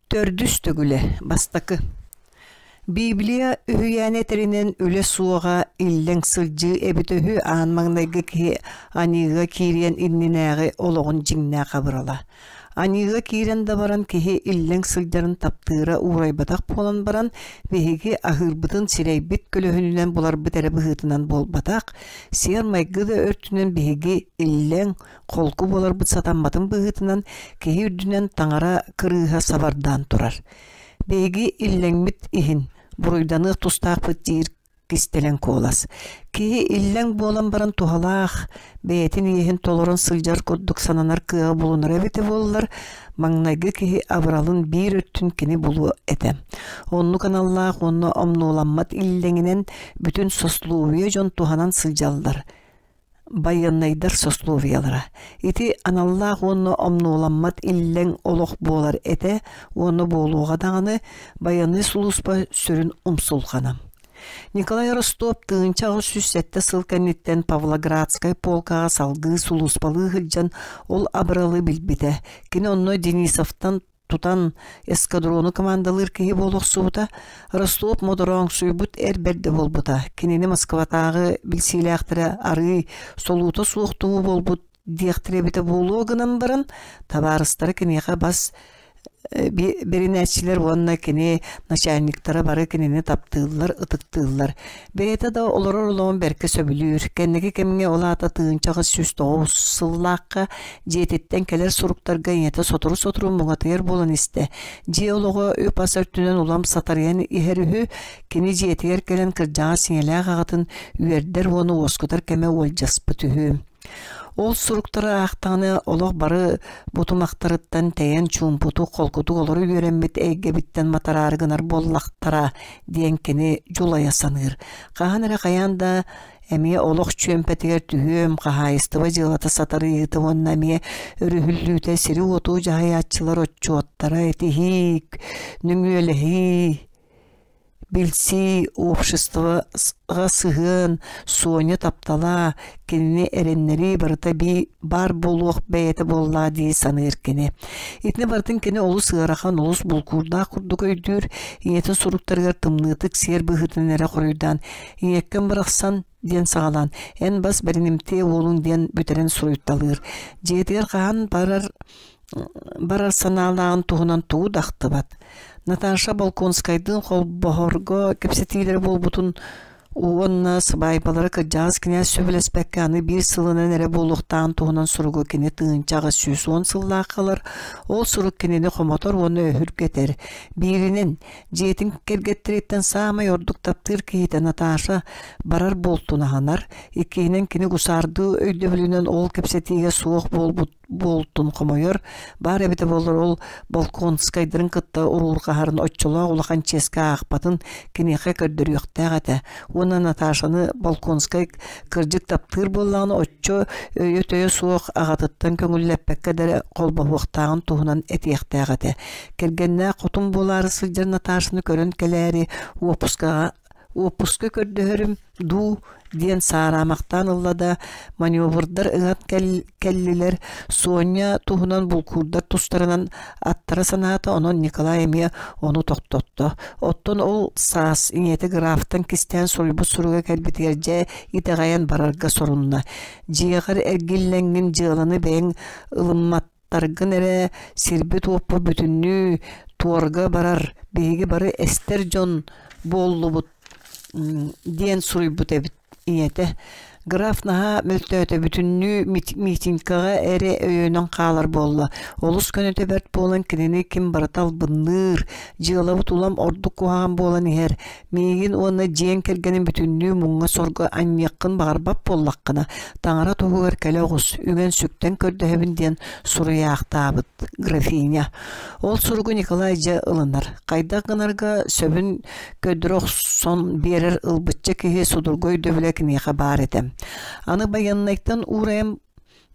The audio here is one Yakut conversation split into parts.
Төрдүс төгүлэ бастакы Библия үһүйээнэ этэринэн үлэ суоҕа иллэҥ сылдьыы эбитэ үһү аан маҥнайгы киһи аньыыга киириэн иннинээҕи олоҕун дьиҥнээх абырала. Аньыыга киирэн да баран киһи иллэҥ сылдьарын таптыыра уурайбатах буолан баран биһиги аһыырбытын сирэйбит көлөһүнүнэн буларбыт эрэ быһыытынан буолбатах, сиэр-майгы да өртүнэн биһиги иллэҥ, холку буоларбыт сатамматын быһыытынан киһи үрдүнэн таҥара кырыыһа сабардаан турар. Биһиги иллэҥмит иһин буруйданыах тустаахпыт диир кистэлэҥ куолас. Киһи иллэҥ буолан баран туһалаах, бэйэтин иэһин толорон сылдьар курдук сананар кыаҕа булунара эбитэ буоллар, маҥнайгы киһи абыралын биир өттүн кини булуо этэ. Оннук аналлаах уонна омнуоламмат иллэҥинэн бүтүн сословие дьон туһанан сылдьаллар байыаннайдар сословиелара. Ити аналлаах уонна омнуоламмат иллэҥ олох буолар этэ уонна буолуоҕа даҕаны байыаннай сулууспа сүрүн умсулҕана. Николай Ростов 1807 сыл кэнниттэн Павлоградскай полкаҕа салгыы сулууспалыы сылдьан ол абыралы билбитэ. Кини онно Денисовтан тутан эскадрону командалыыр киһи буолуохсубута, Ростов модорооҥсуйбут эр бэрдэ буолбута. Кинини Москватааҕы билсиилээхтэрэ арыый солуута суох туһу буолбут диэхтэрэ эбитэ буолуо гынан баран, табаарыстара киниэхэ бас бэринээччилэр уонна кини начальниктара бары кинини таптыыллар, ытыктыыллар. Бэйэтэ да олорор олоҕун бэркэ сөбүлүүр. Кэнники кэмҥэ ол аата 1809 сыллаахха дьиэтиттэн кэлэр суруктарга ийэтэ сотору-сотору муҥатыйар буолан истэ. Дьиэ олоҕо үп-ас өртүнэн улам сатарыйан иһэр үһү. Кини дьиэтигэр кэлэн кырдьаҕас ийэлээх аҕатын үөрдэр уонна уоскутар кэмэ уолдьаспыт үһү. Ол суруктары аахтаҕына олох бары бутумахтарыттан тэйэн чуумпутук, холкутук олоро үөрэммит эйгэбиттэн матараары гынар буоллахтара диэн кини дьулайа саныыр. Хаһан эрэ хайаан да эмиэ олох чүөмпэтигэр түһүөм, хаһаайыстыба дьыалата сатарыйыыта уонна эмиэ өрүһүллүүтэ сири-уоту дьаһайааччылар отчуоттара этиһии, нөҥүөлэһии Билсии, обществоҕа сыһыан, Соня таптала, кинини эрэннэрии барыта баар буолуох бэйэтэ буоллаҕа дии саныыр кини. Итини барытын кини олус ыарахан, олус булкуурдаах курдук өйдүүр, ийэтин суруктарыгар тымныытык сиэр быһыытынан эрэ хоруйдаан «Ийэккэм барахсан» диэн саҕалаан «Эн бас бэринимтиэ уолуҥ» диэн бүтэрэн суруйталыыр. Дьиэтигэр хаһан барар барар санаалааҕын туһунан тугу да ахтыбат. Наташа Болконскайдыын холбоһорго кэпсэтиилэрэ буолбутун уонна сыбаайбалара кырдьаҕас кинээс сөбүлэспэккэ аны биир сылынан эрэ буолуохтааҕын туһунан суругу кини 1810 сыллаахха ылар. Ол сурук кинини хомотор уонна өһүргэтэр. Бииринэн, дьиэтин кэргэттэриттэн саамай ордук таптыыр киһитэ Наташа барар буолтун аһынар. Иккиһинэн, кини гусаардыы өйдөбүлүнэн ол кэпсэтиигэ суох буолбут буолтун хомойор, баар эбитэ буоллар ол Болконскайдарын кытта уруурҕаһарын оччолоох улахан чиэскэ аахпатын киниэхэ көрдөрүөхтээх этэ уонна Наташаны Болконскай кырдьык таптыыр буоллаҕына оччо өйө-төйө суох аҕатыттан көҥүллэппэккэ да эрэ холбоһуохтааҕын туһунан этиэхтээх этэ. Кэргэннээх хотун буолаары сылдьар Наташаны көрөн кэлээри уоппускаҕа уоппуска көрдөһөрүм дуу диэн саараамахтаан ылла да, маневрдар ыҥат кэллилэр, Соня туһунан булкуурдар тустарынан аттара санаата, онон Николай эмиэ ону тохтотто. Оттон ол саас ийэтэ графтан кистээн суруйбут суруга кэлбитигэр дьэ итэҕэйэн барарга сорунна. Дьиэҕэр эргиллэҥҥин дьыаланы бэйэҥ ылымматтаргын эрэ сирбит-уоппут бүтүннүү туорга барар, биһиги бары эстэр дьон буоллубут диэн суруйбут эбит ийэтэ. Граф наһаа мөлтөөтө бүтүннүү митинкаҕа эрэ өйөнөн хаалар буолла. Олус көнөтө бэрт буолан кинини ким барыта албынныыр, дьыалабыт улам ордук куһаҕан буолан иһэр. Миигин уонна дьиэҥ кэргэнин бүтүннүү муҥҥа-сорго анньыаххын баҕарбат буоллаххына, таҥара туһугар кэлэ оҕус, үҥэн-сүктэн көрдөһөбүн диэн суруйаахтаабыт графиня. Ол суругу Николай дьэ ылынар. Хайдах гынарга сөбүн көрдөрө охсон биэрэр ылбычча киһи судургу өйдөбүлэ киниэхэ баар этэ. Аны байыаннайтан уурайан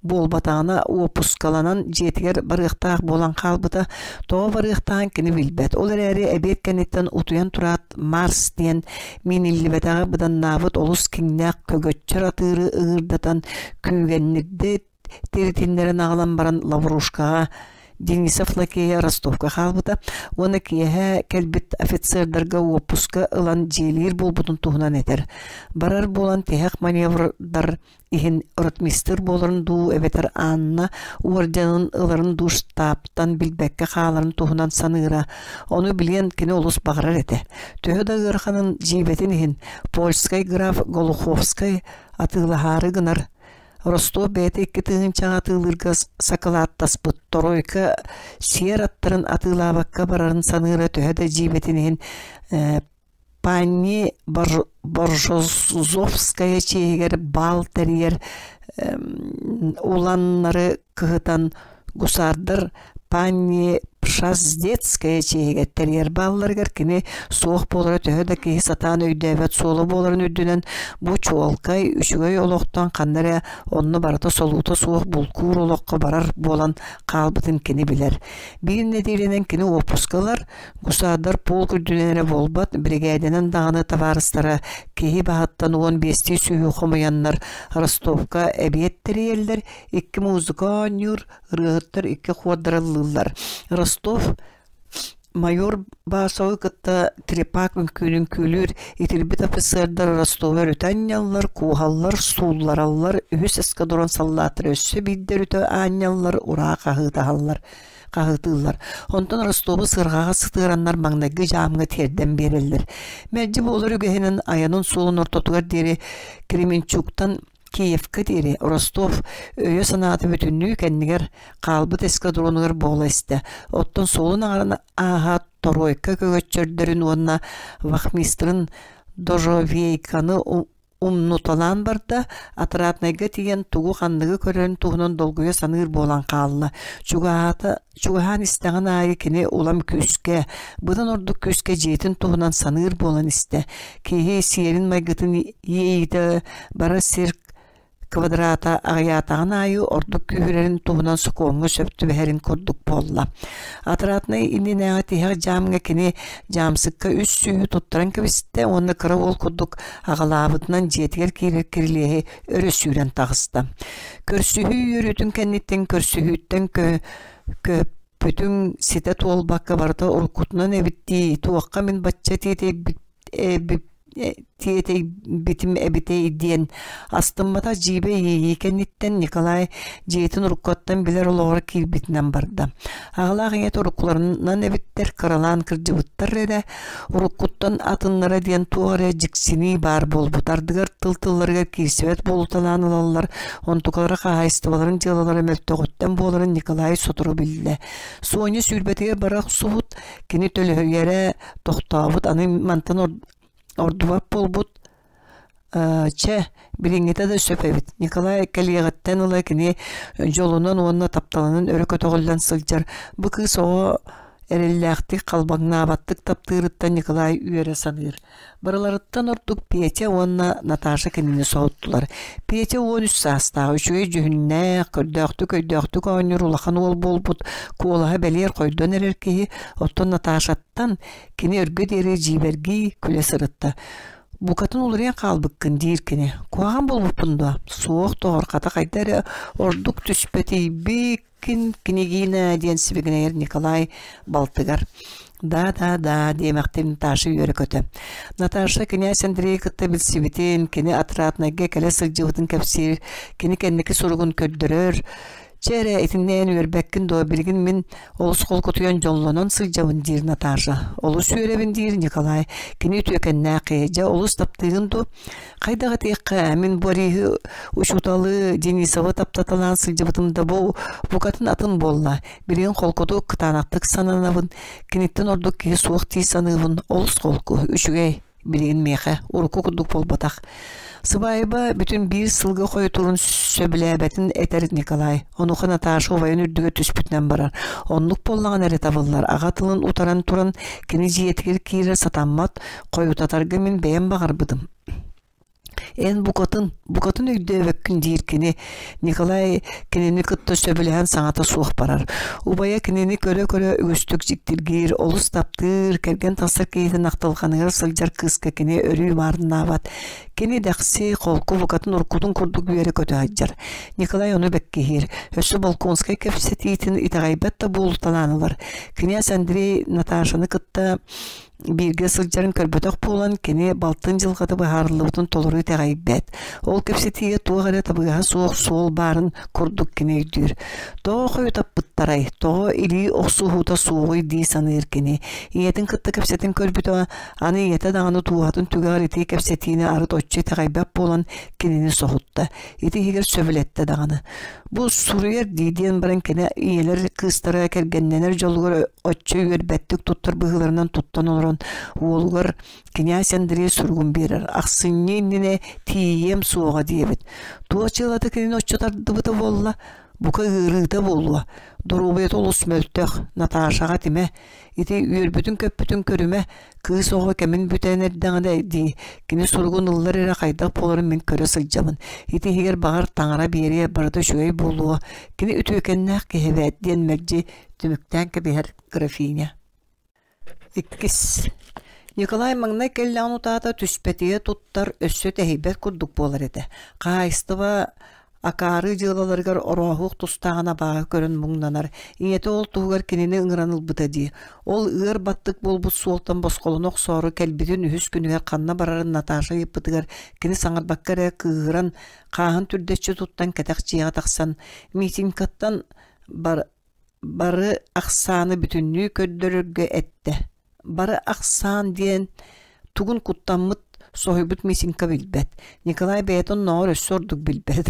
буолбатаҕына уоппускаланан дьиэтигэр барыахтаах буолан хаалбыта. Тоҕо барыахтааҕын кини билбэт. Ол эрээри эбиэт кэнниттэн утуйан тураат Марс диэн мииниллибэтэҕи быданнаабыт олус киҥнээх көгөччөр атыыры ыҥырдатан күүгэннирдэ тиритиннэрэн аҕалан баран лаврушкаҕа Денисов лакейа Ростовка хаалбыта уонна киэһэ кэлбит офицердарга уоппуска ылан дьиэлиир буолбутун туһунан этэр. Барар буолан тиһэх маневрдар иһин ротмистр буоларын дуу эбэтэр Анна уордьанын ыларын дуу штабтан билбэккэ хааларын туһунан саныыра. Ону билиэн кини олус баҕарар этэ. Төһө да ыараханын дьиибэтин иһин польскай граф Голуховскай атыылаһаары гынар Ростов бэйэтэ 2000-ҕа атыылыырга сакылааттаспыт Торойка сиэр аттарын атыылаабакка барарын саныыра төһө да дьиибэтин иһин Панни Боржозовская чиэһигэр баал тэрийэр уланнары кыһытан гусардар Панни Пшаздецкая чиэһигэр тэрийэр баалларыгар кини суох буолара төһө да киһи сатаан өйдөөбөт суола буоларын үрдүнэн бу чуолкай үчүгэй олохтон ханна эрэ онно барыта солуута суох булкуур олоххо барар буолан хаалбытын кини билэр. Биир нэдиэлэнэн кини уоппуска ылар, Гусардар полк үрдүнэн эрэ буолбат, биригээдэнэн даҕаны табаарыстара киһи баһыттан 15-тии сүөһү хомуйаннар Ростовка эбиэт тэрийэллэр, икки музыка оонньуур, ырыаһыттар икки хуордары ыллыыллар. Ростов майор Басовы кытта трепак үҥкүүнүн үҥкүүлүүр, итирбит офицердар Ростову өрүтэ анньаллар, кууһаллар, сууллараллар, үһүс эскадрон саллааттара өссө биирдэ өрүтэ аанньаллар, ураа хаһыытаһаллар. хаһыытыыллар. Онтон Ростову сыарҕаҕа сытыараннар маҥнайгы дьаамҥа тиэрдэн биэрэллэр. Мэлдьи буолар үгэһинэн айанын суолун ортотугар диэри Кременчуктан Киевка диэри Ростов өйө-санаата бүтүннүү кэннигэр хаалбыт эскадронугар буола истэ. Оттон суолун аҥарын ааһа Торойка көгөччөрдөрүн уонна вахмистрын Дожовейканы умнуталаан барда, отраднайга тиийэн тугу-ханныгы көрөрүн туһунан долгуйа саныыр буолан хаалла. Чугаһаата, чугаһаан истэҕин аайы кини улам күүскэ, быдан ордук күүскэ дьиэтин туһунан саныыр буолан истэ. Киһи сиэрин-майгытын иэйиитэ барар сир квадрата аҕыйаатаҕын аайы ордук күүһүрэрин туһунан сокуоҥҥа сөп түбэһэрин курдук буолла. Отраднай иннинээҕи тиһэх дьаамҥа кини дьаамсыкка үс сүүһү туттаран кэбистэ уонна кыра уол курдук аҕалаабытынан дьиэтигэр киирэр кирилиэһи өрө сүүрэн таҕыста. Көрсүһүү үөрүүтүн кэнниттэн көрсүһүүттэн көппүтүҥ ситэ туолбакка барыта уруккутунан эбит дии, туохха мин бачча тиэтэйбит тиэтэйбитим эбитэй диэн астымматах дьиибэ иэйии кэнниттэн Николай дьиэтин уруккуттан билэр олоҕор киирбитинэн барда. Аҕалаах ийэтэ уруккуларынан эбиттэр, кыралаан кырдьыбыттар эрэ, уруккуттан атыннара диэн туох эрэ дьиксинии баар буолбут. Ардыгар тыл-тылларыгар киирсибэт буолуталаан ылаллар, онтукалара хаһаайыстыбаларын дьыалалара мөлтөҕүттэн буоларын Николай сотору биллэ. Соня сүүрбэтигэр бара охсубут, кини төлөһүйэрэ тохтообут, аны мантан ордубат буолбут чэ, билиҥҥитэ да сөп эбит. Николай кэлиэҕиттэн ыла кини дьолунан уонна тапталынан өрө көтөҕүллэн сылдьар. Бу кыыс оҕо эрэллээхтик, халбаҥнаабаттык таптыырыттан Николай үөрэ саныыр. Барыларыттан ордук Петя уонна Наташа кинини соһуттулар. Петя 13 саастаах, үчүгэй дьүһүннээх, көрдөөхтүк өйдөөхтүк оонньуур улахан уол буолбут, куолаһа бэлиэр хойдон эрэр киһи, оттон Наташаттан кини өргө диэри дьиибэргии күлэ сырытта. «Букатын уларыйан хаалбыккын» диир кини. «Куһаҕан буолбуппун дуо?» «Суох, доҕор, хата хайда эрэ ордук түспэтийбик Кин княгина диэн сибигинэйэр Николай балтыгар «Да, да, да» диэмэхтии Наташа үөрэ-көтө. Наташа кинээс Андрейы кытта билсибитин, кини отраднайга кэлэ сылдьыбытын кэпсиир, кини кэнники суругун көрдөрөр. «Чэ эрэ, итиннэ эн үөрбэккин дуо, билигин мин олус холкутуйан дьоллонон сылдьабын» диир Наташа. «Олус үөрэбин» диир Николай. Кини үтүөкэннээх киһи, дьэ олус таптыыгын дуу? Хайдах этиэххэ, мин Бориһы учууталы Денисовы таптаталаан сылдьыбытым да бу букатын атын буолла. Билигин холкутук, кытаанахтык сананабын, киниттэн ордук киһи суох дии саныыбын, олус холку, үчүгэй, билигин миэхэ урукку курдук буолбатах. Сыбаайба бүтүн биир сылга хойутуурун сөбүлээбэтин этэр Николай. Онуоха Наташа убайын үрдүгэр түспүтүнэн барар. Оннук буоллаҕына эрэ табыллар. Аҕа тылын утаран туран кини дьиэтигэр киирэр сатаммат, хойутатарга мин бэйэм баҕарбытым. Эн букатын, букатын өйдөөбөккүн диир кини. Николай кинини кытта сөбүлэһэн саҥата суох барар. Убайа кинини көрө-көрө үгүстүк дьиктиргиир, олус таптыыр, кэргэн тахсар киһитин ахтылҕаныгар сылдьар кыыска кини өрүү маарыннаабат. Кини дэхси, холку букатын уруккутун курдук үөрэ-көтө сылдьар. Николай ону бэккиһиир. Өссө Болконскай кэпсэтиитин итэҕэйбэт да буолуталаан ылар. Кинээс Андрей Наташаны кытта бииргэ сылдьарын көрбөтөх буолан, кини балтын дьылҕата быһаарыллыбытын толору итэҕэйбэт. Ол кэпсэтиигэ туох эрэ табыгаһа суох суол баарын курдук кини өйдүүр. Тоҕо хойутаппыттарай, тоҕо илии охсуһуута суоҕуй дии саныыр кини. Ийэтин кытта кэпсэтэн көрбүтэ, аны ийэтэ даҕаны тууһатын түгэҕэр ити кэпсэтиини арыт оччо итэҕэйбэт буолан кинини соһутта. Ити иһигэр сөбүлэттэ даҕаны. Бу суруйар дии диэн баран кини ийэлэр кыыстара кэргэннэнэр дьолугар оччо үөрбэттик туттар быһыыларынан туттан олорон уолугар кинээс Андрей суругун биэрэр. Ахсынньы иннинэ тиийиэм суоҕа диэбит. Туох дьыалата кинини оччо тардыбыта буолла? Бука ыарыыта буолуо. Доруобуйата олус мөлтөх. Наташаҕа этимэ. Ити үөрбүтүн-көппүтүн көрүмэ, кыыс оҕо кэмин бүтэн эрдэҕинэ дии, кини суругун ыллар эрэ хайдах буоларын мин көрө сылдьабын. Ити иһигэр баҕар таҥара биэриэ барыта үчүгэй буолуо, кини үтүөкэннээх киһи эбээт диэн мэлдьи түмүктээн кэбиһэр графиня. Иккис Николай маҥнай кэллэҕин утаата түспэтийэ туттар өссө тэһийбэт курдук буолар этэ. Хаһаайыстыба Акаары дьыалаларыгар орооһуох тустааҕын абааһы көрөн муҥнанар, ийэтэ ол туһугар кинини ыҥыран ылбыта дии. Ол ыар баттык буолбут суолтан босхолоно охсоору кэлбитин үһүс күнүгэр ханна барарын Наташа ыйыппытыгар кини саҥарбакка эрэ кыыһыран, хааһын түрдэччи туттан кэтэх дьиэҕэ тахсан, Митинкаттан бар бары ахсааны бүтүннүү көрдөрөргө эттэ. Бары ахсаан диэн тугун куттаммыт, соһуйбут Митинка билбэт. Николай бэйэтин оннооҕор өссө ордук билбэт.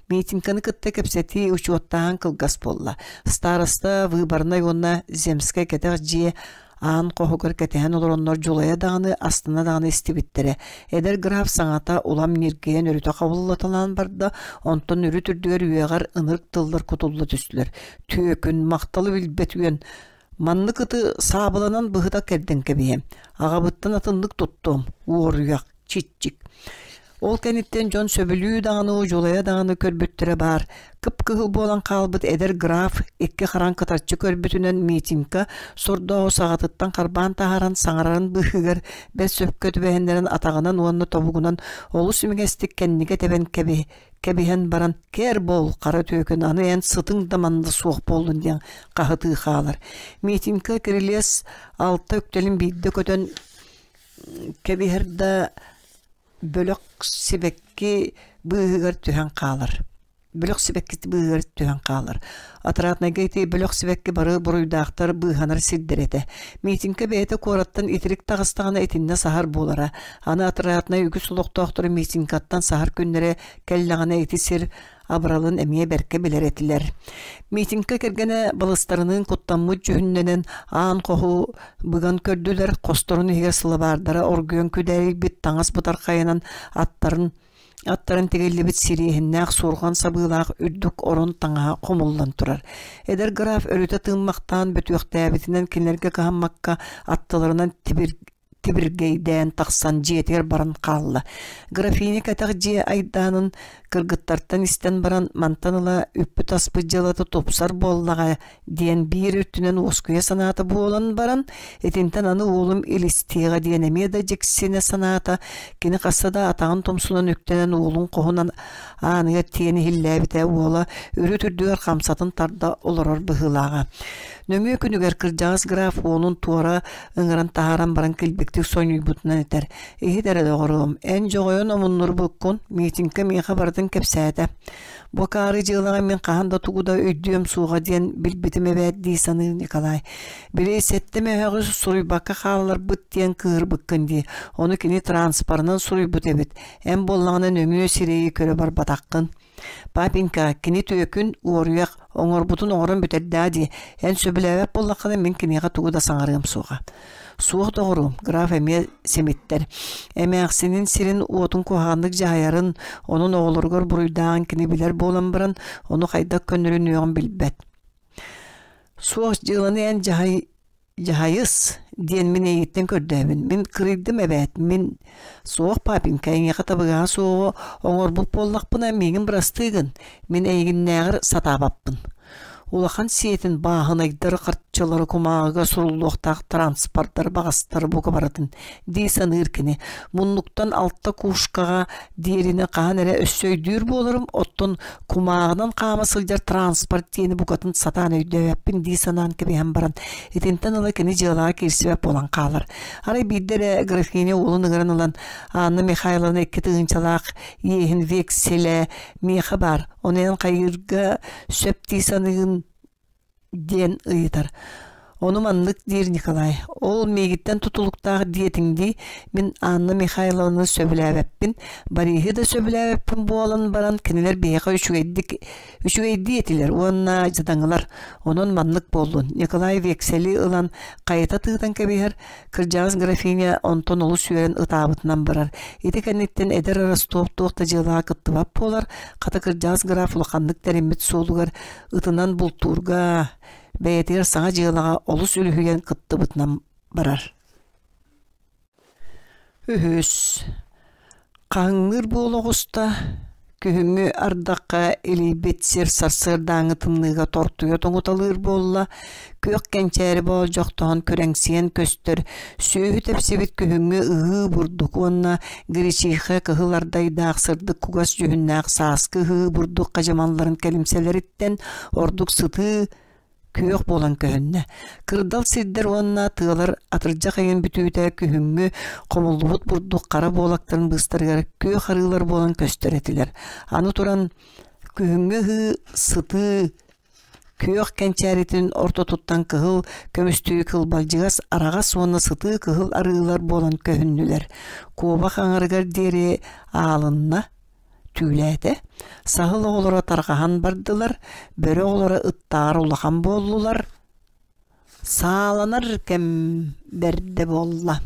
Митинканы кытта кэпсэтии учуоттааһын кылгас буолла. Староста, выборнай уонна земскэй кэтэх дьиэ аан хоһугар кэтэһэн олороннор дьулайа даҕаны, астына даҕаны истибиттэрэ. Эдэр граф саҥата улам ньиргийэн өрүтэ хабыллаталаан барда, онтон үрүт үрдүгэр үөҕэр ынырык тыллар кутулла түстүлэр. Түөкүн, махталы билбэт үөн Маннык ыты саабыланан быһыта кэрдэн кэбиһиэм, аҕабыттан атыннык туттуом, уоруйах, чиччик. Ол кэнниттэн дьон сөбүлүү даҕаны, дьулайа даҕаны көрбүттэрэ баар. Кып-кыһыл буолан хаалбыт эдэр граф икки харан кытарчы көрбүтүнэн Митинка сордооҕу саҕатыттан харбаан таһааран саҥарарын быыһыгар бэрт сөпкө түбэһиннэрэн атаҕынан уонна тобугунан олус имигэстик кэннигэ тэбэн кэби кэбиһэн баран кээр буол хара түөкүн аны эн сытыҥ да манна суох буоллун диэн хаһытыы хаалар. Митинка кирилиэс алта үктэлин биирдэ көтөн кэбиһэр да бөлөх сибэкки быыһыгар түһэн хаалар. Бөлөх сибэкки быыһыгар түһэн хаалар. Отраднайга ити бөлөх сибэкки бары буруйдаахтар быыһанар сирдэрэ этэ. Митинка бэйэтэ куораттан итирик таҕыстаҕына итиннэ саһар буолара. Аны Отраднай үгүс олохтоохторо Митинкаттан саһар күннэрэ кэллэҕинэ ити сир абыралын эмиэ бэркэ билэр этилэр. Митинка кэргэнэ балыстарыныын куттаммыт дьүһүннэнэн аан хоһу быган көрдүлэр, хосторун иһигэр сылабаардара оргуйан күдээрийбит таҥас бытархайынан аттарын Аттарын тигиллибит сириэһиннээх суорҕан сабыылаах үрдүк орон таҥаһа хомуллан турар. Эдэр граф өрүтэ тыыммахтаан бөтүөхтээбитинэн кинилэргэ кыһаммакка аттыларынан тибир тибиргэйдээн тахсан дьиэтигэр баран хаалла. Графиня кэтэх дьиэ айдаанын кыргыттартан истэн баран мантан ыла үппүт-аспыт дьыалата тупсар буоллаҕа диэн биир өттүнэн уоскуйа санаата буолан баран, итинтэн аны уолум илистиэҕэ диэн эмиэ да дьиксинэ санаата, кини хаста да атаҕын тумсунан үктэнэн уолун хоһунан ааныгар тиийэн иһиллээбитэ уола үрүт үрдүгэр хамсатын тарда олорор быһыылааҕа. Нөҥүө күнүгэр кырдьаҕас граф уолун туора ыҥыран таһааран баран килбиктик сонньуйбутунан этэр: «Иһит эрэ доҕоруом, эн дьоҕойон омуннурбуккун, Митинка миэхэ барытын кэпсээтэ. Бу акаары дьыалаҕа мин хаһан да тугу да өйдүөм суоҕа диэн билбитим эбээт дии саныыр Николай. Били сэттэ мөһөөҕү суруйбакка хаалларбыт диэн кыыһырбыккын дии. Ону кини транспорынан суруйбут эбит. Эн буоллаҕына нөҥүө сирэйи көрө барбатаххын. Папенька, кини түөкүн, уоруйах, оҥорбутун оҥорон бүтэрдээ дии. Эн сөбүлээбэт буоллаххына мин киниэхэ тугу да саҥарыам суоҕа. Суох доҕоруом, граф эмиэ симиттэр. Эмээхсинин сирин уотун куһаҕаннык дьаһайарын, онон оҕолоругар буруйдааҕын кини билэр буолан баран, ону хайдах көннөрүнүөҕүн билбэт. Суох дьыаланы эн дьаһай дьаһайыс, диэн мин эйигиттэн көрдөөбүн. Мин кырыйдым эбээт, мин суох папенька эйиэхэ табыгаһа суоҕу оҥорбут буоллахпына миигин бырастыы гын, мин эйигиннээҕэр сатаабаппын. Улахан сиэтин бааһынайдары харчылары кумааҕыга суруллуохтаах транспордары баҕастары бука барытын дии саныыр кини. Муннуктан алта кушкаҕа диэрини хаһан эрэ өссө өйдүүр буоларым, оттон кумааҕынан хаама сылдьар транспорт диэни букатын сатаан өйдөөбөппүн дии санаан кэбиһэн баран, итинтэн ыла кини дьыалаҕа киирсибэт буолан хаалар. Арай биирдэ эрэ графиня уолун ыҥыран ылан Анна Михайловна икки тыһыынчалаах иэһин векселэ миэхэ баар, ону эн хайыырга сөп дии саныыгын диэн ыйытар. Ону маннык диир Николай: «Ол миигиттэн тутулуктаах диэтиҥ дии, мин Анна Михайловнаны сөбүлээбэппин, Бориһы да сөбүлээбэппин буолан баран кинилэр биһиэхэ үчүгэйдик үчүгэйдии этилэр уонна дьадаҥылар. Онон маннык буоллун». Николай вексели ылан хайыта тыытан кэбиһэр, кырдьаҕас графиня онтон олус үөрэн ытаабытынан барар. Ити кэнниттэн эдэр Ростов туох да дьыалаҕа кыттыбат буолар, хата кырдьаҕас граф улаханнык тэриммит суолугар ытынан бултуурга, бэйэтигэр саҥа дьыалаҕа олус үлүһүйэн кыттыбытынан барар. Үһүс Хаһыҥныыр буола оҕуста, күһүҥҥү ардахха илийбит сир сарсыардааҥҥы тымныыга тортуйа тоҥуталыыр буолла, күөх кэнчээри боолдьохтоһон күрэҥсийэн көстөр, сүөһү тэпсибит күһүҥҥү ыһыы бурдук уонна гречиха кыһыл ардайдаах сырдык кугас дьүһүннээх сааскы ыһыы бурдук хадьамалларын кэлимсэлэриттэн ордук сытыы күөх буолан көһүннэ. Кырдал сирдэр уонна тыалар атырдьах ыйын бүтүүтэ күһүҥҥү хомуллубут бурдук хара буолактарын быыстарыгар күөх арыылар буолан көстөр этилэр. Аны туран күһүҥҥү ыһыы сытыы күөх кэнчээритин ортотуттан кыһыл көмүстүү кылбалдьыгас араҕас уонна сытыы кыһыл арыылар буолан көһүннүлэр. Куобах аҥарыгар диэри аалынна, түүлээтэ. Саһыл оҕолоро тарҕаһан бардылар, бөрө оҕолоро ыттааҕар улахан буоллулар. Сааланар кэм бэрдэ буолла.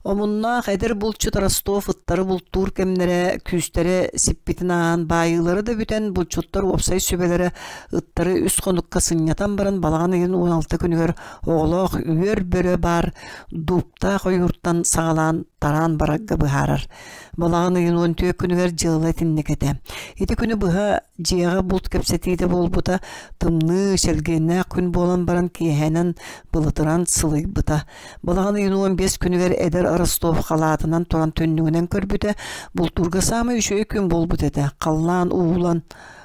Омуннаах эдэр булчут Ростов ыттары бултуур кэмнэрэ күүстэрэ сиппитин ааһан баайыылара да бүтэн булчуттар уопсай сүбэлэрэ ыттары үс хонукка сынньатан баран балаҕан ыйын 16 күнүгэр оҕолоох үөр бөрө баар дууптаах ойууртан саҕалаан тараан барарга быһаарар. Балаҕан ыйын 14 күнүгэр дьыала итинник этэ. Ити күнү быһа дьиэҕэ булт кэпсэтиитэ буолбута, тымныы, чэлгиэннээх күн буолан баран киэһэнэн былытыран сылыйбыта. Балаҕан ыйын 15 күнүгэр эдэр Ростов халаатынан туран түннүгүнэн көрбүтэ, бултуурга саамай үчүгэй күн буолбут этэ. Халлаан уулан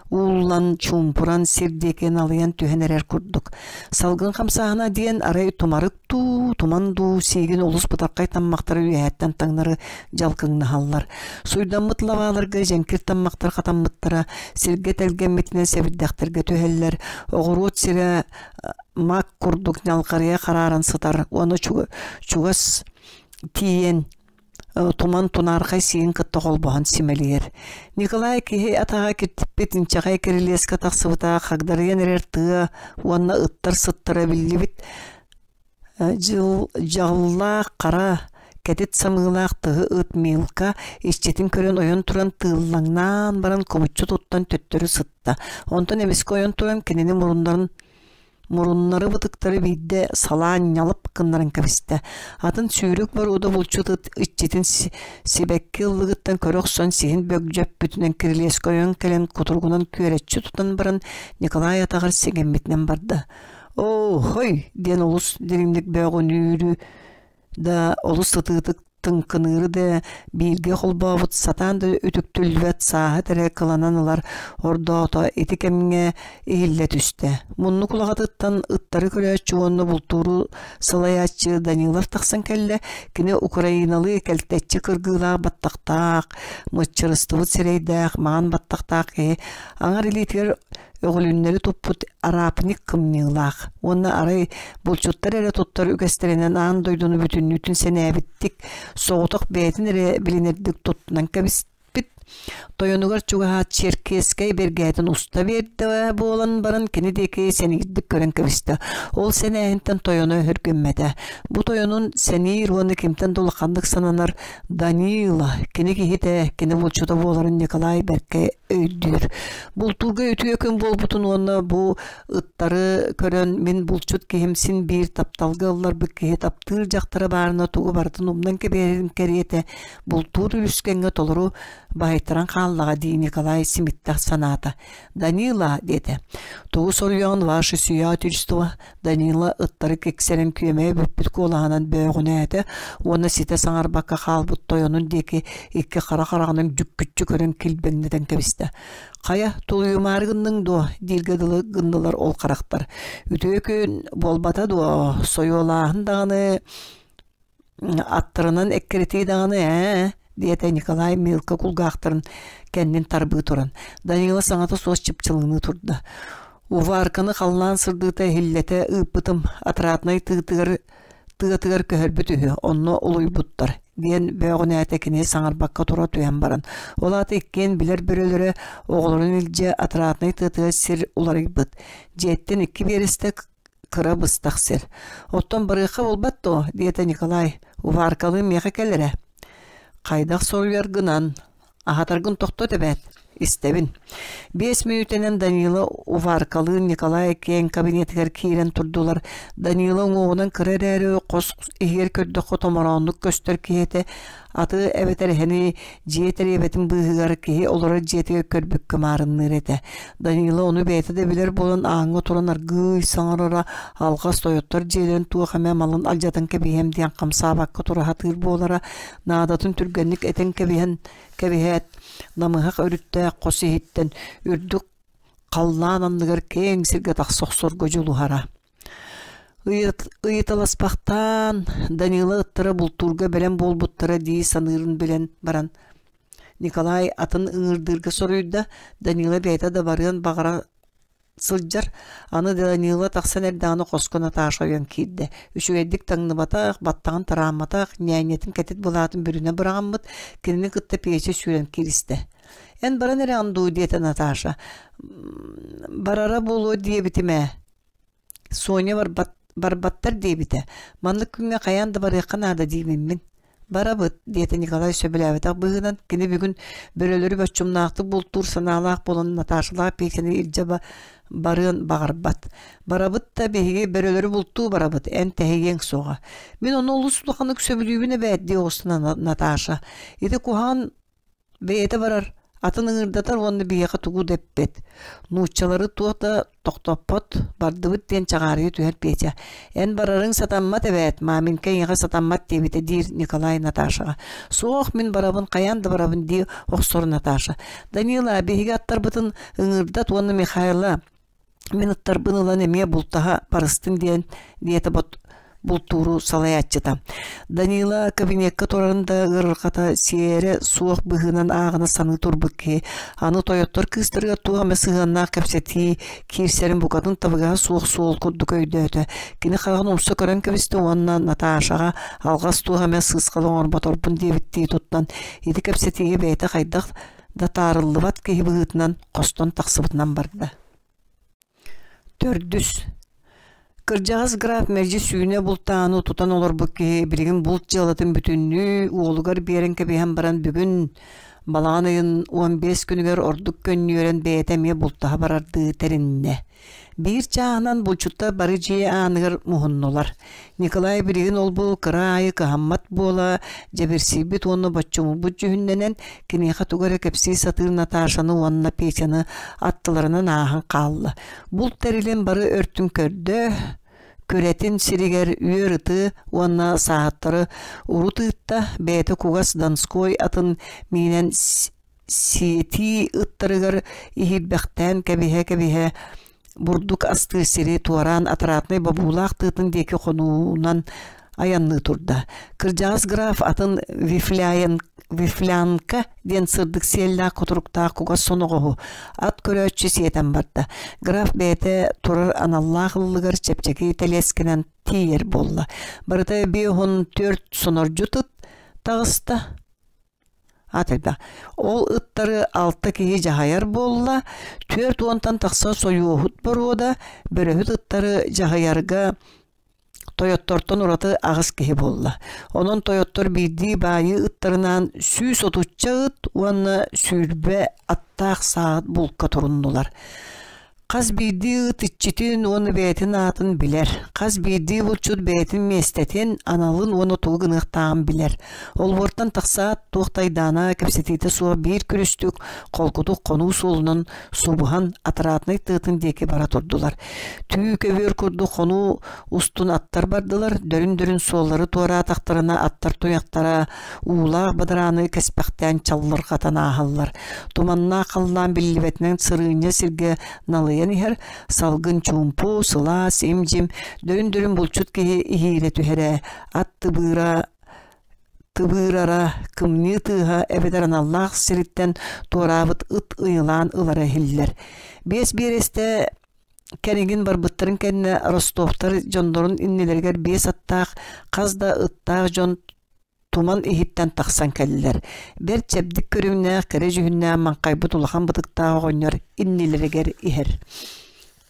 ууллан, чуумпуран сир диэки налыйан түһэн эрэр курдук. Салгын хамсааһына диэн арай тумарык дуу, туман дуу сиигин олус бытархай таммахтары үөһэттэн таҥнары дьалкыҥнаһаллар. Суйдаммыт лабааларга дьэҥкир таммахтар хатаммыттара сиргэ тэлгэммитинэн сэбирдэхтэргэ түһэллэр. Оҕуруот сирэ мак курдук ньалҕарыйа харааран сытар уонна чугас тиийэн туман тунаархай сиин кытта холбоһон симэлийэр. Николай киһи атаҕа киртиппит инчэҕэй кирилиэскэ тахсыбыта хагдарыйан эрэр тыа уонна ыттар сыттара биллибит дьыл дьаҕыллаах хара кэтит самыылаах тыһы ыт Милка иччитин көрөн ойон туран тыыллаҥнаан баран кумуччу туттан төттөрү сытта. Онтон эмискэ ойон туран кинини муруннарын Муруннары бытыктары биирдэ салаан ньалып гыннаран кэбистэ. Атын сүүрүк боруода булчут ыт иччитин сибэкки ыллыгыттан көрө охсон сиһин бөгдьөппүтүнэн кирилиэскэ ойон кэлэн кутуругунан күөрэччи тутан баран Николай атаҕар сигэммитинэн барда. «Оо, хой!» диэн олус дириҥник бөөҕүнүүрү да олус сытыытык тыҥкыныыры да бииргэ холбообут сатаан да үтүктүллүбэт сааһыт эрэ кыланан ылар ордоото ити кэмҥэ иһиллэ түстэ. Муннук улаҕатыттан ыттары көрөөччү уонна бултууру салайааччы Данилов тахсан кэллэ. Кини украиналыы кэлтэччи кыргыылаах баттахтаах, мыччырыстыбыт сирэйдээх, маҥан баттахтаах киһи аҥар илиитигэр өҕүлүннэри туппут арапник кымньыылаах уонна арай булчуттар эрэ туттар үгэстэринэн аан дойдуну бүтүннүүтүн сэнээбиттик соҕотох бэйэтин эрэ билинэрдик туттунан кэбиспит. Тойонугар чугаһаат Черкесскэй бэргэһэтин уста биэрдэ буолан баран кини диэки сэниирдик көрөн кэбистэ. Ол сэнээһинтэн тойоно өһүргэммэтэ. Бу тойонун сэниир уонна кимтэн да улаханнык сананар Данила кини киһитэ, кини булчута буоларын Николай бэркэ өйдүүр. Бултуурга үтүө күн буолбутун уонна бу ыттары көрөн мин булчут киһим син биир тапталга ылларбыт киһи таптыыр дьахтара баарына тугу барытын умнан кэбиһэрин кэриэтэ бултуур үлүскэҥҥэ толору баһыйтаран хааллаҕа дии Николай симиттэх санаата. «Данила» диэтэ. «Тугу соруйаҕын ваше сиятельство?» Данила ыттары киксэрэн күөмэйэ бүппүт куолаһынан бөөҕүнээтэ уонна ситэ саҥарбакка хаалбыт тойонун диэки икки хара хараҕынан дьүккүччү көрөн килбэҥнэтэн кэбистэ. «Хайа, тулуйумаары гынныҥ дуо?» дииргэ дылы гыннылар ол харахтар. «Үтүө күн буолбата дуо? Сойуолааһын даҕаны аттарынан эккирэтии даҕаны ээ диэтэ Николай Милка кулгаахтарын кэннин тарбыы туран. Данила саҥата суох чыпчылыҥныы турда. Уварканы халлаан сырдыыта иһиллэтэ ыыппытым отраднай тыытыгар тыатыгар көһөрбүт үһү, онно улуйбуттар диэн бөөҕүнээтэ кини саҥарбакка тура түһэн баран. Ол аата иккиэн билэр бөрөлөрө оҕолорун илдьэ отраднай тыатыгар сир уларыйбыт. Дьиэттэн икки биэрэстэ кыра быстах сир. Оттон барыахха буолбат дуо? диэтэ Николай. Уваркалыы миэхэ кэл эрэ. Хайдах соруйаргынан Аһатаргын тохтот эбээт, истэбин. 5 мүнүүтэнэн Данила Уваркалыын Николай киэҥ кабинетыгар киирэн турдулар. Данила уҥуоҕунан кыра эрээри хос иһигэр көрдөххө томорооннук көстөр киһи этэ. Аты эбэтэр эһэни дьиэ тэриэбэтин быыһыгар киһи олорор дьиэтигэр көрбүккэ маарынныыр этэ. Данила ону бэйэтэ да билэр буолан ааҥҥа туран аргыый саҥарара, алҕас тойоттор дьиэлэрин туох эмэ малын алдьатан кэбиһиэм диэн хамсаабакка тура сатыыр буолара. Наадатын түргэнник этэн кэбиһэн кэбиһээт, намыһах өрүттээх хос иһиттэн үрдүк халлаан анныгар киэҥ сиргэ тахса охсорго дьулуһара. Ыйыталаспахтаан, Данила ыттара бултуурга бэлэм буолбуттара дии саныырын билэн баран, Николай атын ыҥырдыырга соруйда, Данила бэйэтэ да барыан баҕара сылдьар. Аны Данила тахсан эрдэҕинэ хоско Наташа ойон киирдэ. Үчүгэйдик таҥныбатах, баттаҕын тараамматах, ньээньэтин кэтит былаатын бүрүнэ быраҕаммыт, кинини кытта Петя сүүрэн кииристэ. «Эн баран эрэҕин дуу?» диэтэ Наташа. «Барара буолуо диэбитим ээ. Соня барбат, барбаттар диэбитэ. Маннык күҥҥэ хайаан да барыахха наада диибин мин. Барабыт, диэтэ Николай сөбүлээбэтэх быһыынан. Кини бүгүн бөрөлөрү боччумнаахтык бултуур санаалаах буолан Наташалаах Петяны илдьэ барыан баҕарбат. Барабыт да биһиги бөрөлөрү бултуу барабыт, эн тэһийиэҥ суоҕа. Мин ону олус улаханнык сөбүлүүбүн эбээт, дии оҕустана Наташа. Ити куһаҕан Бэйэтэ барар, атын ыҥырдатар уонна биһиэхэ тугу да эппэт. Нууччалары туох да тохтоппот, бардыбыт диэн чаҕаарыйа түһэр Петя. Эн барарыҥ сатаммат эбээт, мааминка эйиэхэ сатаммат диэбитэ диир Николай Наташаҕа. Суох, мин барабын, хайаан да барабын дии охсор Наташа. Данила, биһиги аттарбытын ыҥырдат уонна Михайла Мин ыттарбын ылан эмиэ бултаһа барыстым диэн диэтэ бултууру салайааччыта. Данила кабинекка турарын да ыарырҕата сиэрэ суох быһыынан ааҕына саныы турбут киһи аны тойоттор кыыстарыгар туох эмэ сыһыаннаах кэпсэтии киирсэрин букатын табыгаһа суох суол курдук өйдөөтө. Кини хараҕын умса көрөн кэбистэ уонна Наташаҕа алҕас туох эмэ сыысхал оҥорботорбун диэбиттии туттан ити кэпсэтиигэ бэйэтэ хайдах да таарыллыбат киһи быһыытынан хостон тахсыбытынан барда. Төрдүс. Кырдьаҕас граф мэлдьи сүүнэ бултааны тутан олорбут киһи билигин булт дьыалатын бүтүннүү уолугар биэрэн кэбиһэн баран бүгүн балаҕан ыйын 15 күнүгэр ордук көнньүөрэн бэйэтэ эмиэ бултаһа барардыы тэриннэ. Биир чааһынан булчуттар бары дьиэ ааныгар муһуннулар. Николай билигин ол-бу кыра аайы кыһаммат буола дьэбирсийбит уонна боччумурбут дьүһүннэнэн, киниэхэ тугу эрэ кэпсии сатыыр Наташаны уонна Петяны аттыларынан ааһан хаалла. Булт тэрилин бары өртүн көрдө, күрэтин сиригэр үөр ыты уонна сааһыттары урут ыытта, бэйэтэ кугас Донской атын миинэн сиэтии ыттарыгар иһирбэхтээн кэбиһэ-кэбиһэ бурдук астыыр сири туораан отраднай бобуулаах тыатын диэки хонуунан айанныы турда. Кырдьаҕас граф атын Вифлянка диэн сырдык сиэллээх кутуруктаах кугас соноҕоһу ат көрөөччү сиэтэн барда. Граф бэйэтэ турар аналлаах ыллыгар чэпчэки тэлиэскэнэн тиийэр буолла. Барыта 54 сонордьу ыт таҕыста. Аат элбэх. Ол ыттары алта киһи дьаһайар буолла, 40-тан тахса сойуоһут боруода, бөрөһүт ыттары дьаһайарга тойоттортон ураты аҕыс киһи буолла. Онон тойоттор биирдии баайыы ыттарынаан 130-ча ыт уонна 20 аттаах саат булка туруннулар. Хас биирдии ыт иччитин уонна бэйэтин аатын билэр, хас биирдии булчут бэйэтин миэстэтин, аналын уонна тугу гыныахтааҕын билэр. Олбуортан тахсаат, туох да айдаана, кэпсэтиитэ суох биир күрүстүк, холкутук хонуу суолунан субуһан Отраднай тыатын диэки бара турдулар. Түү көбүөр курдук хонуу устун аттар бардылар, дөрүн-дөрүн суоллары туораатахтарына аттар туйахтара уулаах бадарааны кэспэхтээн чаллырҕатан ааһаллар. Туманнаах халлаан биллибэтинэн сырыынньа сиргэ налыйан иһэр, салгын чуумпу, сылаас, им-дьим, дөрүн-дөрүн булчут киһи иһиирэ түһэрэ, ат тыбыыра тыбыырара, кымньыы тыаһа эбэтэр аналлаах сириттэн туораабыт ыт ыйылаан ылара иһиллэр. Биэс биэрэстэ Кэригин барбыттарын кэннэ Ростовтар дьоннорун иннилэригэр биэс аттаах, хас да ыттаах дьон туман иһиттэн тахсан кэллилэр. Бэрт чэбдик көрүҥнээх, кэрэ дьүһүннээх маҥхайбыт улахан бытыктаах оҕонньор иннилэригэр иһэр.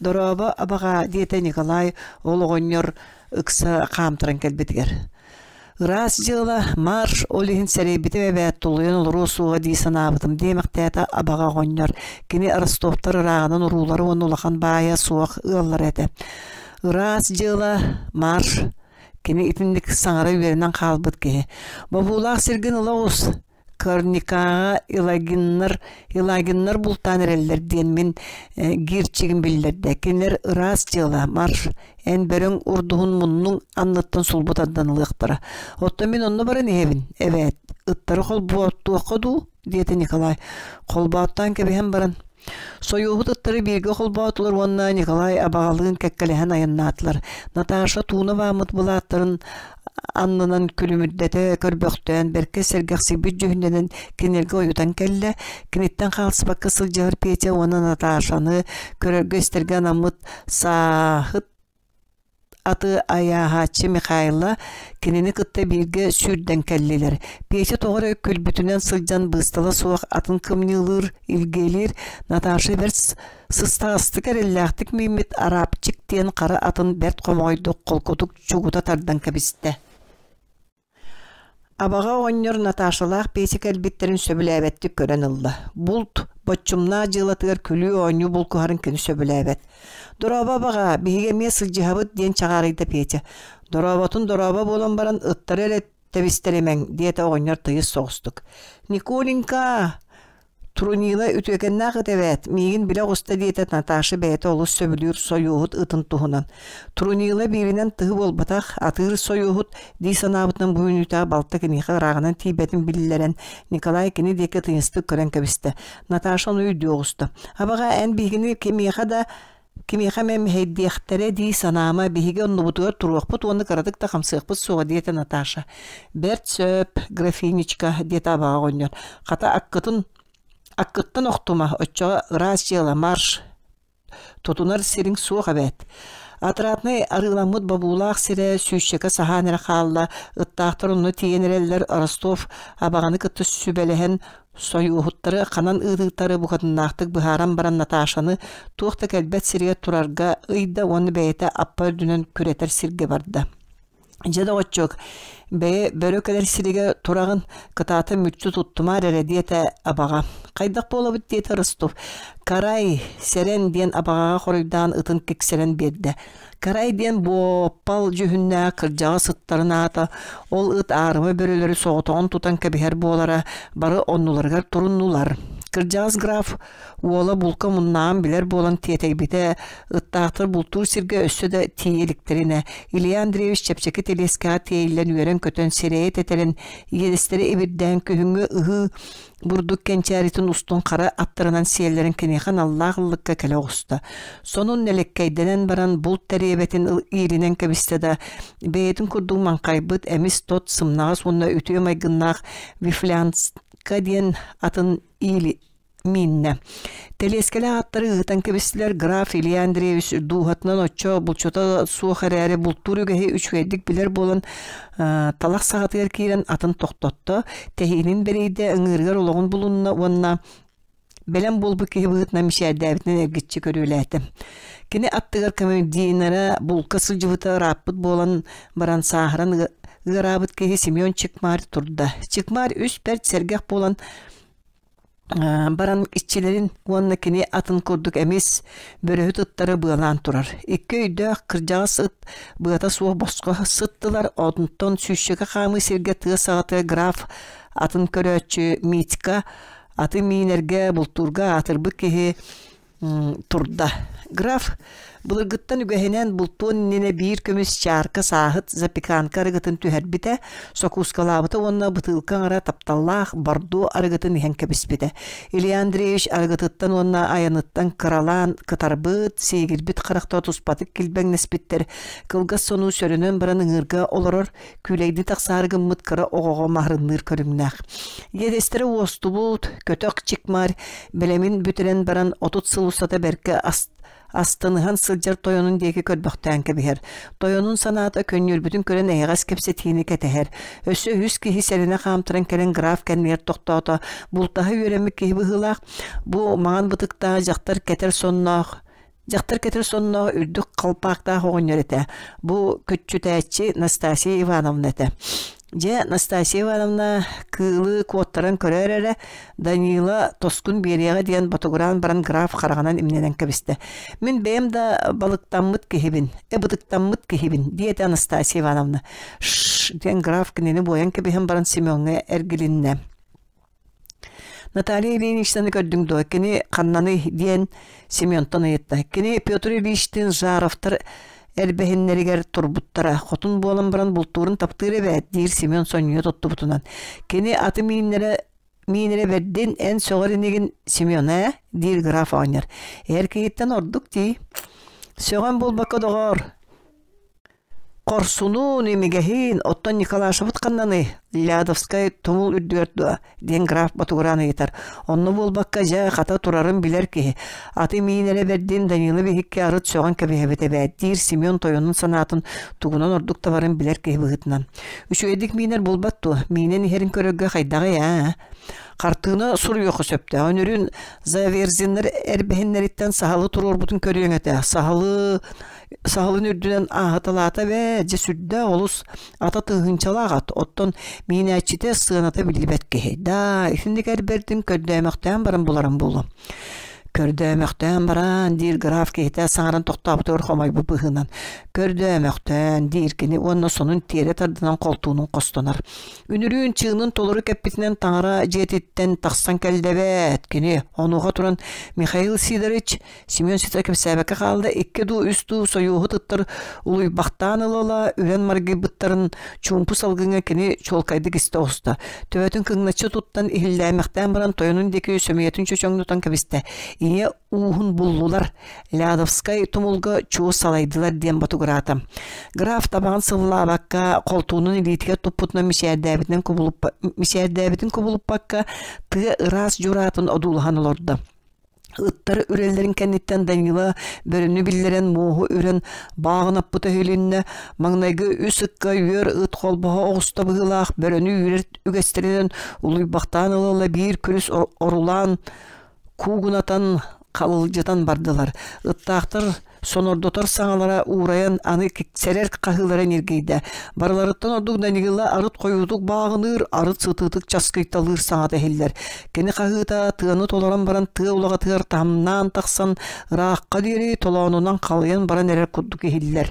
«Дорообо, абаҕаа», диэтэ Николай ол оҕонньор ыкса хаамтаран кэлбитигэр. «Ыраас дьыала, марш, ол иһин сэрэйбитим эбээт, тулуйан олоруо суоҕа дии санаабытым», диэмэхтээтэ абаҕа оҕонньор. Кини Ростовтар ырааҕынан уруулара уонна улахан баайа суох ыаллара этэ. «Ыраас дьыала, марш, Кини итинник саҥара үөрэнэн хаалбыт киһи. Бобуулаах сиргин ыла оҕус, Корникаҕа Илагиннар, Илагиннар бултаан эрэллэр диэн мин гирчигин биллэрдэ. Кинилэр ыраас дьыала, марш, эн бөрөҥ урдуһун муннуҥ анныттан сулбу тардан ылыахтара. Оттон мин онно баран иһэбин, эбээт, ыттары холбооттуохха дуу, диэтэ Николай. Холбооттоон кэбиһэн баран, Сойуоһут ыттары бииргэ холбоотулар уонна Николай абаҕалыын кэккэлэһэн айаннаатылар. Наташа тууна бааммыт былааттарын аннынан күлүмүрдэтэ көрбөхтөөн, бэркэ сэргэхсийбит дьүһүннэнэн кинилэргэ ойутан кэллэ. Киниттэн хаалсыбакка сылдьыһар Петя уонна Наташаны көрөргө-истэргэ анаммыт сааһыт аты айааһааччы Михайла кинини кытта бииргэ сүүрдэн кэллилэр. Петя тоҕо эрэ күлбүтүнэн сылдьан быыстала суох атын кымньыылыыр, илгиэлиир Наташа бэрт сыстаҕастык эрэллээхтик мииммит Арапчик диэн хара атын бэрт хомоҕойдук холкутук чугута тардан кэбистэ. Абаҕа оҕонньор Наташалаах Петя кэлбиттэрин сөбүлээбэттик көрөн ылла. Булт боччумнаах дьыалатыгар күлүү-оонньуу булкуһарын кини сөбүлээбэт. «Дорообо, абаҕаа, биһиги эмиэ сылдьыһабыт» диэн чаҕаарыйда Петя. «Дорооботун дорообо буолан баран ыттары эрэ тэбистэримэҥ» диэтэ оҕонньор тыйыс соҕустук. «Николенька, Трунила үтүөкэннээх ыт эбээт, миигин билэ оҕуста диэтэ Наташа бэйэтэ олус сөбүлүүр сойуоһут ытын туһунан. Трунила бииринэн тыһы буолбатах, атыыр сойуоһут дии санаабытынан бу мүнүүтэҕэ балта киниэхэ ырааҕынан тиийбэтин биллэрэн, Николай кини диэки тыйыстык көрөн кэбистэ. Наташа ону өйдүү оҕуста. Абаҕа эн биһигини кимиэхэ да Кимиэхэ эмэ мэһэйдиэхтэрэ дии санаама, биһиги оннубутугар туруохпут уонна кыратык да хамсыахпыт суоҕа диэтэ Наташа. Бэрт сөп, графинечка, диэтэ абаҕа оҕонньор. Хата аккытын аккыттан охтума, оччоҕо ыраас дьыала, марш! Тутунар сириҥ суох эбээт. Отраднай арыыламмыт бобуулаах сирэ сүүсчэкэ саһаан эрэ хаалла, ыттаахтар онно тиийэн эрэллэр Ростов абаҕаны кытта сүбэлэһэн Сойуоһуттары ханан ыытыытары букатыннаахтык быһааран баран Наташаны туох да кэлбэт сиригэр турарга ыйда уонна бэйэтэ аппа үрдүнэн күрэтэр сиргэ барда. Дьэ доҕоччуок, бэйэ бөрө кэлэр сиригэр тураҕын, кытаата мүччү туттумаар эрэ диэтэ абаҕа. Хайдах буолабыт диэтэ Ростов. Карай, сэрэн диэн абаҕаҕа хоруйдаан ытын киксэрэн биэрдэ. Карай диэн буоппал дьүһүннээх кырдьаҕас ыттарын аата, ол ыт аарыма бөрөлөрү соҕотоҕун тутан кэбиһэр буолара, бары оннуларыгар туруннулар. Кырдьаҕас граф уола булка муннааҕын билэр буолан тиэтэйбитэ, ыттаахтар бултуур сиргэ өссө да тиийэ иликтэринэ, Илья Андреевич чэпчэки тэлиэскэҕэ тиэйиллэн үөрэн-көтөн сирэйэ тэтэрэн, иэдэстэри ибирдээн күһүҥҥү ыһыы бурдук кэнчээритин устун хара аттарынан сиэллэрин киниэхэ аналлаах ыллыкка кэлэ оҕуста. Сонун нэлэккэйдэнэн баран булт тэриэбэтин иилинэн кэбистэ да, бэйэтин курдук маҥхайбыт эмис тот сымнаҕас уонна үтүө майгыннаах Вифлянска диэн атын иили мииннэ. Тэлиэскэлээх аттары ыытан кэбистилэр граф Илья Андреевич дууһатынан оччо булчута суох эрээри бултуур үгэһи үчүгэйдик билэр буолан талах саҕатыгар киирэн атын тохтотто, тэһиинин бэрийдэ, ыҥыырыгар олоҕун булунна уонна бэлэм буолбут киһи быһыытынан мичээрдээбитинэн эргиччи көрүөлээтэ. Кини аттыгар командирдара булка сылдьыбыта ырааппыт буолан баран сааһыран ыараабыт киһи Семен Чикмарь турда. Чикмарь үс бэрт сэргэх буолан баран иччилэрин уонна кини атын курдук эмис бөрөһүт ыттары быалаан турар. Икки өйдөөх кырдьаҕас ыт быата суох босхо сыттылар, онтон сүүсчэкэ хаамыы сиргэ тыа саҕатыгар граф атын көрөөччү Митька аты миинэргэ, бултуурга аатырбыт киһи турда. Граф былыргыттан үгэһинэн бултуон иннинэ биир көмүс чаарка сааһыт запеканка арыгытын түһэрбитэ, сокуускалаабыта уонна бытыылка аҥара тапталлаах бордо арыгытын иһэн кэбиспитэ. Илья Андреевич арыгытыттан уонна айаныттан кыралаан кытарбыт, сиигирбит харахта туспатык килбэҥнэспиттэр, кылгас сону сөрөнөн баран ыҥыырга олорор, күүлэйдии тахсаары гыммыт кыра оҕоҕо маһарынныыр көрүҥнээх. Иэдэстэрэ уостубут, көтөх чикмарь бэлэмин бүтэрэн баран 30 сыл устата бэркэ астыныһан сылдьар тойонун диэки көрбөхтөөн кэбиһэр. Тойонун санаата көнньүөрбүтүн көрөн эйэҕэс кэпсэтиини кэтэһэр. Өссө үһүс киһи сэрэнэ хаамтаран кэлэн граф кэннигэр тохтоото. Бултаһа үөрэммит киһи быһыылаах. Бу маҥан бытыктаах дьахтар кэтэр сонноох Дьахтар кэтэр сонноох үрдүк халпаактаах оҕонньор этэ. Бу көччүтээччи Настасья Ивановна этэ. Дьэ, Настасья Ивановна кыылы куоттаран көрөөр эрэ, Данила тоскун биэриэҕэ диэн ботугураан баран граф хараҕынан имнэнэн кэбистэ. Мин бэйэм да балыктаммыт киһибин, ыбытыктаммыт киһибин, диэтэ Анастасия Ивановна. Шш диэн граф кинини буойан кэбиһэн баран Семеҥҥа эргилиннэ. Наталья Ильиничнаны көрдүҥ дуо? Кини ханнаный? диэн Сементон ыйытта. Кини Петр Ильичтиин Жаровтар эрбэһиннэригэр турбуттара. Хотун буолан баран бултуурун таптыыр эбээт, диир Семен сонньуйа туттубутунан. Кини аты мииннэрэ миинэрэ бэрдин, эн сөҕөр инигин Семен ээ, диир граф оҕонньор. Эр киһиттэн ордук дии. Сөҕөн буолбакка доҕоор, Хорсунуун, имигэһиин, оттон Николашабыт ханнаный? Лядовскай тумул үрдүгэр дуо? диэн граф ботугураан ыйытар. Онно буолбакка дьэ хата турарын билэр киһи. Аты миин эрэ бэрдин Данила биһикки арыт сөҕөн кэбиһэбит эбээт диир Семен тойонун санаатын тугунан ордук табарын билэр киһи быһыытынан. Үчүгэйдик миинэр буолбат дуо? Миинэн иһэрин көрөргө хайдаҕый аа? Хартыына суруйуохха сөптөөх. Үнүрүүн Заверзиннэр эрбэһиннэриттэн саһылы туруорбутун көрүөҥ этэ. Саһылы Саһылын үрдүнэн ааһыталаата эбээ, дьэ сүрдээх олус ата тыһыынчалаах ат, оттон миинээччитэ сыаната биллибэт киһи. Даа, итинник эр бэрдин көрдөөмөхтөөн баран буларым буолуо. Көрдөөмөхтөөн баран, диир граф киһитэ саҥаран тохтообутугар хомойбут быһыынан. Көрдөөмөхтөөн, диир кини уонна сонун тиэрэ тардынан холтуунун хостонор. Үнүрүүн чыынын толору кэппитинэн таҥара дьиэтиттэн тахсан кэллэ эбээт. Кини онуоха туран Михаил Сидорович Семен ситэ кэпсээбэккэ хаалла, икки дуу, үс дуу сойуоһу ыттар улуйбахтаан ыла-ыла үрэн маргыйбыттарын чуумпу салгыҥҥа кини чуолкайдык истэ оҕуста. Төбөтүн кыҥначчы туттан иһиллээмэхтээн баран тойонун диэки сөмүйэтин чөчөҥнөтөн кэбистэ. Ийэ ууһун буллулар, Лядовскай тумулга чуо салайдылар диэн ботугураата. Граф табаҕын сыллаабакка, холтуунун илиитигэр туппутунан мичээрдээбитинэн мичээрдээбитин кубулуппакка, тыа ыраас дьураатын одуулаһан олордо. Ыттар үрэллэрин кэнниттэн Данила бөрөнү биллэрэн муоһу үрэн бааҕынаппыта иһилиннэ. Маҥнайгы үс ыкка үөр ыт холбоһо оҕуста быһыылаах бөрөнү үүрэр үгэстэринэн улуйбахтаан ыла-ыла биир күрүс орулаан куугунатан халылдьытан бардылар. Ыттаахтар сонордотор саҥалара уурайан аны киксэрэр хаһыылара ньиргийдэ. Барыларыттан ордук Даниила арыт хойуутук бааҕыныыр, арыт сытыытык часкыйталыыр саҥата иһиллэр. Кини хаһыыта тыаны толорон баран тыа улаҕатыгар таһымнаан тахсан ыраахха диэри толоонунан халыйан баран эрэр курдук иһиллэр.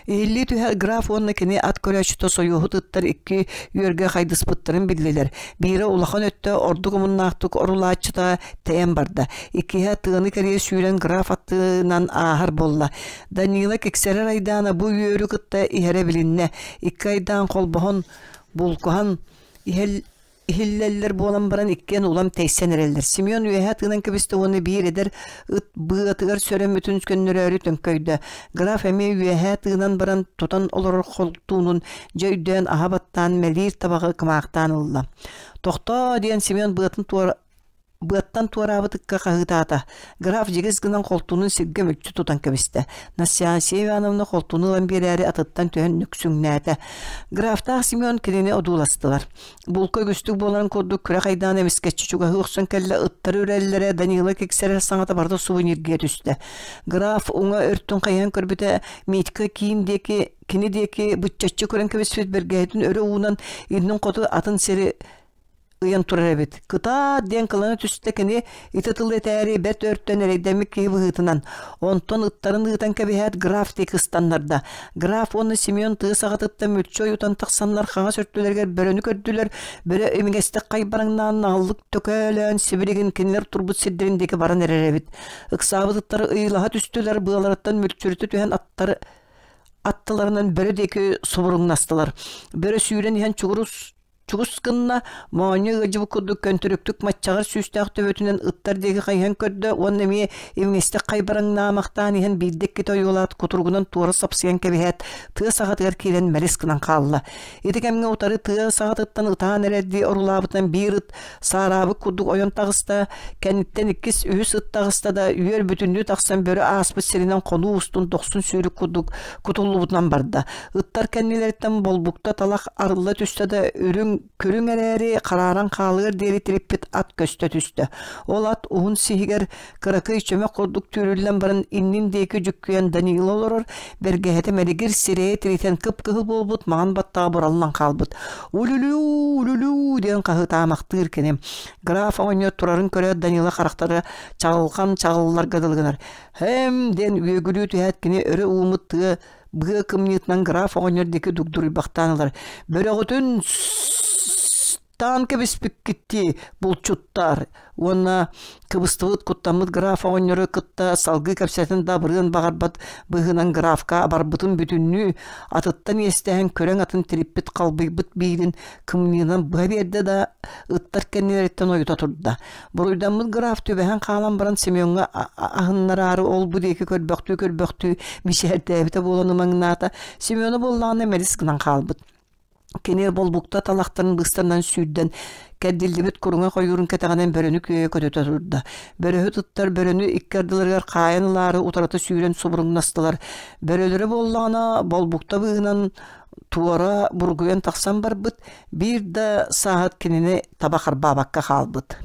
Иһиллии түһэр граф уонна кини ат көрөөччүтэ сойуоһу ыттар икки үөргэ хайдыспыттарын биллилэр. Биирэ улахан өттө ордук омуннаахтык орулааччыта тэйэн барда. Иккиһэ тыаны кэрийэ сүүрэн граф аттынан ааһар буолла. Данила киксэрэр айдаана бу үөрү кытта иһэрэ билиннэ. Икки айдаан холбоһон, булкуһан иһэл иһиллэллэр буолан баран иккиэн улам тэйсэн эрэллэр. Семен үөһэ тыынан кэбистэ уонна биир эдэр ыт быатыгар сөрөммүтүн көннөрөөрү төҥкөйдө. Граф эмиэ үөһэ тыынан баран тутан олорор холтуунун дьэ өйдөөн аһа баттаан мэлиир табаҕы кымаахтаан ылла. «Тохтоо!» диэн Семен быатын туора Быаттан туораабыт ыкка хаһыытаата. Граф дьигис гынан холтунун сиргэ мүччү тутан кэбистэ. Настасья Ивановна холтуну ылан биэрээри атыттан түһэн нүксүҥнээтэ. Графтаах Семен кинини одууластылар. Булка үгүстүк буоларын курдук күрэх айдаана эмискэччи чугаһыы охсон кэллэ, ыттары үрэллэрэ, Данила киксэрэр саҥата барыта сувениргэ түстэ. Граф уҥа өртүн хайыһан көрбүтэ, Митька киин диэки, кини диэки быччаччы көрөн кэбиспит бэргэһэтин өрө уунан иннин хоту атын сири ыйан турар эбит. Кытаат диэн кылана түстэ кини ити тыл этээри бэрт өртөн эрэйдэммит киһи быһыытынан. Онтон ыттарын ыытан кэбиһээт граф диэки ыстаннарда. Граф уонна Семен тыа саҕатыттан мүлчү ойутан тахсаннар хаҥас өртүлэригэр бөрөнү көрдүлэр. Бөрө имигэстик хайбараҥнаан наҕыллык төкөөлөөн сибилигин кинилэр турбут сирдэрин диэки баран эрэр эбит. Ыксаабыт ыттары ыйылаһа түстүлэр, быаларыттан мүлчүрүтэ түһэн аттары аттыларынан бөрө диэки субуруҥнастылар. Бөрө сүүрэн иһэн чугурус Чугус гынна, моонньу ыалдьыбыт курдук көнтөрүктүк маччаҕар сүүстээх төбөтүнэн ыттар диэки хайыһан көрдө уонна эмиэ имигэстик хайбараҥнаамахтаан иһэн биирдэ иккитэ ойуолаат кутуругунан туора сапсыйан кэбиһээт тыа саҕатыгар киирэн мэлис гынан хаалла. Ити кэмҥэ утары тыа саҕатыттан ытаан эрэрдии орулаабытынан биир ыт саараабыт курдук ойон таҕыста, кэнниттэн иккис, үһүс ыт таҕыста да үөр бүтүннүү тахсан бөрө ааспыт сиринэн хонуу устун дохсун сүүрүк курдук кутуллубутунан барда. Ыттар кэннилэриттэн болбукта талах арылла түстэ да үрүҥ күрүҥ эрээри харааран хаалыар диэри тириппит ат көстө түстэ. Ол ат уһун сиһигэр кыракый чөмөх курдук түүрүллэн баран иннин диэки дьүккүйэн Данила олорор, бэргэһэтэ мэлигир сирэйэ тиритэн кып-кыһыл буолбут маҥан баттаҕа бураллан хаалбыт. «Улүлүү, улүлүү!» диэн хаһыытаамахтыыр кини. Граф оҕонньор турарын көрөөт Данила харахтара чаҕылхан чаҕылларга дылы гынар. «Һэм!» диэн үөгүлүү түһээт кини өрө ууммут тыа быа кымньыытынан граф оҕонньор диэки дугдуруйбахтаан ылар. «Бөрөҕүтүн таан кэбиспиккиттии булчуттар уонна кыбыстыбыт куттаммыт граф оҕонньору кытта салгыы кэпсэтэн да абырыан баҕарбат быһыынан графка абарбытын бүтүннүү атыттан иэстэһэн көрөҥ атын тириппит халбыйбыт биилин кымньыынан быһа биэрдэ да ыттар кэннилэриттэн ойута турда Буруйдаммыт граф түбэһэн хаалан баран Семеҥҥа аһыннараары ол-бу диэки көрбөхтүү-көрбөхтүү мичээрдээбитэ буолан ымаҥнаата. Семена буоллаҕына мэлис гынан хаалбыт. Кини болбукта талахтарын быыстарынан сүүрдэн, кэрдиллибит куруҥа хойуурун кэтэҕинэн бөрөнү күөйэ көтүтэ турда. Бөрөһүт ыттар бөрөнү икки ардыларыгар хаайан ылаары утарыта сүүрэн субуруҥнастылар. Бөрөлөрө буоллаҕына болбукта быыһынан туора бургуйан тахсан барбыт, биир да сааһыт кинини таба харбаабакка хаалбыт.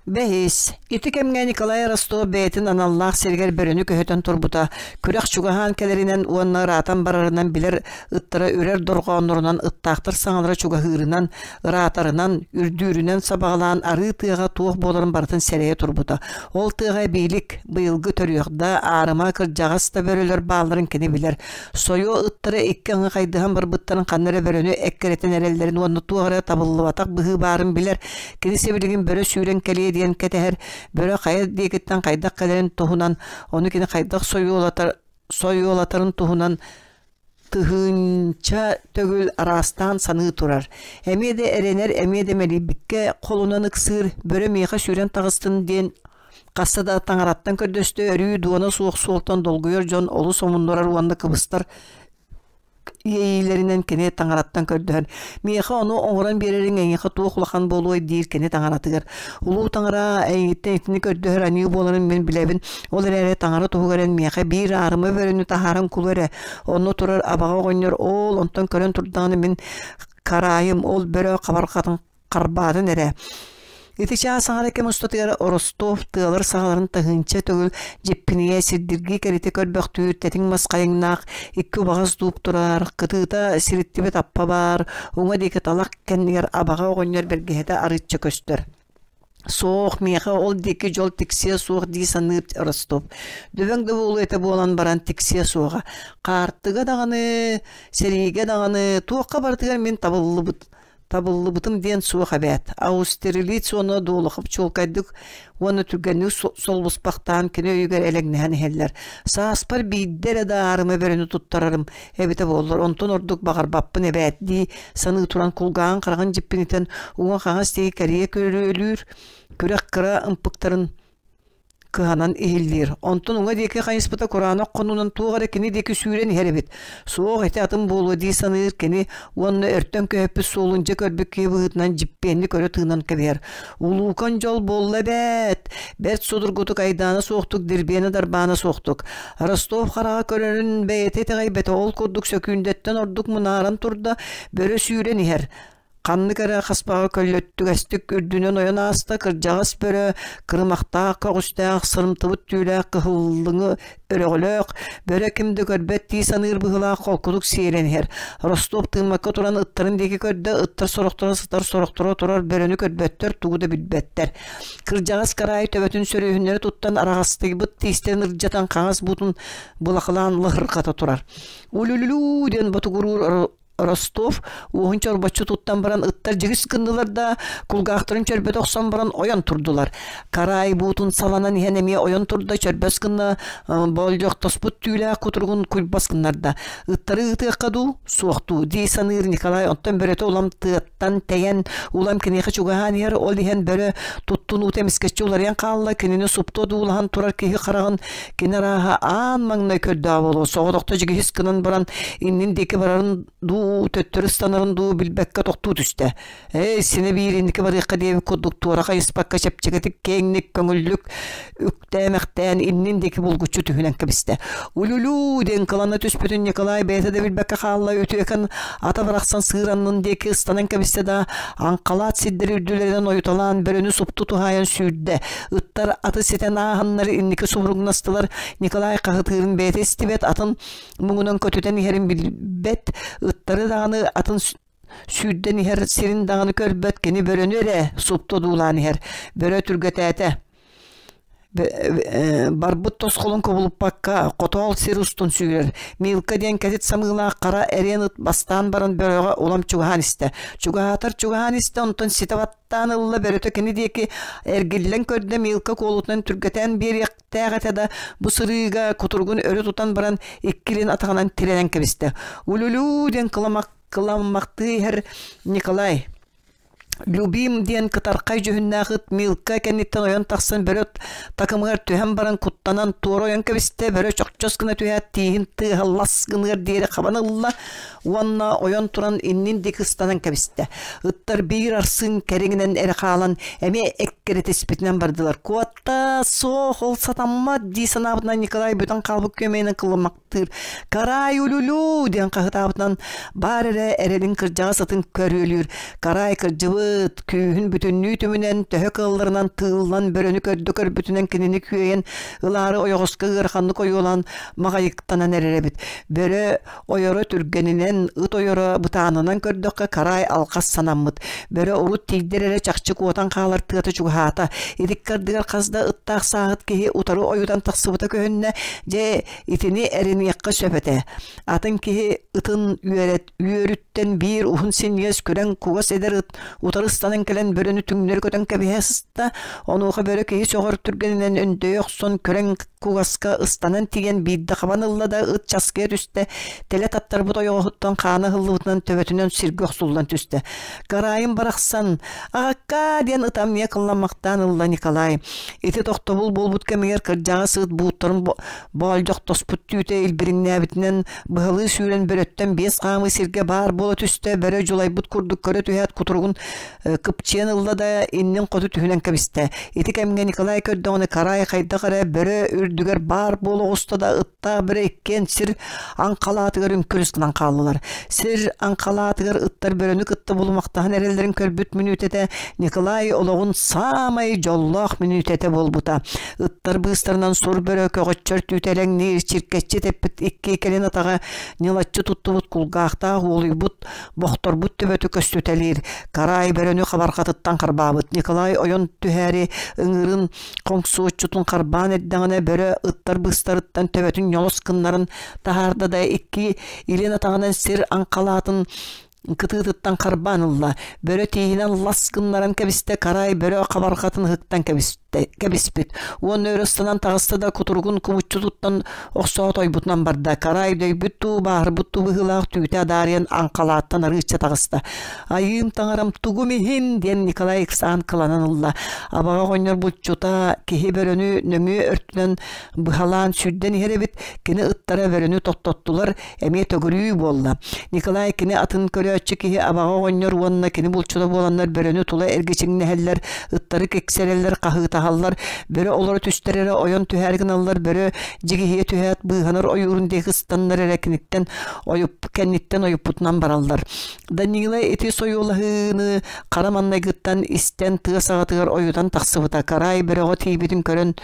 Бэһис, ити кэмҥэ Николай Ростов бэйэтин аналлаах сиригэр бөрөнү көһүтэн турбута, күрэх чугаһаан кэлэринэн уонна ыраатан барарынан билэр ыттара үрэр дорҕооннорунан ыттаахтар саҥалара чугаһыырынан, ыраатарынан, үрдүүрүнэн сабаҕалаан арыы тыаҕа туох буоларын барытын сэрэйэ турбута. Ол тыаҕа эбиилик, быйылгы төрүөх да, аарыма кырдьаҕас да бөрөлөр баалларын кини билэр. Сойуо ыттара икки аҥы хайдыһан барбыттарын ханна эрэ бөрөнү эккирэтэн эрэллэрин уонна туох эрэ табыллыбатах быһыы баарын билэр. Кини сибилигин бөрө сүүрэн кэлиэ диэн кэтэһэр. Бөрө хайа диэкиттэн хайдах кэлэрин туһунан, ону кини хайдах сойуолатар, сойуолатарын туһунан тыһыынча төгүл араастаан саныы турар. Эмиэ да эрэнэр, эмиэ да мэлийбиккэ холунан ыксыыр, бөрө миэхэ сүүрэн таҕыстын диэн Хаста да таҥараттан көрдөстө, өрүү дуона суох суолтан долгуйар дьон олус омуннурар уонна кыбыстар иэйиилэринэн кини таҥараттан көрдөһөн «Миэхэ ону оҥорон биэрэриҥ эйиэхэ туох улахан буолуой?» диир кини таҥаратыгар. «Улуу таҥара эйигиттэн итини көрдөһөр аньыы буоларын мин билэбин, ол эрээри таҥара туһугар эн миэхэ биир аарыма бөрөнү таһааран кулу эрэ, онно турар абаҕа оҕонньор оол онтон көрөн турдаҕына мин караайым ол бөрө хабарҕатын харбаатын эрэ. Ити чаас аҥара кэм устатыгар Ростов тыалар саҕаларын таһыынча төгүл дьиппинийэ сирдиргии кэритэ көрбөхтүүр тэтиҥ мас хайыҥнаах икки убаҕас дууп турар, кытыыта сириттибит аппа баар, уҥа диэки талах кэннигэр абаҕа оҕонньор бэргэһэтэ арыычча көстөр. Суох, миэхэ ол диэки дьол тиксиэ суох дии саныыр Ростов. Дөбөҥ да буолуо этэ буолан баран тиксиэ суоҕа. Хаартыга даҕаны, сэриигэ даҕаны, туохха барытыгар мин табыллыбыт Табыллыбытым диэн суох эбээт. Аустерилиц уонна Долохов чуолкайдык уонна түргэнник солбуспахтаан кини өйүгэр элэҥнэһэн иһэллэр. Сааспар биирдэ эрэ да аарыма бөрөнү туттарарым эбитэ буоллар, онтон ордук баҕарбаппын эбээт дии саныы туран кулгааҕын хараҕын дьиппинитэн уҥа-хаҥас диэки кэрийэ көрүөлүүр, күрэх кыра ымпыктарын. кыһанан иһиллиир. Онтон уҥа диэки хайыспыта кураанах хонуунан туох эрэ кини диэки сүүрэн иһэр эбит. Суох ити атын буолуо дии саныыр кини уонна өртөн көһөппүт суолун дьэ көрбүт киһи быһыытынан дьиппиэнник өрө тыынан кэбиһэр. Улуукан дьол буолла эбээт! Бэрт судургутук айдаана суохтук дирбиэнэ-дарбаана суохтук. Ростов хараҕа көрөрүн бэйэтэ итэҕэйбэтэ ол курдук сөкүүндэттэн ордук мунааран турда, бөрө сүүрэн иһэр. Ханнык эрэ хаспаҕа көллөттүгэстик үрдүнэн ойон ааста, кырдьаҕас бөрө кырымахтаах көҕүстээх, сырымтыбыт түүлээх кыһыллыҥы өрөҕөлөөх, бөрө ким да көрбөт дии саныыр быһыылаах холкутук сиэрэн иһэр. Ростов тыыммакка туран ыттарын диэки көрдө, ыттар сорохторо сытар, сорохторо турар, бөрөнү көрбөттөр, тугу да билбэттэр. Кырдьаҕас караай төбөтүн сөрүөһүннэри туттан араҕастыйбыт тиистэрин ырдьатан хаҥас буутун былахылаан лаһырҕата турар. «Улүлүлүү» диэн ботугуруур Ростов уоһун чорбоччу туттан баран ыттар дьигис гыннылар да, кулгаахтарын чөрбөтө охсон баран ойон турдулар. Караай буутун саланан иһэн эмиэ ойон турда, чөрбөс гынна болдьохтоспут түүлээх кутуругун куйбас гыннарда. Ыттары ыытыахха дуу, суох дуу дии саныыр Николай онтон бөрөтө улам тыаттан тэйэн, улам киниэхэ чугаһаан иһэр, ол иһэн бөрө туттунуута эмискэччи уларыйан хаалла, кинини супту одуулаһан турар киһи хараҕын Кини арааһа аан маҥнай көрдөөх буолуо, соҕотохто дьигиһис гынан баран иннин диэки барарын дуу, төттөрү ыстанарын дуу билбэккэ тохтуу түстэ. Эй, синэ биир инники барыахха диэбит курдук туора хайыспакка чэпчэкитик, киэҥник, көҥүллүк үктээмэхтээн иннин диэки булгуччу түһүнэн кэбистэ. Улюлю диэн кылана түспүтүн Николай бэйэтэ да билбэккэ хаалла, үтүөкэн ата барахсан сыыр аннын диэки ыстанан кэбистэ да, аҥхалаат сирдэри үрдүлэринэн ойуталаан бөрөнү супту туһаайан сүүрдэ. Ыттар аты ситэн ааһаннар инники субуруҥнастылар. Николай хаһытыырын бэйэтэ истибэт, атын муҥунан көтүтэн иһэрин билбэт. Ыттары даҕаны атын сүүрдэн иһэр сирин даҕаны көрбөт, кини бөрөнү эрэ супту одуулаан иһэр. Бөрө түргэтээтэ. Барбыт тосхолун кубулуппакка, хотоол сир устун сүүрэр. Милка диэн кэтит самыылаах хара эриэн ыт бастаан баран бөрөҕө улам чугаһаан истэ. Чугаһаатар чугаһаан истэ, онтон ситэ баттаан ылла бөрөтө кини диэки эргиллэн көрдө Милка куолутунан түргэтээн биэриэхтээх этэ да, бу сырыыга кутуругун өрө тутан баран икки илин атаҕынан тирэнэн кэбистэ. Улюлю диэн кыламмахтыы иһэр Николай Любим диэн кытархай дьүһүннээх ыт Милка кэнниттэн ойон тахсан бөрө такымыгар түһэн баран куттанан туора ойон кэбистэ, бөрө чохчос гына түһээт тииһин тыаһа лас гыныар диэри хабан ылла уонна ойон туран иннин диэки ыстанан кэбистэ. Ыттар биир арсыын кэриҥинэн эрэ хаалан эмиэ эккирэтиспитинэн бардылар. Куотта, суох, ол сатаммат дии санаабытынан Николай бүтэн хаалбыт күөмэйинэн кылымах тыыр «Карай улюлю!» диэн хаһытаабытынан баар эрэ эрэлин кырдьаҕас атын көрүөлүүр. Карай кырдьыбыт, күүһүн бүтүннүү түмүнэн, төһө кыалларынан тыыллан бөрөнү көрдө көрбүтүнэн кинини күөйэн ылаары ойоҕоско ыараханнык ойуолаан маҕайыктанан эрэр эбит. Бөрө ойоро түргэнинэн, ыт ойоро бытаанынан көрдөххө Карай алҕас санаммыт. Бөрө урут тиийдэр эрэ чахчы куотан хаалар тыата чугаһаата. Итикки ардыгар хас да ыттаах сааһыт киһи утары ойутан тахсыбыта көһүннэ. Дьэ, итини эриниэххэ сөп этэ. Атын киһи ытын үөрэт, үөрүттэн биир уһун синньигэс күрэҥ кугас эдэр ыт утары ыстанан кэлэн бөрөнү түҥнэри көтөн кэбиһэ сыста. Онуоха бөрө киһи сөҕөр түргэнинэн өндөйө охсон күрэҥ кугаска ыстанан тиийэн биирдэ хабан ылла да ыт часкыйа түстэ, тэлэ таттарбыт ойоҕоһуттан хаана ыһыллыбытынан төбөтүнэн сиргэ охсуллан түстэ. Караайым барахсан, «Аҕаккаа!» диэн ытамньыйа кылламмахтаан ылла Николай. Ити тохтобул буолбут кэмигэр кырдьаҕас ыт бууттарын боолдьохтоспут түүтэ илбириҥнээбитинэн быһалыы сүүрэн бөрөттөн биэс хаамыы сиргэ баар буола түстэ, бөрө дьулайбыт курдук көрө түһээт кутуругун кыпчыйан ылла да иннин хоту түһүнэн кэбистэ. Ити кэмҥэ Николай көрдөҕүнэ Карай хайдах эрэ бөрө үрдүгэр баар буола оҕуста да ыттаах бөрө иккиэн сир аҥхалаатыгар үҥкүрүс гынан хааллылар. Сир аҥхалаатыгар ыттар бөрөнү кытта булумахтаһан эрэллэрин көрбүт мүнүүтэтэ Николай олоҕун саамай дьоллоох мүнүүтэтэ буолбута. Ыттар быыстарынан сур бөрө көҕөччөр түүтэлэҥниир чиркэччи тэппит икки кэлин атаҕа ньылаччы туттубут кулгаахтаах уолуйбут бохторбут төбөтө көстүтэлиир. Караай бөрөнү хабарҕатыттан харбаабыт. Николай ойон түһээри ыҥыырын хоҥсуоччутун харбаан эрдэҕинэ бөрө ыттар быыстарыттан төбөтүн ньолос гыннаран таһаарда да икки илин атаҕынан сир аҥхалаатын кытыытыттан харбаан ылла. Бөрө тииһинэн лас гыннаран кэбистэ, Караай бөрө хабарҕатын ыһыктан кэбистэ. кэбиспит. Уонна өрө ыстанан таҕыста да кутуругун кумуччу туттан охсоот ойбутунан барда. Карай дөйбүт дуу, бааһырбыт дуу быһыылаах түүтэ адаарыйан аҥхалааттан арыычча таҕыста. «Айыым таҥарам тугум иһин?» диэн Николай ыксаан кыланан ылла. Абаҕа оҕонньор булчута киһи бөрөнү нөҥүө өртүнэн быһалаан сүүрдэн иһэр эбит. Кини ыттара бөрөнү тохтоттулар, эмиэ төгүрүү буолла. Николай кини атын көрөөччү киһи абаҕа оҕонньор уонна кини булчута буоланнар бөрөнү тула эргичиҥнэһэллэр, ыттары киксэрэллэр, хаһыытаһаллар, бөрө олоро түстэр эрэ ойон түһээри гыналлар, бөрө дьигиһийэ түһээт быыһанар ойуурун диэки ыстаннар эрэ киниттэн ойуп кэнниттэн ойуппутунан бараллар. Данила ити сойуолаһыыны хара маннайгыттан истэн тыа саҕатыгар ойутан тахсыбыта. Карай бөрөҕө тиийбитин көрөн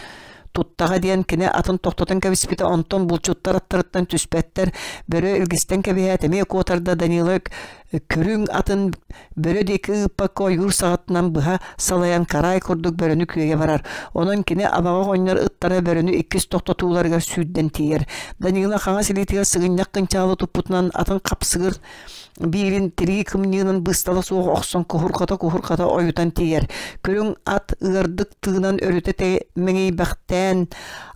туттаҕа диэн кини атын тохтотон кэбиспитэ, онтон булчуттар аттарыттан түспэттэр, бөрө илгистэн кэбиһээт эмиэ куотарда Данила көрүҥ атын бөрө диэки ыыппакка ойуур саҕатынан быһа салайан караай курдук бөрөнү күөйэ барар. Онон кини абаҕа оҕонньор ыттара бөрөнү иккис тохтотууларыгар сүүрдэн тиийэр. Данила хаҥас илиитигэр сыгынньах кынчаалы туппутунан атын хапсыгыр биирин тирии кымньыынан быыстала суох охсон куһурҕата-куһурҕата ойутан тиийэр. Көрүҥ ат ыардык тыынан өрүтэ мэҥийбэхтээн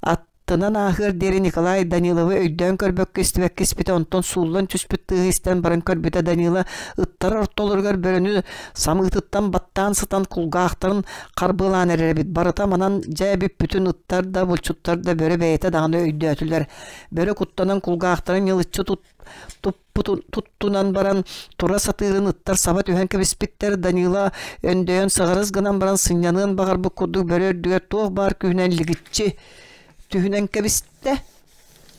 аттынан ааһыар диэри Николай Даниловы өйдөөн көрбөккө истибэккэ испитэ, онтон сууллан түспүт тыаһы истэн баран көрбүтэ Данила ыттар ортолоругар бөрөнү самыытыттан баттаан сытан кулгаахтарын харбыалаан эрэр эбит. Барыта манан дьэ бүппүтүн ыттар да, булчуттар да бөрө бэйэтэ даҕаны өйдөөтүлэр. Бөрө куттанан кулгаахтарын ньылыччы туттунан баран тура сатыырын ыттар саба түһэн кэбиспиттэр. Данила өндөйөн сыҕарыс гынан баран сынньаныан баҕарбыт курдук бөрө үрдүгэр туох баар күүһүнэн лигиччи түһүнэн кэбистэ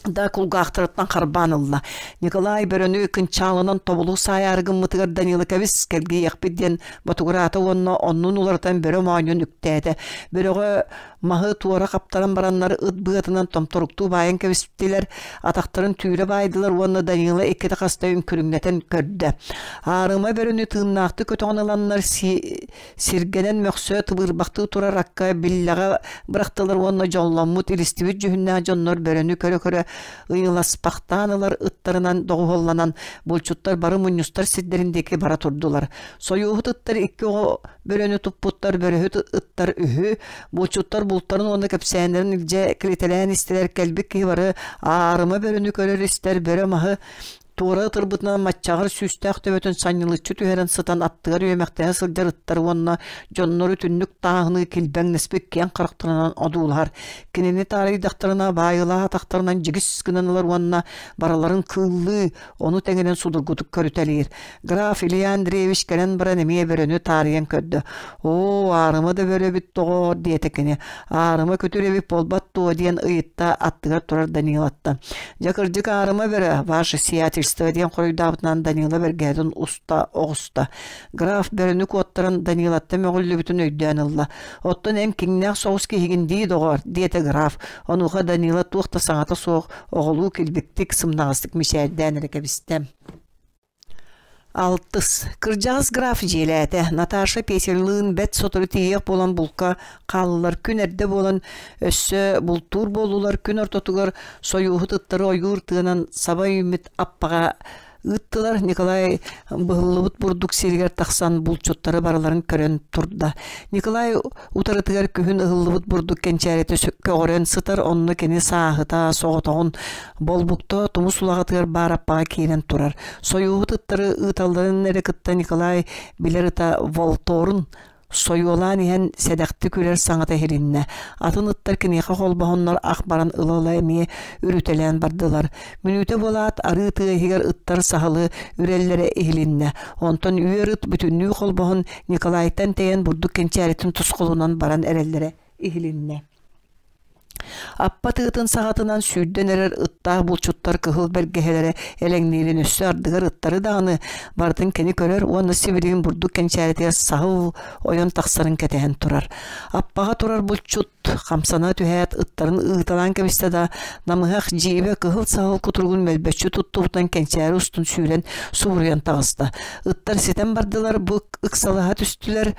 да кулгаахтарыттан харбаан ылла. Николай бөрөнү кынчаалынан тобулу саайаары гыммытыгар Данила кэбис кэлгийиэхпит диэн ботугураата уонна оннун уларытан бөрө моонньун үктээтэ. Бөрөҕө Маһы туора хаптаран бараннар ыт быатынан томторуктуу баайан кэбистилэр, атахтарын түүрэ баайдылар уонна Данила иккитэ хаста үҥкүрүҥнэтэн көрдө. Аарыма бөрөнү тыыннаахтык көтөҕөн ыланнар сиргэнэн мөхсө тыбыырбахтыы турар акка биллэҕэ бырахтылар уонна дьолломмут илистибит дьүһүннээх дьоннор бөрөнү көрө-көрө ыйыласпахтаан ылар ыттарынан доҕуһуолланан булчуттар бары мунньустар сирдэрин диэки бара турдулар. Сойууһут ыттар икки оҕо бөрөнү туппуттар бөрөһүт ыттар үһү булчуттар бултарын уонна кэпсээннэрин илдьэ килитэлээн истилэр кэлбит киһи бары аарыма бөрөнү көрөр истэр бөрө маһы туора ытырбытынан маччаҕар сүүстээх төбөтүн санньылыччы түһэрэн сытан аттыгар үөмэхтэһэ сылдьар ыттар уонна дьоннору түннүк тааһыныы килбэҥнэспит киэҥ харахтарынан одуулаһар кинини таарыйдахтарына баайылаах атахтарынан дьигис гынан ылар уонна барыларын кыыллыы ону тэҥинэн судургутук көрүтэлиир Граф Илья Андреевич кэлэн баран эмиэ бөрөнү таарыйан көрдө. «Оо, аарыма да бөрө эбит доҕоор» диэтэ кини. «Аарыма күтүр эбит буолбат дуо?» диэн ыйытта аттыгар турар Данилаттан. «Дьэ кырдьык аарыма бөрө, ваше сиятельство» диэн хоруйдаабытынан Данила бэргэһэтин уста оҕуста. Граф бөрөнү куоттаран Данилаттан мөҕүллүбүтүн өйдөөн ылла. «Оттон эн киҥнээх соҕус киһигин дии, доҕоор» диэтэ граф. Онуоха Данила туох да саҥата суох оҕолуу килбиктик, сымнаҕастык мичээрдээн эрэ кэбистэ. Алтыс. Кырдьаҕас граф дьиэлээтэ. Наташа Петялыын бэрт сотору тиийиэх буолан булка хааллылар. Күн эрдэ буолан өссө бултуур буоллулар. Күн ортотугар сойууһут ыттары ойуур тыанан саба үүммүт аппаҕа ыыттылар. Николай быһыллыбыт бурдук сиригэр тахсан булчуттары барыларын көрөн турда. Николай утарытыгар күһүн ыһыллыбыт бурдук кэнчээритэ көҕөрөн сытар, онно кини сааһыта соҕотоҕун болбукта тумус улаҕатыгар баар аппаҕа киирэн турар. Сойууһут ыттары ыыталларын эрэ кытта Николай билэр ыта Волторун сойуолаан иһэн сэдэхтик үрэр саҥата иһилиннэ. Атын ыттар киниэхэ холбоһоннор ах баран ыла-ыла эмиэ үрүтэлээн бардылар. Мүнүүтэ буолаат арыы тыа иһигэр ыттар саһылы үрэллэрэ иһилиннэ. Онтон үөр ыт бүтүннүү холбоһон Николайтан тэйэн бурдук кэнчээритин тусхолунан баран эрэллэрэ иһилиннэ. Аппа тыатын саҕатынан сүүрдэн эрэр ыттаах булчуттар кыһыл бэргэһэлэрэ элэҥниирин өссө ардыгар ыттары даҕаны барытын кини көрөр уонна сибилигин бурдук кэнчээритигэр саһыл ойон тахсарын кэтэһэн турар. Аппаҕа турар булчут хамсана түһээт ыттарын ыыталаан кэбистэ да намыһах дьиибэ кыһыл саһыл кутуругун мөлбөччү туттубутунан кэнчээри устун сүүрэн субуруйан таҕыста. Ыттар ситэн бардылар, бу ыксалаһа түстүлэр.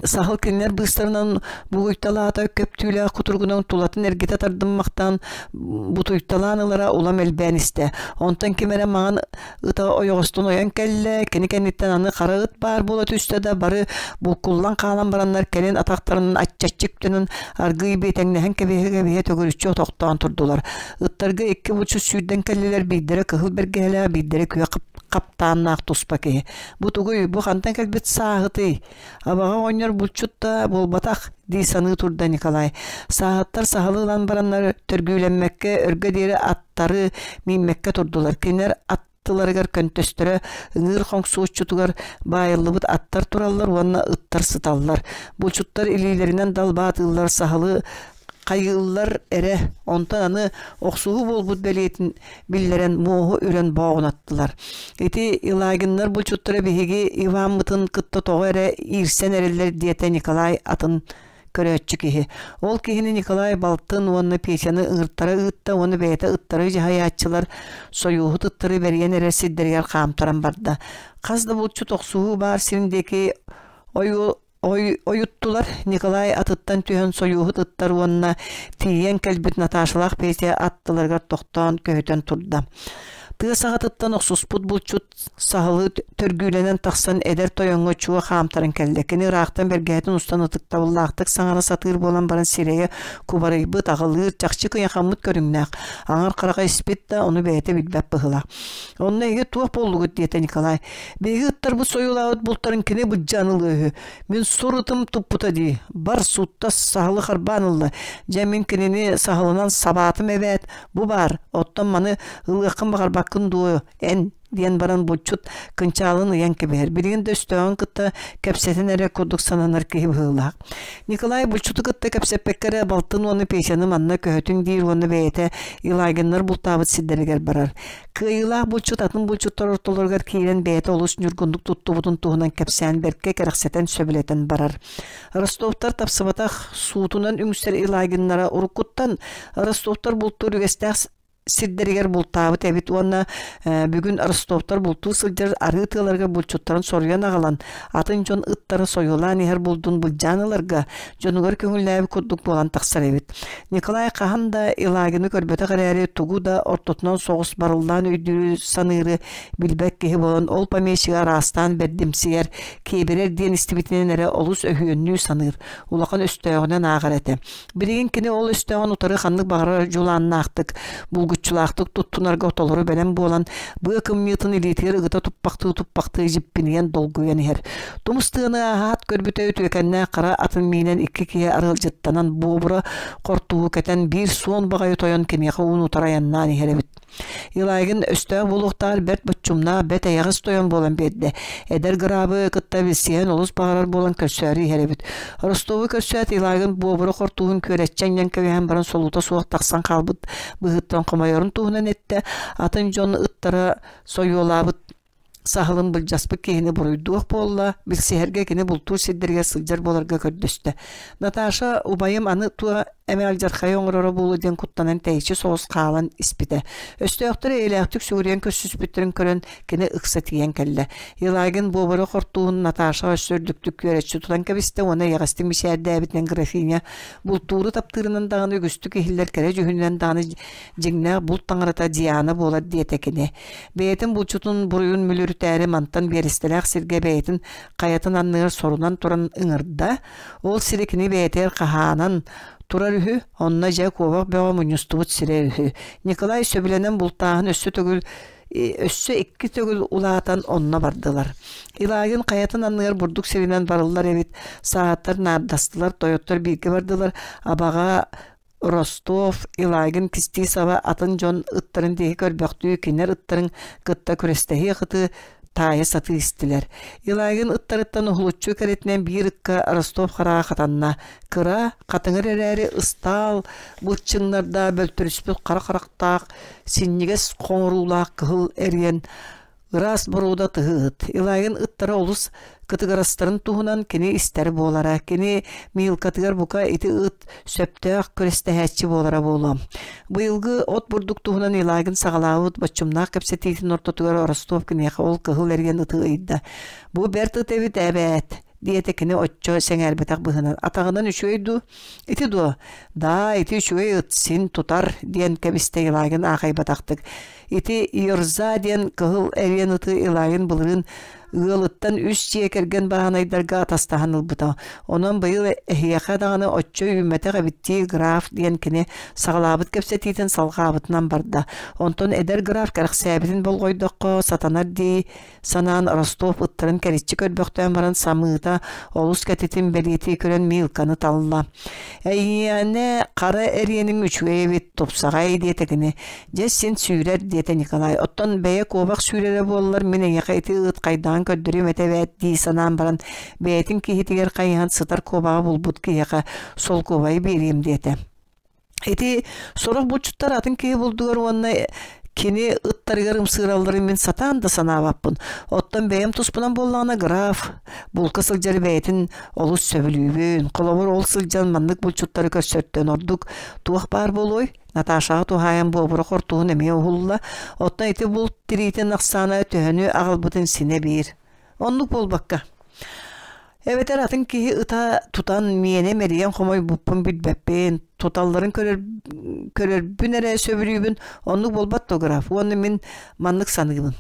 Саһыл кинилэр быыстарынан бугуйталаата көп түүлээх кутуругунан тулатын уҥатын эргитэ тардыммахтаан бутуйталаан ылара улам элбээн истэ. Онтон ким эрэ маҥан ыта ойоҕостон ойон кэллэ, кини кэнниттэн аны хара ыт баар буола түстэ да бары булкуллан хаалан бараннар кэлин атахтарынан аччаччы үктэнэн аргыый биэтэҥнэһэн кэбиһэ-кэбиһэ төгүрүччү отохтоон турдулар. Ыттарга икки булчут сүүрдэн кэллилэр, биирдэрэ кыһыл бэргэһэлээх, биирдэрэ күөх хаптааннаах туспа киһи. Бу тугуй, бу хантан кэлбит сааһытый? Абаҕа оҕонньор булчут да буолбатах, дии саныы турда Николай. Сааһыттар саһылы ылан бараннар төргүүлэммэккэ өргө диэри аттары мииммэккэ турдулар. Кинилэр аттыларыгар көнтөстөрө ыҥыыр хоҥсуоччутугар баайыллыбыт аттар тураллар уонна ыттар сыталлар. Булчуттар илиилэринэн далбаатыыллар, саһылы хайыыллар эрэ, онтон аны охсуһуу буолбут бэлиэтин биллэрэн муоһу үрэн бооҕунаттылар. Ити Илагиннар булчуттара биһиги Иваммытын кытта тоҕо эрэ иирсэн эрэллэр диэтэ Николай атын көрөөччү киһи. Ол киһини Николай балтын уонна Петяны ыҥыртара ыытта уонна бэйэтэ ыттары дьаһайааччылар сойууһут ыттары бэрийэн эрэр сирдэригэр хаамтаран барда. Хас да булчут охсуһуу баар сирин диэки ойуу Ойуттулар Николай атыттан түһэн сойууһут ыттар уонна тиийэн кэлбит Наташалаах Петя аттыларыгар тохтоон көһүтэн турда. Тыа саҕатыттан охсуспут булчут саһылы төргүүлэнэн тахсан эдэр тойоҥҥо чуо хаамтаран кэллэ. Кини ыраахтан бэргэһэтин устан ытыктабыллаахтык саҥара сатыыр буолан баран сирэйэ кубарыйбыт, аҕылыыр, чахчы кыйахаммыт көрүҥнээх, аҥар хараҕа испит да, ону бэйэтэ билбэт быһыылаах. Онно эһиги туох буоллугут диэтэ Николай. Биһиги ыттарбыт сойуулаабыт бултарын кини былдьаан ылыа үһү. Мин сур ытым туппута дии. Бар сууттас саһылы харбаан ылла. Дьэ мин кинини саһылынан сабаатым эбээт. Бу баар. Оттон маны ылыаххын баҕарбаккын дуо эн диэн баран булчут кынчаалын ыйан кэбиһэр. Билигин да өстөөҕүн кытта кэпсэтэн эрэ курдук сананар киһи быһыылаах. Николай булчуту кытта кэпсэппэккэ эрэ балтын уонна Петяны манна көһөтүн диир уонна бэйэтэ Илагиннар бултаабыт сирдэригэр барар. Кыайыылаах булчут атын булчуттар ортолоругар киирэн бэйэтэ олус ньургуннук туттубутун туһунан кэпсээн бэркэ кэрэхсэтэн сөбүлэтэн барар. Ростовтар тапсыбатах суутунан үҥсэр Илагиннара уруккуттан Ростовтар бултуур үгэстээх сирдэригэр бултаабыт эбит уонна бүгүн Ростовтар бултуу сылдьар арыы тыаларга булчуттарын соруйан аҕалан атын дьон ыттары сойуолаан иһэр булдун былдьаан ыларга дьонугар көҥүллээбит курдук буолан тахсар эбит. Николай хаһан да Илагины көрбөтөх эрээри тугу да ортотунан соҕус барыллаан өйдүүрү саныыры билбэт киһи буолан ол помещига араастаан бэрдимсийэр, киэбирэр диэн истибитинэн эрэ олус өһүөннүү саныыр, улахан өстөөҕүнэн ааҕар этэ. Билигин кини ол өстөөҕүн утары ханнык баҕарар дьулааннаахтык, булгуччулаахтык туттунарга толору бэлэм буолан, быа кымньыытын илиитигэр ыгыта туппахтыы-туппахтыы дьиппинийэн долгуйан иһэр. Тумус тыаны ааһаат көрбүтэ үтүөкэннээх хара атын миинэн икки киһи арыалдьыттанан буобура хортууһу кэтэн биир суон баҕайы тойон киниэхэ уун утары айаннаан иһэр эбит. Илайгын өстөөх буолуохтааҕар бэрт боччумнаах, бэрт эйэҕэс тойон буолан биэрдэ. Эдэр грабы кытта билсиһэн олус баҕарар буолан көрсөөрү иһэр эбит. Ростову көрсөөт Илагин буобура хортууһун күөрэччи анньан кэбиһэн баран солуута суох тахсан хаалбыт быһыыттан хомойорун туһунан эттэ. Атын дьон ыттара сойуолаабыт саһылын былдьаспыт киһини буруйдуох буолла, билсиһэргэ кини бултуур сирдэригэр сылдьар буоларга көрдөстө. Наташа убайым аны туох эмэ алдьархайы оҥороро буолуо диэн куттанан тэйиччи соҕус хаалан испитэ. Өстөөхтөр эйэлээхтик сүгүрүйэн көрсүспүттэрин көрөн кини ыкса тиийэн кэллэ. Елагин буобара хортууһун Наташа өссө үрдүктүк күөрэччи тутан кэбистэ уонна эйэҕэстик мичээрдээбитинэн графиня бултууру таптыырынан даҕаны үгүстүк иһиллэр кэрэ дьүһүнүнэн даҕаны дьиҥнээх булт таҥарата Диана буолар диэтэ кини. Бэйэтин булчутун буруйун мүлүрүтээри мантан биэрэстэлээх сиргэ бэйэтин хайатын анныгар сорунан туран ыҥырда. Ол сири кини бэйэтигэр хаһаанан турар үһү, онно дьэ куобах бөҕө мунньустубут сирэ үһү. Николай сөбүлэнэн бултааһын өссө төгүл өссө икки төгүл улаатан онно бардылар. Илагин хайатын анныгар бурдук сиринэн барыллар эбит. Сааттар наардастылар, тойоттор бииргэ бардылар. Абаҕа Ростов, Илагин кистии саба атын дьон ыттарын диэки көрбөхтүү кинилэр ыттарын кытта күрэстэһиэх ытыы таайа сатыы истилэр. Илагин ыттарыттан уһулуччу кэрэтинэн биир ыкка Ростов хараҕа хатанна. Кыра, хатыҥыр эрээри ыстаал былчыҥнардаах бөлтөрүспүт хара харахтаах, синньигэс хоҥоруулаах кыһыл эриэн Ыраас боруода тыһы ыт. Илайын ыттара олус кытыгырастарын туһунан кини истэр буолара. Кини Милкатыгар бука ити ыт сөптөөх күрэстэһээччи буолара буолуо. Быйылгы от бурдук туһунан Илагин саҕалаабыт боччумнаах кэпсэтиитин ортотугар Ростов киниэхэ ол кыһыл эриэн ыты ыйда. Бу бэрт ыт эбит эбээт. диэтэ кини оччо сэҥээрбэтэх быһыынан. Атаҕынан үчүгэй дуу? Ити дуо? Даа, ити үчүгэй ыт син тутар, диэн кэбистэ Елагин аахайбатахтык. Ити Ирза диэн кыһыл эриэн ыты Елагин былырыын ыалыттан үс дьиэ кэргэн бааһынайдарга атастаһан ылбыта. Онон быйыл эһиэхэ даҕаны оччо үүммэтэх эбиттии граф диэн кини саҕалаабыт кэпсэтиитин салҕаабытынан барда. Онтон эдэр граф кэрэхсээбитин болҕойдоххо сатанар дии санаан Ростов ыттарын кэриччи көрбөхтөөн баран самыыта олус кэтитин бэлиэтии көрөн Милканы талла. «Эйиэнэ хара эриэниҥ үчүгэй эбит, тупсаҕай» диэтэ кини. «Дьэ син сүүрэр» диэтэ Николай. «Оттон бэйэ куобах сүүрэрэ буоллар мин эйиэхэ ити ыт хайдаҕын көрдөрүөм этэ эбээт» дии санаан баран бэйэтин киһитигэр хайыһан сытар куобаҕы булбут киһиэхэ солкуобайы биэриэм диэтэ. Ити сорох булчуттар атын киһи булдугар уонна кини ыттарыгар ымсыыралларын мин сатаан да санаабаппын. Оттон бэйэм туспунан буоллаҕына граф булка сылдьар бэйэтин олус сөбүлүүбүн. Холобур, ол сылдьан маннык булчуттары көрсөртөн ордук туох баар буолуой? Наташаҕа туһаайан буобура хортуһун эмиэ уһулла. Оттон ити булт тириитин ахсаана төһөнү аҕалбытын синэ биир. Оннук буолбакка. Эбэтэр атын киһи ыта тутан миэнэ мэрийэн хомойбуппун билбэппин, туталларын көрөр, көрөрбүн эрэ сөбүлүүбүн, оннук буолбат да граф уонна мин маннык саныыбын.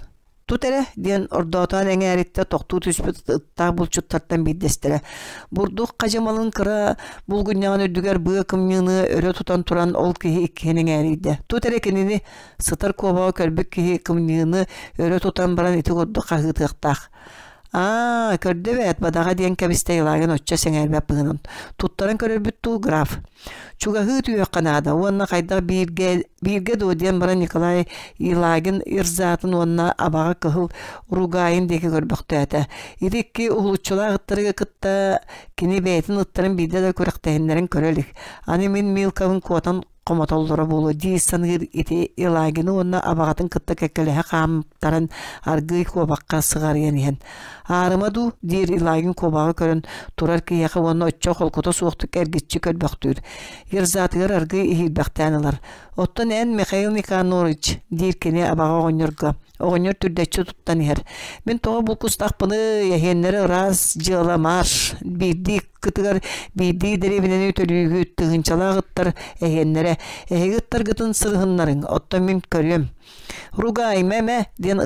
Тут эрэ диэн ордоотоон эҥээриттэ тохтуу түспүт ыттаах булчуттартан биирдэстэрэ. Бурдук хадьымалын кыра булгунньаҕын үрдүгэр быа кымньыыны өрө тутан туран ол киһи иккиһин эҥээрийдэ. Тут эрэ кинини сытар куобаҕы көрбүт киһи кымньыыны өрө тутан баран ити курдук хаһыытыахтаах. Аа, көрдө эбээт, бадаҕа диэн кэбистэ Елагин оччо сэҥээрбэт быһыынан. Туттаран көрөрбүт дуу, граф? Чугаһыы түһүөххэ наада уонна хайдах бииргэ, бииргэ дуо диэн баран Николай Елагин Ирзатын уонна абаҕа кыһыл Ругаин диэки көрбөхтөөтө. Ити икки уһулуччулаах ыттарыгы кытта кини бэйэтин ыттарын биирдэ да күрэхтэһиннэрин көрө илик. Аны мин Милкабын куотан хомотоллоро буолуо дии саныыр ити Елагины уонна абаҕатын кытта кэккэлэһэ хаамтаран аргыый куобахха сыҕарыйан иһэн «Аарыма дуу?» диир Елагин куобаҕы көрөн турар киһиэхэ уонна оччо холкута суохтук эргиччи көрбөхтүүр. Ерзатыгар аргыый иһийбэхтээн ылар. «Оттон эн, Михаил Никанорович?» диир кини абаҕа оҕонньорго. Оҕонньор түрдэччи туттан иһэр. «Мин тоҕо булкустахпыный, эһиэннэрэ ыраас дьыала марш, биирдии кытыгар биирдии дэриэбинэни төлүүгүт, тыһыынчалаах ыттар эһиэннэрэ. Эһиги ыттаргытын сырыһыннарыҥ, оттон мин көрүөм. Ругай, мэ-мэ диэн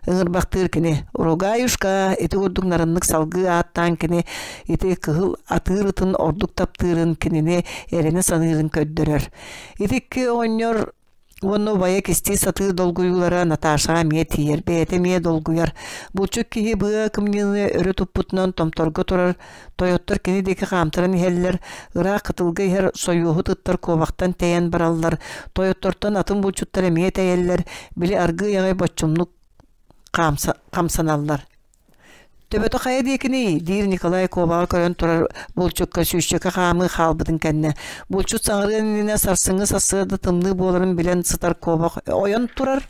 ыҥырбахтыыр кини. Ругаюшка ити курдук нарыннык салгыы ааттаан кини ити кыһыл атыыр ытын ордук таптыырын кинини эрэнэ саныырын көрдөрөр. Ити икки оҕонньор Уонна убайа кистии сатыыр долгуйуулара Наташаҕа эмиэ тиийэр, бэйэтэ эмиэ долгуйар. Булчут киһи быа кымньыыны өрө туппутунан томторго турар тойоттор кини диэки хаамтаран иһэллэр, ыраах кытылга иһэр сойуоһут ыттар куобахтан тэйэн бараллар, тойоттортон атын булчуттар эмиэ тэйэллэр, били аргыый аҕай боччумнук хамсаналлар. Төбөтө хайа диэкиний? диир Николай куобаҕы көрөн турар булчукка сүүсчэкэ хаамыы хаалбытын кэннэ. Булчут саҥарыан иннинэ сарсыҥҥы сарсыарда тымныы буоларын билэн сытар куобах ойон турар.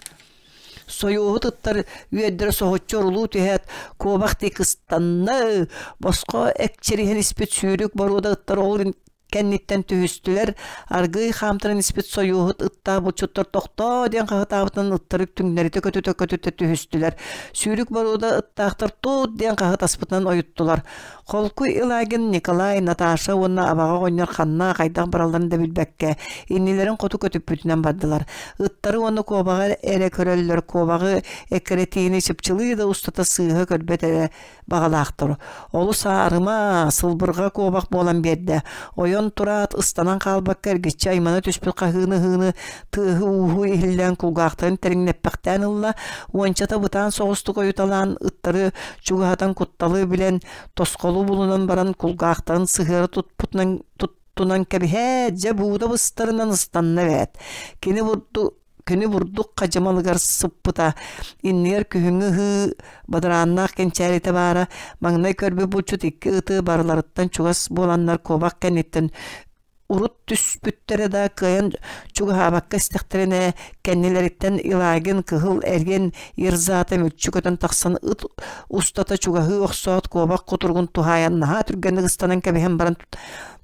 Сойуоһут ыттар үөрдэрэ соһуччу орулуу түһээт, куобах диэки ыстанна, босхо экчириһэн испит сүүрүк боруода ыттар ол кэнниттэн түһүстүлэр, аргыый хаамтаран испит сойуоһут ыттаах булчуттар тохтоо диэн хаһытаабытынан ыттары түҥнэритэ көтүтэ-көтүтэ түһүстүлэр. Сүүрүк боруода ыттаахтар туут диэн хаһытаспытынан ойуттулар. Холкуй Илагин, Николай, Наташа уонна абаҕа оҕонньор ханна хайдах баралларын да билбэккэ, иннилэрин хоту көтүппүтүнэн бардылар. Ыттары уонна куобаҕы эрэ көрөллөр, куобаҕы эккирэтиини чыпчылыы да устата сыыһа көрбөт эрэ баҕалаахтар. Олус аарыма, сылбырҕа куобах буолан биэрдэ. Ойон тураат, ыстанан хаалбакка эргиччи аймана түспүт хаһыыны-ыһыыны, тыаһы-ууһу иһиллээн кулгаахтарын тэриҥнэппэхтээн ылла, уончата бытаан соҕустук ойуталаан, ыттары чугаһатан кутталы билэн, тосхолу булунан баран кулгаахтарын сыһыара туппутунан туттунан кэбиһээт, дьэ буута быстарынан ыстанна эбээт. Кини бурду Күнү бурдук хадьымалыгар сыппыта, иннигэр күһүҥҥү ыһыы бадарааннаах кэнчээритэ баара, маҥнай көрбүт булчут икки ыты барыларыттан чугас буоланнар куобах кэнниттэн урут түспүттэрэ да кыайан чугаһаабакка истэхтэринэ кэннилэриттэн Илагин кыһыл эриэн Ирзата мүччү көтөн тахсан ыт устата чугаһыы охсоот куобах кутуругун туһаайан наһаа түргэнник ыстанан кэбиһэн баран.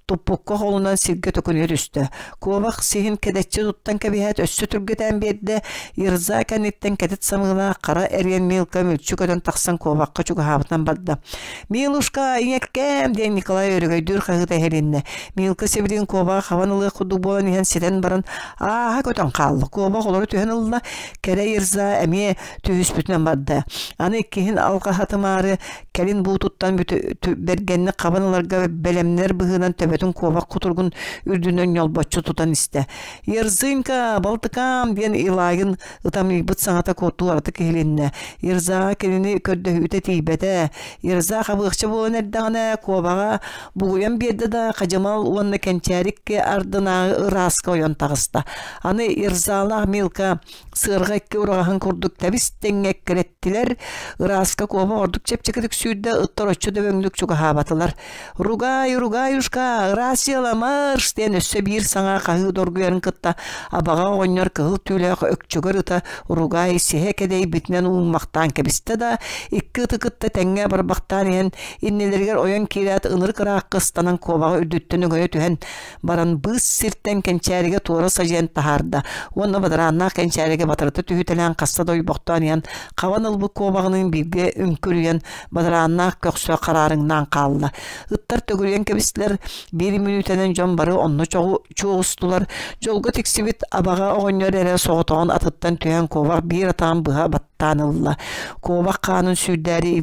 Туппукка холунан сиргэ төкүнүйэ түстэ. Куобах сиһин кэдэччи туттан кэбиһээт өссө түргэтээн биэрдэ. Ирза кэнниттэн кэтит самыылаах хара эриэн Милка мүлчү көтөн тахсан куобахха чугаһаабытынан барда. «Милушка, ийэккээм!» диэн Николай өрөгөйдүүр хаһыыта иһилиннэ. Милка сибилигин куобаҕы хабан ылыах курдук буолан иһэн ситэн баран ааһа көтөн хаалла. Куобах олоро түһэн ылла. Кэрэ Ирза эмиэ түһүспүтүнэн барда. Аны иккиһин алҕаһатымаары кэлин буутуттан бэргэнник хабан ыларга бэлэмнэр быһыынан төбөтүн куобах кутуругун үрдүнэн ньолбоччу тутан истэ. «Ерзынка, балтыкаам!» диэн Илайын ытамньыйбыт саҥата туоратык иһилиннэ. Ирзаҕа кинини көрдөһүүтэ тиийбэтэ. Ирза хабыахча буолан эрдэҕинэ куобаҕа бугуйан биэрдэ да Хадьымал уонна Кэнчээрикки ардынааҕы ырааска ойон таҕыста. Аны Ирзалаах Милка сыарҕа икки ураҕаһын курдук тэбис тэҥҥэ эккирэттилэр, ырааска куоба ордук чэпчэкитик сүүрдэ, ыттар оччо дөбөҥнүк чугаһаабатылар. «Ругай, ругаюшка, ыраас дьыала, марш!» диэн өссө биир саҥа хаһыы доргуйарын кытта абаҕа оҕонньор кыһыл түүлээх өкчөгөр ыта Ругай сиһэ кэдэйбитинэн ууммахтаан кэбистэ да, икки ыты кытта тэҥҥэ барбахтаан иһэн иннилэригэр ойон киирээт ынырык ыраахха ыстанан куобаҕы үрдүттэн өҥөйө түһэн баран быыс сиртэн кэнчээригэ туора садьыйан таһаарда уонна бадарааннаах кэнчээригэ батарыта түһүтэлээн хаста да ойбохтоон иһэн хабан ылбыт куобаҕыныын бииргэ үҥкүрүйэн бадарааннаах көхсө хараарыҥнаан хаалла. Ыттар төгүрүйэн кэбистилэр, биир мүнүүтэнэн дьон бары онно чуоҕустулар. Дьолго тиксибит абаҕа оҕонньор эрэ соҕотоҕун атыттан түһэн куобах биир атаҕын быһа баттаан ылла. Куобах хаанын сүүрдээри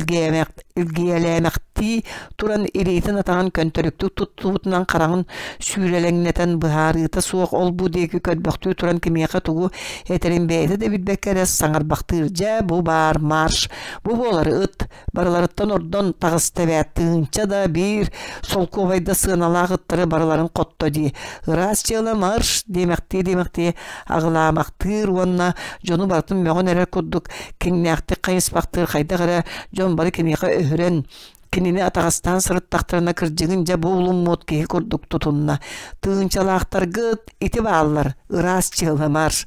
илгиэлээмэхтии туран илиитин атаҕын көнтөрүктүк туттубутунан хараҕын сүүрэлэҥнэтэн быһаарыыта суох ол-бу диэки көрбөхтүү туран кимиэхэ тугу этэрин бэйэтэ да билбэккэ эрэ саҥарбахтыыр дьэ бу баар марш бу буолар ыт барыларыттан ордон таҕыста эбээт тыһыынча да биир солкуобайда сыаналаах ыттары барыларын хотто дии ыраас дьыала марш диэмэхтии-диэмэхтии аҕылаамахтыыр уонна дьону барытын мөҕөн эрэр курдук киҥнээхтик хайыспахтыыр хайдах эрэ дьон бары киниэхэ өһөрөн кинини атаҕастаан сырыттахтарына кырдьыгын дьэ бу булуммут киһи курдук тутунна тыһыынчалаахтаргыт ити бааллар ыраас дьыала марш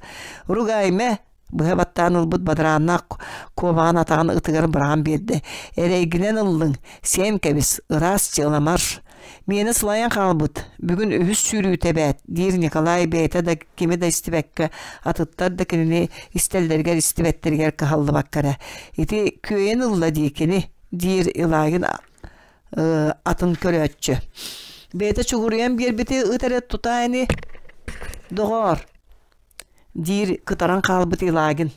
ругайме быһа баттаан ылбыт бадарааннаах куобаҕын атаҕын ытыгар быраҕан биэрдэ эрэйгинэн ыллыҥ сиэн кэбис ыраас дьыала марш Миэнэ сылайан хаалбыт, бүгүн үһүс сүүрүүтэ эбээт, диир Николай бэйэтэ да кими да истибэккэ, атыттар да кинини истэллэригэр истибэттэригэр кыһаллыбакка эрэ. Ити күөйэн ылла дии кини, диир Илагин атын көрөөччү. Бэйэтэ чугуруйан биэрбити ыт эрэ тутаа ини, доҕоор, диир кытаран хаалбыт Илагин.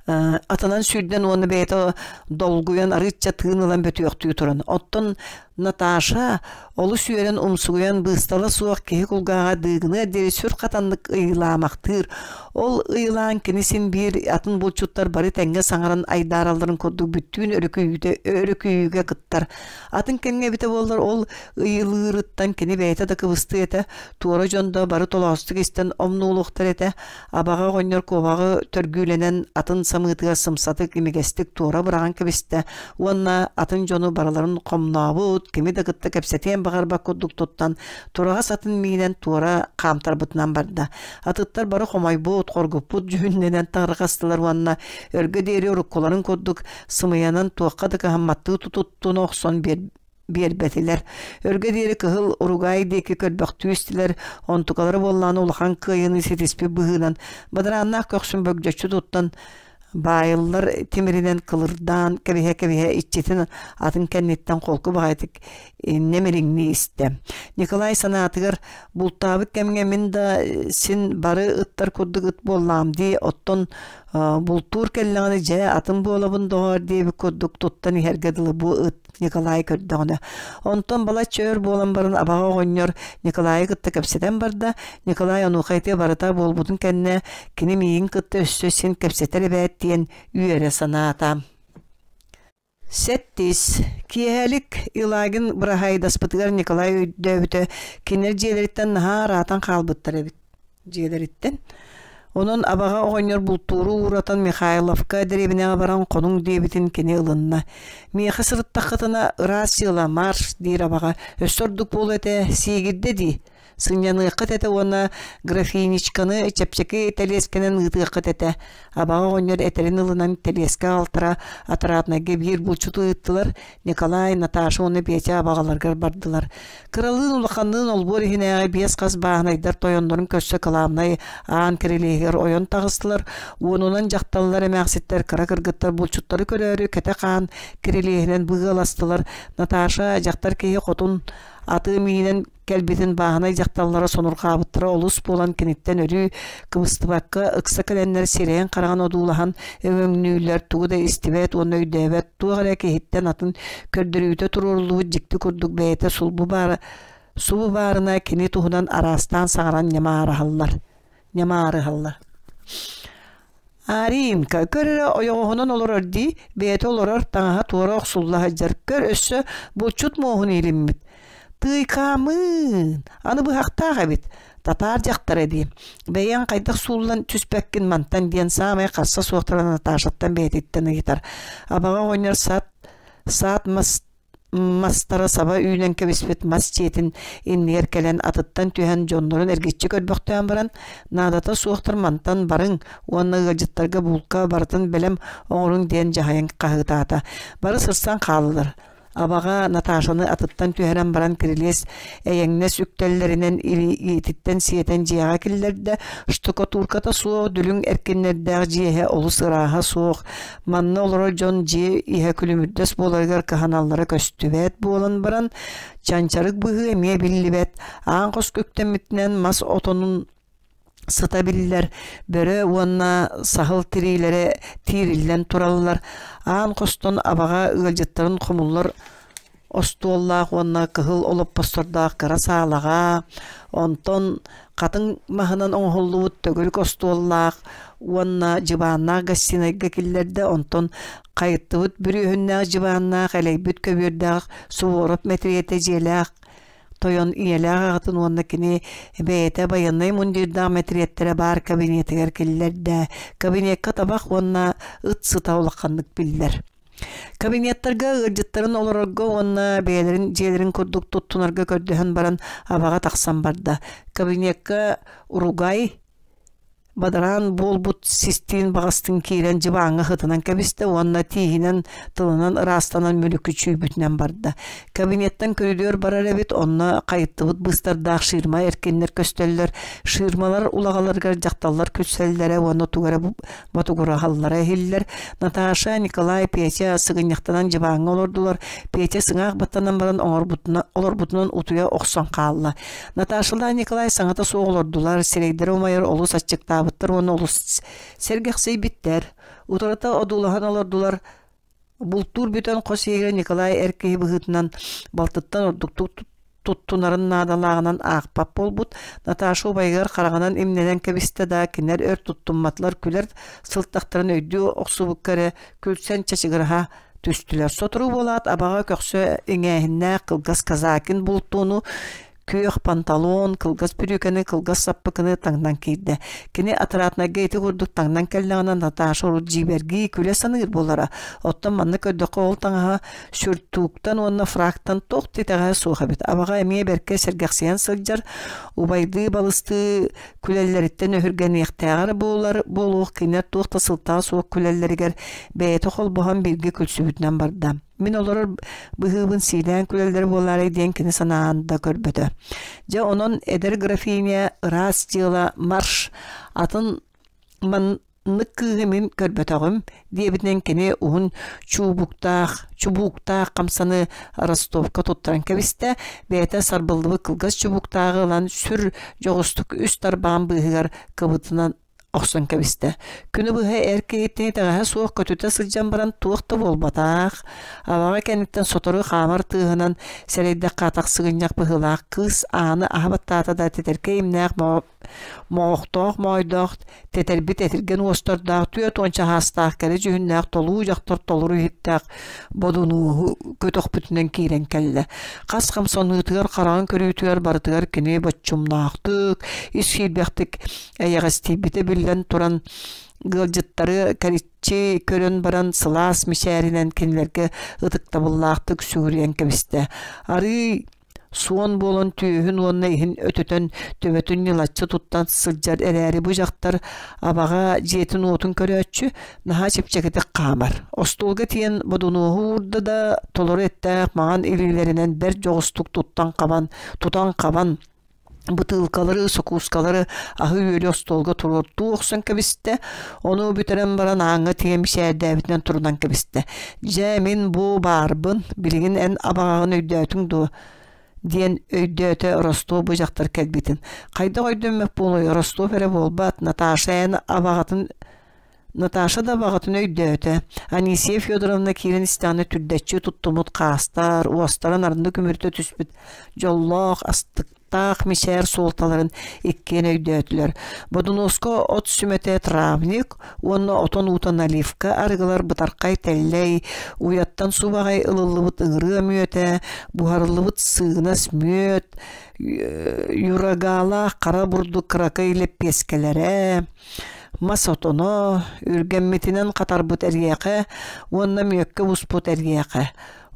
Атынан сүүрдэн уонна бэйэтэ долгуйан арыычча тыын ылан бөтүөхтүү туран. Оттон Наташа олус үөрэн умсугуйан быыстала суох киһи кулгааҕа дыыгыныар диэри сүр хатаннык ыйылаамахтыыр. Ол ыйылаан кини син биир атын булчуттар бары тэҥҥэ саҥаран айдааралларын курдук бүттүүн өрүкүйүүгэ кыттар. Атын кэмҥэ эбитэ буоллар ол ыйылыырыттан кини бэйэтэ да кыбыстыа этэ, туора дьон да бары толоостук истэн омнуолуохтар этэ. Абаҕа оҕонньор куобаҕы төргүүлэнэн атын самыытыгар сымсатык имигэстик туора быраҕан кэбистэ уонна атын дьону барыларын хомнообут, кими да кытта кэпсэтиэн баҕарбат курдук туттан, тураҕас атын миинэн туора хаамтарбытынан барда. Атыттар бары хомойбут, хоргуппут дьүһүннэнэн тарҕастылар уонна өргө диэри уруккуларын курдук сымыйанан туохха да кыһамматтыы тутуттуна охсон биэрбэтилэр. Өргө диэри кыһыл уругаай диэки көрбөхтүү истилэр, онтукалара буоллаҕына улахан кыайыыны ситиспит быһыынан бадарааннаах көхсүн бөгдьөччү туттан баайыллар тимиринэн кылырдаан кэбиһэ-кэбиһэ иччитин атын кэнниттэн холку баҕайытык нэмириҥнии истэ. Николай санаатыгар бултаабыт кэмҥэ мин да син бары ыттар курдук ыт буоллаҕым дии, оттон бултуур кэллэҕинэ дьэ атын буолабын доҕоор диэбит курдук туттан иһэргэ дылы бу ыт Николай көрдөҕүнэ. Онтон балачча өр буолан баран абаҕа оҕонньор Николайы кытта кэпсэтэн барда. Николай онуоха ити барыта буолбутун кэннэ кини миигин кытта өссө син кэпсэтэр эбээт диэн үөрэ санаата. Сэттис. Киэһэлик Илагин быраһаайдаспытыгар Николай өйдөөбүтэ кинилэр дьиэлэриттэн наһаа ыраатан хаалбыттар эбит. Дьиэлэриттэн. Онон абаҕа оҕонньор бултууру ууратан Михайловка дэриэбинэҕэ баран хонуҥ диэбитин кини ылынна. Миэхэ сырыттаххытына ыраас дьыала марш диир абаҕа. Өссө ордук буолуо этэ, сиигирдэ дии. Сынньаныаххыт этэ уонна графиничканы чэпчэки тэлиэскэнэн ыытыаххыт этэ. Абаҕа оҕонньор этэрин ылынан тэлиэскэ аҕалтара Отраднайга биир булчуту ыыттылар. Николай, Наташа уонна Петя абаҕаларыгар бардылар. Кыралыын улаханныын олбуор иһинээҕи биэс хас бааһынайдар тойоннорун көрсө кылаабынай аан кирилиэһигэр ойон таҕыстылар. Уонунан дьахталлар эмээхситтэр кыра кыргыттар булчуттары көрөөрү кэтэх аан кирилиэһинэн быгыаластылар. Наташа дьахтар киһи хотун аты миинэн кэлбитин бааһынай дьахталлара сонурҕаабыттара олус буолан киниттэн өрүү кыбыстыбакка ыкса кэлэннэр сирэйин-хараҕын одуулаһан өҥөҥнүүллэр тугу да истибэт уонна өйдөөбөт туох эрэ киһиттэн атын көрдөрүүтэ туруоруллубут дьикти курдук бэйэтэ сулбу баара субу баарына кини туһунан араастаан саҥаран ньамаарыһаллар ньамаарыһаллар Аринка, көр эрэ ойоҕоһунан олорор дии, бэйэтэ олорор таҥаһа туора охсулла сылдьар, көр өссө булчут муоһун иилиммит. Тыйкаамыын, аны быһахтаах эбит, татаар дьахтара дии. Бэйэҥ хайдах сууллан түспэккин мантан диэн саамай харса суохтара Наташаттан бэйэтиттэн ыйытар. Абаҕа оҕонньор саат саат мас мастара саба үүнэн кэбиспит мас дьиэтин иннигэр кэлэн атыттан түһэн дьоннорун эргиччи көрбөхтөөн баран наадата суохтар мантан барыҥ уонна ыалдьыттарга булка барытын бэлэм оҥоруҥ диэн дьаһайан хаһыытаата. Бары сырсан хааллылар. Абаҕа Наташаны атыттан түһэрэн баран кирилиэс эйэҥнэс үктэллэринэн илиититтэн сиэтэн дьиэҕэ киллэрдэ. Штукатурката суох дүлүҥ эркиннэрдээх дьиэһэ олус ырааһа суох Манна олорор дьон дьиэ иһэ күлүмүрдэс буоларыгар кыһаналлара көстүбэт буолан баран, чанчарык быһыы эмиэ биллибэт, аан хоско үктэммитинэн мас отонун сыта биллэр, бөрө уонна саһыл тириилэрэ тиириллэн тураллар, аан хостон абаҕа ыалдьыттарын хомуллар остуоллаах уонна кыһыл олоппостордоох кыра саалаҕа, онтон хатыҥ маһынан оҥоһуллубут төгүрүк остуоллаах уонна дьыбааннаах гостинайга киллэрдэ, онтон хайыттыбыт бүрүөһүннээх дьыбааннаах, элэйбит көбүөрдээх Суворов мэтириэтэ дьиэлээх тойон ийэлээх аҕатын уонна кини бэйэтэ байыаннай мундирдаах мэтириэттэрэ баар кабинетыгар киллэрдэ. Кабинекка табах уонна ыт сыта улаханнык биллэр. Кабинеттарга ыалдьыттарын олорорго уонна бэйэлэрин дьиэлэрин курдук туттунарга көрдөһөн баран абаҕа тахсан барда. Кабинекка уругай бадараан буолбут систиин баҕастын киирэн дьыбааҥҥа сытынан кэбистэ уонна тииһинэн тылынан ыраастанан мүлүкү чүүбүтүнэн барда. Кабинеттан көрүдүөр барар эбит, онно хайыттыбыт быыстардаах ширма эркиннэр көстөллөр. Ширмалар улаҕаларыгар дьахталлар күлсэллэрэ уонна тугу эрэ ботугураһаллара иһиллэр. Наташа, Николай, Петя сыгынньахтанан дьыбааҥҥа олордулар. Петя сыҥаах баттанан баран олорбутунан утуйа охсон хаалла. Наташалаах Николай саҥата суох олордулар, сирэйдэрэ умайар олус аччыктаабыттар уонна олус сэргэхсийбиттэр. Утарыта одуулаһан олордулар. Бултуур бүтэн хос иһигэр Николай эр киһи быһыытынан балтыттан ордуктук туттунарын наадалааҕынан аахпат буолбут. Наташа убайыгар хараҕынан имнэнэн кэбистэ да, кинилэр өр туттумматылар, күлэр сылтахтарын өйдүү охсубукка эрэ күлсэн чачыгыраһа түстүлэр. Сотору буолаат, абаҕа көхсө иҥээһиннээх кылгас казакин бултууну күөх панталон, кылгас бүрүүкэни, кылгас саппыкыны таҥнан киирдэ. Кини отраднайга ити курдук таҥнан кэллэҕинэ Наташа урут дьиибэргии күлэ саныыр буолара. Оттон манна көрдөххө ол таҥаһа сюртуктан уонна фрактан туох да итэҕэһэ суох эбит. Абаҕа эмиэ бэркэ сэргэхсийэн сылдьар, убайдыы-балыстыы күлэллэриттэн өһүргэниэхтээҕэр буолар буолуох кинилэр туох да сылтаҕа суох күлэллэригэр бэйэтэ холбоһон бииргэ күлсүбүтүнэн барда. Мин олорор быһыыбын сиилээн күлэллэр буолаарай диэн кини санаан да көрбөтө. Дьэ онон эдэр графиня ыраас дьыала марш атын маннык кыыһы мин көрбөтөҕүм диэбитинэн кини уһун чуубуктаах чубууктаах хамсаны Ростовка туттаран кэбистэ бэйэтэ сарбыллыбыт кылгас чубуктааҕы ылан сүр дьоҕустук үс тарбаҕын быыһыгар кыбытынан охсон кэбистэ. Күнү быһа эр киһиттэн итэҕэһэ суох көтүтэ сылдьан баран туох да буолбатах. Абаҕа кэнниттэн сотору хаамар тыаһынан сэрэйдэххэ атах сыгынньах быһыылаах кыыс ааны аһа баттаата да тэтэркэй имнээх моҕохтоох моойдоох тэтэрбит этиргэн уостордоох түөрт уонча саастаах кэрэ дьүһүннээх толуу дьахтар толору иһиттээх бодунууһу көтөхпүтүнэн киирэн кэллэ. Хас хамсаныытыгар хараҕын көрүүтүгэр барытыгар кини боччумнаахтык, ис киирбэхтик эйэҕэстийбитэ биллэн туран ыалдьыттары кэриччи көрөн баран сылаас мичээринэн кинилэргэ ытыктабыллаахтык сүгүрүйэн кэбистэ. Арыый Суон буолан түөһүн уонна иһин өтөтөн, төбөтүн ньылаччы туттан сылдьар эрээри бу дьахтар абаҕа дьиэтин-уотун көрөөччү, наһаа чэпчэкитик хаамар. Остуолга тиийэн бодунуоһу уурда да, толору эттээх маҥан илиилэринэн бэрт дьоҕустук туттан-хабан, тутан-хабан бытыылкалары, сокуускалары аһы-үөлү остуолга туруортуу охсон кэбистэ. Ону бүтэрэн баран ааҥҥа тиийэн мичээрдээбитинэн турунан кэбистэ. «Дьэ, мин бу баарбын, билигин эн абаҕаҕын өйдөөтүҥ дуо?» диэн өйдөөтө Ростов бу дьахтар кэлбитин. Хайдах өйдөммөт буолуой, Ростов эрэ буолбат, Наташа эн абаҕатын Наташа да абаҕатын өйдөөтө. Анисия Федоровна киирэн истэҕинэ түрдэччи туттуммут хаастар, уостарын арынды күмүрүтэ түспүт дьоллоох, астыктаах мичээр суолталарын иккиэн өйдөөтүлэр. Бодунуоска от сүмэтэ травник уонна отон уута наливка арыгылар бытархай тэллэй, уйаттан субаҕай ылыллыбыт ыҥырыа мүөтэ, буһарыллыбыт сыынас мүөт, юрагаалаах хара бурдук кыракый лэппиэскэлэрэ, Мас отоно, үргэммитинэн хатарбыт эриэхэ уонна мүөккэ буспут эриэхэ.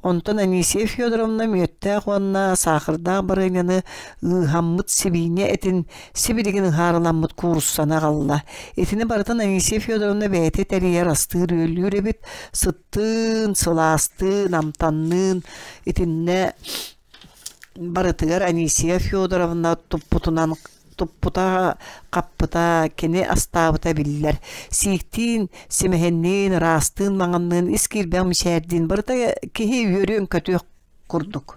Онтон Анисия Федоровна мүөттээх уонна саахардаах барыанньаны ыыһаммыт сибиинньэ этин сибилигин ыһаарыламмыт кууруссаны аҕалла. Итини барытын Анисия Федоровна бэйэтэ тэрийэр астыыр-үөллүүр эбит, сыттыын, сылаастыын, амтанныын итиннэ барытыгар Анисия Федоровна туппутунан туппута хаппыта, кини астаабыта биллэр. Сииктиин, симэһинниин, ыраастыын, маҥанныын, ис киирбэх мичээрдиин барыта киһи үөрүөн-көтүөх курдук.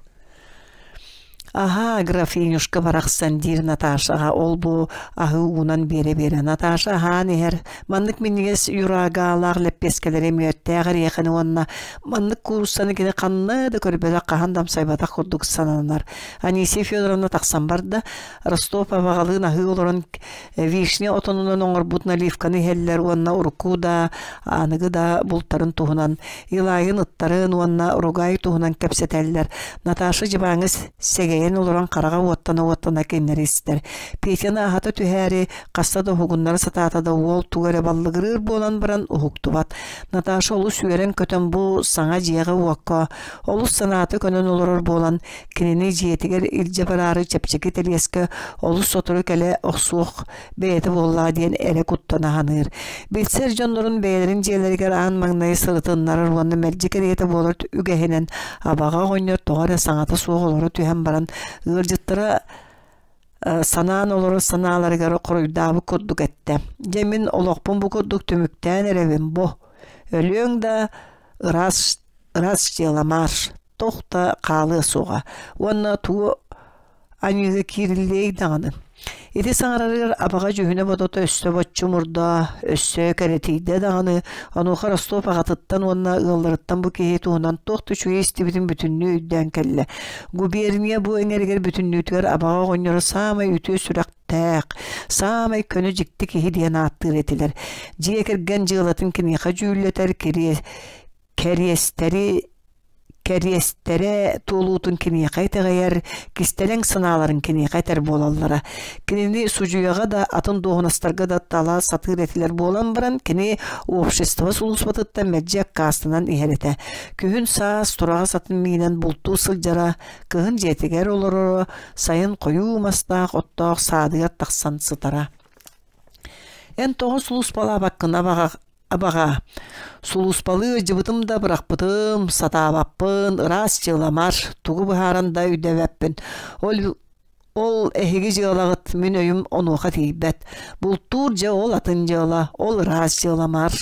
«Аһаа, графинюшка барахсан» диир Наташаҕа ол-бу аһыы уунан биэрэ-биэрэ. Наташа аһаан иһэр, маннык минньигэс юрагаалаах лэппиэскэлэри мүөттээх эриэхэни уонна маннык кууруссаны кини ханна да көрбөтөх, хаһан да амсайбатах курдук сананар. Анисия Федоровна тахсан барда, Ростов абаҕалыын аһыы олорон вишня отонунан оҥорбут наливканы иһэллэр уонна урукку да, аныгы да бултарын туһунан, Илайын ыттарын уонна Ругай туһунан кэпсэтэллэр. Наташа дьыбааҥҥа сэгэйэн олорон хараҕа уоттана-уоттана кинилэри истэр. Петяны аһата түһээри хаста да уһугуннара сатаата да уол тугу эрэ баллыгырыыр буолан баран уһуктубат. Наташа олус үөрэн-көтөн бу саҥа дьиэҕэ-уокка олус санаата көнөн олорор буолан Кинини дьиэтигэр илдьэ бараары чэпчэки тэлиэскэ олус сотору кэлэ охсуох бэйэтэ буоллаҕа диэн эрэ куттана саныыр. Билсэр дьоннорун бэйэлэрин дьиэлэригэр аан маҥнай сырытыннарар уонна мэлдьи кэриэтэ буолар үгэһинэн абаҕа оҕонньор тоҕо эрэ саҥата суох олоро түһэн баран ыалдьыттара санаан олорор санааларыгар хоруйдаабыт курдук эттэ: «Дьэ мин олохпун бу курдук түмүктээн эрэбин бо. Өлүөҥ да ыраас ыраас дьыаламаар туох да хаалыа суоҕа уонна тугу аньыыга киириллиэй даҕаны. Ити саҥарарыгар абаҕа дьүһүнэ-бодото өссө боччумурда, өссө кэрэтийдэ даҕаны, онуоха Ростов аҕатыттан уонна ыалларыттан бу киһи туһунан туох да үчүгэй истибитин бүтүннүү өйдөөн кэллэ. Губерния бу эҥэригэр бүтүннүүтүгэр абаҕа оҕонньоро саамай үтүө сүрэхтээх, саамай көнө дьикти киһи диэн ааттыыр этилэр. Дьиэ кэргэн дьыалатын киниэхэ дьүүллэтэр, кэриэстэри кэриэстэрэ туолуутун киниэхэ итэҕэйэр, кистэлэҥ санааларын киниэхэ этэр буолаллара. Кинини судьуйаҕа да, атын дуоһунастарга да тала сатыыр этилэр буолан баран, кини общество сулууспатыттан мэлдьи аккаастанан иһэр этэ. Күһүн-саас тураҕас атын миинэн бултуу сылдьара, кыһын дьиэтигэр олороро, сайын хойуу мастаах оттоох саадыгар тахсан сытара. Эн тоҕо сулууспалаабаккын абаҕа Абаҕа, сулууспалыы ыдьыбытым да бырахпытым, сатаабаппын, ыраас дьыаламар, тугу быһааран да өйдөөбөппүн. Ол ол эһиги дьыалаҕыт мин өйүм онуоха тиийбэт. Бултуур дьэ ол атын дьыала, ол ыраас дьыаламар.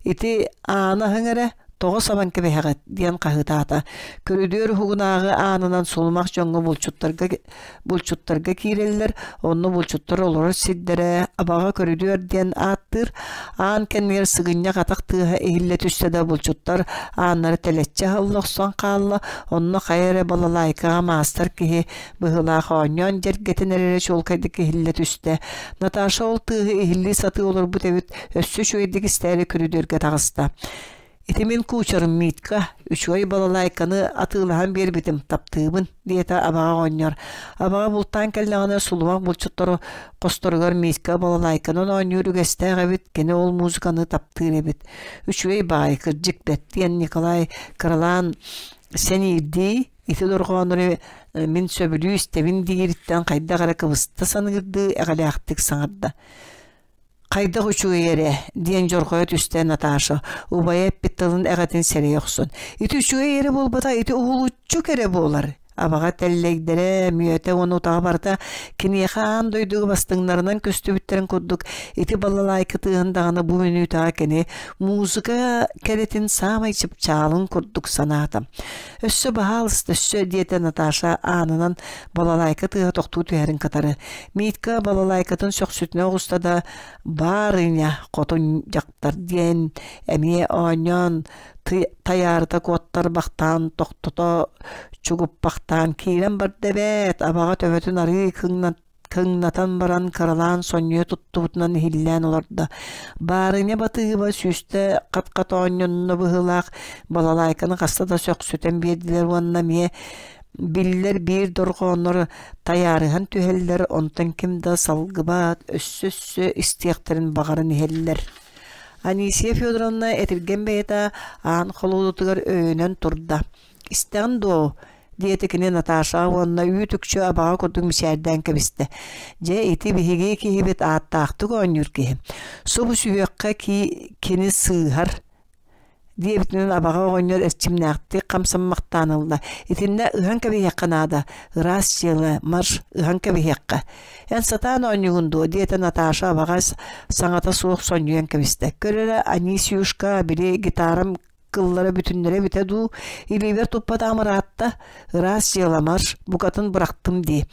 Ити ааны аһыҥ эрэ, тоҕо сабан кэбиһэҕит диэн хаһыытаата. Көрүдүөр уһугунааҕы аанынан сулумах дьоҥҥо булчуттарга булчуттарга киирэллэр, онно булчуттар олорор сирдэрэ Абаҕа көрүдүөр диэн ааттыыр. Аан кэннигэр сыгынньах атах тыаһа иһиллэ түстэ да булчуттар ааннара тэлэччи аһылла охсон хаалла, онно хайа эрэ балалайкаҕа маастар киһи быһыылаах оонньоон дьэргэтин эрэрэ чуолкайдык иһиллэ түстэ. Наташа ол тыаһы иһиллии сатыы олорбут эбит, өссө үчүгэйдик истээри көрүдүөргэ таҕыста. Ити мин куучарым Митка, үчүгэй балалайканы атыылаһан биэрбитим, таптыыбын, диэтэ абаҕа оҕонньор. Абаҕа бултаан кэллэҕинэ сулумах булчуттары хосторугар Митка балалайканан оонньуур үгэстээх эбит, кини ол музыканы таптыыр эбит. Үчүгэй баҕайы, кырдьык бэт, диэн Николай кыралаан сэниирдии, Ити дорҕооннору мин сөбүлүү истэбин диириттэн хайдах эрэ кыбыста саныырдыы эҕэлээхтик саҥарда. Хайдах үчүгэй эрэ, диэн дьорҕойо түстэ Наташа, убайа эппит тылын эҕэтин сэрэйэ охсон. Ити үчүгэй эрэ буолбата, ити уһулуччу кэрэ буолар. Абаҕа тэллэйдэрэ, мүөтэ уонна утаҕа барыта киниэхэ аан дойдуга бастыҥнарынан көстүбүттэрин курдук ити балалайка тыаһын даҕаны бу мүнүүтэҕэ кини музыка кэрэтин саамай чыпчаалын курдук санаата. Өссө баһаалыста өссө, диэтэ Наташа аанынан балалайка тыаһа тохтуу түһэрин кытары. Митка балалайкатын сөхсүтүнэ оҕуста да «Барыня, хотун дьахтар» диэн эмиэ оонньоон тайаарыта куоттарбахтаан тохтото чугуппахтаан киирэн барда эбээт, абаҕа төбөтүн арыы кыҥнатан баран кыралаан сонньуйа туттубутунан иһиллээн олордо. Баарыня Батыыба сүүстэ хат-хат оонньонно быһыылаах балалайканы хаста да сөхсүтэн биэрдилэр уонна эмиэ биллэр биир дорҕооннор тайаарыһан түһэллэр, онтон ким да салгыбат, өссө-өссө истиэхтэрин баҕаран иһэллэр. Анисия Федоровна этиргэн бэйэтэ аан холуодатыгар өйөнөн турда. «Истэҕин дуо?» диэтэ кини Наташаҕа уонна үүт-үкчү абаҕа курдук мичээрдээн кэбистэ. «Дьэ, ити биһиги киһибит ааттаахтык оонньуур киһи. Субу сүһүөххэ кини сыыһар» диэбитинэн абаҕа оҕонньор эрчимнээхтик хамсаммахтаан ылла. «Итиннэ ыһан кэбиһиэххэ наада, ыраас дьыала, марш, ыһан кэбиһиэххэ. Эн сатаан оонньуугун дуо?» диэтэ Наташа абаҕа саҥата суох сонньуйан кэбистэ. «Көр эрэ, Анисьюшка, били гитарам кыллара бүтүннэрэ эбитэ дуу, илиибэр туппатаҕым ыраатта, ыраас дьыала марш, букатын бырахтым дии.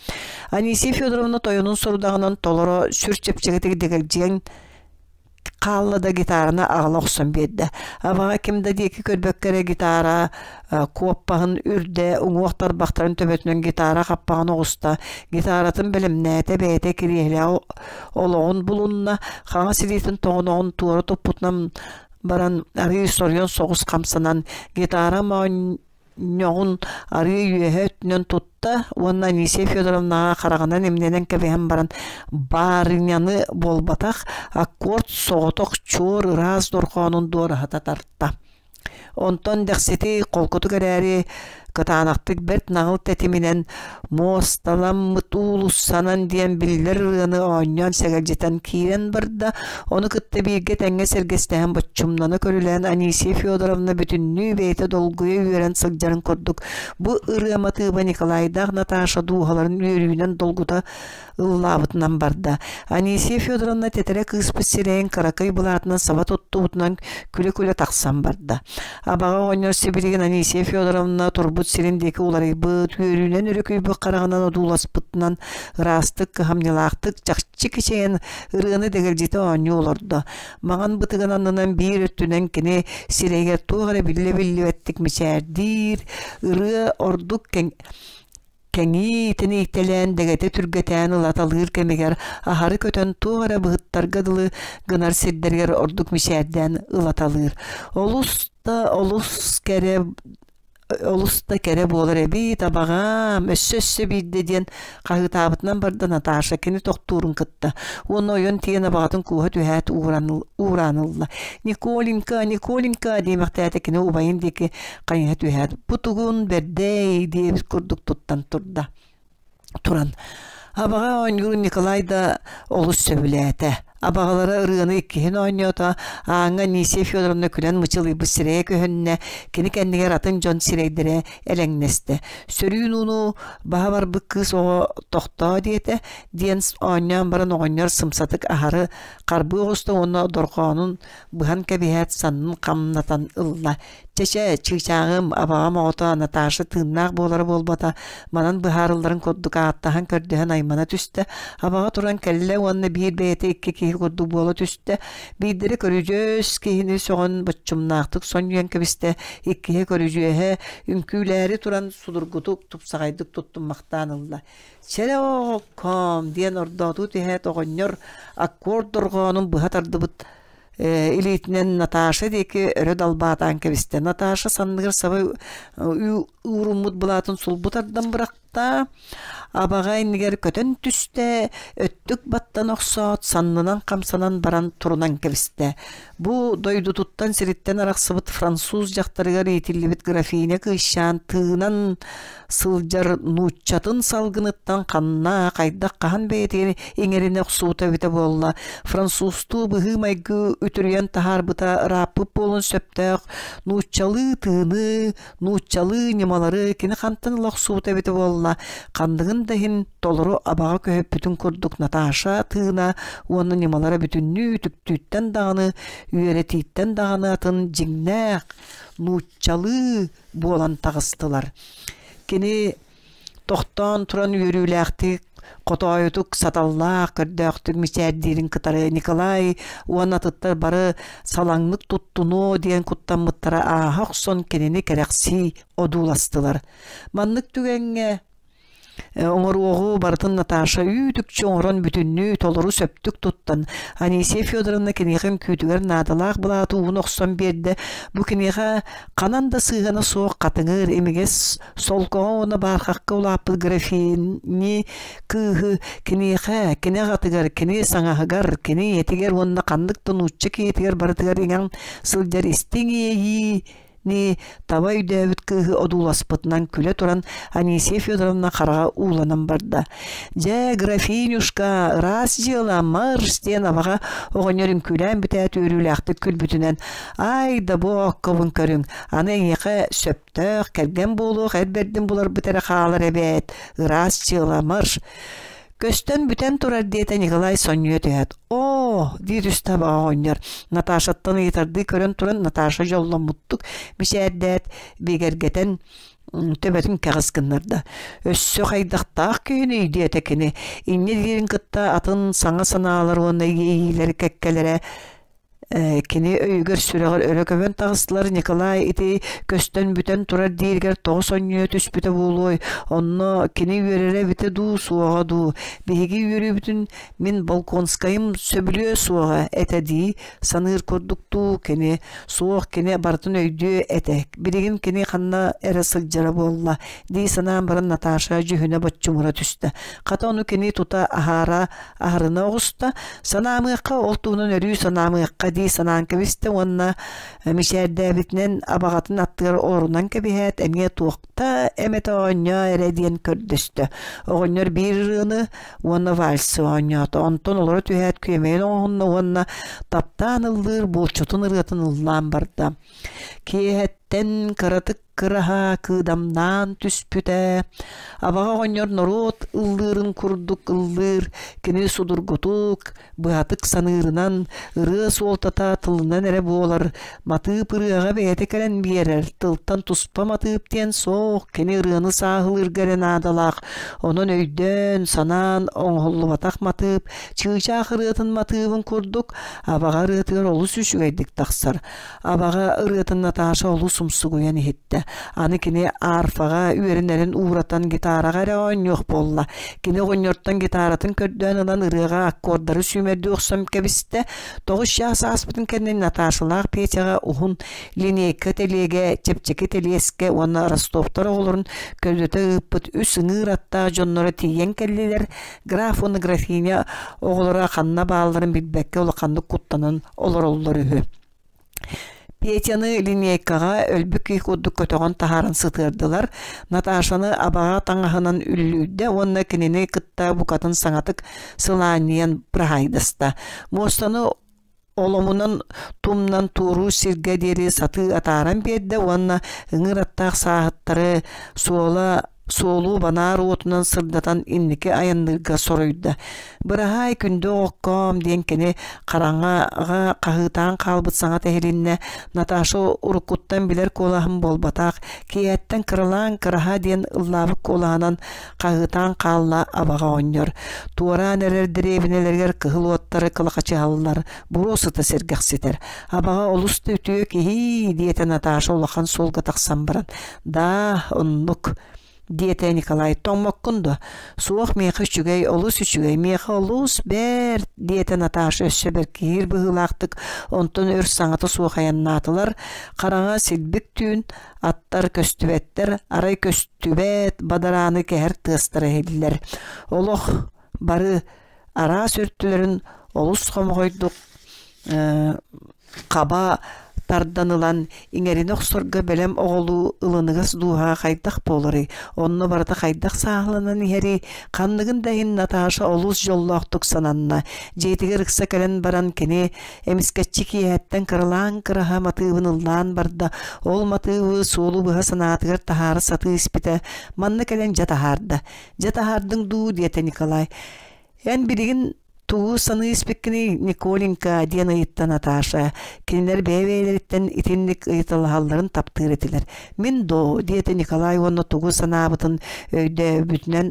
Анисия Федоровна тойонун сорудаҕынан толоро сүр чэпчэкитик дэгэлдьийэн хаалла да гитараны аҕала охсон биэрдэ. Абаҕа ким да диэки көрбөккө эрэ гитара куоппаһын үрдэ уҥуох тарбахтарын төбөтүнэн гитара хаппаҕын оҕуста, гитаратын бэлэмнээтэ, бэйэтэ кириэһилэҕэ олоҕун булунна, хаҥас илиитин тоҕоноҕун туора туппутунан баран арыый соруйан соҕус хамсанан гитара моонньоҕун арыый үөһэ өттүнэн тутта уонна Анисия Федоровнаҕа хараҕынан имнэнэн кэбиһэн баран баарыняны буолбатах аккорд соҕотох чуор ыраас дорҕоонун дуораһыта тарта. Онтон дэхсити холкутук эрээри кытаанахтык бэрт наҕыл тэтиминэн «Муосталаммыт уулуссанан» диэн биллэр ырыаны оонньоон сэгэлдьитэн киирэн барда, ону кытта бииргэ тэҥҥэ сэргэстэһэн боччумнана көрүлээн Анисия Федоровна бүтүннүү бэйэтэ долгуйа үөрэн сылдьарын курдук бу ырыа матыыба Николайдаах Наташа дууһаларын үөрүүнэн долгута ыллаабытынан барда. Анисия Федоровна тэтэрэ кыыспыт сирэйин кыракый былаатынан саба туттубутунан күлэ-күлэ тахсан барда. Абаҕа оҕонньор сибилигин Анисия Федоровна турбут сирин диэки уларыйбыт, үөрүүнэн өрүкүйбүт хараҕынан одууласпытынан ыраастык, кыһамньылаахтык чахчы кичэйэн ырыаны дэгэлдьитэ оонньуу олордо. Маҥан бытыгын аннынан биир өттүнэн кини сирэйигэр туох эрэ биллэ-биллибэттик мичээрдиир, ырыа ордук кэҥии тинийтэлээн дэгэтэ түргэтээн ылаталыыр кэмигэр аһары көтөн туох эрэ быһыттарга дылы гынар сирдэригэр ордук мичээрдээн ылаталыыр. Олус да олус кэрэ олус да кэрэ буолар эбит абаҕаам өссө өссө биирдэ диэн хаһыытаабытынан барда Наташа кини тохтуурун кытта уонна ойон тиийэн абаҕатын кууһа түһээт уураан ылла Николенька Николенька диэмэхтээтэ кини убайын диэки хайыһа түһээт бу тугун бэрдэй диэбит курдук туттан турда туран абаҕа оонньуурун Николай да олус сөбүлээтэ абаҕалара ырыаны иккиһин оонньоото ааҥҥа Анисия Федоровна күлэн мычылыйбыт сирэйэ көһүннэ кини кэннигэр атын дьон сирэйдэрэ элэҥнэстэ сөрүүн ууну баһа барбыт кыыс оҕо тохтоо диэтэ диэн оонньоон баран оҕонньор сымсатык аһары харбыы оҕуста уонна дорҕоонун быһан кэбиһээт саннын хамнатан ылла Чэ-чэ, чыычааҕым, абаҕам оҕото Наташа тыыннаах буолара буолбата манан быһаарылларын курдук ааттаһан көрдөһөн аймана түстэ. Абаҕа туран кэллэ уонна биир бэйэтэ икки киһи курдук буола түстэ. Биирдэрэ көрүдьүөс киһини сөҕөн боччумнаахтык сонньуйан кэбистэ, иккиһэ көрүдьүөһэ үҥкүүлээри туран судургутук, тупсаҕайдык туттуммахтаан ылла. «Чэрэ оҕоккоом» диэн ордоотуу түһээт оҕонньор аккорд дорҕоонун быһа тардыбыт илиитинэн Наташа диэки өрө далбаатаан кэбистэ. Наташа санныгар саба ууруммут былаатын сулбу тардан бырахта. кытта Абаҕа иннигэр көтөн түстэ, өттүк баттан охсоот, саннынан хамсанан баран турунан кэбистэ. Бу дойдутуттан сириттэн арахсыбыт француз дьахтарыгар иитиллибит графиня кыысчаан тыынан сылдьар нууччатын салгыныттан ханна, хайдах хаһан бэйэтигэр иҥэринэ охсубута эбитэ буолла. Французтуу быһыы-майгы үтүрүйэн таһаарбыта ырааппыт буолуон сөптөөх нууччалыы тыыны, нууччалыы ньымалары кини хантан ыла охсубута эбитэ буолла, ханныгын да иһин толору абаҕа көһүппүтүн курдук Наташа тыына уонна ньымалара бүтүннүү үтүктүүттэн даҕаны, үөрэтииттэн даҕаны атын дьиҥнээх нууччалыы буолан таҕыстылар. Кини тохтоон туран үөрүүлээхтик, хотоойутук, саталлаах, көрдөөхтүк мичээрдиирин кытары Николай уонна атыттар бары салаҥнык туттунуо диэн куттаммыттара ааһа охсон кинини кэрэхсии одууластылар. Маннык түгэҥҥэ Оҥоруоҕу барытын Наташа үүт-үкчү оҥорон бүтүннүү толору сөптүк туттан, Анисия Федоровна киниэхэ үҥкүүтүгэр наадалаах былааты ууну охсон биэрдэ. Бу киниэхэ ханан да сыһыана суох хатыҥыр, имигэс солкоҕо уонна баархахха улааппыт графини кыыһы киниэхэ, кини аҕатыгар, кини саҥаһыгар, кини ийэтигэр уонна ханнык да нуучча киһитигэр барытыгар иҥэн сылдьар истиҥ иэйии Ни таба өйдөөбүт кыыһы одууласпытынан күлэ туран Анисия Федоровна хараҕа ууланан барда. «Дьэ, графинюшка, ыраас дьыала, марш!» диэн абаҕа оҕонньор үҥкүүлээн бүтээт үөрүүлээхтик күлбүтүнэн «Ай да бу ооккобун көрүҥ, аны эйиэхэ сөптөөх кэргэн буолуох эр бэрдин буларбыт эрэ хаалар эбээт, ыраас дьыала, марш!» Көстөн бүтэн турар диэтэ Николай сонньуйа түһээт «Оо!» дии түстэ абаҕа оҕонньор. Наташаттан ыйытардыы көрөн туран Наташа дьолломмуттук мичээрдээт, бигэргэтэн төбөтүн кэҕис гыннарда. «Өссө хайдахтаах киһиний?» диэтэ кини. Инньэ диирин кытта атын саҥа санаалар уонна иэйиилэр кэккэлэрэ Кини өйүгэр-сүрэҕэр өрө көбөн таҕыстылар Николай ити көстөн бүтэн турар дииригэр тоҕо сонньуйа түспүтэ буолуой, онно кини үөрэрэ эбитэ дуу, суоҕа дуу, биһиги үөрүүбүтүн мин Болконскайым сөбүлүө суоҕа этэ дии саныыр курдук дуу, кини суох кини барытын өйдүө этэ, билигин кини ханна эрэ сылдьара буолла дии санаан баран Наташа дьүһүнэ боччумура түстэ. Хата ону кини тута аһаара аһарына оҕуста, санаамыахха ол туһунан өрүү санаамыахха дии санаан кэбистэ уонна мичээрдээбитинэн абаҕатын аттыгар олорунан кэбиһээт эмиэ туохта эмэтэ оонньоо эрэ диэн көрдөстө. Оҕонньор биир ырыаны уонна вальсы оонньоото. Онтон олоро түһээт күөмэйин оҥоһунна уонна таптаан ыллыыр булчутун ырыатын ыллаан барда. Киэһэттэн кыратык кыраһа кыыдамнаан түспүтэ. Абаҕа оҕонньор норуот ыллыырын курдук ыллыыр, кини судургутук, быһатык саныырынан, ырыа суолтата тылынан эрэ буолар, матыып ырыаҕа бэйэтэ кэлэн биэрэр, тылтан туспа матыып диэн суох, кини ырыаны сааһылыырга эрэ наадалаах, онон өйдөөн, санаан оҥоһуллубатах матыып, чыычаах ырыатын матыыбын курдук, абаҕа ырыатыгар олус үчүгэйдик тахсар. Абаҕа ырыатын Наташа олус умсугуйан иһиттэ. Аны кини арфаҕа үөрэнэрин ууратан гитараҕа эрэ оонньуох буолла. Кини оҕонньортон гитаратын көрдөөн ылан ырыаҕа аккордары сүүмэрдии охсон кэбистэ. 9 чаас ааспытын кэннэ Наташалаах Петяҕа уһун линейка тэлиэгэ, чэпчэки тэлиэскэ уонна Ростовтар оҕолорун көлөтө ыыппыт үс ыҥыыр аттаах дьонноро тиийэн кэллилэр. Граф уонна графиня оҕолоро ханна баалларын билбэккэ улаханнык куттанан олороллор үһү. Петяны линейкаҕа өлбүт киһи курдук көтөҕөн таһааран сытыардылар. Наташаны абаҕа таҥаһынан үллүйдэ уонна кинини кытта букатын саҥатык сылаанньыйан быраһаайдаста. Муостаны оломунан тумнан туоруур сиргэ диэри сатыы атааран биэрдэ уонна ыҥыр аттаах сааһыттары суола суолу банаар уотунан сырдатан инники айанныырга соруйда. «Быраһаай, күндү оҕоккоом» диэн кини хараҥаҕа хаһыытаан хаалбыт саҥа тэһилиннэ. Наташа уруккуттан билэр куолаһым буолбатах, киэһэттэн кыралаан кыраһа диэн ыллаабыт куолаһынан хаһыытаан хаалла абаҕа оҕонньор. Туораан эрэр дэриэбинэлэригэр кыһыл уоттары кылахачыһаллар, буруо сыта сэргэхситэр. Абаҕа олус да үтүө киһи диэтэ Наташа улахан суолга тахсан баран. «Даа, оннук. Диэтэ Николай. Тоҥмоккун дуо? Суох, миэхэ үчүгэй, олус үчүгэй, миэхэ олус бэрт, диэтэ Наташа өссө бэркиһиир быһыылаахтык, онтон өр саҥата суох айаннаатылар. Хараҥа силбик түүн, аттар көстүбэттэр, арай көстүбэт бадарааны кэһэр тыастара иһиллэр. Олох бары араас өртүлэрин олус хомоҕойдук хаба тардан ылан иҥэринэ охсорго бэлэм оҕолуу ылыныгас дууһа хайдах буоларый, онно барыта хайдах сааһыланан иһэрий, ханныгын да иһин Наташа олус дьоллоохтук сананна. Дьиэтигэр ыкса кэлэн баран кини эмискэччи киэһэттэн кыралаан кыраһа матыыбын ыллаан барда. Ол матыыбы суолу быһа санаатыгар таһаара сатыы испитэ. Манна кэлэн дьэ таһаарда. Дьэ таһаардыҥ дуу диэтэ Николай. Эн билигин тугу саныы испиккиний, Николенька? диэн ыйытта Наташа. Кинилэр бэйэ-бэйэлэриттэн итинник ыйыталаһалларын таптыыр этилэр. Мин доо, диэтэ Николай уонна тугу санаабытын өйдөөбүтүнэн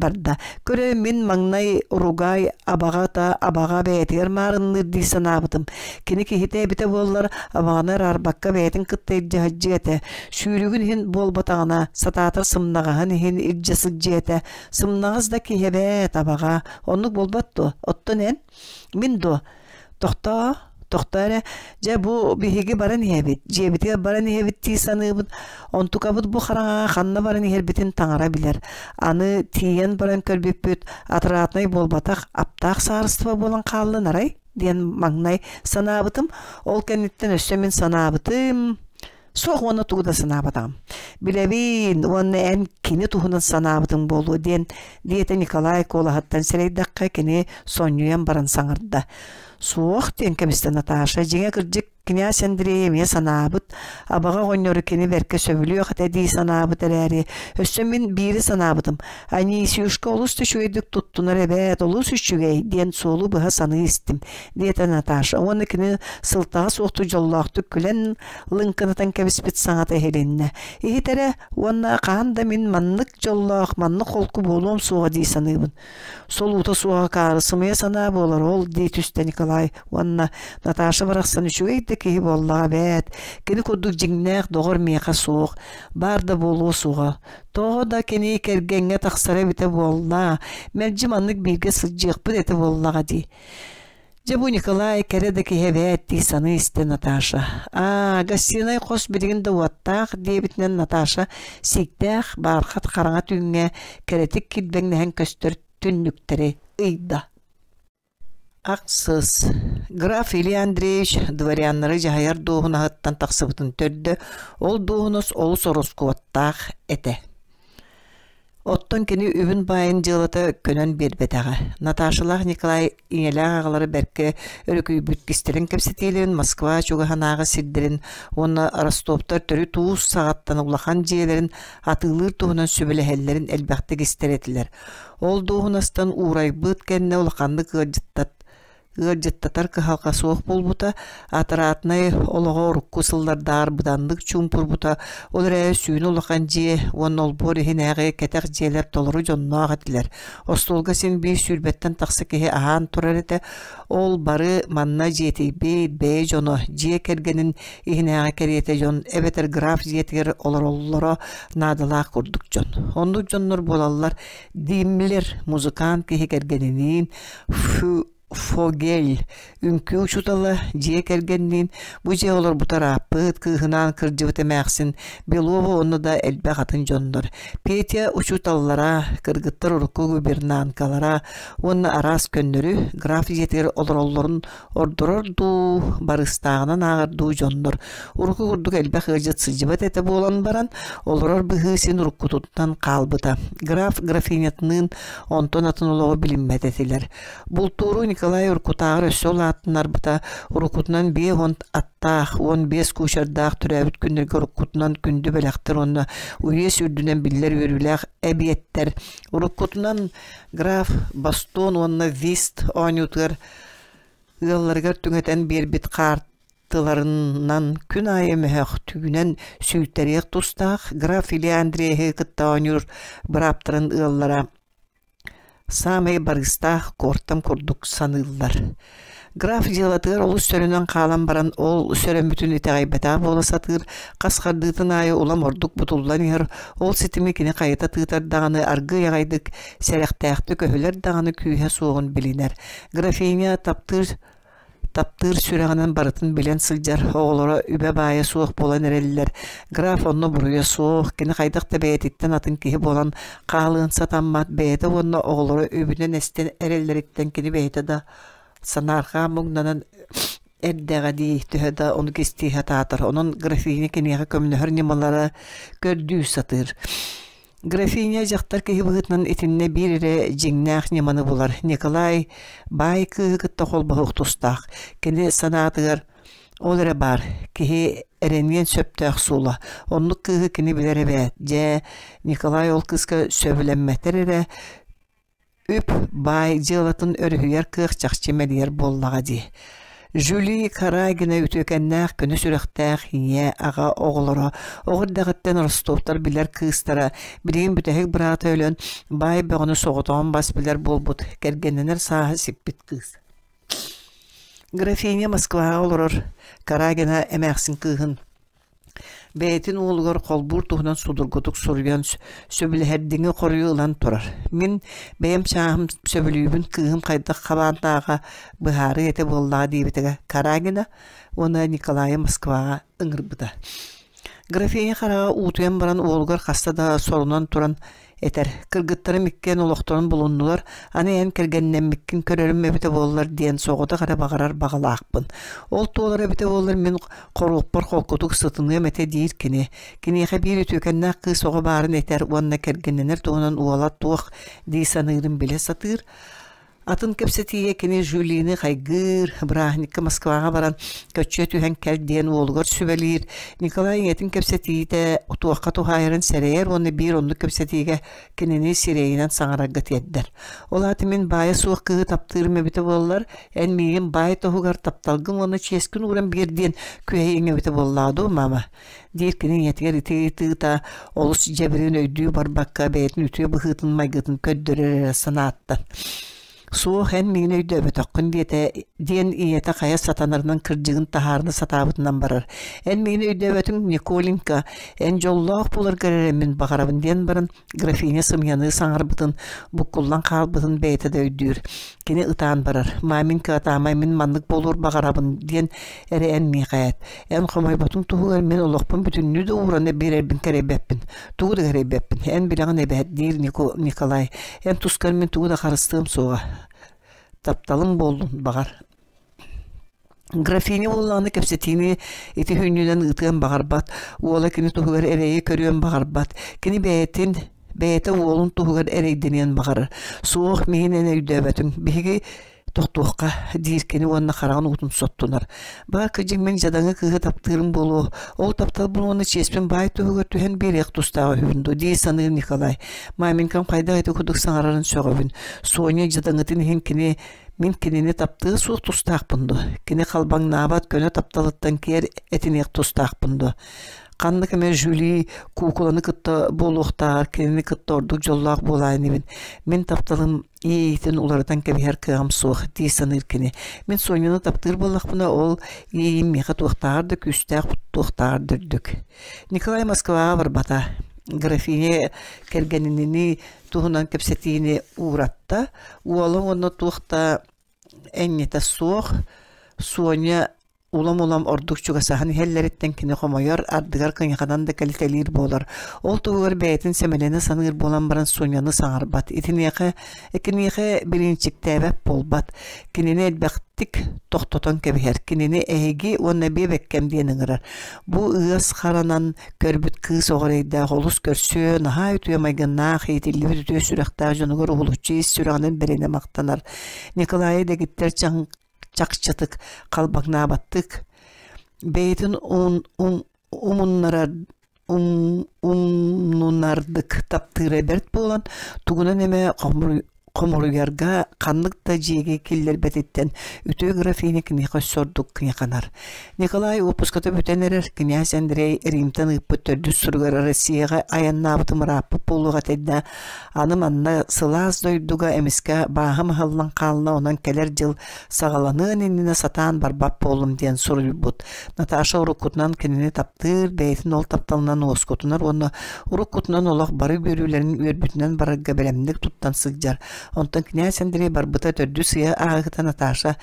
барда. Көрө, мин маҥнай уругай абаҕата абаҕа бэйэтигэр маарынныыр дии санаабытым. Кини киһитэ эбитэ буоллар, абаҕаны араарбакка бэйэтин кытта илдьэ сылдьыа этэ. Сүүрүгүн иһин буолбатаҕына, сатаатар сымнаҕаһын иһин илдьэ сылдьыа этэ. Сымнаҕас да киһи эбээт, абаҕа. Оннук буолбат дуо? Оттон эн? Мин дуо? Тохтоо, тохтоо эрэ. Дьэ, бу биһиги баран иһэбит. Дьиэбитигэр баран иһэбит дии саныыбыт. Онтукабыт бу хараҥаҕа ханна баран иһэрбитин таҥара билэр. Аны тиийэн баран көрбүппүт, отраднай буолбатах, аптаах саарыстыба буолан хааллын арай диэн маҥнай санаабытым. Ол кэнниттэн өссө мин санаабытым, Суох уонна тугу да санаабатаҕым. Билэбин уонна эн кини туһунан санаабытыҥ буолуо диэн, диэтэ Николай куолаһыттан сэрэйдэххэ кини сонньуйан баран саҥарда. Суох диэн кэбистэ Наташа, дьиҥэ кырдьык князь Андрей эмиэ санаабыт, абаҕа оҕонньору кини бэркэ сөбүлүөх этэ дии санаабыт эрээри, өссө мин биири санаабытым, Анисьюшка олус да үчүгэйдик туттунар эбээт, олус үчүгэй диэн суолу быһа саныы истим, диэтэ Наташа уонна кини сылтаҕа суохтук дьоллоохтук күлэн лыҥкынатан кэбиспит саҥата иһилиннэ. Иһит эрэ уонна хаһан да мин маннык дьоллоох, маннык холку буолуом суоҕа дии саныыбын. Солуута суоҕа акаары сымыйа санаа буолар ол дии түстэ Николай уонна Наташа барахсан үчүгэй да киһи буоллаҕа эбээт. Кини курдук дьиҥнээх доҕор миэхэ суох, баар да буолуо суоҕа. Тоҕо да кини кэргэҥҥэ тахсара эбитэ буолла, мэлдьи маннык бииргэ сылдьыахпыт этэ буоллаҕа дии. Дьэ бу Николай кэрэ да киһи эбээт дии саныы истэ Наташа. Аа, гостиной хос билигин да уоттаах диэбитинэн Наташа сииктээх, баархат хараҥа түүҥҥэ кэрэтик килбэҥнэһэн көстөр түннүктэри ыйда. Ахсыс. Граф Илья Андреевич дворяннары дьаһайар дуоһунаһыттан тахсыбытын төрдө, ол дуоһунас олус ороскуоттаах этэ. Оттон кини үбүн баайын дьыалата көнөн биэрбэтэҕэ. Наташалаах Николай ийэлээх аҕалара бэркэ өрүкүйбүт кистэлэҥ кэпсэтиилэрин Москва чугаһынааҕы сирдэрин уонна Ростовтар төрүт уус саҕаттан улахан дьиэлэрин атыылыыр туһунан сүбэлэһэллэрин элбэхтик истэр этилэр. Ол дуоһунастан уурайбыт кэннэ улаханнык ыалдьыттат ыалдьыттатар кыһалҕа суох буолбута, атыраатынай олоҕо урукку сыллардааҕар быданнык чуумпурбута, ол эрээри сүүнэ улахан дьиэ уонна олбуор иһинээҕи кэтэх дьиэлэр толору дьонноох этилэр. Остуолга син биир сүүрбэттэн тахса киһи аһаан турар этэ, ол бары манна дьиэтийбит бэйэ дьоно, дьиэ кэргэнин иһинээҕи кэриэтэ дьон эбэтэр граф дьиэтигэр олороллоро наадалаах курдук дьон. Оннук дьоннор буолаллар Диммлер музыкант киһи кэргэниниин Фогель үҥкүү учуутала дьиэ кэргэнниин бу дьиэ олорбута ырааппыт кыыһынаан кырдьыбыт эмээхсин Белова уонна да элбэх атын дьоннор Петя учууталлара кыргыттар урукку губернанткалара уонна араас көннөрү граф дьиэтигэр олороллорун ордорор дуу, барыстааҕынан ааҕар дуу дьоннор урукку курдук элбэх ыалдьыт сылдьыбат этэ буолан баран, олорор быһыы син уруккутуттан хаалбыта. Граф графинятыныын онтон атын олоҕу билиммэт этилэр. Бултууру Николай уруккутааҕар өссө улаатыннарбыта, уруккутунан 50 аттаах, 15 кучердаах төрөөбүт күннэргэ уруккутунан күндү бэлэхтэр уонна уйес үрдүнэн биллэр үөрүүлээх эбиэттэр, уруккутунан граф бастон уонна вист оонньуутугар ыалларыгар түҥэтэн биэрбит хаартыларынан күн аайы мөһөөхтүүнэн сүүйтэриэх тустаах граф Илья Андреевиһы кытта оонньуур бырааптарын ыаллара саамай барыыстаах куортам курдук саныыллар. Граф дьыалатыгар олус сөрөнөн хаалан баран, ол сөрөммүтүн итэҕэйбэтэҕэ буола сатыыр, хас хардыытын аайы улам ордук бутуллан иһэр, ол ситими кини хайыта тыытар даҕаны аргыый аҕайдык, сэрэхтээхтик өһүлэр даҕаны күүһэ суоҕун билинэр. Графиня таптыыр таптыыр сүрэҕинэн барытын билэн сылдьар оҕолоро үбэ-баайа суох буолан эрэллэр. Граф онно буруйа суох, кини хайдах да бэйэтиттэн атын киһи буолан хаалыан сатаммат, бэйэтэ уонна оҕолоро үбүнэн эстэн эрэллэриттэн кини бэйэтэ да санаарҕаан муҥнанан эрдэҕэ дии, төһө да ону кистии сатаатар. Онон графиня киниэхэ көмөлөһөр ньымалара көрдүү сатыыр. Графиня дьахтар киһи быһыытынан итиннэ биир эрэ дьиҥнээх ньыманы булар. Николай баай кыыһы кытта холбоһуох тустаах. Кини санаатыгар ол эрэ баар, киһи эрэниэн сөптөөх суола. Оннук кыыһы кини билэр эбээт. Дьэ, Николай ол кыыска сөбүлэммэтэр эрэ Үп, баай дьыалатын өрүһүйэр кыах чахчы мэлийэр буоллаҕа дии. Жюли Карагина үтүөкэннээх көнө сүрэхтээх ийэ, аҕа оҕолоро, оҕо эрдэҕиттэн Ростовтар билэр кыыстара, билигин бүтэһик быраата өлөн, баай бөҕөнү соҕотоҕун бас билэр буолбут, кэргэннэнэр сааһа сиппит кыыс. Графиня Москваҕа олорор Карагина эмээхсин кыыһын Бэйэтин уолугар холбуур туһунан судургутук суруйан сөбүлэһэрдиҥи хоруйу ылан турар. Мин бэйэм чааһым сөбүлүүбүн кыыһым хайдах хабааннааҕа быһаарыы этэ буоллаҕа диэбитэ Карагина уонна Николайы Москваҕа ыҥырбыта. Графиня хараҕа уутуйан баран уолугар хаста да сорунан туран этэр: «Кыргыттарым иккиэн олохторун булуннулар, аны эн кэргэннэммиккин көрөрүм эбитэ буоллар диэн соҕотох эрэ баҕарар баҕалаахпын. Ол туолар эбитэ буоллар мин хоруоппар холкутук сытыныам этэ» диир кини. Киниэхэ биир үтүөкэннээх кыыс оҕо баарын этэр уонна кэргэннэнэр туһунан уола туох дии саныырын билэ сатыыр. Атын кэпсэтиигэ кини Жюлины хайгыыр, бырааһынньыкка Москваҕа баран көччүйэ түһэн кэл диэн уолугар сүбэлиир. Николай ийэтин кэпсэтиитэ туохха туһаайарын сэрэйэр уонна биир оннук кэпсэтиигэ кинини сирэйинэн саҥарарга тиэрдэр. Ол аата мин баайа суох кыыһы таптыырым эбитэ буоллар, эн миигин баай туһугар тапталгын уонна чиэскин ууран биэр диэн күһэйиҥ эбитэ буоллаҕа дуу, мама? диир кини ийэтигэр ити ыйытыыта олус дьэбирин өйдүү барбакка бэйэтин үтүө быһыытын майгытын көрдөрөр эрэ санааттан суох эн миигин өйдөөбөтөххүн диэтэ диэн ийэтэ хайа сатанарынан кырдьыгын таһаарына сатаабытынан барар эн миигин өйдөөбөтүҥ Николенька эн дьоллоох буоларгар эрэ мин баҕарабын диэн баран Графиня сымыйаны саҥарбытын, буккуллан хаалбытын бэйэтэ да өйдүүр. Кини ытаан барар: «Маменька, ытаамай, мин маннык буолуор баҕарабын» диэн эрэ эн миэхэ эт. Эн хомойботуҥ туһугар мин олохпун бүтүннүү да ууран биэрэрбин кэрэйбэппин. Тугу да кэрэйбэппин. Эн билэҕин эбээт, диир Николай. Эн тускар мин тугу да харыстыам суоҕа. Тапталым буоллун, баҕар. Графиня буоллаҕына кэпсэтиини ити хүннүнэн ыытыан баҕарбат, уола кини туһугар эрэйи көрүөн баҕарбат, кини бэйэтин бэйэтэ уолун туһугар эрэйдэниэн баҕарар. Суох, миһин эн өйдөөбөтүҥ, биһиги тохтуохха диир кини уонна хараҕын уутун соттунар. Баар кырдьык мин дьадаҥы кыыһы таптыырым буолуо, ол тапталбын уонна чиэспин баай туһугар түһэн биэриэх тустаах үһүбүн дуо дии саныыр Николай. Маменькам хайдах ити курдук саҥарарын сөҕөбүн. Соня дьадаҥытын иһин кини Мин кинини таптыа суох тустаахпын дуо? Кини халбаҥнаабат көнө тапталыттан киэр этиниэх тустаахпын дуо? Ханнык эмэ Жюли куукуланы кытта буолуохтааҕар кинини кытта ордук дьоллоох буолаа инибин. Мин тапталым иэйиитин уларытан кэбиһэр кыаҕым суох дии саныыр кини. Мин Соняны таптыыр буоллахпына, ол иэйиим миэхэ туохтааҕар да күүстээх, туохтааҕар да үрдүк. Николай Москваҕа барбата. Графиня кэргэнинии туһунан кэпсэтиини ууратта. Уола уонна туох да энньэтэ суох Соня улам-улам ордук чугасаһан иһэллэриттэн кини хомойор, ардыгар кыйаханан да кэлитэлиир буолар. Ол туһугар бэйэтин сэмэлэнэ саныыр буолан баран Соняны саҥарбат. Итиниэхэ киниэхэ бириинчиктээбэт буолбат. Кинини элбэхтик тохтотон кэбиһэр. Кинини эһиги уонна биэбэккэм диэн ыҥырар. Бу ыас харанан көрбүт кыыс оҕо эрэйдээх олус көрсүө, наһаа үтүө майгыннаах, иитиллибит үтүө сүрэхтээх дьонугар уһулуччу ис сүрэҕинэн бэринэ махтанар. Николайы дэгиттэр чахчытык, халбаҥнаабаттык бэйэтин умуннарар умнунардык таптыыра бэрт буолан, тугунан эмэ хомуруйарга ханнык да дьиэгэ киллэрбэтиттэн үтүө графиня киниэхэ өссө ордук кыйаханар. Николай уоппуската бүтэн эрэр князь Андрей Римтэн ыыппыт төрдүс суругар Россияҕа айаннаабытым ырааппыт буолуох этэ да, аны манна сылаас дойдуга эмискэ бааһым аһыллан хаалла, онон кэлэр дьыл саҕаланыан иннинэ сатаан барбат буоллум диэн суруйбут. Наташа уруккутунан кинини таптыыр, бэйэтин ол тапталынан уоскутунар уонна уруккутунан олох бары үөрүүлэрин үөрбүтүнэн барарга бэлэмник туттан сылдьар. Онтон князь Андрей барбыта төрдүс ыйа ааһыыта Наташа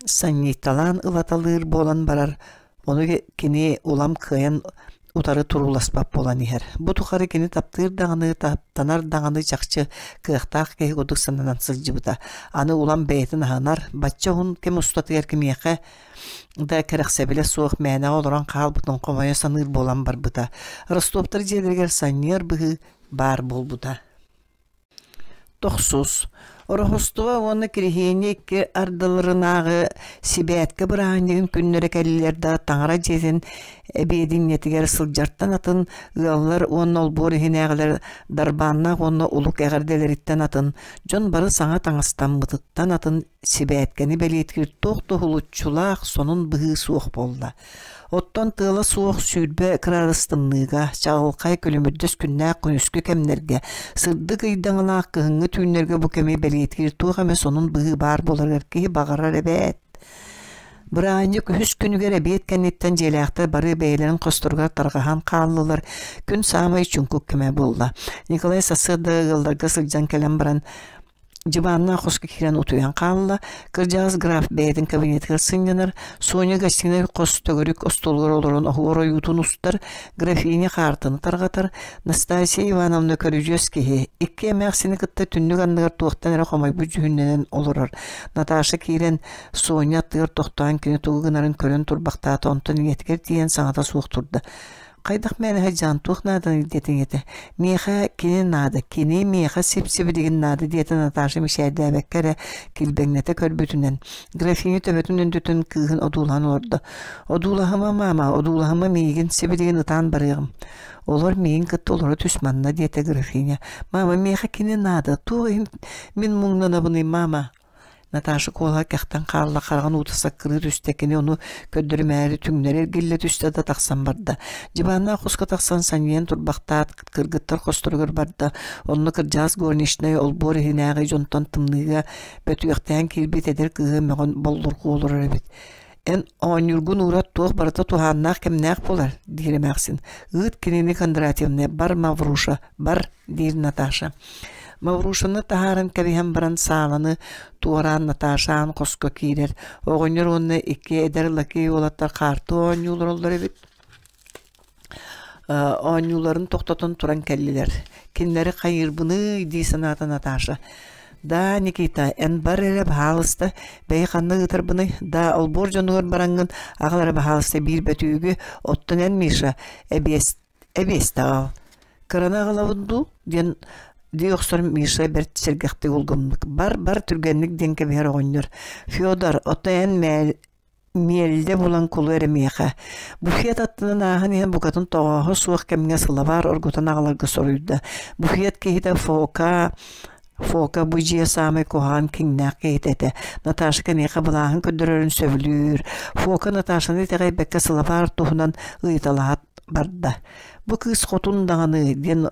санньыйталаан ылаталыыр буолан барар, ону кини улам кыайан утары турууласпат буолан иһэр. Бу тухары кини таптыыр даҕаны, таптанар даҕаны чахчы кыахтаах киһи курдук сананан сылдьыбыта. Аны улам бэйэтин аһынар, бачча уһун кэм устатыгар кимиэхэ да кэрэхсэбилэ суох мээнэҕэ олорон хаалбытын хомойо саныыр буолан барбыта. Ростовтар дьиэлэригэр санньыар быһыы баар буолбута. Тохсус Ороһуостуба уонна Кириһиэнньэ икки ардыларынааҕы сибээткэ бырааһынньыгын күннэрэ кэллилэр да таҥара дьиэтин эбиэдинньэтигэр сылдьартан атын ыаллар уонна олбуор иһинээҕилэр дарбааннаах уонна улук эҕэрдэлэриттэн атын дьон бары саҥа таҥастаммытыттан атын сибээткэни бэлиэтиир туох да уһулуччулаах сонун быһыы суох буолла. Оттон тыала суох 20 кыраадыс тымныыга, чаҕылхай күлүмүрдэс күннээх күнүскү кэмнэргэ, сырдык ыйдаҥалаах кыһыҥҥы түүннэргэ бу кэми бэлиэтиир туох эмэ сонун быһыы баар буоларыгар киһи баҕарар эбээт. Бырааһынньык үһүс күнүгэр эбиэт кэнниттэн дьиэлээхтэр бары бэйэлэрин хосторугар тарҕаһан хааллылар, күн саамай чуҥкук кэмэ буолла. Николай сарсыарда ыалларга сылдьан кэлэн баран Дьыбааннаах хоско киирэн утуйан хаалла, кырдьаҕас граф бэйэтин кабинетыгар сынньанар, Соня гостиной хос төгүрүк остуолугар олорон оһуор ойуутун устар, графиня хаартыны тарҕатар, Настасья Ивановна көрүдьүөс киһи, икки эмээхсини кытта түннүк анныгар туохтан эрэ хомойбут дьүһүннэнэн олорор. Наташа киирэн Соня аттыгар тохтоон кини тугу гынарын көрөн турбахтаата, онтон ийэтигэр тиийэн саҥата суох турда. Хайдах мээнэ сылдьаҕын, туох нааданый диэтиҥ этэ. Миэхэ кини наада, кини миэхэ сип-сибилигин наада диэтэ Наташа мичээрдээбэккэ эрэ килбэҥнэтэ көрбүтүнэн. Графиня төбөтүн өндөтөн кыыһын одуулаһан олордо. Одуулаһыма, маама, одуулаһыма миигин, сибилигин ытаан барыаҕым. Олор миигин кытта олоро түс манна диэтэ графиня. Маама, миэхэ кини наада, туох иһин мин муҥнанабыный, маама? Наташа куолаһа кэхтэн хаалла, хараҕын уута саккырыы түстэ, кини ону көрдөрүмээри түҥнэри эргиллэ түстэ да тахсан барда. Дьыбааннаах хоско тахсан санньыйан турбахтаат, кыргыттар хосторугар барда. Онно кырдьаҕас горничнай олбуор иһинээҕи дьонтон тымныыга бөтүөхтээн киирбит эдэр кыыһы мөҕөн боллурҕуу олорор эбит. Эн оонньуургун уурат туох барыта туһааннаах кэмнээх буолар, диир эмээхсин. Ыыт кинини Кондратьевна, бар Мавруша, бар, диир Наташа. Маврушаны таһааран кэбиһэн баран сааланы туораан Наташа аан хоско киирэр. Оҕонньор уонна икки эдэр лакей уолаттар хаарты оонньуу олороллор эбит. Оонньууларын тохтотон туран кэллилэр. Кинилэри хайыырбыный дии санаата Наташа. Да, Никита, эн бар эрэ баһаалыста, бэйи ханна ыытарбыный? Да, олбуор дьонугар бараҥҥын аҕал эрэ баһаалыста биир бөтүүгү, оттон эн, Миша, эбиэс эбиэстэ аҕал. Кыраны аҕалабын дуу? диэн дии охсор Миша бэрт сэргэхтик улгумнук. Бар, бар түргэнник диэн кэбиһэр оҕонньор. Федор, оттон эн мээ миэлдэ булан кулу эрэ миэхэ. Буфет аттынан ааһан иһэн букатын тоҕооһо суох кэмҥэ сылабаар оргутан аҕаларга соруйда. Буфет киһитэ Фока Фока бу дьиэ саамай куһаҕан киҥнээх киһитэ этэ. Наташа киниэхэ былааһын көрдөрөрүн сөбүлүүр. Фока Наташаны итэҕэйбэккэ сылабаар туһунан ыйыталаһа барда. Бу кыыс хотун даҕаны диэн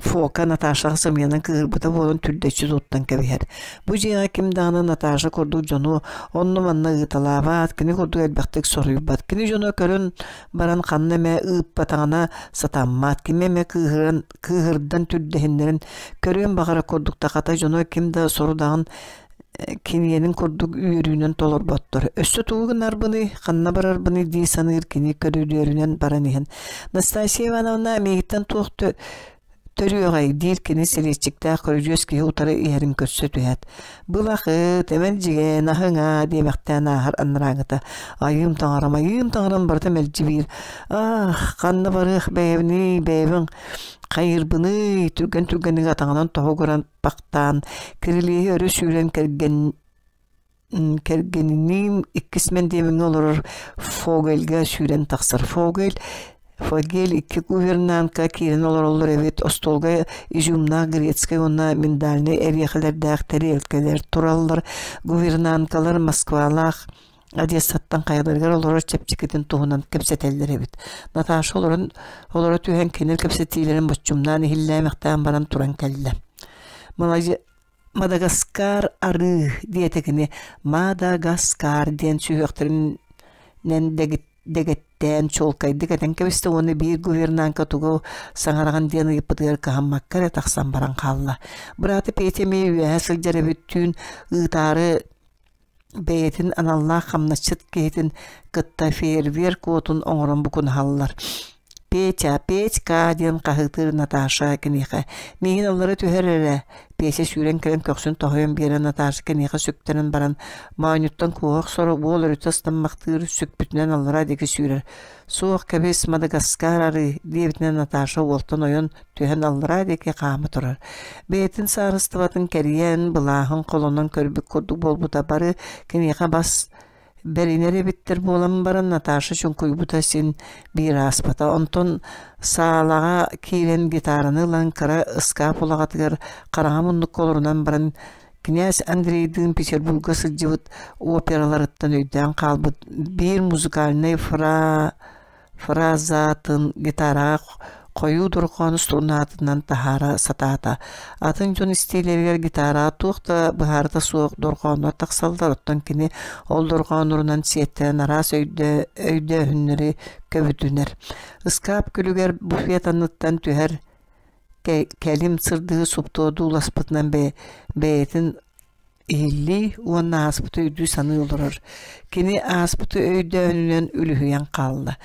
Фока Наташаҕа сымыйанан кыыһырбыта буолан түрдэччи туттан кэбиһэр. Бу дьиэҕэ ким даҕаны Наташа курдук дьону онно-манна ыыталаабат, кини курдук элбэхтик соруйбат. Кини дьоно көрөн баран ханна эмэ ыыппатаҕына сатаммат, кими эмэ кыыһыран, кыыһырдан түрдэһиннэрин көрүөн баҕарар курдук да хата дьоно ким да сорудаҕын киниэнин курдук үөрүүнэн толорботтор. Өссө тугу гынарбыный, ханна барарбыный дии саныыр кини көрүдүөрүнэн баран иһэн Настасья Ивановна миигиттэн туох төрүөҕэй диир кини сэлиэччиктээх көрүдьүөс киһи утары иһэрин көрсө түһээт былахыт эмэлдьигэн аһыҥа диэмэхтээн ааһар анарааҥыта айыым таҥарам айыым таҥарам барыта мэлдьи биир аах ханна барыах бэйэбиний бэйэбин хайыырбыный түргэн түргэнник атаҕынан тоһугуран бахтаан, кирилиэһи өрө сүүрэн кэргэн кэргэниниин иккис мэндиэмэҥҥэ олорор Фогельга сүүрэн тахсар. Фогель Фогель икки гувернантка киирэн олороллор эбит, остуолга изюмнаах грецкэй уонна миндальнай эриэхэлэрдээх тэриэлкэлэр тураллар. Гувернанткалар Москвалаах Одессаттан хайаларыгар олорор чэпчэкитин туһунан кэпсэтэллэр эбит. Наташа олорон олоро түһэн кинилэр кэпсэтиилэрин боччумнаан иһиллээмэхтээн баран туран кэллэ. Мадагаскар арыы диэтэ кини Мадагаскар диэн сүһүөхтэринэн дэгиттээн чуолкайдык этэн кэбистэ уонна биир гувернантка тугу саҥараҕын диэн ыйыппытыгар кыһаммакка эрэ тахсан баран хаалла. Быраата Петя эмиэ үөһэ сылдьар эбит түүн ыытаары бэйэтин аналлаах хамначчыт киһитин кытта фейерверк уотун оҥорон букунаһаллар. «Петя, Петька!» диэн хаһыытыыр Наташа киниэхэ. «Миигин аллара түһэр эрэ!» Петя сүүрэн кэлэн көхсүн тоһуйан биэрэн Наташа киниэхэ сүктэрэн баран моонньуттан куоһа охсор уол өрүтэ ыстаммахтыыр сүкпүтүнэн аллара диэки сүүрэр. «Суох, кэбис, Мадагаскар арыы!» диэбитинэн Наташа уолтан ойон түһэн аллараа диэки хаама турар. Бэйэтин саарыстыбатын кэрийэн, былааһын холонон көрбүт курдук буолбута бары киниэхэ бас бэринэр эбиттэр буолан баран Наташа чуҥкуйбута син биир ааспата. Онтон саалаҕа киирэн гитараны ылан кыра ыскаап улаҕатыгар хараҥа муннукка олорунан баран князь Андрейдыын Петербурга сылдьыбыт операларыттан өйдөөн хаалбыт биир музыкальнай фра фразатын гитараҕа хойуу дорҕоону струнатынан таһаара сатаата. Атын дьон истиилэригэр гитараҕа туох да быһаарыта суох дорҕооннор тахсаллар, оттон кини ол дорҕооннорунан сиэттэрэн араас өйдөөһүннэри көбүтүнэр. Ыскаап күлүгэр буфет анныттан түһэр кэлим сырдыгы суптуордуу уласпытынан бэйэтин иһиллии уонна ааспыты өйдүү-саныы олорор. Кини ааспыты өйдөөһүнүнэн үлүһүйэн хаалла.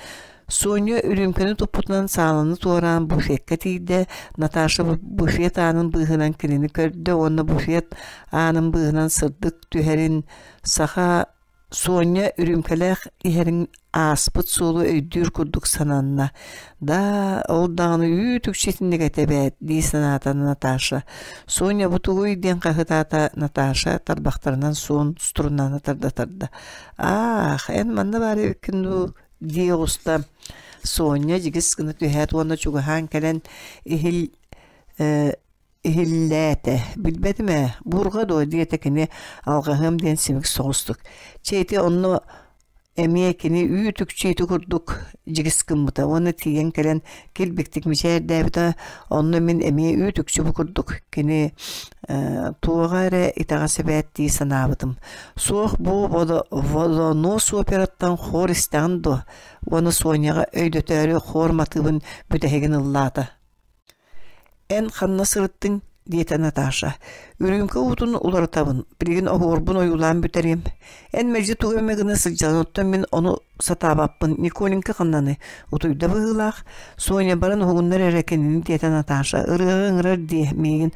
Соня үрүүмкэни туппутунан сааланы туораан буфекка тиийдэ. Наташа буфет аанын быыһынан кинини көрдө уонна буфет аанын быыһынан сырдык түһэрин саха Соня үрүүмкэлээх иһэрин ааспыт суолу өйдүүр курдук сананна. «Даа, ол даҕаны үүт-үкчү итинник этэ эбээт» дии санаата Наташа. «Соня, бу тугуй?» диэн хаһыытаата Наташа тарбахтарынан суон струнаны тарда-тарда. «Аах, эн манна баар эбиккин дуу?» дии оҕуста Соня дьигис гына түһээт уонна чугаһаан кэлэн иһил Иһиллээтэ, билбэтим ээ, буурҕа дуо диэтэ кини алҕаһыам диэн симик соҕустук. Чэ ити онно эмиэ кини үүт-үкчү ити курдук дьигис гыммыта уонна тиийэн кэлэн килбиктик мичээрдээбитэ, онно мин эмиэ үүт-үкчү бу курдук кини э, туоҕа эрэ итэҕэс эбээт дии санаабытым. Суох бу водонос операттан хор истэҕин дуо? Уонна Соняҕа өйдөтөөрү хор матыыбын бүтэһигин ыллаата. «Эн ханна сырыттыҥ?» диэтэ Наташа. «Үрүүмкэ уутун уларытабын, билигин оһуорбун ойуулаан бүтэриэм. Эн мэлдьи тугу эмэ гына сылдьаҕын, оттон мин ону сатаабаппын. Николенька ханнаный? Утуйда быһыылаах. Соня баран уһугуннар эрэ кинини» диэтэ Наташа. «Ырыаҕа ыҥырар дии миигин.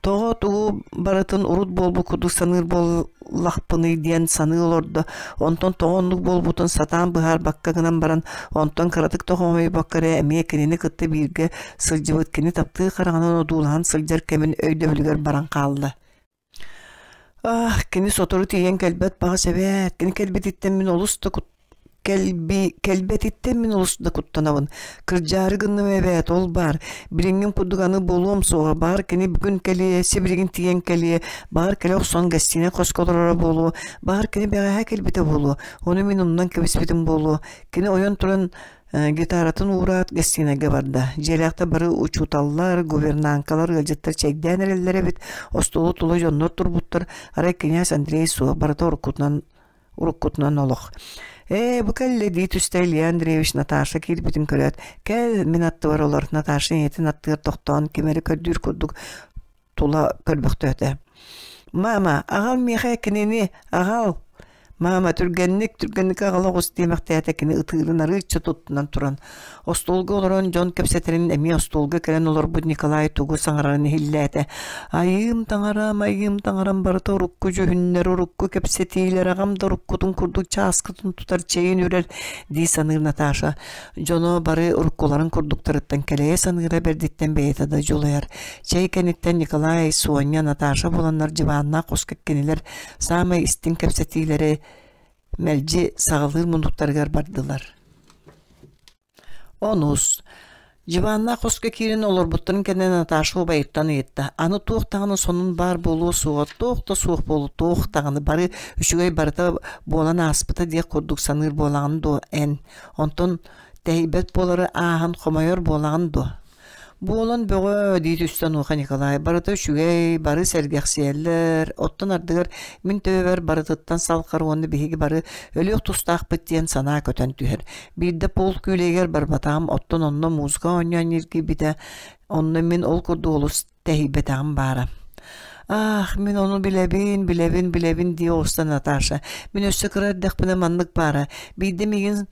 Тоҕо тугу барытын урут буолбут курдук саныыр буоллахпыный диэн саныы олордо. Онтон тоҕо оннук буолбутун сатаан быһаарбакка гынан баран, онтон кыратык да хомойбокко эрэ эмиэ кинини кытта бииргэ сылдьыбыт кини таптыы хараҕынан одуулаһан сылдьар кэмин өйдөбүлүгэр баран хаалла. Ах, кини сотору тиийэн кэлбэт баҕас эбээт. Кини кэлбититтэн мин олус да Кэлби, кэлбэтиттэн мин олус да куттанабын. Кырдьаары гынным эбээт, ол баар. Билиҥҥим курдук аны буолуом суоҕа. Баҕар кини бүгүн кэлиэ, сибилигин тиийэн кэлиэ, баҕар кэлэ охсон гостиная хоско олороро буолуо, баҕар кини бэҕэһээ кэлбитэ буолуо. Ону мин умнан кэбиспитим буолуо. Кини ойон туран гитаратын уураат гостинайга барда. Дьиэлээхтэр бары учууталлар, гувернанткалар, ыалдьыттар чэйдээн эрэллэр эбит. Остуолу тула дьоннор турбуттар. Арай кинээс Андрей суох, барыта уруккутунан уруккутунан олох. Ээ, бу кэллэ дии түстэ Илья Андреевич Наташа киирбитин көрөөт, кэл, мин аттыбар олор, Наташа ийэтин аттыгар тохтоон ким эрэ көрдүүр курдук тула көрбөхтөөтө. Мама, аҕал миэхэ кинини, аҕал! Мама, түргэнник, түргэнник аҕала оҕус диэмэхтээтэ кини ытыырын арыычча туттунан туран. Остуолга олорон дьон кэпсэтэрин эмиэ остуолга кэлэн олорбут Николай тугу саҥарарын иһиллээтэ. Айыым таҥарам, айыым таҥарам барыта урукку дьүһүннэр, урукку кэпсэтиилэр, аҕам да уруккутун курдук чааскытын тутар чэйин үрэр дии саныыр Наташа. Дьоно бары уруккуларын курдуктарыттан кэлэйэ саныыра бэрдиттэн бэйэтэ да дьулайар. Чэй кэнниттэн Николай, Соня, Наташа буоланнар дьыбааннаах хоско кинилэр саамай истиҥ кэпсэтиилэри мэлдьи саҕалыыр муннуктарыгар бардылар. Онус. Дьыбааннаах хоско киирэн олорбуттарын кэннэ Наташа убайыттан ыйытта: «Аны туох даҕаны сонун баар буолуо суоҕа, туох да суох буолуо, туох даҕаны бары үчүгэй барыта буолан ааспыта диэх курдук саныыр буолаҕын дуо эн? Онтон тэһийбэт буолары ааһан хомойор буолаҕын дуо?» Буолан бөҕө дии түстэ онуоха Николай, барыта үчүгэй, бары сэргэхсийэллэр, оттон ардыгар мин төбөбөр барытыттан салҕар уонна биһиги бары өлүөх тустаахпыт диэн санаа көтөн түһэр. Биирдэ пол күүлэйигэр барбатаҕым, оттон онно музыка оонньоон ньиргийбитэ, онно мин ол курдук олус тэһийбэтэҕим баара. Аах, мин ону билэбин, билэбин, билэбин дии оҕуста Наташа. Мин өссө кыра эрдэхпинэ маннык баара. Биирдэ миигин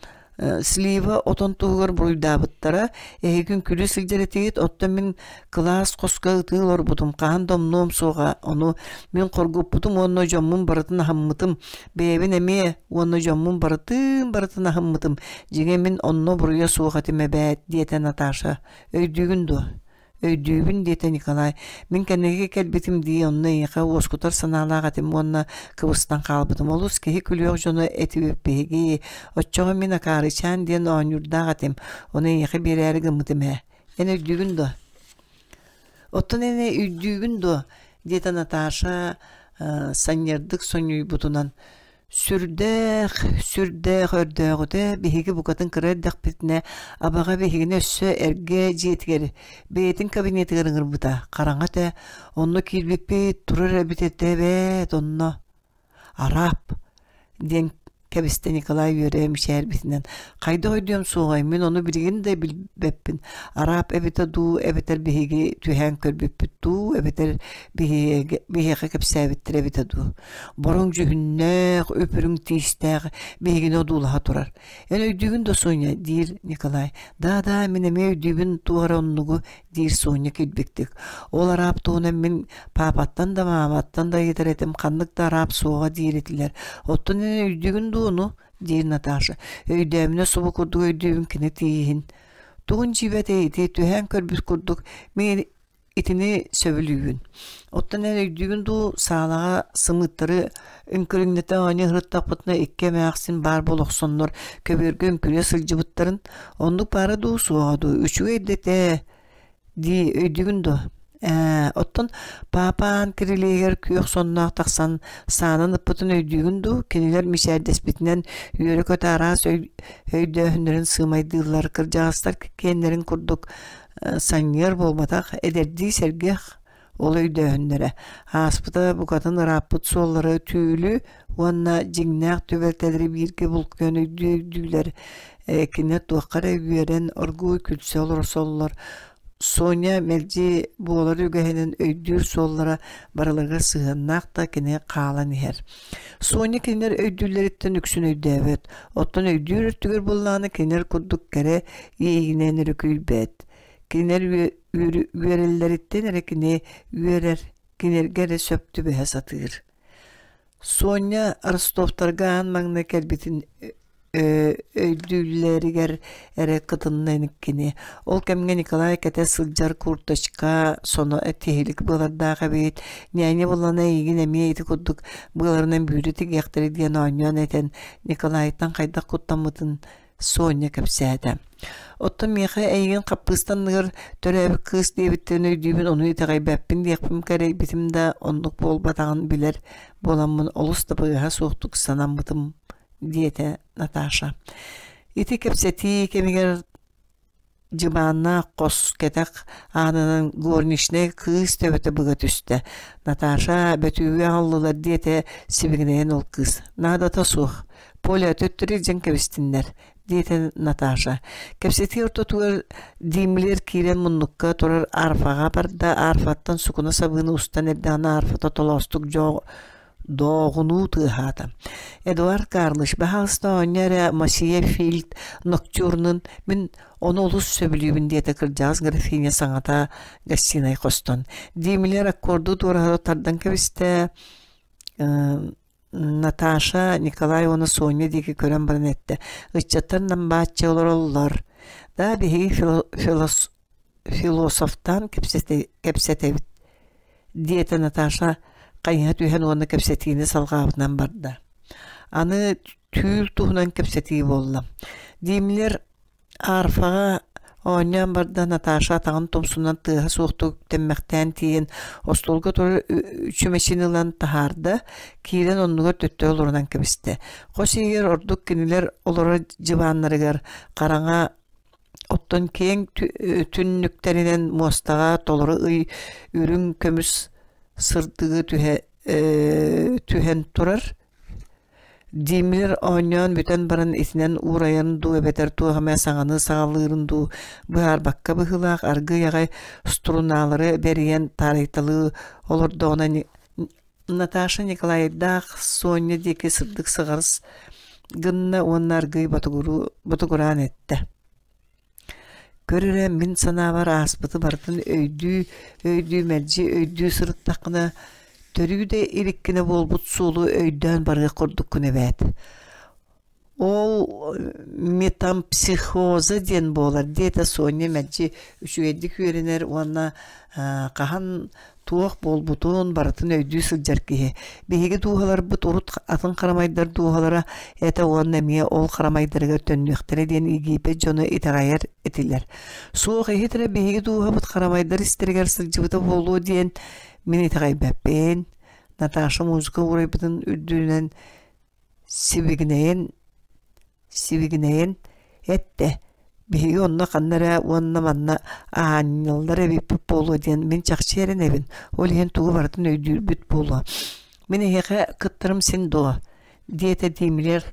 Слива отон туһугар буруйдаабыттара, эһигин күлэ сылдьар этигит, оттон мин кылаас хоско ытыы олорбутум, хаһан да умнуом суоҕа, ону мин хоргуппутум уонна дьоммун барытын аһыммытым, бэйэбин эмиэ уонна дьоммун барытын барытын аһыммытым, дьиҥэ мин онно буруйа суох этим эбээт, диэтэ Наташа. Өйдүүгүн дуо? Өйдүүбүн, диэтэ Николай. Мин кэнники кэлбитим дии, онно эйиэхэ уоскутар санаалаах этим уонна кыбыстан хаалбытым. Олус киһи күлүөх дьоно этибит биһиги. Оччоҕо мин акаарычаан диэн оонньуурдаах этим. Ону эйиэхэ биэрээри гыммытым ээ. Эн өйдүүгүн дуо? Оттон эн өйдүүгүн дуо? диэтэ Наташа санньыардык сонньуйбутунан. Сүрдээх, сүрдээх өрдөөҕүтэ биһиги букатын кыра эрдэхпитинэ абаҕа биһигини өссө эргэ дьиэтигэр, бэйэтин кабинетыгар ыҥырбыта. Хараҥа этэ, онно киирбиппит турар эбит этэ эбээт, онно «Араап» диэн кэбистэ Николай үөрэ мичээрбитинэн. Хайдах өйдүөм суоҕай, мин ону билигин да билбэппин. Араап эбитэ дуу, эбэтэр биһиги түһээн көрбүппүт дуу, эбэтэр биһиэхэ кэпсээбиттэрэ эбитэ дуу. Бороҥ дьүһүннээх, үп-үрүҥ тиистээх биһигини одуулаһа турар. «Эн өйдүүгүн да, Соня?» диир Николай. «Да-да, мин эмиэ өйдүүбүн туох эрэ оннугу» диир Соня килбиктик. «Ол араап туһунан мин паапаттан да, мааматтан да ыйытар этим, ханнык да араап суоҕа диир этилэр. Оттон эн өйдүүгүн дуу ону?» диир Наташа. «Өйдөөмүнэ субу курдук өйдүүбүн кини тииһин. Тугун дьиибэтэй ити түһээн көрбүт курдук мин Итини сөбүлүүбүн. Оттон эн өйдүүгүн дуу, саалаҕа сымыыттары үҥкүрүҥнэтэ оонньуу сырыттахпытына икки эмээхсин баар буола охсоннор көбүөргэ үҥкүрүйэ сылдьыбыттарын, оннук баара дуу, суоҕа дуу, үчүгэй да этэ дии өйдүүгүн дуо? Ээ, оттон папа аан кирилиэһигэр күөх сонноох тахсан саанан ыппытын өйдүүгүн дуу, кинилэр мичээрдэспитинэн үөрэ-көтө араас өйдөөһүннэрин сыымайдыыллар, кырдьаҕастар киэннэрин курдук санньыар буолбатах, эдэрдии сэргэх ол өйдөөһүннэрэ, ааспыта букатын ырааппыт суоллары түүлү уонна дьиҥнээх түбэлтэлэри бииргэ булкуйан өйдүү-өйдүүлэр, кини туохха эрэ үөрэн оргууй күлсэ олорсоллор. Соня мэлдьи буолар үгэһинэн өйдүүр суоллара барыларыгар сыһыаннаах да кини хаалан иһэр. Соня кинилэр өйдүүллэриттэн үксүн өйдөөбөт, оттон өйдүүр өттүгэр буоллаҕына кинилэр курдук кэрэ иэйиинэн өрүкүйбэт. Кинилэр үөрэллэриттэн эрэ кини үөрэр, кинилэргэ эрэ сөп түбэһэ сатыыр. Соня Ростовтарга аан маҥнай кэлбитин өйдүүллэригэр эрэ кытынна кини. Ол кэмҥэ Николай кэтэ сылдьар курточка соно тиһилик быалардаах эбит. Няня буоллаҕына эйигин эмиэ ити курдук быаларынан бүүрү тигиэхтэрэ диэн оонньоон этэн Николайтан хайдах куттаммытын Соня кэпсээтэ. Оттон миэхэ эйигин хаппыыста анныгар төрөөбүт кыыс диэбиттэрин өйдүүбүн, ону итэҕэйбэппин диэхпин кэрэйбитим да, оннук буолбатаҕын билэр буоламмын олус да быыһа суохтук санаммытым, диэтэ Наташа. Ити кэпсэтии кэмигэр Дьыбааннаах хос кэтэх аанынан горничнай кыыс төбөтө быга түстэ. Наташа бөтүүгү аҕаллылар диэтэ сибигинэйэн ол кыыс. Наадата суох. Поля төттөрү илдьэн кэбистиннэр, диэтэ Наташа. Кэпсэтии ортотугар Димлер киирэн муннукка турар арфаҕа барда. Арфаттан сукуна сабыыны устан эрдэҕинэ арфата толоостук дьоо дооҕунуу тыаһаата. Эдуард Карлович, баһаалыста оонньоо эрэ Мосье Фильд ноктюрнун мин ону олус сөбүлүүбүн диэтэ кырдьаҕас графиня саҥата гостинай хостон. Димилер аккорду туораһы тардан кэбистэ. Наташа, Николай уонна Соня диэки көрөн баран эттэ. Ыччаттар намбааччы олороллор. Да, биһиги философтаан кэпсэтэбит диэтэ Наташа хайыһа түһэн уонна кэпсэтиини салҕаабытынан барда. Аны түүл туһунан кэпсэтии буолла. Димлер Арфаҕа оонньоон барда Наташа атаҕын тумсунан тыаһа суохтук тэммэхтээн тиийэн остуолга турар чүмэчини ылан таһаарда, киирэн оннугар төттөрү олорунан кэбистэ. Хос иһигэр ордук кинилэр олорор дьыбааннарыгар хараҥа оттон киэҥ түннүктэринэн муостаҕа толору ый үрүҥ көмүс сырдыгы түһэ түһэн турар Димир оонньоон бүтэн баран итинэн уурайан дуу эбэтэр туох эмэ саҥаны саҕалыырын дуу быһаарбакка быһыылаах аргыый аҕай струналары бэрийэн таарыйталыы олордоҕуна Наташа Николаевдаах Соня диэки сырдык сыҕарыс гынна уонна аргыый ботугураан эттэ Көр эрэ, мин санаабар ааспыты барытын өйдүү, өйдүү мэлдьи өйдүү сырыттаххына, төрүү да иликкинэ буолбут суолу өйдөөн барыах курдуккун эбээт. Ол метампсихоза диэн буолар диэтэ Соня мэлдьи үчүгэйдик үөрэнэр уонна хаһан туох буолбутун барытын өйдүү сылдьар киһи. Биһиги дууһаларбыт урут атын харамайдар дууһалара этэ уонна эмиэ ол харамайдарыгар төннүөхтэрэ диэн Египет дьоно итэҕэйэр этилэр. Суох иһит эрэ биһиги дууһабыт харамайдар истэригэр сылдьыбыта буолуо диэн мин итэҕэйбэппин. Наташа музыка уурайбытын үрдүнэн сибигинэйэн сибигинэйэн эттэ биһиги онно ханна эрэ уонна манна аанньаллар эбиппит буолуо диэн мин чахчы эрэнэбин ол иһин тугу барытын өйдүүрбүт буолуо мин эһиэхэ кыттарым син дуо диэтэ Димилер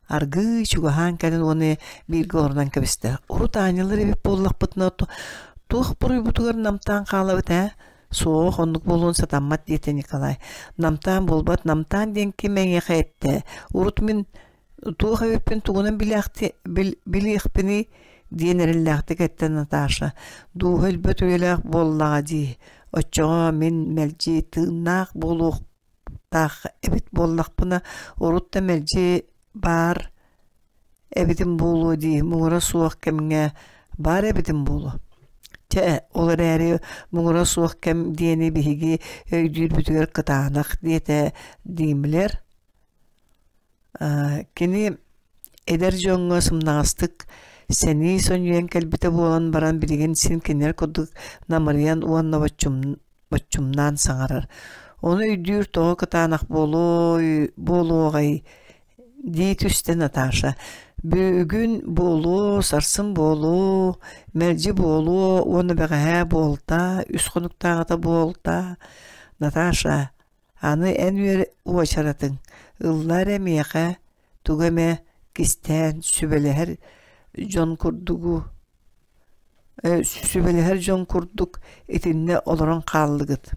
аргыый чугаһаан кэлэн уонна бииргэ олорунан кэбистэ урут аанньаллар эбит буоллахпытына туох буруйбутугар намтаан хаалабыт ээ Суох, оннук буолуон сатаммат диэтэ Николай. Намтаан буолбат, намтаан диэн ким эйиэхэ эттэ? Урут мин туох эбиппин тугунан билиэхпиний диэн эрэллээхтик эттэ Наташа. Дууһа өлбөт үйэлээх буоллаҕа дии. Оччоҕо мин мэлдьи тыыннаах буолуохтаах эбит буоллахпына, урут да мэлдьи баар эбитим буолуо дии, муҥура суох кэмҥэ баар эбитим буолуо. Чэ, ол эрээри муҥура суох кэм диэни биһиги өйдүүрбүтүгэр кытаанах диэтэ Димлер. Кини эдэр дьоҥҥо сымнаҕастык сэнии сонньуйан кэлбитэ буолан баран билигин син кинилэр курдук намырыйан уонна боччумнаан саҥарар. Ону өйдүүр тоҕо кытаанах буолуой буолуоҕай дии түстэ Наташа. Бүгүн буолуо, сарсын буолуо, мэлдьи буолуо уонна бэҕэһээ буолта, үс хонуктааҕыта буолта. Наташа, аны эн үөр уочаратыҥ, ыллаа эрэ миэхэ тугу эмэ кистээн сүбэлэһэр дьон курдугу сүбэлэһэр дьон курдук итиннэ олорон хааллыгыт.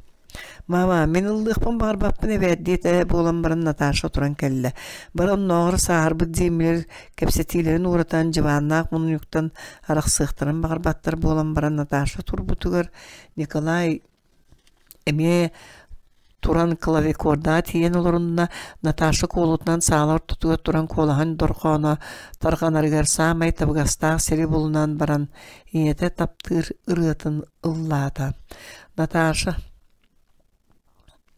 Мама, мин ыллыахпын баҕарбаппын эбээт диэтэ буолан баран Наташа туран кэллэ. Бары оннооҕор сааһырбыт диэмилэр кэпсэтиилэрин ууратан дьыбааннаах мунньуктан арахсыахтарын баҕарбаттар буолан баран Наташа турбутугар Николай Эмиэ туран клавикордаҕа тиийэн олорунна, Наташа куолутунан саала ортотугар туран куолаһын дорҕооно тарҕанарыгар саамай табыгастаах сири булунан баран ийэтэ таптыыр ырыатын ыллаата. Наташа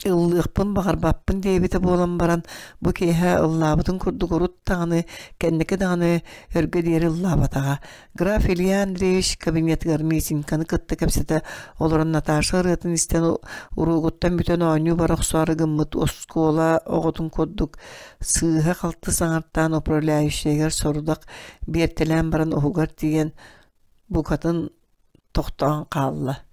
ыллыахпын баҕарбаппын диэбитэ буолан баран бу киэһэ ыллаабытын курдук урут даҕаны, кэнники даҕаны өргө диэри ыллаабатаҕа. Граф Илья Андреевич кабинетыгар Митеньканы кытта кэпсэтэ олорон Наташа ырыатын истэн уруогуттан бүтэн оонньуу бара охсоору гыммыт оскуола оҕотун курдук сыыһа-халты саҥартаан управляющайыгар сорудах биэртэлээн баран уһугар тиийэн букатын тохтоон хаалла.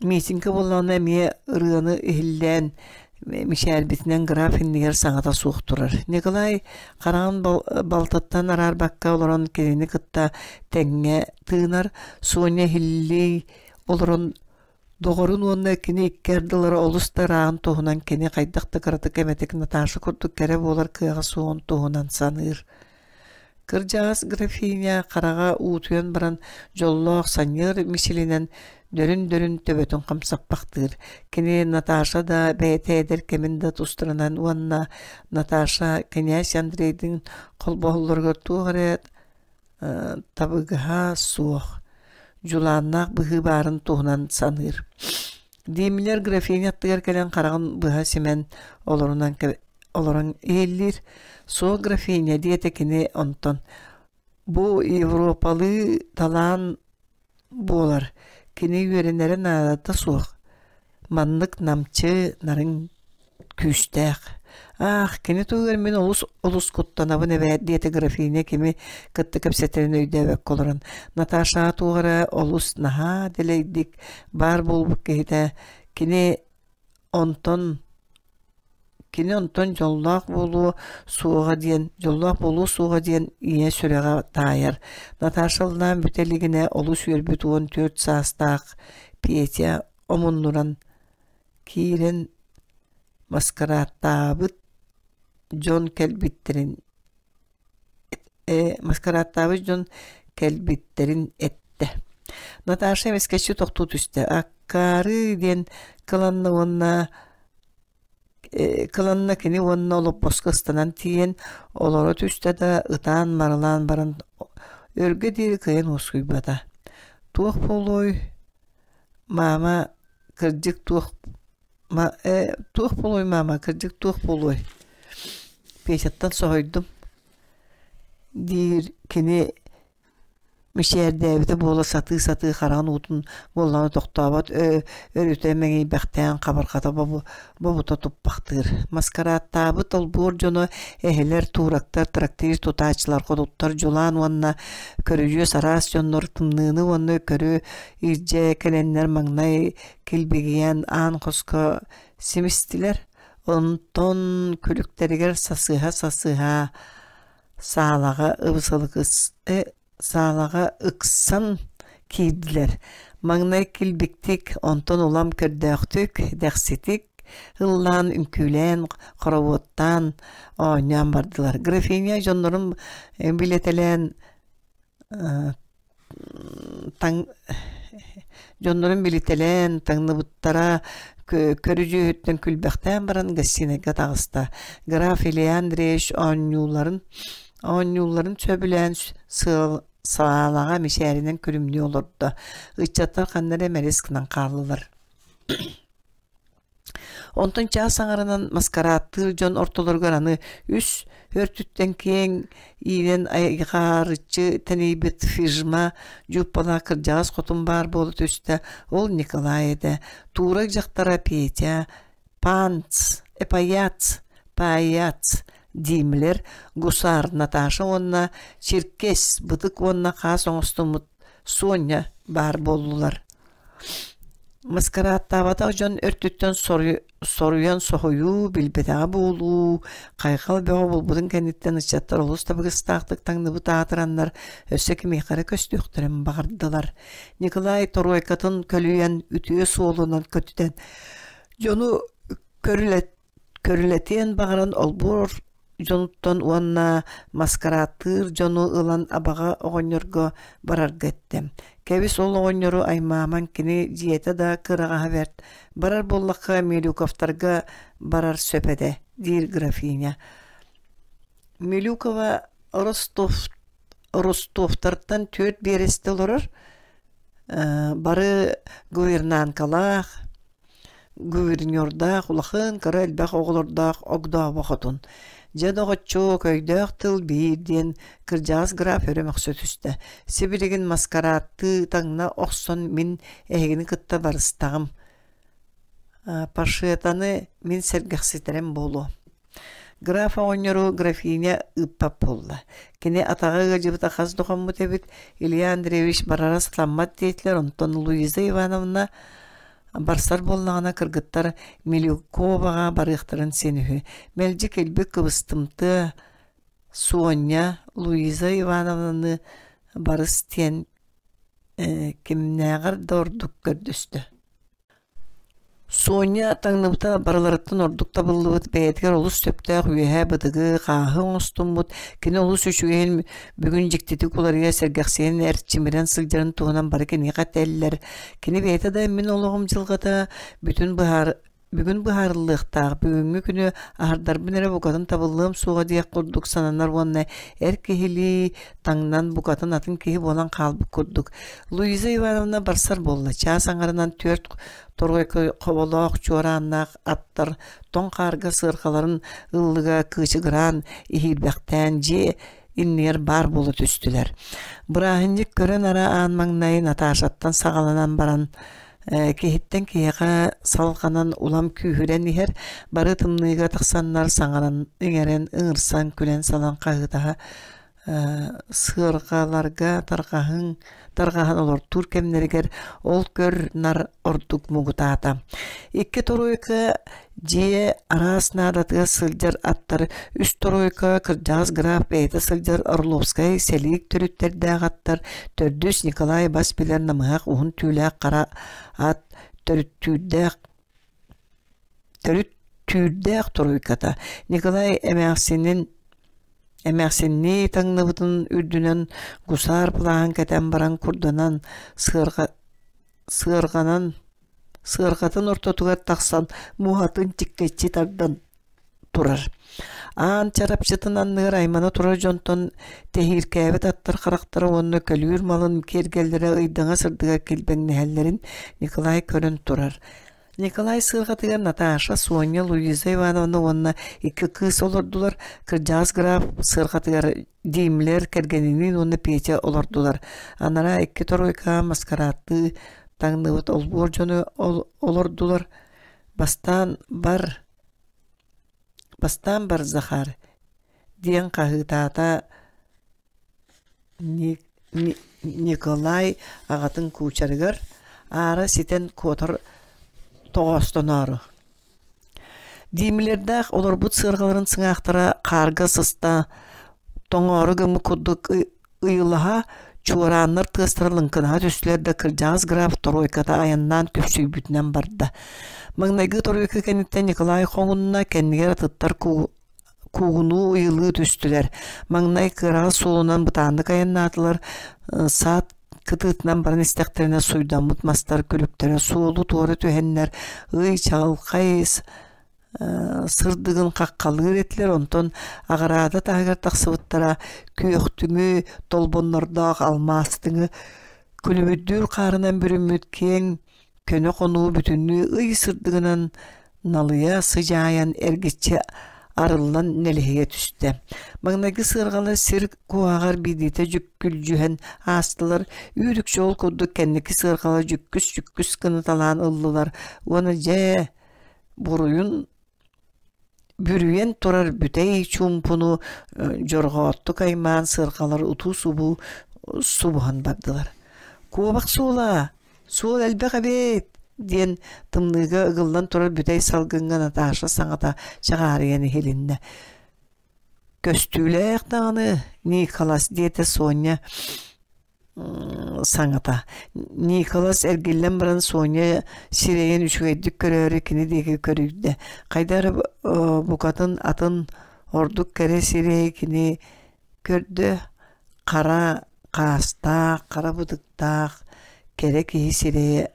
Миитингэ буоллаҕына эмиэ ырыаны иһиллээн мичээрбитинэн граф иннигэр саҥата суох турар. Николай хараҕын балтыттан араарбакка олорон кинини кытта тэҥҥэ тыынар, Соня иһиллии олорон доҕорун уонна кини икки ардылара олус да ырааҕын туһунан кини хайдах да кыратык эмэтик Наташа курдук кэрэ буолар кыаҕа суоҕун туһунан саныыр. Кырдьаҕас графиня хараҕа уутуйан баран дьоллоох санньыар мичилинэн дөрүн-дөрүн төбөтүн хамсаппахтыыр. Кини Наташа да бэйэтэ эдэр кэмин да тустарынан уонна Наташа кинээс Андрейдыын холбоһоллоругар туох эрэ табыгаһа суох, дьулааннаах быһыы баарын туһунан саныыр. Димилер графиня аттыгар кэлэн хараҕын быһа симэн олорунан олорон иһиллиир. Суох графиня диэтэ кини онтон. Бу европалыы талаан буолар, кини үөрэнэрэ наадата суох, маннык намчы, нарын күүстээх. Аах, кини туһугар мин олус олус куттанабын эбээт диэтэ графиня кими кытта кэпсэтэрин өйдөөбөккө олорон. Наташаҕа туох эрэ олус наһаа дэлэйдик баар буолбут киһитэ кини онтон Кини онтон дьоллоох буолуо суоҕа диэн, дьоллоох буолуо суоҕа диэн ийэ сүрэҕэ таайар. Наташа ыллаан бүтэ илигинэ олус үөрбүт 14 саастаах Петя омуннуран киирэн маскарааттаабыт дьон кэлбиттэрин маскарааттаабыт дьон кэлбиттэрин эттэ. Наташа эмискэччи тохтуу түстэ. Аккаары диэн кыланна уонна кыланна кини уонна олоппоско ыстанан тиийэн олоро түстэ да ытаан марылаан баран өргө диэри кыайан уоскуйбата. Туох буолуой маама кырдьык туох туох буолуой маама кырдьык туох буолуой Петяттан соһуйдум диир кини мичээрдээбитэ буола сатыы-сатыы хараҕын уутун буоллаҕына тохтообот өрүтэ мэҥийбэхтээн хабарҕата бобута туппахтыыр. Маскарааттаабыт олбуор дьоно эһэлэр, туурактар, трактир тутааччылар, хотуттар дьулаан уонна көрүдьүөс араас дьоннор тымныыны уонна көрү илдьэ кэлэннэр маҥнай килбигийэн аан хоско симистилэр, онтон күлүктэригэр сасыһа-сасыһа саалаҕа саалаҕа ыксан киирдилэр. Маҥнай килбиктик, онтон улам көрдөөхтүк, дэхситик ыллаан, үҥкүүлээн, хороводтаан оонньоон бардылар. Графиня дьоннорун билэтэлээн Дьоннорун билитэлээн, таҥныбыттара көрүдьүөһүттэн күлбэхтээн баран гостинайга таҕыста. Граф Илья Андреевич оонньууларын оонньуулларын сөбүлээн саалаҕа мичээринэн күлүмнүү олордо. Ыччаттар ханна эрэ мэлис гынан хааллылар. Онтон чаас аҥарынан маскарааттыыр дьон ортолоругар аны үс өртүттэн киэҥ иинэн айхаарыччы тэнийбит фижма дьууппалаах кырдьаҕас хотун баар буола түстэ, ол Николай этэ. Туурай дьахтара Петя «Панц, эпаяц, паяц» диимлэр гусар Наташа уонна Черкес бытык уонна хаас оҥостуммут Соня баар буоллулар. Маскарааттаабатах дьон өртүттэн соруйан соһуйуу, билбэтэҕэ буолуу, хайҕал бөҕө буолбутун кэнниттэн ыччаттар олус табыгастаахтык таҥныбыт аатыраннар өссө кимиэхэ эрэ көстүөхтэрин баҕардылар. Николай торуойкатын көлүйэн үтүө суолунан көтүтэн дьону Көрүлэтиэн баҕаран олбуор дьонуттан уонна маскарааттыыр дьону ылан абаҕа оҕонньорго барарга эттэ. Кэбис ол оҕонньору аймаамаҥ кини дьиэтэ да кыраҕаһа бэрт, барар буоллахха Милюковтарга барар сөп этэ, диир графиня. Милюкова Ростов Ростовтартан түөрт биэрэстэ олорор, бары гувернанткалаах, Гувернердаах улахан кыра элбэх оҕолордоох огдообо хотун. Дьэ, доҕоччуок, өйдөөх тыл биир диэн кырдьаҕас граф өрө мөхсө түстэ. Сибилигин маскарааттыы таҥна охсон мин эһигини кытта барыстаҕым. Пашетаны мин сэргэхситэрим буолуо. Граф оҕонньору графиня ыыппат буолла. Кини атаҕа ыалдьыбыта хас да хоммут эбит, Илья Андреевич барара сатаммат диэтилэр, онтон Луиза Ивановна барсар буоллаҕына кыргыттар Милюковаҕа барыахтарын син үһү. Мэлдьи кэлбит кыбыстымтыа Соня Луиза Ивановнаны барыс диэн кимнээҕэр да ордук көрдөстө. Соня таҥныбыта барыларыттан ордук табыллыбыт, бэйэтигэр олус сөптөөх үөһээ бытыгы, хааһы оҥостуммут, кини олус үчүгэйин бүгүн дьиктитик уларыйа сэргэхсийэн эрчимирэн сылдьарын туһунан бары киниэхэ этэллэр. Кини бэйэтэ да мин олоҕум дьылҕата бүтүн быһаар бүгүн быһаарыллыахтаах, бүгүҥҥү күнү аһардарбын эрэ букатын табыллыам суоҕа диэх курдук сананар уонна эр киһилии таҥнан букатын атын киһи буолан хаалбыт курдук. Луиза Ивановна барсар буолла. Чаас аҥарынан түөрт торуойка хоболоох чуорааннаах аттар тоҥ хаарга сыарҕаларын ыллыга кыычыгыраан иһиирбэхтээн дьиэ иннигэр баар буола түстүлэр. Бырааһынньык көрөн ара аан маҥнай Наташаттан саҕаланан баран киһиттэн киһиэхэ салҕанан улам күүһүрэн иһэр, бары тымныыга тахсаннар саҥаран иҥэрэн ыҥырсан күлэн-салан хаһыытаһа сыарҕаларга тарҕаһыҥ тарҕаһан олортуур кэмнэригэр ол көр-нар ордук муҥутаата. Икки торуойка дьиэ араас наадатыгар сылдьар аттар, үс торуойка кырдьаҕас граф бэйэтэ сылдьар Орловскай сэлиик төрүттэрдээх аттар, төрдүс Николай бас билэр намыһах уһун түүлээх хара ат төрүттүүрдээх төрүт түүрдээх торуйката Николай эмээхсинин эмээхсиннии таҥныбытын үрдүнэн гусар плаһын кэтэн баран курданан сыарҕа сыарҕанан сыарҕатын ортотугар тахсан муоһатын тиккэччи тардан турар. Аан чарапчытын анныгар аймана турар дьонтон тэһииркээбит аттар харахтара уонна көлүүр малын киэргэллэрэ ыйдаҥа сырдыгар килбэҥнэһэллэрин Николай көрөн турар. Николай сыарҕатыгар Наташа, Соня, Луиза Ивановна уонна икки кыыс олордулар. Кырдьаҕас граф сыарҕатыгар Димлер кэргэниниин уонна Петя олордулар. Анараа икки торуйка маскарааттыы таҥныбыт олбуор дьону олордулар. Бастаан бар, бастаан бар, Захар, диэн хаһыытаата Николай аҕатын куучарыгар аара ситэн куотар тоҕоостоноору. Диимилэрдээх олорбут сыарҕаларын сыҥаахтара хаарга сыста тоҥоору гыммыт курдук ыйылаһа, чуорааннар тыастара лыҥкынаһа түстүлэр да кырдьаҕас граф торуойката айаннаан күпсүйбүтүнэн барда. Маҥнайгы торуойка кэнниттэн Николай хоҥунна, кэннигэр атыттар куугунуу ыйылыы түстүлэр. Маҥнай кыараҕас суолунан бытааннык айаннаатылар, саат кытыытынан баран истэхтэринэ суйдаммыт мастар күлүктэрэ суолу туора түһэннэр ый чаҕылхай сырдыгын хаххалыыр этилэр, онтон аҕараада таһыгар тахсыбыттара күөхтүҥү толбоннордоох алмаастыҥы күлүмүрдүүр хаарынан бүрүммүт киэҥ көнө хонуу бүтүннүү ый сырдыгынан налыйа сыдьаайан эргиччи арыллан нэлэһийэ түстэ. Маҥнайгы сыарҕалар сир куоһаҕар биирдиитэ дьүккүлдьүһэн аастылар, үүрүкчү ол курдук кэнники сыарҕалар дьүккүс-дьүккүс гыныталаан ыллылар уонна дьэ буруйун бүрүйэн турар бүтэй чуумпуну дьорҕооттук аймаан сыарҕалар утуу-субуу субуһан бардылар. «Куобах суола! Суол элбэх эбит!» диэн тымныыга ыгыллан турар бүтэй салгыҥҥа Наташа саҥата чаҕаарыйан иһилиннэ. «Көстүүлээх даҕаны, Николас!» диэтэ Соня саҥата. Николас эргиллэн баран Соня сирэйин үчүгэйдик көрөөрү кини диэки көрүйдэ. Хайда эрэ букатын атын ордук кэрэ сирэйи кини көрдө. Хара хаастаах, хара бытыктаах кэрэ киһи сирэйэ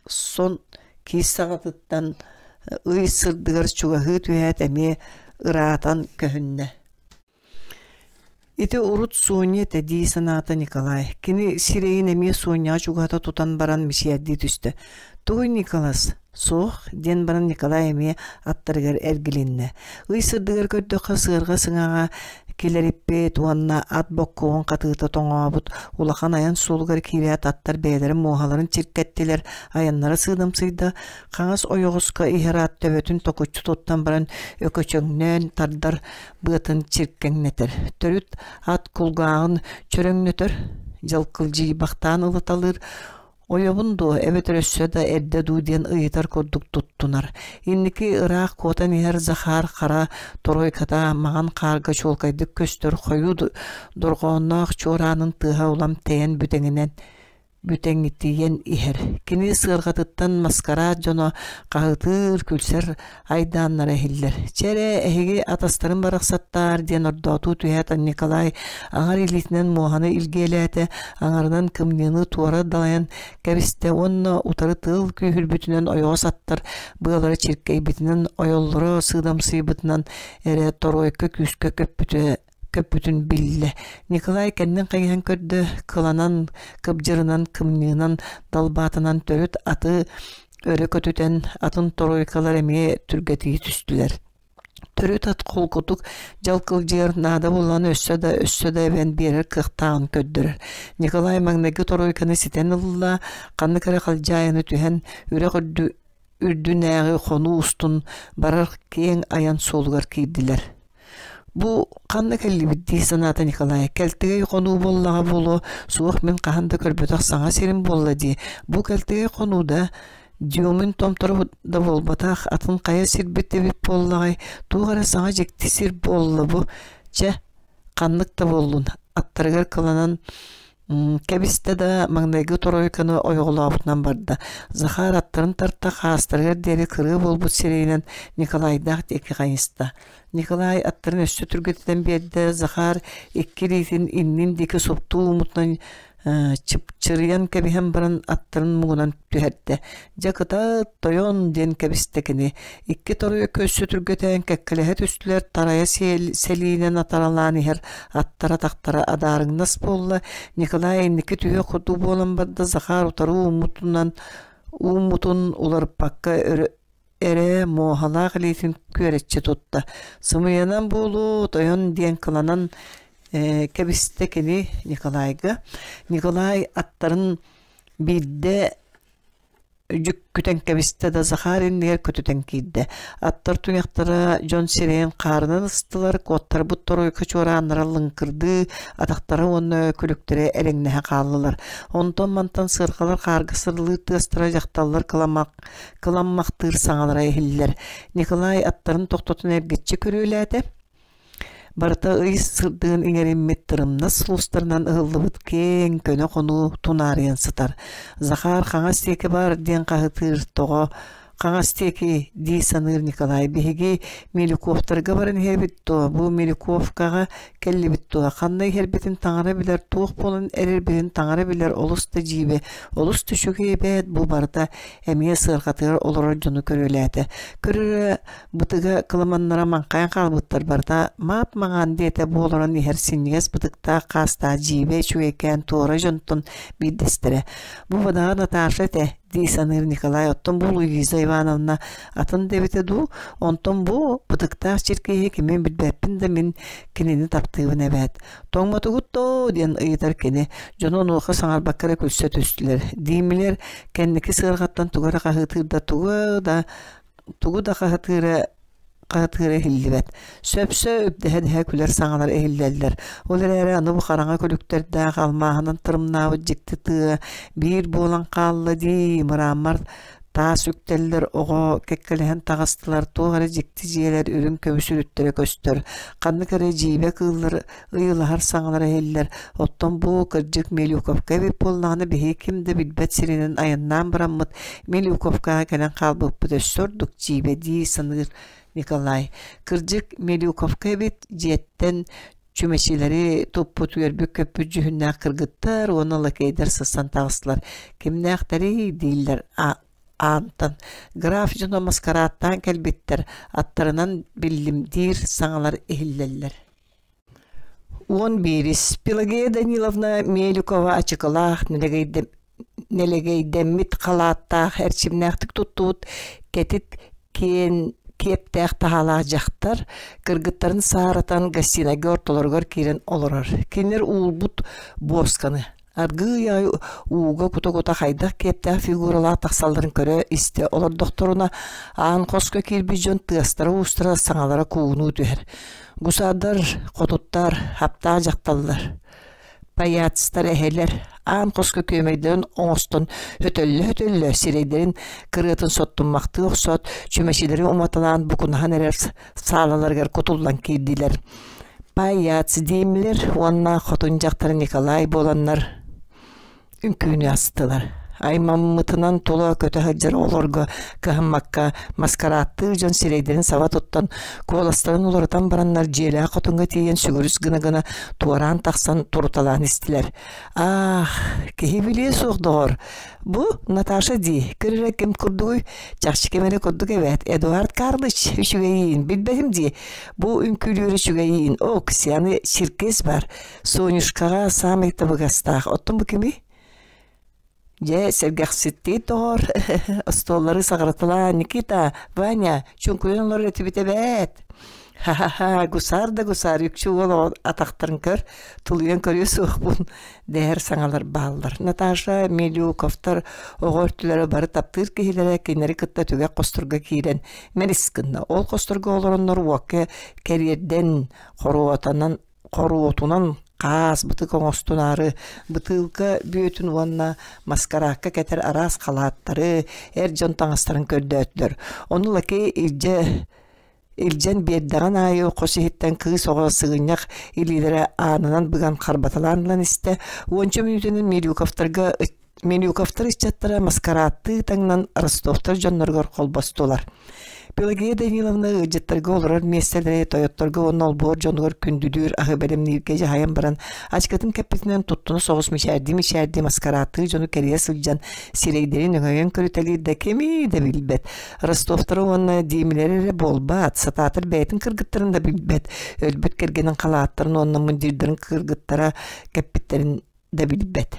сон киис саҕатыттан ый сырдыгар чугаһыы түһээт эмиэ ыраатан көһүннэ. Ити урут Соня этэ дии санаата Николай. Кини сирэйин эмиэ Соняҕа чугаһата тутан баран мичээрдии түстэ. «Тугуй, Николас?» «Суох», диэн баран Николай эмиэ аттарыгар эргилиннэ. Ый сырдыгар көрдөххө сыарҕа сыҥаҕа килэриппит уонна ат боккуоҕун хатыыта тоҥообут улахан айан суолугар киирээт аттар бэйэлэрин муоһаларын чиркэттилэр, айаннара сыыдамсыйда, хаҥас ойоҕоско иһэр ат төбөтүн токуччу туттан баран өкөчөҥнөөн тардар быатын чиркэҥнэтэр, төрүт ат кулгааҕын чөрөҥнөтөр, дьалкылдьыйбахтаан ылыталыыр, ойобун дуо эбэтэр өссө да эрдэ дуу диэн ыйытар курдук туттунар. Инники ыраах куотан иһэр Захар хара торуойката маҥан хаарга чуолкайдык көстөр хойуу дорҕоонноох чуораанын тыаһа улам тэйэн бүтэҥинэн бүтэҥитийэн иһэр. Кини сыарҕатыттан маскараат дьоно хаһытыыр, күлсэр айдааннара иһиллэр. «Чэ эрэ, эһиги атастарын барахсаттаар» диэн ордоотуу түһээт Николай аҥар илиитинэн муоһаны илгиэлээтэ, аҥарынан кымньыыны туора далайан кэбистэ уонна утары тыал күүһүрбүтүнэн ойоҕос аттар быалара чиркэйбитинэн ойоллоро сыыдамсыйбытынан эрэ торуойка күүскэ көппүтэ көппүтүн биллэ. Николай кэннин хайыһан көрдө, кыланан, кыбдьырынан, кымньыынан, далбаатанан төрүт аты өрө көтүтэн, атын торуойкалар эмиэ түргэтии түстүлэр. Төрүт ат холкутук дьалкылдьыйар наада буоллаҕына өссө да, өссө да эбэн биэрэр кыахтааҕын көрдөрөр. Николай маҥнайгы торуойканы ситэн ылла, ханнык эрэ халдьаайыны түһэн үрэх үрдүнээҕи хонуу устун барар киэҥ айан суолугар киирдилэр. Бу ханна кэллибит дии санаата Николай. Кэлтэгэй хонуу буоллаҕа буолуо, суох мин хаһан да көрбөтөх саҥа сирим буолла дии. Бу кэлтэгэй хонуу да Дюмин томторо да буолбатах, атын хайа сирбит эбит буоллаҕай, туох эрэ саҥа дьикти сир буолла бу. Чэ, ханнык да буоллун, аттарыгар кыланан кэбистэ да маҥнайгы тройканы ойоҕолообутунан барда. Захар аттарын тарта хаастарыгар диэри кырыа буолбут сирэйинэн Николайдаах диэки хайыста. Николай аттарын өссө түргэтитэн биэрдэ, Захар икки илиитин иннин диэки суптуу ууммутунан чыпчырыйан кэбиһэн баран аттарын муҥунан түһэрдэ. Дьэ кытаат, тойон диэн кэбистэ кини. Икки торуйа өссө түргэтээн кэккэлэһэ түстүлэр, тарайа сэлиинэн атаралаан иһэр аттара атахтара адаарыҥнас буолла. Николай инники түһүөх курдук буолан барда, Захар утары ууммутунан ууммутун уларыппакка өрө эрэ муоһалаах илиитин күөрэччи тутта. Сымыйанан буолуо, тойон диэн кыланан кэбистэ кини Николайга. Николай аттарын биирдэ дьүккүтэн кэбистэ да Захар иннигэр көтүтэн киирдэ. Аттар туйахтара дьон сирэйин хаарынан ыстылар, куоттарбыт торуйка чуорааннара лыҥкырдыы, атахтара уонна күлүктэрэ элэҥнэһэ хааллылар. Онтон-мантан сыарҕалар хаарга сырылыыр тыастара дьахталлар кыламак кыламмахтыыр саҥалара иһиллэр. Николай аттарын тохтотон эргиччи көрүөлээтэ. Барыта ый сырдыгын иҥэриммит тырымнас сулустарынан ыһыллыбыт киэҥ көнө хонуу тунаарыйан сытар. Захар хаҥас диэки бар диэн хаһытыыр тоҕо хаҥас диэки дии саныыр Николай. Биһиги Милюковтарга баран иһэбит дуо? Бу Милюковкаҕа кэллибит дуо? Ханна иһэрбитин таҥара билэр, туох буолан эрэрбитин таҥара билэр олус да дьиибэ, олус да үчүгэй эбээт бу барыта эмиэ сыарҕатыгар олорор дьону көрүөлээтэ. Көрөрө бытыга кыламаннара маҥхайан хаалбыттар барыта маап-маҥаан диэтэ бу олорон иһэр синньигэс бытыктаах хаастаах дьиибэ үчүгэйкээн туора дьонтон биирдэстэрэ. Бу бадаҕа Наташа этэ дии саныыр Николай. Оттон бу Луиза Ивановна атын да эбитэ дуу, онтон бу бытыктаах чиркииһи кимин билбэппин да мин кинини таптыыбын эбээт. Тоҥмотугут доо диэн ыйытар кини. Дьону онуоха саҥарбакка эрэ күлсэ түстүлэр. Диимилэр кэнники сыарҕаттан тугу эрэ хаһыытыыр да тугу да тугу да хаһытыыра хаһытыыра иһиллибэт. Сөпсө дэһэ-дэһэ күлэр саҥалар иһиллэллэр. Ол эрээри аны бу хараҥа күлүктэрдээх алмааһынан тырымнаабыт дьикти тыа биир буолан хаалла дии мырааммар таас үктэллэр оҕо кэккэлэһэн таҕыстылар туох эрэ дьикти дьиэлэр үрүҥ көмүс үрүттэрэ көстөр ханнык эрэ дьиибэ кыыллар ыйылаһар саҥалара иһиллэр оттон бу кырдьык Мелюковка эбит буоллаҕына биһиги ким да билбэт сиринэн айаннаан бараммыт Мелюковкаҕа кэлэн хаалбыппыт өссө ордук дьиибэ дии саныыр Николай кырдьык Мелюковка эбит дьиэттэн чүмэчилэри туппут үөрбүт-көппүт дьүһүннээх кыргыттар уонна лакейдар сырсан таҕыстылар. Кимнээхтэрий дииллэр аантан. Граф дьоно маскарааттаан кэлбиттэр, аттарынан биллим диир саҥалар иһиллэллэр. 11 Пелагея Даниловна Мелюкова ачыкылаах нэлэгэйдэммит халааттаах эрчимнээхтик туттубут кэтит киэн киэптээх таһаалаах дьахтар кыргыттарын сааратан гостинайга ортолоругар киирэн олорор. Кинилэр уулбут буосканы аргыый аҕай ууга кута-кута хайдах киэптээх фигуралаах тахсалларын көрө-истэ олордохторуна аан хоско киирбит дьон тыастара-уустара саҥалара куугунуу түһэр. Гусардар, хотуттар, хаптаах дьахталлар паяцтар эһэлэр аан хоско күөмэйдэрин оҥостон өтөллө-өтөллө сирэйдэрин кырыатын соттуммахтыы охсоот чүмэчилэри уматалаан букунаһан эрэр саалаларыгар кутуллан киирдилэр. Паяц диимилэр уонна хотун дьахтар Николай буоланнар үҥкүүнү астылар. Аймаммытынан тула көтө сылдьар оҕолорго кыһаммакка маскарааттыыр дьон сирэйдэрин саба туттан, куоластарын уларытан бараннар дьиэлээх хотуҥҥа тиийэн сүгүрүс гына-гына туораан тахсан туруталаан истилэр. Аах, киһи билиэ суох доҕор. Бу Наташа дии, көр эрэ ким курдугуй? Чахчы ким эрэ курдук эбээт. Эдуард Карлыч үчүгэйиин, билбэтим дии. Бу үҥкүүлүүр үчүгэйиин. Ок, аны Черкес бар. Сонюшкаҕа саамай табыгастаах. Оттон бу кимий? Дьэ, сэргэхситтии доҕор, остуоллары саҕыраталаа Никита, Ваня, чуҥкуйан олорор этибит эбээт. Ха-ха-ха, гусар да гусар, үкчү уол атахтарын көр, тулуйан көрүө суохпун, дэһэр саҥалар бааллар. Наташа Милюковтар оҕо өртүлэрэ бары таптыыр киһилэрэ кинилэри кытта түгэх хосторго киирэн мэлис гынна. Ол хосторго олороннор уокка кэриэрдэн, хоруотанан хоруотунан хаас бытык оҥостунаары бытыылка бүөтүн уонна маскараакка кэтэр араас халааттары, эр дьон таҥастарын көрдөөтүлэр. Ону лакей илдьэ илдьэн биэрдэҕин аайы хос иһиттэн кыыс оҕо сыгынньах илиилэрэ аанынан быган харбаталаан ылан истэ. Уонча мүнүүтэнэн Милюковтарга Милюковтар ыччаттара маскарааттыы таҥнан Ростовтар дьонноругар холбостулар. Пелагея Даниловна ыалдьыттарга олорор миэстэлэри тойотторго уонна олбуор дьонугар күндүлүүр аһы бэлэмнииргэ дьаһайан баран, ачыкытын кэппитинэн туттуна соҕус мичээрдии-мичээрдии маскарааттыы дьону кэрийэ сылдьан сирэйдэрин өҥөйөн көрүтэлиир да кими да билбэт. Ростовтары уонна Димилэри эрэ буолбат, сатаатар бэйэтин кыргыттарын да билбэт, өлбүт кэргэнин халааттарын уонна мундирдарын кыргыттара кэппиттэрин да билбэт.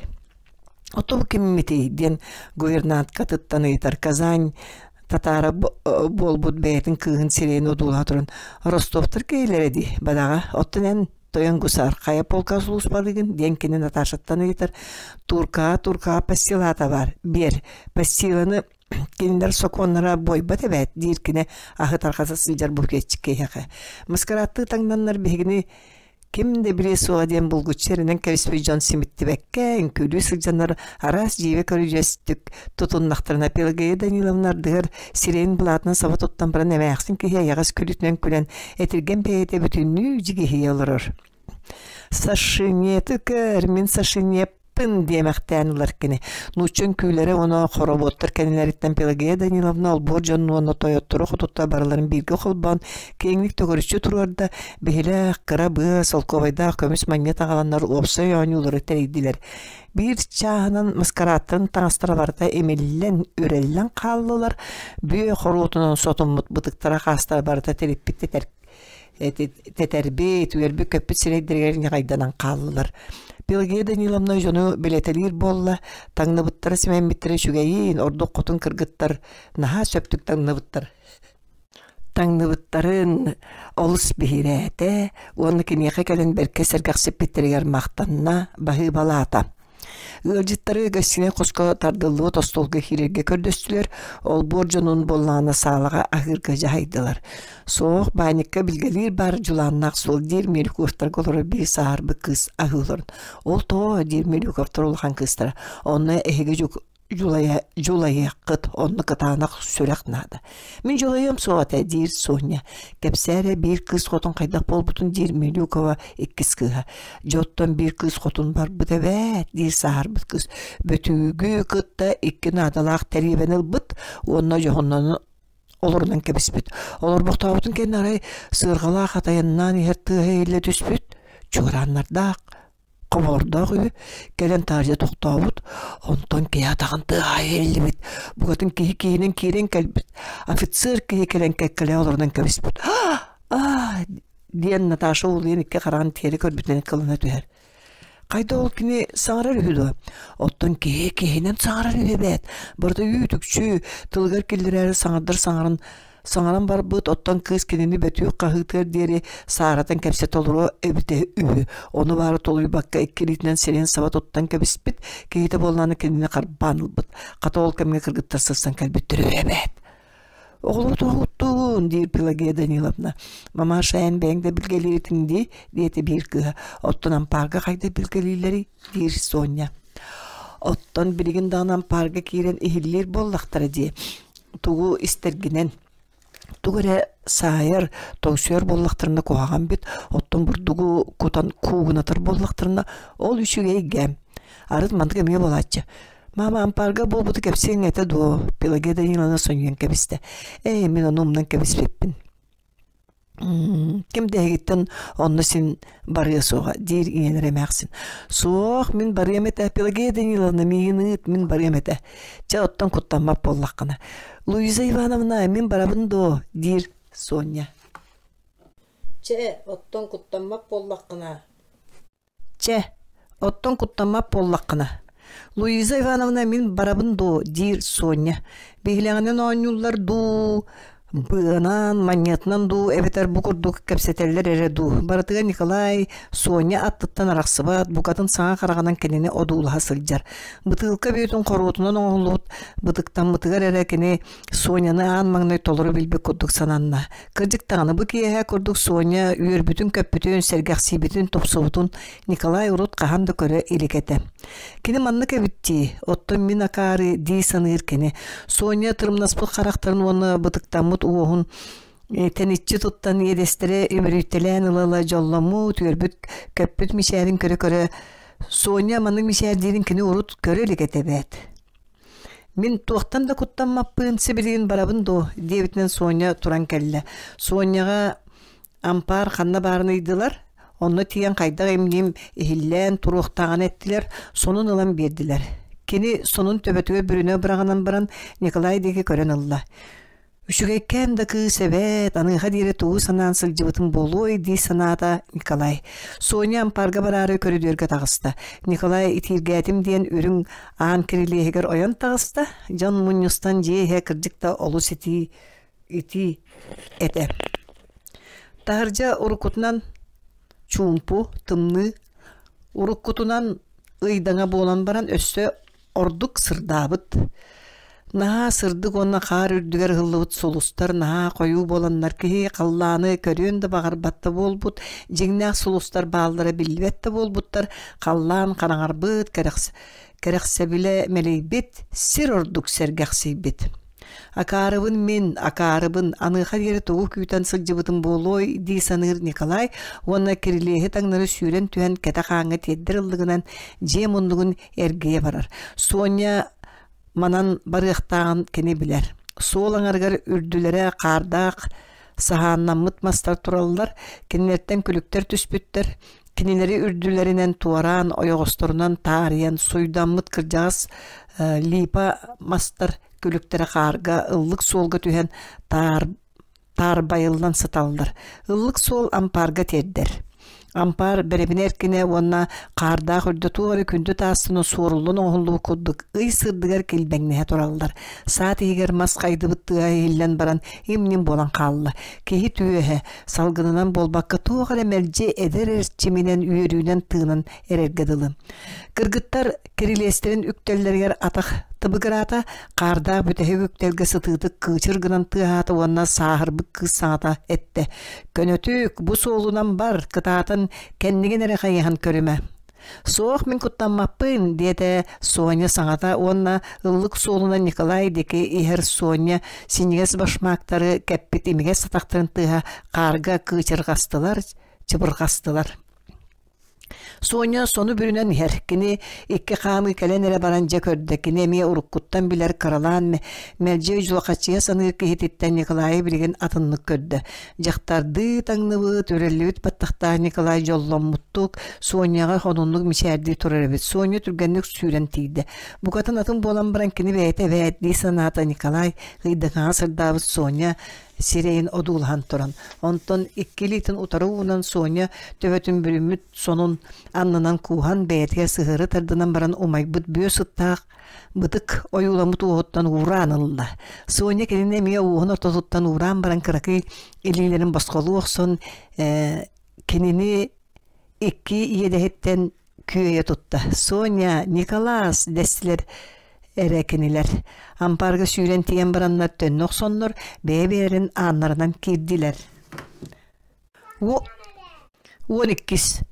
Оту киммитий диэн гувернанткатыттан ыйытар Казань татаара буолбут бэйэтин кыыһын сирэйин одуулаһа туран Ростовтар киһилэрэ дии бадаҕа оттон эн тойон гусар хайа полка сулууспалыыгын диэн кини Наташаттан ыйытар туркаа туркаа пастилата бар биэр пастиланы кинилэр сокуоннара буойбат эбээт диир кини аһы тарҕата сылдьар буфетчик киһиэхэ маскарадтыы таҥнаннар биһигини Ким да билиэ суоҕа диэн булгуччу эрэнэн кэбиспит дьон симиттибэккэ, үҥкүүлүү сылдьаннар араас дьиибэ көрүдьүөстүк тутуннахтарына Пелагея Даниловна ардыгар сирэйин былаатынан саба туттан баран эмээхсин киһи эйэҕэс күлүүтүнэн күлэн этиргэн бэйэтэ бүтүннүү дьигиһийэ олорор. Сашинеты көр, мин сашинеп Тын диэмэхтээн ылар кини. Нуучча үҥкүүлэрэ уонна хоробуоттар кэннилэриттэн Пелагея Даниловна олбуор дьонун уонна тойоттору хотутта барыларын бииргэ холбоон киэҥник төгүрүччү туруорда, биһилэх, кыра быа, солкуобайдаах көмүс манньыат аҕаланнар уопсай оонньуулары тэрийдилэр. Биир чааһынан маскарааттарын таҥастара барыта имиллэн, үрэллэн хааллылар, бүө хоруотунан сотуммут бытыктара хаастара барыта тириппит тэтэр тэтэрбит, үөрбүт-көппүт сирэйдэригэр ньаҕайданан хааллылар. Пелагея Даниловна дьону билэтэлиир буолла, таҥныбыттара симэммиттэрэ үчүгэйин, ордук хотун кыргыттар наһаа сөптүк таҥныбыттар. Таҥныбыттарын олус биһирээтэ уонна киниэхэ кэлэн бэркэ сэргэхсиппиттэригэр махтанна, баһыыбалаата. Ыалдьыттары гостиной хоско тардыллыбыт остуолга киирэргэ көрдөстүлэр, олбуор дьонун буоллаҕына саалаҕа аһыырга дьаһайдылар. Суох, баанньыкка билгэлиир баар дьулааннаах суол диир Мелюковтарга олорор биир сааһырбыт кыыс аһыы олорон. Ол тоҕо диир Мелюковтар улахан кыыстара. Онно эһиги дьулайа дьулайыаххыт, онно кытаанах сүрэх наада. Мин дьулайыам суох этэ, диир Соня. Кэпсээ эрэ биир кыыс хотун хайдах буолбутун диир Милюкова иккис кыыһа. Дьэ оттон биир кыыс хотун барбыт эбээт, диир сааһырбыт кыыс. Бөтүүгү кытта икки наадалаах тэриэбэни ылбыт уонна дьоһуннанан олорунан кэбиспит. Олорбохтообутун кэннэ арай сыарҕалаах атайаннаан иһэр тыаһа иһиллэ түспүт, чуорааннардаах хобордоох үһү, кэлэн таһырдьа тохтообут, онтон киһи атаҕын тыаһа иһиллибит, букатын киһи киһинэн киирэн кэлбит, офицер киһи кэлэн кэккэлэһэ олорунан кэбиспит. Аа диэн Наташа улуйан икки хараҕын тиэрэ көрбүтүнэн кылына түһэр. Хайда ол кини саҥарар үһү дуо? Оттон киһи киһинэн саҥарар үһү эбээт. Барыта үүт-үкчү, тылыгар киллэрээри саҥардар саҥаран Саҥаран барбыт, оттон кыыс кинини бөтүүк хаһыытыар диэри сааратан кэпсэтэ олоруо эбитэ үһү. Ону баара тулуйбакка икки илиитинэн сирин саба туттан кэбиспит, киһитэ буоллаҕына кинини харбаан ылбыт. Хата ол кэмҥэ кыргыттар сырсан кэлбиттэр үһү эбээт. «Оҕолору тоһуттуун» диир Пелагея Даниловна. «Мамаша, эн бэйэҥ да билгэлииритиҥ дии» диэтэ биир кыыһа. «Оттон ампаарга хайдах билгэлииллэрий?» диир Соня. «Оттон билигин даҕаны ампаарга киирэн иһиллиир буоллахтара дии тугу истэргинэн тугу эрэ саайар, тоҥсуйар буоллахтарына куһаҕан бит, оттон бурдугу кутан куугунатар буоллахтарына ол үчүгэйгэ. Арыт маннык эмиэ буолааччы. Мама ампаарга буолбуту кэпсиэҥ этэ дуо? Пелагея Даниловна сонньуйан кэбистэ. Ээ, мин ону умнан кэбиспиппин. Ким да эһигиттэн онно син барыа суоҕа, диир ийэлэрэ эмээхсин. Суох, мин барыам этэ, Пелагея Даниловна, миигин ыыт, мин барыам этэ. Чэ, оттон куттаммат буоллаххына. Луиза Ивановна, мин барабын дуо, диир Соня. Чэ, оттон куттаммат буоллаххына. Чэ, оттон куттаммат буоллаххына. Луиза Ивановна мин барабын дуо диир Соня. Биһилэҕинэн оонньууллар дуу, быанан, манньыатынан дуу эбэтэр бу курдук кэпсэтэллэр эрэ дуу. Барытыгар Николай Соня аттыттан арахсыбат, букатын саҥа хараҕынан кинини одуулаһа сылдьар. Бытыылка бүөтүн хоруотунан оҥоһуллубут бытыктаммытыгар эрэ кини Соняны аан маҥнай толору билбит курдук сананна. Кырдьык даҕаны бу киэһэ курдук Соня үөрбүтүн-көппүтүн, сэргэхсийбитин, тупсубутун Николай урут хаһан да көрө илик этэ. Кини маннык эбит дии, оттон мин акаары дии саныыр кини. Соня тырымнаспыт харахтарын уонна бытыктаммыт уоһун тэниччи туттан иэдэстэрэ үмүрүйтэлээн ыла-ыла дьолломмут, үөрбүт, көппүт мичээрин көрө-көрө Соня маннык мичээрдиирин кини урут көрө илик этэ эбээт. Мин туохтан да куттаммаппын, сибилигин барабын дуо диэбитинэн Соня туран кэллэ. Соняҕа Ампаар ханна баарын ыйдылар, онно тиийэн хайдах имниим иһиллээн туруохтааҕын эттилэр, сонун ылан биэрдилэр. Кини сонун төбөтүгэр бүрүнэ быраҕынан баран Николай диэки көрөн ылла. Үчүгэйкээн да кыыс эбээт, аныаха диэри тугу санаан сылдьыбытым буолуой дии санаата Николай. Соня ампаарга бараары көрүдүөргэ таҕыста. Николай итииргээтим диэн үрүҥ аан кирилиэһигэр ойон таҕыста. Дьон мунньустан дьиэ иһэ кырдьык да олус итии итии этэ. Таһырдьа уруккутунан чуумпу, тымныы, уруккутунан ыйдаҥа буолан баран өссө ордук сырдаабыт. Наһаа сырдык уонна хаар үрдүгэр ыһыллыбыт сулустар наһаа хойуу буоланнар киһи халлааны көрүөн да баҕарбат да буолбут, дьиҥнээх сулустар бааллара биллибэт да буолбуттар, халлаан хараҥарбыт, кэрэхсэбилэ мэлийбит, сир ордук сэргэхсийбит. Акаарыбын мин, акаарыбын, аныаха диэри тугу күүтэн сылдьыбытым буолуой дии саныыр Николай уонна кирилиэһи таҥнары сүүрэн түһэн кэтэх ааҥҥа тиэрдэр ыллыгынан дьиэ муннугун эргийэ барар. Соня манан барыахтааҕын кини билэр. Суол аҥарыгар үрдүлэрэ хаардаах саһааннаммыт мастар тураллар, кинилэртэн күлүктэр түспүттэр, кинилэри үрдүлэринэн туораан, ойоҕосторунан таарыйан суйдаммыт кырдьаҕас липа мастар күлүктэрэ хаарга ыллык суолга түһэн таар таарбайыллан сыталлар. Ыллык суол ампаарга тиэрдэр. Ампаар бэрэбинэ эркинэ уонна хаардаах үрдэ туох эрэ күндү таастаны суоруллан оҥоһуллубут курдук ый сырдыгар килбэҥнэһэ тураллар. Саат иһигэр мас хайдыбыт тыаһа иһиллэн баран им-ньим буолан хаалла. Киһи түөһэ салгынынан буолбакка туох эрэ мэлдьи эдэр эрчиминэн үөрүүнэн тыынан эрэргэ дылы. Кыргыттар кирилиэстэрин үктэллэригэр атах тыбыгыраата, хаардаах бүтэһик үктэлгэ сытыытык кыычыр гынан тыаһаата уонна сааһырбыт кыыс саҥата эттэ: «Көнөтүк, бу суолунан бар, кытаатан кэннигин эрэ хайыһан көрүмэ». «Суох, мин куттаммаппын», диэтэ Соня саҥата уонна ыллык суолунан Николай диэки иһэр Соня синньигэс башмактары кэппит имигэс атахтарын тыаһа хаарга кыычырҕастылар, чыбырҕастылар. Соня сону бүрүнэн иһэр. Кини икки хаамыы кэлэн эрэ баран дьэ көрдө. Кини эмиэ уруккуттан билэр кыралаан мэлдьи дьулахаччыйа саныыр киһититтэн Николайы билигин атыннык көрдө. Дьахтардыы таҥныбыт, үрэллибит баттахтаах Николай дьолломмуттук Соняҕа сонуннук мичээрдии турар эбит. Соня түргэнник сүүрэн тиийдэ. Букатын атын буолан баран кини бэйэтэ эбээт дии санаата Николай ыйдаҥаҕа сырдаабыт Соня сирэйин одуулаһан туран, онтон икки илиитин утары уунан Соня төбөтүн бүрүммүт сонун аннынан кууһан бэйэтигэр сыһыары тардынан баран умайбыт бүө сыттаах бытык ойууламмыт уоһуттан уураан ылла. Соня кинини эмиэ уоһун ортотуттан уураан баран кыракый илиилэрин босхолуу охсон кинини икки иэдэһиттэн күөйэ тутта. «Соня, Николас!» дэстилэр эрэ кинилэр. Ампаарга сүүрэн тиийэн бараннар төннө охсоннор, бэйэ-бэйэлэрин ааннарынан киирдилэр. 12.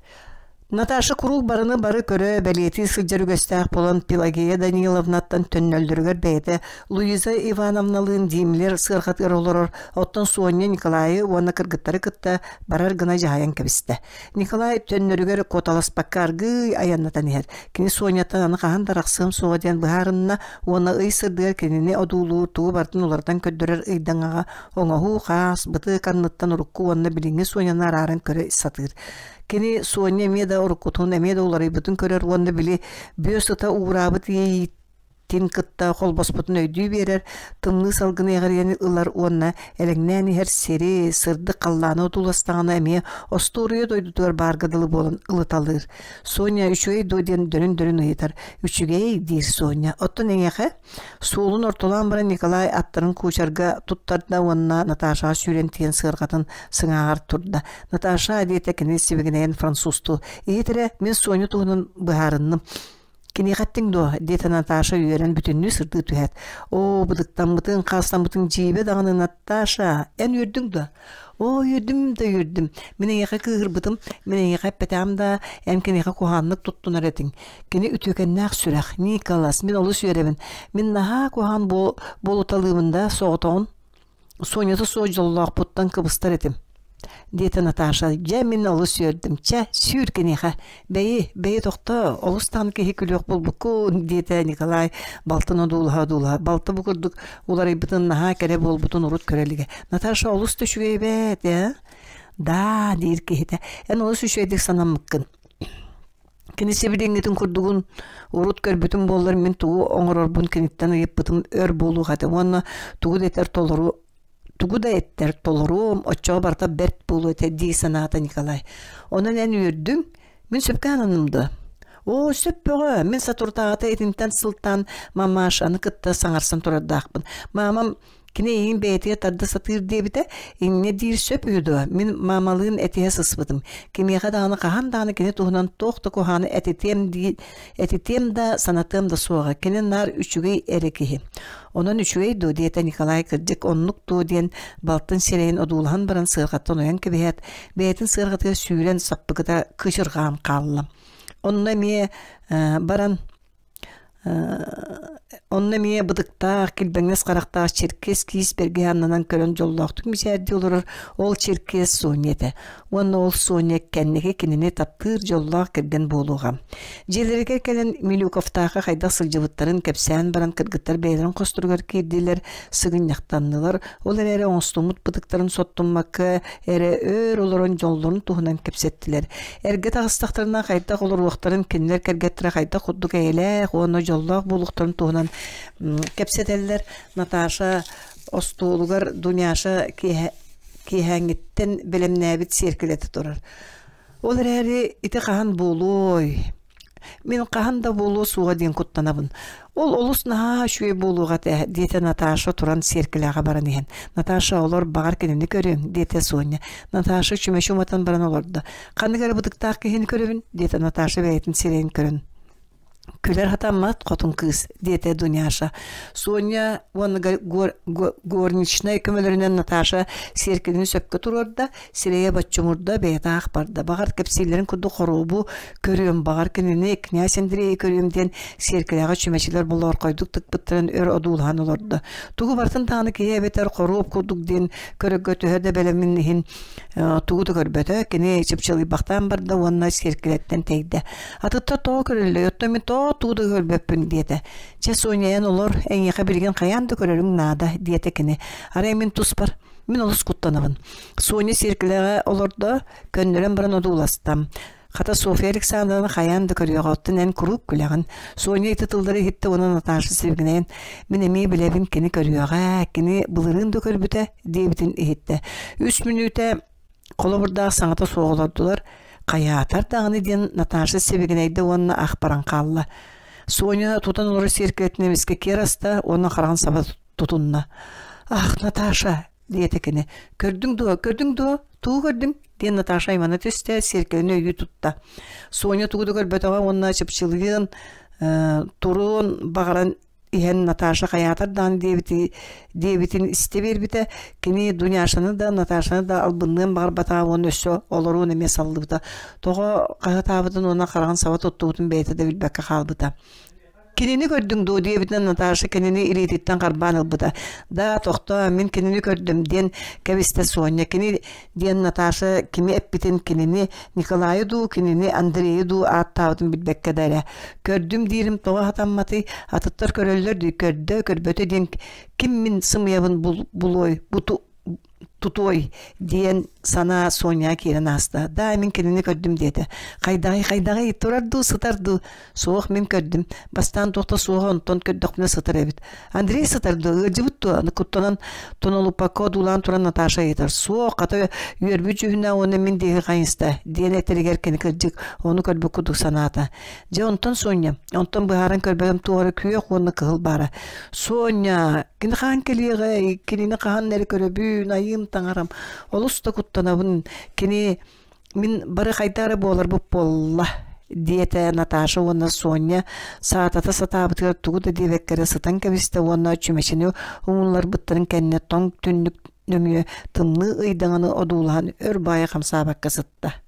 Наташа куруук барыны бары көрө, бэлиэтии сылдьар үгэстээх буолан Пелагея Даниловнаттан төннөллөрүгэр бэйэтэ Луиза Ивановналыын Димлер сыарҕатыгар олорор, оттон Соня Николайы уонна кыргыттары кытта барар гына дьаһайан кэбистэ. Николай төннөрүгэр куоталаспакка аргыый айаннатан иһэр. Кини Соняттан аны хаһан да арахсыам суоҕа диэн быһаарынна уонна ый сырдыгар кинини одуулуур, тугу барытын уларытан көрдөрөр ыйдаҥаҕа оҥоһуу хаас, бытык анныттан урукку уонна билиҥҥи Соняны арааран көрө сатыыр. Кини Соня эмиэ да уруккутун, эмиэ да уларыйбытын көрөр уонна били бүө сыта уураабыт иэйииттэн илиитин кытта холбоспутун өйдүү биэрэр, тымныы салгыны эҕирийэн ылар уонна элэҥнээн иһэр сири, сырдык халлааны одууластаҕына эмиэ остуоруйа дойдутугар баарга дылы буолан ылыталыыр. Соня үчүгэй дуо диэн дөрүн-дөрүн ыйытар. Үчүгэй диир Соня. Оттон эйиэхэ? Суолун ортолоон баран Николай аттарын куучарга туттарда уонна Наташаҕа сүүрэн тиийэн сыарҕатын сыҥааҕар турда. Наташа диэтэ кини сибигинэйэн французтуу. Иһит эрэ, мин Соня туһунан быһаарынным. Киниэхэ эттиҥ дуо? диэтэ Наташа үөрэн бүтүннүү сырдыы түһээт. Оо, бытыктаммытыҥ, хаастаммытыҥ дьиибэ даҕаны Наташа, эн үөрдүҥ дуо? Оо, үөрдүм да үөрдүм. Мин эйиэхэ кыыһырбытым, мин эйиэхэ эппэтэҕим да, эн киниэхэ куһаҕаннык туттунар этиҥ. Кини үтүөкэннээх сүрэх, Николас, мин олус үөрэбин. Мин наһаа куһаҕан буолуталыыбын да, соҕотоҕун Сонята суох дьоллоохпуттан кыбыстар этим, диэтэ Наташа. Дьэ, мин олус үөрдүм. Чэ, сүүр киниэхэ. Бэйи, бэйи тохтоо, олус даҕаны киһи күлүөх буолбуккун, диэтэ Николай балтын одуулаһа-одуулаһа. Балта бу курдук уларыйбытын наһаа кэрэ буолбутун урут көрө илигэ. Наташа олус да үчүгэй эбээт, ээ? Даа, диир киһитэ. Эн олус үчүгэйдик санаммыккын. Кини сибилиҥҥитин курдугун урут көрбүтүм буоллар мин тугу оҥорорбун киниттэн ыйыппытым өр буолуох этэ уонна тугу да этэр толору тугу да эттэр толоруом оччоҕо барыта бэрт буолуо этэ дии санаата Николай. Онон эн үөрдүҥ, мин сөпкө ананным дуо? Оо, сөп бөҕө, мин соторутааҕыта итинтэн сылтаан мамашаны кытта саҥарсан турардаахпын. Маамам Кини эйигин бэйэтигэр тарда сатыыр диэбитэ, инньэ диир сөп үһү дуо? Мин маамалыын этиһэ сыспытым. Кимиэхэ даҕаны хаһан даҕаны кини туһунан туох да куһаҕаны этитиэм дии этитиэм да, санатыам да суоҕа. Кини наар үчүгэй эрэ киһи. Онон үчүгэй дуо диэтэ Николай кырдьык оннук дуо диэн балтын сирэйин одуулаһан баран сыарҕаттан ойон кэбиһээт, бэйэтин сыарҕатыгар сүүрэн саппыкыта кыычырҕаан хаалла. Онно эмиэ баран Онно эмиэ бытыктаах, килбэҥнэс харахтаах чиркиэс киис бэргэһэ аннынан көрөн дьоллоохтук мичээрдии олорор ол чиркиэс Соня этэ. Уонна ол Соня кэнники кинини таптыыр дьоллоох кэргэн буолуоҕа. Дьиэлэригэр кэлэн Милюковтаахха хайдах сылдьыбыттарын кэпсээн баран кыргыттар бэйэлэрин хосторугар киирдилэр, сыгынньахтаннылар, ол эрээри оҥостуммут бытыктарын соттуммакка эрэ өр олорон дьоллорун туһунан кэпсэттилэр. Эргэ таҕыстахтарына хайдах олоруохтарын, кинилэр кэргэттэрэ хайдах курдук эйэлээх уонна дьоллоох буолуохтарын туһунан кэпсэтэллэр. Наташа остуолугар Дуняша киэһээҥҥиттэн бэлэмнээбит сиэркилэтэ турар. Ол эрээри ити хаһан буолуой? Мин хаһан да буолуо суоҕа диэн куттанабын. Ол олус наһаа үчүгэй буолуох этэ, диэтэ Наташа туран сиэркилэҕэ баран иһэн. Наташа, олор баҕар кинини көрүөҥ, диэтэ Соня. Наташа чүмэчи уматан баран олордо. Ханнык эрэ бытыктаах киһини көрөбүн, диэтэ Наташа бэйэтин сирэйин көрөн. Күлэр хатаммат хотун кыыс, диэтэ Дуняша. Соня уонна горничнай көмөлөрүнэн Наташа сиэркилэни сөпкө туруорда, сирэйэ боччумурда, бэйэтэ аах барда. Баҕар кэпсииллэрин курдук хоруобу көрүөм, баҕар кинини князь Андрейи көрүөм диэн сиэркилэҕэ чүмэчилэр болоорхойдук тыкпыттарын өр одуулаһан олордо. Тугу барытын даҕаны киһи эбэтэр хоруоп курдук диэн көрөргө төһө да бэлэмин иһин тугу да көрбөтө. Кини чыпчылыйбахтаан барда уонна сиэркилэттэн тэйдэ. Атыттар тоҕо көрөллөр, оттон мин тоҕо тугу да көрбөппүн диэтэ. Чэ, Соня, эн олор, эйиэхэ билигин хайаан да көрөрүҥ наада, диэтэ кини. Арай мин туспар, мин олус куттанабын. Соня сиэркилэҕэ олордо, көннөрөн баран одууластам. Хата Софья Александровна хайаан да көрүөҕэ, оттон эн куруук күлэҕин. Соня ити тыллары иһиттэ уонна Наташа сибигинэйэн, мин эмиэ билэбин кини көрүөҕэ, кини былырыын да көрбүтэ, диэбитин иһиттэ. Үс мүнүүтэ холобурдаах саҥата суох олордулар. Хайаатар даҕаны диэн Наташа сибигинэйдэ уонна ах баран хаалла. Соня тутан олорор сиэркилэтин эмискэ киэр аста уонна хараҕын саба тутунна. «Ах, Наташа!» диэтэ кини. «Көрдүҥ дуо, көрдүҥ дуо? Тугу көрдүҥ?» диэн Наташа аймана түстэ, сиэркилэни өйүү тутта. Соня тугу да көрбөтөҕө уонна чыпчылыйыан, туруон баҕаран иһэн Наташа хайаатар даҕаны диэбити, диэбитин истэ биэрбитэ. Кини Дуняшаны да, Наташаны да албынныан баҕарбатаҕа уонна өссө олоруон эмиэ саллыбыта. Тоҕо хаһытаабытын уонна хараҕын саба туттубутун бэйэтэ да билбэккэ хаалбыта. Кинини көрдүҥ дуо диэбитинэн Наташа кинини илиититтэн харбаан ылбыта. Да, тохтоо, мин кинини көрдүм диэн кэбистэ Соня. Кини диэн Наташа кими эппитин кинини Николайы дуу, кинини Андрейы дуу ааттаабытын билбэккэ да эрэ. Көрдүм диирим тоҕо хатамматый, атыттар көрөллөр дии, көрдө, көрбөтө диэн ким мин сымыйабын булуой, буту. тутуой диэн санаа Соняҕа киирэн ааста. Да, мин кинини көрдүм диэтэ. Хайдаҕый, хайдаҕый, турар дуу, сытар дуу? Суох, мин көрдүм. Бастаан туох да суоҕа, онтон көрдөхпүнэ сытар эбит. Андрей сытар дуо, ыалдьыбыт дуо? Куттанан тонолуппакка одуулаан туран Наташа ыйытар. Суох, хата үөрбүт дьүһүнэ уонна мин диэки хайыста, диэн этэригэр кини кырдьык ону көрбүт курдук санаата. Дьэ онтон Соня, онтон быһааран көрбөтөм туох эрэ күөх уонна кыһыл баара. Соня, кини хаһан кэлиэҕэй, кинини хаһан эрэ көрөбүн, айыым таҥарам. Олус да куттанабын, кини мин бары хайда эрэ буоларбыт буолла диэтэ Наташа уонна Соня саатата сатаабытыгар тугу да диэбэккэ эрэ сытан кэбистэ уонна чүмэчини умулларбыттарын кэннэ тоҥ түннүк нөҥүө тымныы ыйдаҥаны одуулаһан өр баайа хамсаабакка сытта.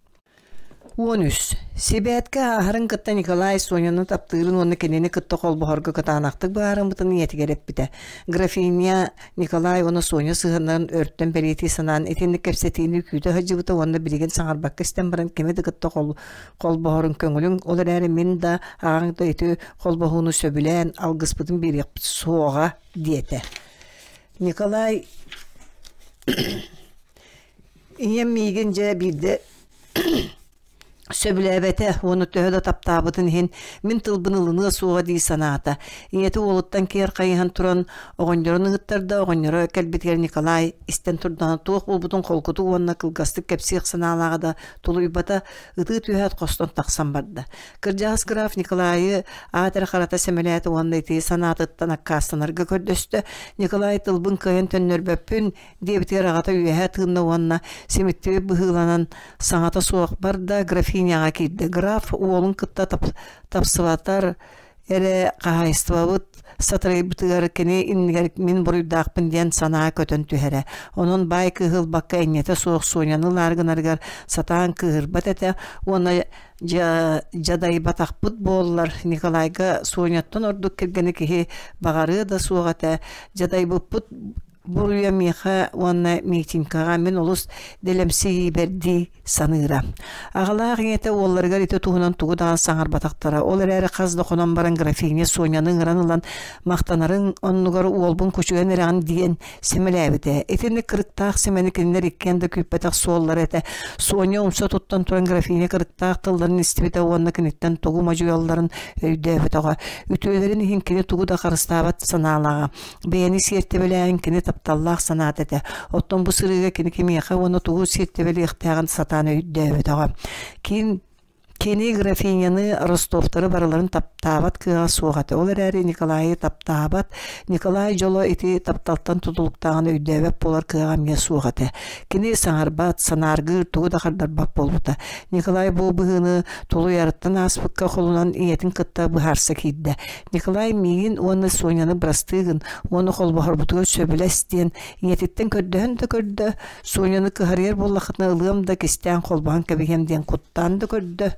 13. Сибээткэ ааһарын кытта Николай Соняны таптыырын уонна кинини кытта холбоһорго кытаанахтык быһаарыммытын ийэтигэр эппитэ. Графиня Николай уонна Соня сыһыаннарын өртөн бэлиэтии санаан итинник кэпсэтиини күүтэ сылдьыбыта уонна билигин саҥарбакка истэн баран кими да кытта холбоһорун көҥүлүҥ, ол эрээри мин да аҕаҥ да ити холбоһууну сөбүлээн алгыспытын биэриэхпит суоҕа диэтэ. Николай ийэм миигин дьэ биирдэ сөбүлээбэтэ уонна төһө да таптаабытын иһин мин тылбын ылыныа суоҕа дии санаата. Ийэтэ уолуттан киэр хайыһан туран оҕонньорун ыһыттарда, оҕонньоро кэлбитигэр Николай истэн турдаҕына туох буолбутун холкутук уонна кылгастык кэпсиэх санаалааҕа да тулуйбата, ытыы түһээт хостон тахсан барда. Кырдьаҕас граф Николайы аат эрэ харата сэмэлээтэ уонна ити санаатыттан аккаастанарга көрдөстө. Николай тылбын кыайан төннөрбөппүн, диэбитигэр аҕата үөһэ тыынна уонна симиттибит быһыыланан саҥата суох барда графиняҕа киирдэ. Граф уолун кытта тапсыбатар эрэ хаһаайыстыбабыт сатарыйбытыгар кини иннигэр мин буруйдаахпын диэн санаа көтөн түһэрэ. Онон баай кыыһы ылбакка энньэтэ суох Соняны ылаары гынарыгар сатаан кыыһырбат этэ уонна дьадайбатахпыт буоллар Николайга Соняттан ордук кэргэни киһи баҕарыа да суох этэ. Дьадайбыппыт буруйа миэхэ уонна Митинкаҕа мин олус дэлэмсийиибэр дии саныыра. Аҕалаах ийэтэ уолларыгар ити туһунан тугу даҕаны саҥарбатахтара. Ол эрээри хас да хонон баран графиня Соняны ыҥыран ылан махтанарыҥ оннугар уолбун кучуйан эрэҕин диэн сэмэлээбитэ. Итинник кырыктаах сэмэни кинилэр иккиэн да күүппэтэх суоллара этэ. Соня умса туттан туран графиня кырыктаах тылларын истибитэ уонна киниттэн тугу модьуйалларын өйдөөбөтөҕө. Үтүөлэрин иһин кини тугу да харыстаабат санаалааҕа. Бэйэни сиэртибэлээһин кини тапталлаах санаата этэ. Оттон бу сырыыга кини кимиэхэ уонна тугу сиэртибэлиэхтээҕин сатаан өйдөөбөтөҕө. Кин Кини графиняны Ростовтары барыларын таптаабат кыаҕа суох этэ. Ол эрээри Николайы таптаабат. Николай дьоло ити тапталтан тутулуктааҕын өйдөөбөт буолар кыаҕа эмиэ суох этэ. Кини саҥарбат, санааргыыр, тугу да хардарбат буолбута. Николай бу быһыыны тулуйарыттан ааспыкка холунан ийэтин кытта быһаарса киирдэ. Николай миигин уонна Соняны бырастыы гын уонна холбоһорбутугар сөбүлэс диэн ийэтиттэн көрдөһөн да көрдө, Соняны кыһарыйар буоллаххытына ылыам да кистээн холбоһон кэбиһиэм диэн куттаан да көрдө.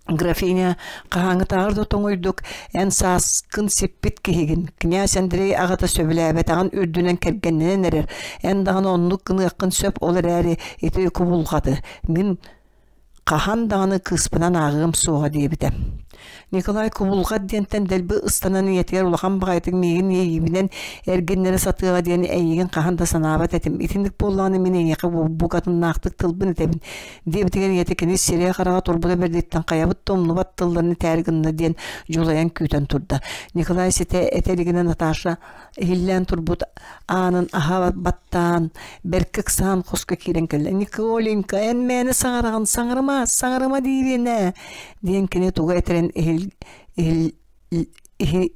Графиня хаһааҥҥытааҕар да тоҥуйдук эн сааскын сиппит киһигин, князь Андрей аҕата сөбүлээбэтэҕин үрдүнэн кэргэннэнэн эрэр, эн даҕаны оннук гыныаххын сөп, ол эрээри ити кубулҕаты мин хаһан даҕаны кыыспынан ааҕыам суоҕа диэбитэ. Николай кубулҕат диэнтэн дэлби ыстанан ийэтигэр улахан баҕайытык миигин иэйиибинэн эргиннэрэ сатыаҕа диэн эйигин хаһан да санаабат этим. Итинник буоллаҕына мин эйиэхэ букатыннаахтык тылбын этэбин диэбитигэр ийэтэ кини сирэйэ-хараҕа турбута бэрдиттэн хайабыт да умнубат тылларын этээри гынна диэн дьулайан күүтэн турда. Николай ситэ этэ илигинэ Наташа иһиллээн турбут аанын аһа баттаан, бэркэ ыксаан хоско киирэн кэллэ. «Николенька, эн мээнэ саҥараҕын, саҥарыма, саҥарыма диибин ээ» диэн кини тугу этэрин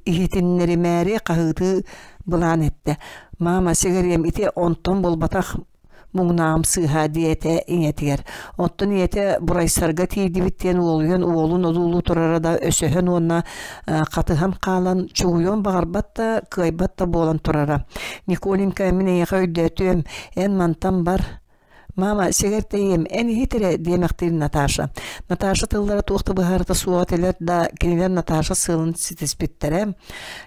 иһитиннэримээри хаһыытыы былаан эттэ. «Мама, сигариэм ити онтон буолбатах муҥнааҕым сыыһа диэтэ ийэтигэр. Оттон ийэтэ бурайсарга тиийдибит диэн уолуйан уолун одуулуу турара да өсөһөн уонна хатыһан хаалан чугуйуон баҕарбат да, кыайбат да буолан турара. Николенька мин эйиэхэ өйдөөтүөм, эн мантан бар, Мама, сэгэртэйиэм, эн иһит эрэ, диэмэхтиир Наташа. Наташа тыллара туох да быһаарыта суоҕа этилэр да, кинилэр Наташа сыалын ситиспиттэрэ.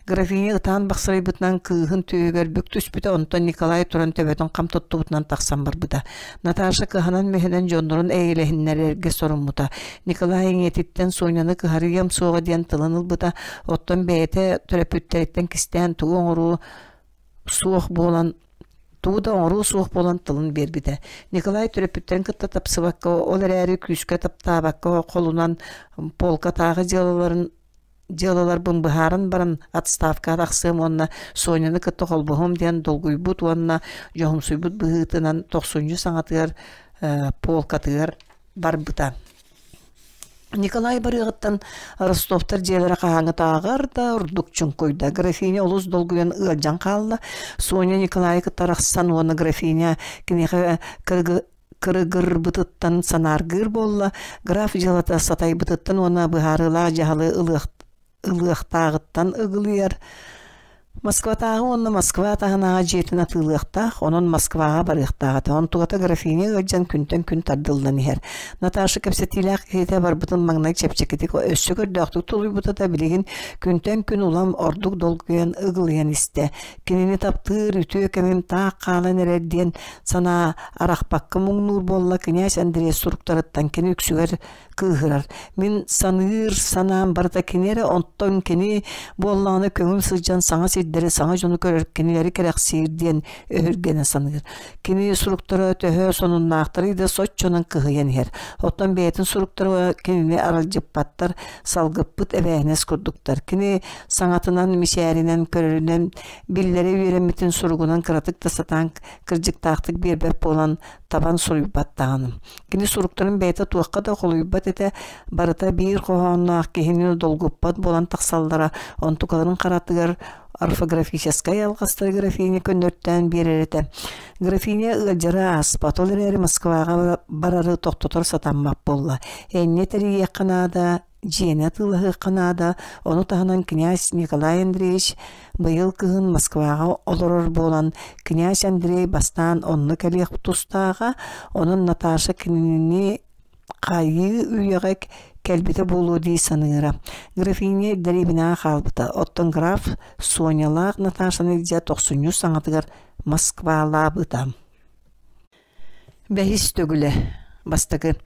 Графиня ытаан бахсырайбытынан кыыһын түөһүгэр бүк түспүтэ, онтон Николай туран төбөтүн хам туттубутунан тахсан барбыта. Наташа кыһанан-мүһэнэн дьоннорун эйэлэһиннэрэргэ соруммута. Николай ийэтиттэн Соняны кыһарыйыам суоҕа диэн тылын ылбыта, оттон бэйэтэ төрөппүттэриттэн кистээн тугу оҥоруо суох буолан Тугу да оҥоруо суох буолан тылын биэрбитэ. Николай төрөппүттэрин кытта тапсыбакка, ол эрээри күүскэ таптаабакка холунан полкатааҕы дьыалаларын дьыалаларбын быһааран баран отставкаҕа тахсыам уонна Соняны кытта холбоһуом диэн долгуйбут уонна дьоһумсуйбут быһыытынан тохсунньу саҥатыгар полкатыгар барбыта. Николай барыаҕыттан Ростовтар дьиэлэрэ хаһааҥҥытааҕар да ордук чуҥкуйда. Графиня олус долгуйан ыалдьан хаалла. Соня Николайы кытта арахсан уонна графиня киниэхэ кырыгырбытыттан санааргыыр буолла, граф дьыалата сатайбытыттан уонна быһаарыылаах дьаһалы ылыахтааҕыттан ыгылыйар. Москватааҕы уонна Москва таһынааҕы дьиэтин атыылыахтаах, онон Москваҕа барыахтаах этэ. Онтугата графиня ыалдьан күнтэн күн тардыллан иһэр. Наташа кэпсэтиилээх киһитэ барбытын маҥнай чэпчэкитик өссө көрдөөхтүк тулуйбута да билигин күнтэн күн улам ордук долгуйан ыгылыйан истэ. Кинини таптыыр үтүө кэмим таах хаалан эрэр диэн санаа арахпакка муҥнуур буолла князь Андрей суруктарыттан кини үксүгэр кыыһырар. Мин саныыр санаам барыта кини эрэ, онтон кини буоллаҕына көҥүл сылдьан саҥа сирдэри, саҥа дьону көрөр, кинилэри кэрэхсиир диэн өһүргэнэ саныыр. Кини суруктара төһө сонуннаахтарый да соччонон кыһыйан иһэр. Оттон бэйэтин суруктара кинини аралдьыппаттар, салгыппыт эбээһинэс курдуктар. Кини саҥатынан, мичээринэн, көрөрүнэн биллэрэ үөрэммитин суругунан кыратык да сатаан кырдьыктаахтык биэрбэт буолан табан суруйбат даҕаны. Кини суруктарын бэйэтэ туохха да холуйбат этэ, барыта биир хоһоонноох киһини долгуппат буолан тахсаллара, онтукаларын харатыгар орфографическай алҕастары графиня көннөртөөн биэрэр этэ. Графиня ыалдьара ааспат, ол эрээри Москваҕа барары тохтотор сатаммат буолла. Энньэ тэрийиэххэ наада, дьиэни атыылаһыахха наада, ону таһынан князь Николай Андреевич быйыл кыһын Москваҕа олорор буолан, князь Андрей бастаан онно кэлиэх тустааҕа, онон Наташа кинини хайыы үйэҕэ кэлбитэ буолуо дии саныыра. Графиня дэриэбинэҕэ хаалбыта, оттон граф Сонялаах Наташаны илдьэ тохсунньу саҥатыгар Москвалаабыта. Бэһис төгүлэ Бастакы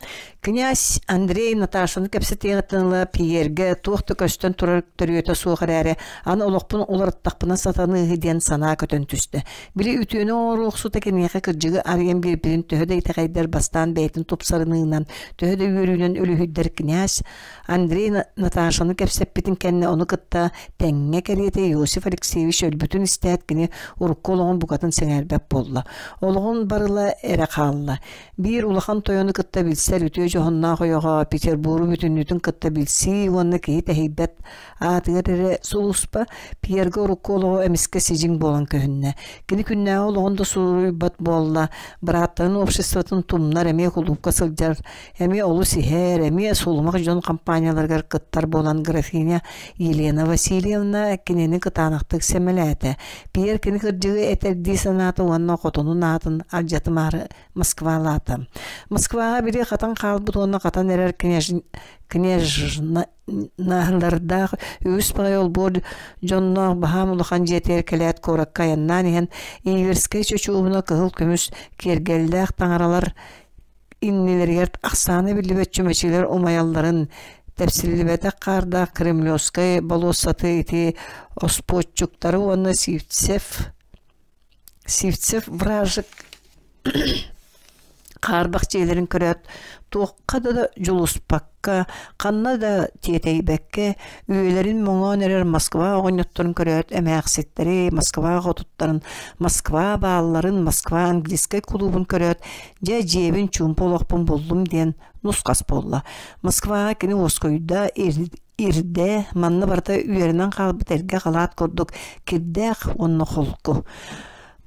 Князь Андрей Наташаны кэпсэтиэҕиттэн ыла Пьергэ туох да көстөн турар төрүөтэ суох эрээри, аны олохпун уларыттахпына сатаныыһы диэн санаа көтөн түстэ. Били үтүөнү оҥоруохсута киниэхэ кырдьыгы арыйан биэрбитин төһө да итэҕэйдэр бастаан бэйэтин тупсарыныынан, төһө да үөрүүнэн үлүһүйдэр князь Андрей Наташаны кэпсэппитин кэннэ ону кытта тэҥҥэ кэриэтэ Иосиф Алексеевич өлбүтүн истээт кини урукку олоҕун букатын сэҥээрбэт буолла. Олоҕун барыла эрэ хаалла. Биир улахан тойону кытта билсэр үтүө дьоһуннаах ойоҕо Петербуру бүтүннүүтүн кытта билсии уонна киһи тэһийбэт аатыгар эрэ сулууспа Пьергэ урукку олоҕо эмискэ сидьиҥ буолан көһүннэ. Кини күннээҕи олоҕун да суруйбат буолла, бырааттарын обществотын тумнар эмиэ кулуупка сылдьар Эмиэ олус иһэр, эмиэ сулумах дьон компанияларыгар кыттар буолан графиня Елена Васильевна кинини кытаанахтык сэмэлээтэ. Пьер кини кырдьыгы этэрдии санаата уонна хотунун аатын алдьатымаары Москвалаата. Москваҕа били хатан хаалбыт уонна хатан эрэр княжналардаах үгүс баҕайы олбуор дьонноох баһаам улахан дьиэтигэр кэлээт куоракка айаннаан иһэн Иверскэй чочуобуна кыһыл көмүс киэргэллээх таҥаралар иннилэригэр ахсаана биллибэт чүмэчилэр умайалларын, тэпсиллибэтэх хаардаах Кремлевскай болуоссаты ити оспуоччуктары уонна Сивцев Сивцев вражек хаарбах дьиэлэрин көрөөт туохха да дьулуспакка, ханна да тиэтэйбэккэ, үйэлэрин моҥоон эрэр Москва оҕонньотторун көрөөт эмээхситтэри, Москва хотуттарын, Москва баалларын, Москва английскай кулуубун көрөөт Дьэ, дьиэбин чуумпу олохпун буллум диэн нус-хас буолла. Москваҕа кини уоскуйда, ирдэ, манна барыта үөрэнэн хаалбыт эргэ халаат курдук кирдээх уонна холку.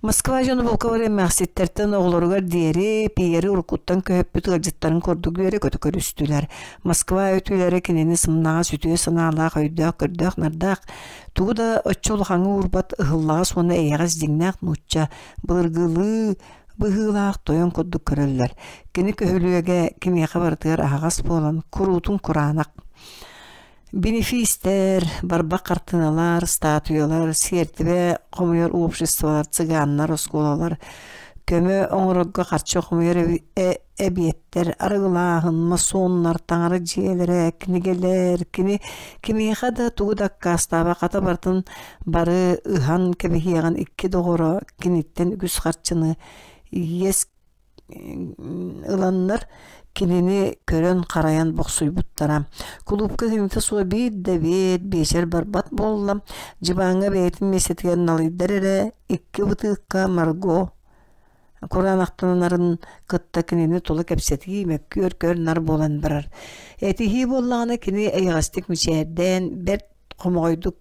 Москва дьоно булка баран эмээхситтэртэн оҕолоругар диэри Пьери уруккуттан көһөппүт ыалдьыттарын курдук үөрэ-көтө көрүстүлэр. Москва үтүөлэрэ кинини сымнаҕас үтүө санаалаах, өйдөөх, көрдөөх-нардаах, тугу да оччо улахаҥҥа уурбат ыһыллаҕас уонна эйэҕэс дьиҥнээх нуучча былыргылыы быһыылаах тойон курдук көрөллөр. Кини көһүлүөгэ кимиэхэ барытыгар аһаҕас буолан, куруутун кураанах. Бенефистэр, барбах хартыыналар, статуялар, сиэртибэ хомуйар обществолар, цыганнар, оскуолалар, Көмө оҥорорго харчы хомуйар эбиэттэр, арыгылааһын, масоннар, таҥара дьиэлэрэ, кинигэлэр, кини кимиэхэ да тугу да аккаастаабат, хата барытын бары ыһан кэбиһиэҕин икки доҕоро киниттэн үгүс харчыны иэс ыланнар кинини көрөн-харайан бохсуйбуттара. Кулуупка кинитэ суох биир да эбиэт, биэчэр барбат буолла. Дьыбааҥҥа бэйэтин миэстэтигэр налыйдар эрэ икки бытыыкка Марго кураанахтанарын кытта кинини тула кэпсэтии, мөккүөр көр-нар буолан барар. Этиһии буоллаҕына кини эйэҕэстик мичээрдээн, бэрт хомоҕойдук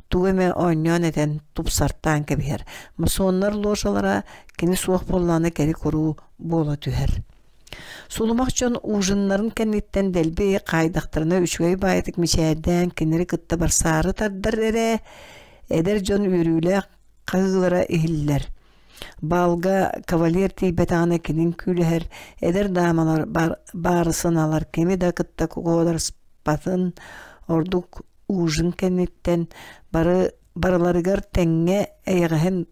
тугу эмэ оонньоон этэн тупсартаан кэбиһэр. Масоннар ложалара кини суох буоллаҕына кэри-куруу буола түһэр. Сулумах дьон ужиннарын кэнниттэн дэлби хаайдахтарына үчүгэй баайытык мичээрдээн кинилэри кытта барсаары тардар эрэ, эдэр дьон үөрүүлээх хаһыылара иһиллэр. Баалга кавалер тиийбэтэҕинэ кинин күүлэһэр, эдэр даамалар баарысыналар кими да кытта куодарыспатын, ордук ужин кэнниттэн бары барыларыгар тэҥҥэ эйэҕэһин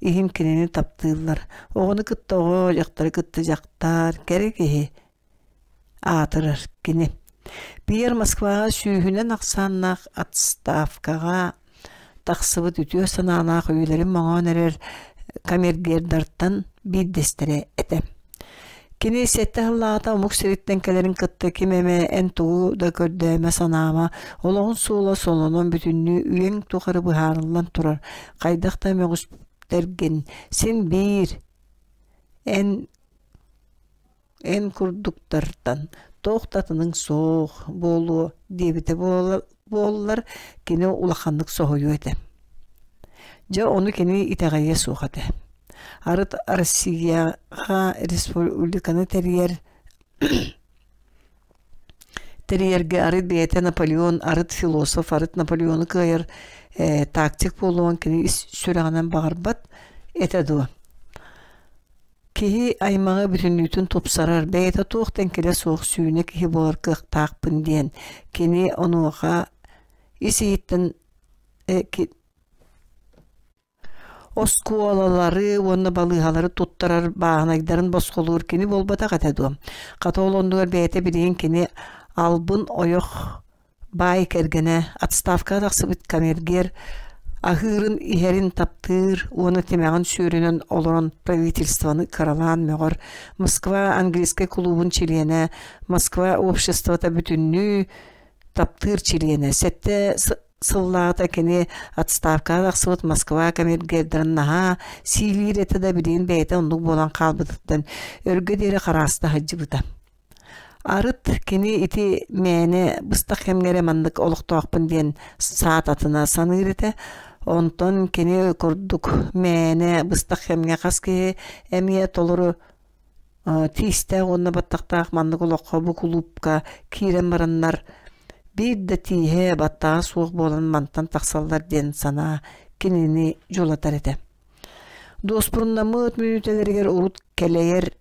иһин кинини таптыыллар. Оҕону кытта оҕо, дьахтары кытта дьахтар, кэрэ киһи аатырар кини. Пьер Москваҕа сүүһүнэн ахсааннаах отставкаҕа тахсыбыт үтүө санаалаах үйэлэрин моҥоон эрэр камергердартан биирдэстэрэ этэ. Кини сэттэ сыллааҕыта омук сириттэн кэлэрин кытта ким эмэ эн тугу да көрдөөмө санаама, олоҕун суола солонон бүтүннүү үйэҥ тухары быһаарыллан турар, хайдах да мөҕүстэргин син биир эн эн курдуктартан туох да атыныҥ суох буолуо диэбитэ буоллар кини улаханнык соһуйуо этэ. Дьэ ону кини итэҕэйиэ суох этэ. Арыт Россияҕа республиканы тэрийэр тэрийэргэ арыт бэйэтэ Наполеон, арыт философ, арыт Наполеону кыайар тактик буолуон кини ис сүрэҕинэн баҕарбат этэ дуо? Киһи аймаҕы бүтүннүүтүн тупсарар, бэйэтэ туох да эҥкилэ суох сүүнэ киһи буолар кыахтаахпын диэн кини онуоха ис-иһиттэн оскуолалары уонна балыыһалары туттарар бааһынайдарын босхолуур кини буолбатах этэ дуо? Хата ол оннугар бэйэтэ билигин кини албын ойох Баай кэргэнэ отставкаҕа тахсыбыт камергер аһыырын иһэрин таптыыр уонна тимэҕин сүөрүнэн олорон правительствоны кыралаан мөҕөр Москва английскай кулуубун чилиэнэ, Москва обществота бүтүннүү таптыыр чилиэнэ. Сэттэ сыллааҕыта кини отставкаҕа тахсыбыт Москва камергердарын наһаа сиилиир этэ да билигин бэйэтэ оннук буолан хаалбытыттан өргө диэри харааста сылдьыбыта. Арыт кини ити мээнэ быстах кэмҥэ эрэ маннык олохтоохпун диэн саататына саныыр этэ. Онтон кини курдук мээнэ быстах кэмҥэ хас киһи эмиэ толору тиистээх уонна баттахтаах маннык олоххо бу кулуупка киирэн бараннар биир да тииһэ баттаҕа суох буолан мантан тахсаллар диэн санаа кинини дьулатар этэ. Дуоспуруннаммыт мүнүүтэлэригэр урут кэлэйэр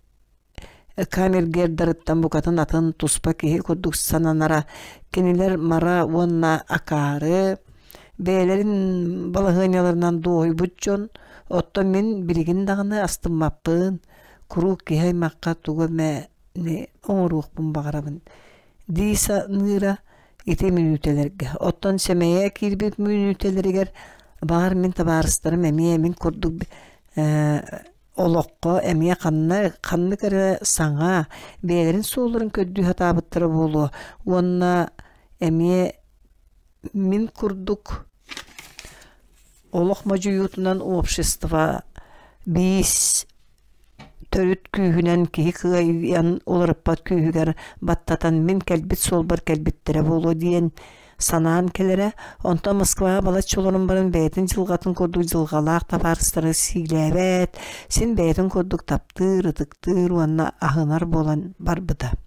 Камергердарыттан букатын атын туспа киһи курдук сананара. Кинилэр мара уонна акаары бэйэлэрин балаһыанньаларынан дуоһуйбут дьон, оттон мин билигин даҕаны астыммаппын, куруук киһи аймахха тугу эмэни оҥоруохпун баҕарабын дии саныыра ити мүнүүтэлэргэ. Оттон сэмэйэ киирбит мүнүүтэлэригэр баҕар мин табаарыстарым эмиэ мин курдук Олоххо эмиэ ханна ханнык эрэ саҥа, бэйэлэрин суолларын көрдүү сатаабыттара буолуо уонна эмиэ мин курдук олох модьуйуутунан общество биис төрүт күүһүнэн киһи кыайан уларыппат күүһүгэр баттатан мин кэлбит суолбар кэлбиттэрэ буолуо диэн санаан кэлэрэ, онтон Москваҕа балачча олорон баран бэйэтин дьылҕатын курдук дьылҕалаах табаарыстары сиилээбэт, син бэйэтин курдук таптыыр, ытыктыыр уонна аһынар буолан барбыта.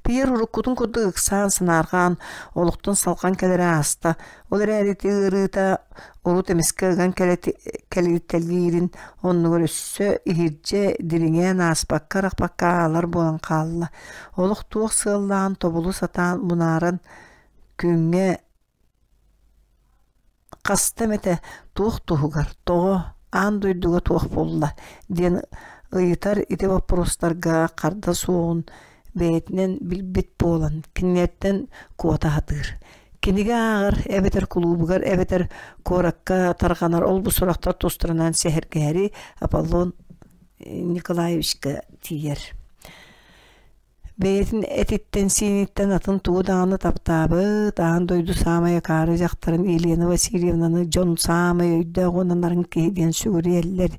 Пьер уруккутун курдук ыксаан, санаарҕаан, олохтон салҕан кэлэрэ ааста. Ол эрээри ити ыарыыта урут эмискэ ыган кэлитэлиирин оннугар өссө иһирдьэ дириҥээн ааспакка-арахпакка аалар буолан хаалла. Олох туох сыаллааҕын тобулу сатаан мунааран күҥҥэ хаста эмэтэ туох туһугар, тоҕо, Аан дойдуга туох буолла диэн ыйытар ити боппуруостарга харда суоҕун бэйэтинэн билбит буолан, кинилэртэн куота сатыыр. Кинигэ ааҕар эбэтэр кулуубугар эбэтэр куоракка тарҕанар ол-бу сурахтар тустарынан сэһэргэһэри Аполлон Николаевичка тиийэр. Бэйэтин этиттэн-сииниттэн атын тугу даҕаны таптаабыт, аан дойду саамай акаары дьахтарын Елена Васильевнаны дьон саамай өйдөөх уонна нарын киһи диэн сүгүрүйэллэр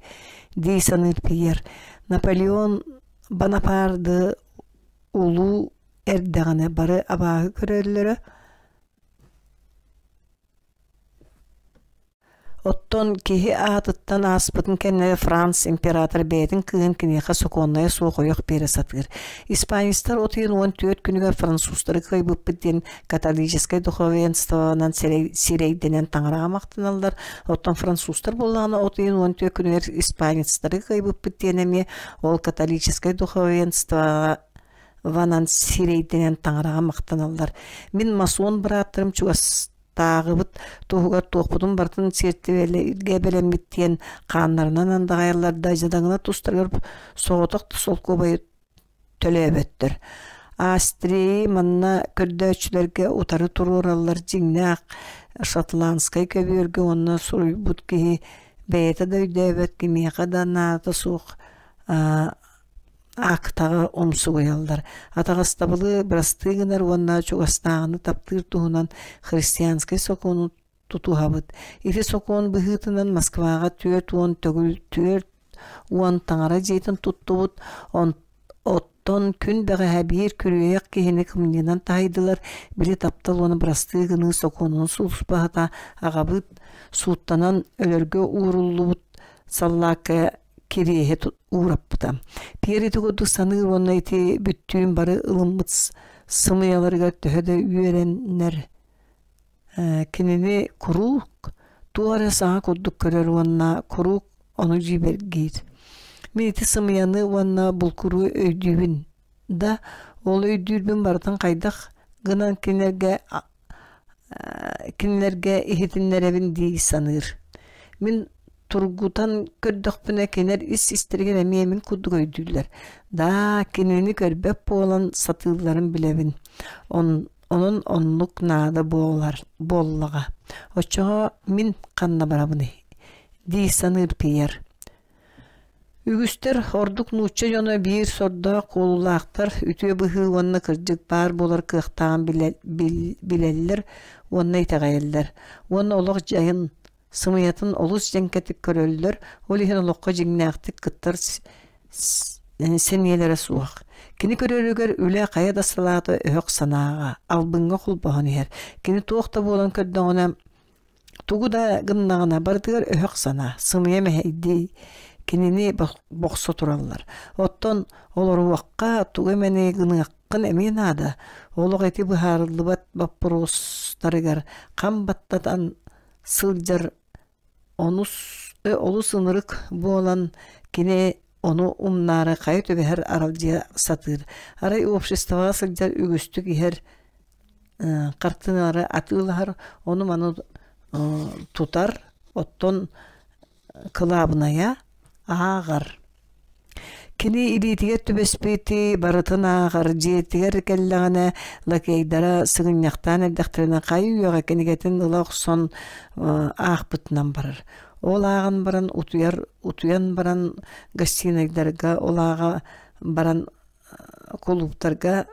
дии саныыр Пьер. Наполеон Бонапарды улуу эрдэҕинэ бары абааһы көрөллөрө, Оттон киһи аатыттан ааспытын кэннэ Франц император бэйэтин кыыһын киниэхэ сокуоннайа суох ойох биэрэ сатыыр. Испанецтар от ыйын 14 күнүгэр французтары кыайбыппыт диэн католическай духовенствонан сирэйдэнэн таҥараҕа махтаналлар. Оттон французтар буоллаҕына от ыйын 14 күнүгэр испанецтары кыайбыппыт диэн эмиэ ол католическай духовенствоҕа ванан сирэйдэнэн таҥараҕа махтаналлар. Мин масон бырааттарым чугас тааҕыбыт туһугар туохпутун барытын сиэртибэлэргэ бэлэммит диэн хааннарынан андаҕайаллар да дьадаҥылар тустарыгар соҕотох да солкуобайы төлөөбөттөр. Астрии манна көрдөөччүлэргэ утары туруораллар дьиҥнээх шотландскай көбүөргэ уонна суруйбут киһи бэйэтэ да өйдөөбөт кимиэхэ да наадата суох Аактаҕа умсугуйаллар, атаҕастабылы бырастыы гынар уонна чугастааҕыны таптыыр туһунан христианскай сокуону тутуһабыт. Ити сокуон быһыытынан Москваҕа 40 төгүл 40 таҥара дьиэтин туттубут, оттон күн бэҕэһээ биир күрүөйэх киһини кымньыынан таһыйдылар, били таптал уонна бырастыы гыныы сокуонун сулууспаһыта аҕабыт сууттанан өлөргө ууруллубут саллаакка кириэһи уураппыта. Пьер ити курдук саныыр уонна ити бүттүүн бары ылыммыт сымыйаларыгар төһө да үөрэннэр кинини куруук туох эрэ саҥа курдук көрөр уонна куруук ону дьиибэргиир. Мин ити сымыйаны уонна булкуру өйдүүбүн да, ол өйдүүрбүн барытын хайдах гынан кинилэргэ кинилэргэ иһитиннэрэбин дии саныыр. Мин тургутан көрдөхпүнэ кинилэр ис-истэригэр эмиэ мин курдук өйдүүллэр. Даа, кинини көрбөт буолан сатыылларын билэбин. Онон оннук наада буолар буоллаҕа. Оччоҕо мин ханна барабыный? дии саныыр Пьер. Үгүстэр, ордук нуучча дьоно биир сордоох куолулаахтар, үтүө быһыы уонна кырдьык баар буолар кыахтааҕын билэллэр уонна итэҕэйэллэр. Уонна олох дьайын, сымыйатын олус дьэҥкэтик көрөллөр, ол иһин олоххо дьиҥнээхтик кыттар сэниэлэрэ суох. Кини көрөрүгэр үлэ хайа да салаата өһөх санааҕа, албыҥҥа холбоһон иһэр. Кини туох да буолан көрдөҕүнэ Тугу да гыннаҕына барытыгар өһөх санаа, сымыйа мэһэйдии кинини бохсо тураллар. Оттон олоруохха, тугу эмэни гыныаххын эмиэ наада. Олох ити быһаарыллыбат боппуруостарыгар хам баттатан сылдьар онус олус ынырык буолан кини ону умнаары хайа түбэһэр аралдьыйа сатыыр. Арай обществоҕа сылдьар үгүстүк иһэр хартыыналары атыылаһар, ону-маны тутар, оттон кылаабынайа ааҕар. Кини илиитигэр түбэспити барытын ааҕар, дьиэтигэр кэллэҕинэ лакейдара сыгынньахтаан эрдэхтэринэ хайы-үйэҕэ кинигэтин ыла охсон аахпытынан барар. Ол ааҕан баран утуйар, утуйан баран гостинайдарга ол ааҕа баран кулууптарга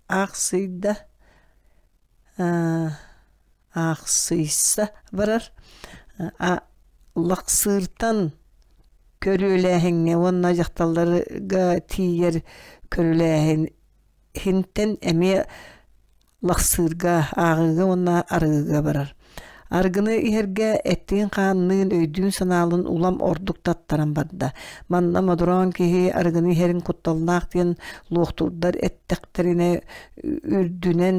аахсыйда аахсыйса барар лахсыыртан көрүөлээһиҥҥэ уонна дьахталларга тиийэр көрүлээһин иһинтэн эмиэ лахсыырга ааҕыыга уонна арыгыга барар Арыгыны иһэргэ эттиин-хаанныын, өйдүүн-санаалыын улам ордук таттаран барда. Манна модороон киһи арыгыны иһэрин кутталлаах диэн луохтуурдар эттэхтэринэ үрдүнэн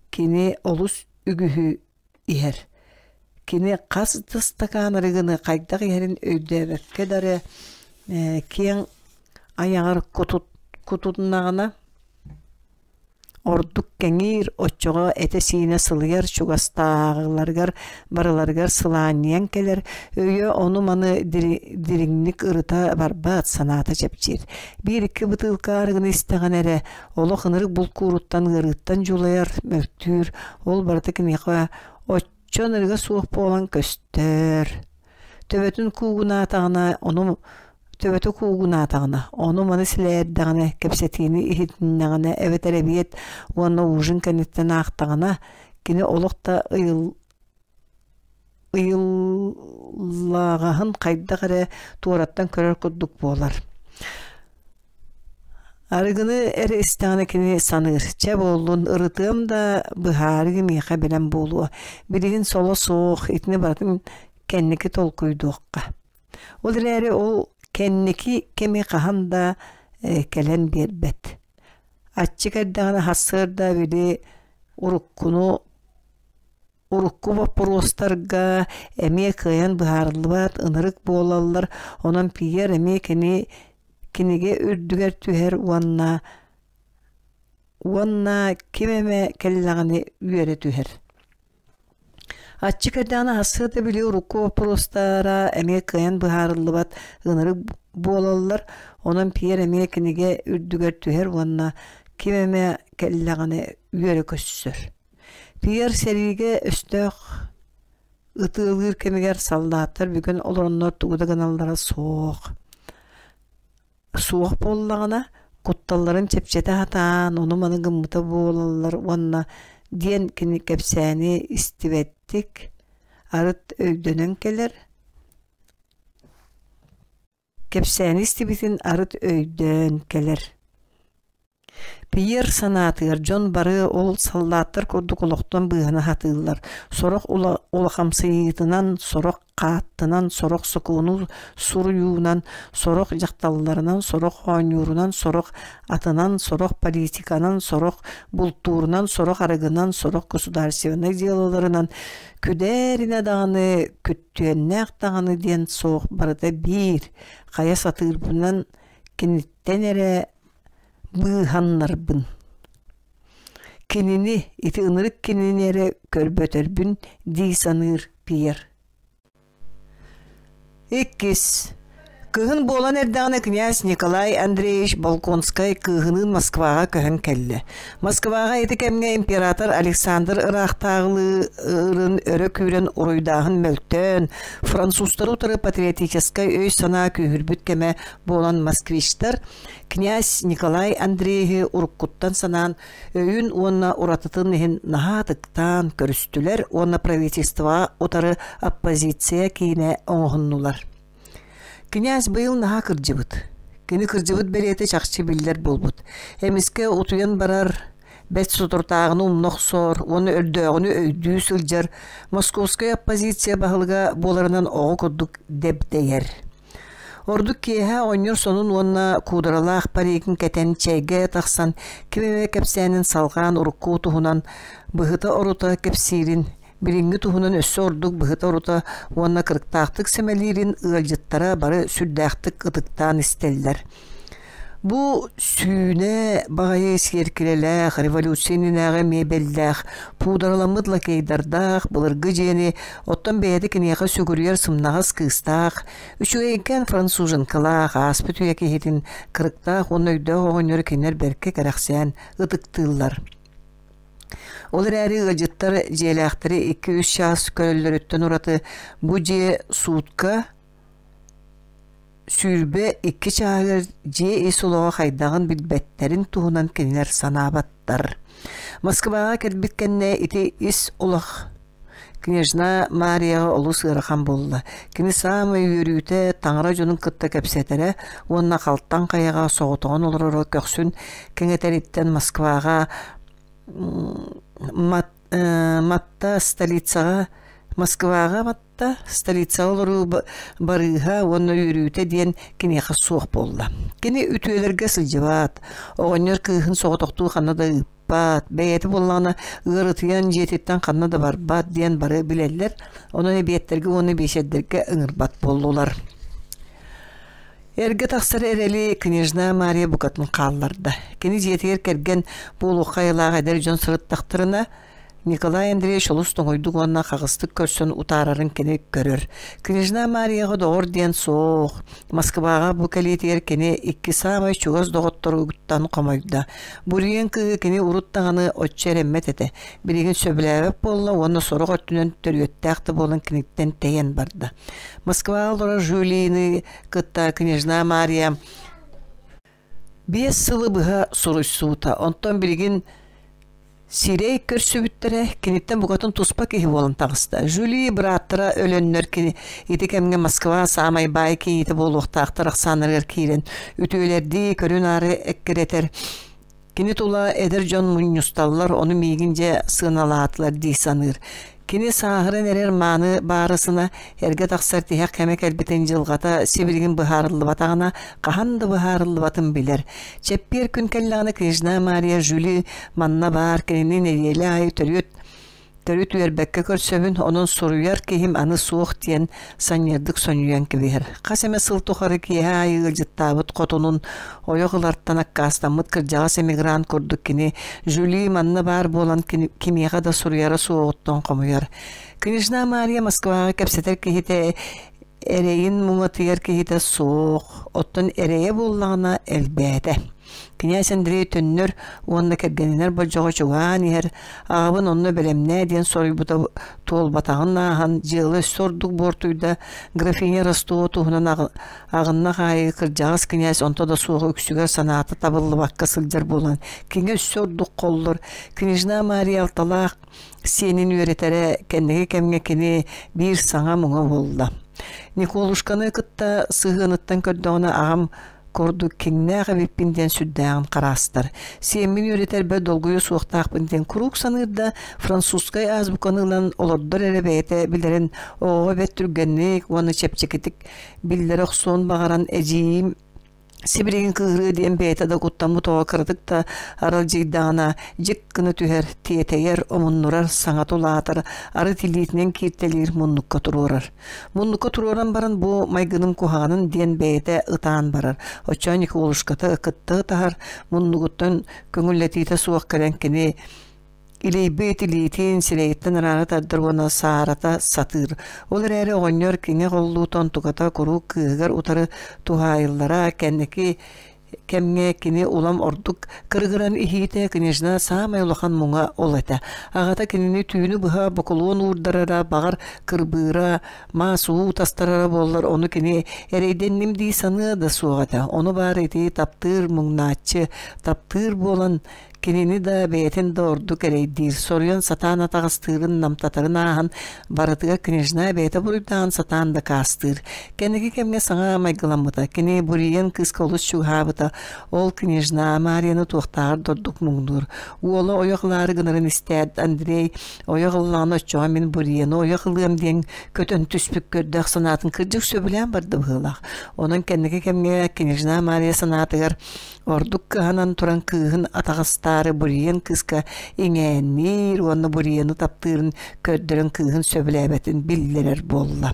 кини олус үгүһү иһэр. Кини хас да ыстакаан арыгыны хайдах иһэрин өйдөөбөккө да эрэ киэҥ айаҕар кутуннаҕына. Ордук кэҥиир, оччоҕо этэ-сиинэ сылыйар чугастааҕыларыгар барыларыгар сылаанньыйан кэлэр, өйө ону-маны дириҥник ырыта барбат, санаата чэпчиир. Биир-икки бытыылка арыгыны истэҕинэ эрэ, олох ынырык булкууруттан ыарыыттан дьулайар, мөлтүүр, ол барыта киниэхэ оччо ынырыга суох буолан көстөр. Төбөтүн куугунаатаҕына, ону төбөтө куугунаатаҕына, ону-маны силээрдэҕинэ, кэпсэтиини иһитиннэҕинэ эбэтэр эбиэт уонна ужин кэнниттэн аахтаҕына, кини олох да ыйыл ыйыллааҕаһын хайдах эрэ туораттан көрөр курдук буолар. Арыгыны эрэ истэҕинэ кини саныыр, чэ буоллун, ырытыам да быһаарыы миэхэ бэлэм буолуо, билигин соло суох, итини барытын кэнники толкуйдуохха. Ол эрээри ол кэнники кэми хаһан да кэлэн биэрбэт. Аччык эрдэҕинэ сарсыарда били уруккуну урукку боппуруостарга эмиэ кыайан быһаарыллыбат ынырык буолаллар, онон Пьер эмиэ кини кинигэ үрдүгэр түһэр уонна уонна ким эмэ кэллэҕинэ үөрэ түһэр. Аччык эрдэҕинэ сарсыарда били урукку боппуруостара эмиэ кыайан быһаарыллыбат ынырык буолаллар, онон Пьер эмиэ кинигэ үрдүгэр түһэр уонна ким эмэ кэллэҕинэ үөрэ көрсөр. Пьер сэриигэ өстөөх ытыалыыр кэмигэр саллааттар бүгүн олороннор тугу да гыналлара суох. Суох буоллаҕына, кутталларын чэпчэтэ сатаан, ону-маны гыммыта буолаллар уонна диэн кини кэпсээни истибэттик арыт өйдөнөн кэлэр, кэпсээни истибитин арыт өйдөөн кэлэр. Пьер санаатыгар дьон бары ол саллааттар курдук олохтон быыһана сатыыллар, сорох улахамсыйыытынан, сорох хааттынан, сорох сокуону суруйуунан, сорох дьахталларынан, сорох оонньуурунан, сорох атынан, сорох политиканан, сорох бултуурунан, сорох арыгынан, сорох государственнай дьыалаларынан күдээринэ даҕаны, күттүөннээх даҕаны диэн суох барыта биир, хайа сатыырбынан киниттэн эрэ быыһаннарбын. Кинини, ити ынырык кинини эрэ көрбөтөрбүн дии саныыр Пьер. Иккис. Кыһын буолан эрдэҕинэ князь Николай Андреевич Волконскай кыыһыныын Москваҕа көһөн кэллэ. Москваҕа ити кэмҥэ император Александр ыраахтааҕылыырын өрө күүрэн уруйдааһын мөлтөөн, французтары утары патриотическай өй-санаа күүһүрбүт кэмэ буолан москвичтар Князь Николай Андреевиһы уруккуттан санаан өйүн уонна уратытын иһин наһаа ытыктаан көрүстүлэр уонна правительствоҕа утары оппозиция киинэ оҥоһуннулар. Князь быйыл наһаа кырдьыбыт. Кини кырдьыбыт бэлиэтэ чахчы биллэр буолбут. Эмискэ утуйан барар, бэрт соторутааҕыны умна охсор уонна өрдөөҕүнү өйдүү сылдьар московскай оппозиция баһылыга буоларынан оҕо курдук дэбдэйэр. Ордук киэһэ оҕонньор сонун уонна куударалаах паригын кэтэн чэйгэ тахсан ким эмэ кэпсээнин салҕаан урукку туһунан быһыта-орута кэпсиирин, билиҥҥи туһунан өссө ордук быһыта-орута уонна кырыктаахтык сэмэлиирин ыалдьыттара бары сүрдээхтик ытыктаан истэллэр. Бу сүүнэ баҕайы сиэркилэлээх, революция иннинээҕи миэбэллээх, пуудараламмыт лакейдардаах былыргы дьиэни, оттон бэйэтэ киниэхэ сүгүрүйэр сымнаҕас кыыстаах, үчүгэйкээн француженкалаах, ааспыт үйэ киһитин кырыктаах уонна өйдөөх оҕонньору кинилэр бэркэ кэрэхсээн ытыктыыллар. Ол эрээри ыалдьыттар дьиэлээхтэри 2-3 чаас көрөллөрүттэн ураты бу дьиэ суутка 22 чааһыгар дьиэ ис олоҕо хайдаҕын билбэттэрин туһунан кинилэр санаабаттар. Москваҕа кэлбит кэннэ ити ис олох княжна Марияҕа олус ыарахан буолла. Кини саамай үөрүүтэ таҥара дьонун кытта кэпсэтэрэ уонна халтаҥ хайаҕа соҕотоҕун олороро көхсүн кэҥэтэриттэн Москваҕа Матта столицаҕа Москваҕа батта столицаҕа олоруу барыыһа уонна үөрүүтэ диэн киниэхэ суох буолла. Кини үтүөлэргэ сылдьыбат, оҕонньор кыыһын соҕотохтуу ханна да ыыппат, бэйэтэ буоллаҕына ыарытыйан дьиэтиттэн ханна да барбат диэн бары билэллэр, онон эбиэттэргэ уонна биэчэрдэргэ ыҥырбат буоллулар. Эргэ тахсар эрэли княжна Мария букатын хаалларда. Кини дьиэтигэр кэргэн буолуохха айылаах эдэр дьон сырыттахтарына, Николай Андреевич олус тоҥуйдук уонна хаҕыстык көрсөн утаарарын кини көрөр. Княжна Марияҕа доҕор диэн суох. Москваҕа бу кэлиитигэр кини икки саамай чугас доҕотторуттан хомойдо. Буруйун кыыһы кини урут даҕаны оччо эрэммэт этэ. Билигин сөбүлээбэт буолла уонна сорох өттүнэн төрүөттээх да буолан киниттэн тэйэн барда. Москваҕа олорор Жюлины кытта княжна Мария 5 сылы быһа суруйсубута. Онтон билигин сирэй көрсүбүттэрэ киниттэн букатын туспа киһи буолан таҕыста. Жюли бырааттара өлөннөр кини ити кэмҥэ Москва саамай баай кийиитэ буолуохтаахтар ахсааннарыгар киирэн үтүөлэрдии көрүн-аары эккирэтэр. Кини тула эдэр дьон мунньусталлар, ону миигин дьэ сыаналаатылар дии саныыр. Кини сааһыран эрэр мааны баарысына эргэ тахсар тиһэх кэмэ кэлбитин дьылҕата сибилигин быһаарыллыбатаҕына хаһан да быһаарыллыбатын билэр. Чэппиэр күн кэллэҕинэ княжна Мария Жюли манна баар кинини нэдиэлэ аайы төрүөт Төрүт үөрбэккэ көрсөбүн, онон суруйар киһим аны суох диэн санньыардык сонньуйан кэбиһэр. Хас эмэ сыл тухары киэһэ аайы ыалдьыттаабыт хотунун ойох ылартан аккаастаммыт кырдьаҕас эмигрант курдук кини Жюли манна баар буолан кимиэхэ да суруйара суоҕуттан хомуйар. Княжна Мария Москваҕа кэпсэтэр киһитэ эрэйин муҥатыйар киһитэ суох, оттон эрэйэ буоллаҕына элбээтэ. Кинээс Андрей төннөр уонна кэргэнинэр болдьоҕо чугаһаан иһэр, аҕабын онно бэлэмнээ диэн соруйбута туолбатаҕын ааһан, дьыала өссө ордук буортуйда, графиня Ростова туһунан аҕыннах аайы кырдьаҕас кинээс онто да суох үксүгэр санаата табыллыбакка сылдьар буолан, кини өссө ордук холлор, княжна Мария алталаах сиэнин үөрэтэрэ кэнники кэмҥэ кини биир саҥа муҥа буолла. Николушканы кытта сыһыаныттан көрдөҕүнэ аҕам курдук киҥнээх эбиппин диэн сүрдээҕин хараастар. Сиэммин үөрэтэрбэр долгуйа суохтаахпын диэн куруук саныыр да, французскай азбуканы ылан олордор эрэ бэйэтэ билэрин оҕоҕо бэрт түргэнник уонна чэпчэкитик биллэрэ охсуон баҕаран эдьиийим Сибилигин кыыһырыа диэн бэйэтэ да куттаммыт оҕо кыратык да аралдьыйдаҕына дьик гына түһэр, тиэтэйэр, омуннурар, саҥата улаатар, арыт илиитинэн кииртэлиир муннукка туруорар. Муннукка туруоран баран бу майгыным куһаҕанын диэн бэйэтэ ытаан барар. Оччоон Николушката кытта ытаһар, муннугуттан көҥүллэтиитэ суох кэлэн кини Илийбит илиитин сирэйиттэн ыраара тардар уонна саарата сатыыр. Ол эрээри оҕонньор киҥэ холлуутун туката куруук кыыһыгар утары туһаайыллара кэнники кэмҥэ кини улам ордук кырыгыран иһиитэ княжна саамай улахан муҥа ол этэ. Аҕата кинини түүнү быһа бокулуон уурдарара, баҕар кырбыыра, маас уу тастарара буоллар ону кини эрэйдэнним дии саныа да суох этэ. Ону баар ити таптыыр муҥнааччы, таптыыр буолан Кинини да, бэйэтин да ордук эрэйдиир, соруйан сатаан атаҕастыырын намтатарын ааһан, барытыгар княжна бэйэтэ буруйдааҕын сатаан дакаастыыр. Кэнники кэмҥэ саҥа майгыламмыта, кини буруйан кыыска олус чугаһаабыта, ол княжна Марияны туохтааҕар да ордук муҥнуур. Уола ойох ылаары гынарын истээт, Андрей ойох ыллаҕына оччоҕо мин буруйаны ойох ылыам диэн көтөн түспүт көрдөөх санаатын кырдьык сөбүлээн барда быһыылаах. Онон кэнники кэмҥэ княжна Мария санаатыгар Ордук кыһанан туран кыыһын атаҕастаары Буриен кыыска иҥээнниир уонна Буриены таптыырын көрдөрөн кыыһын сөбүлээбэтин биллэрэр буолла.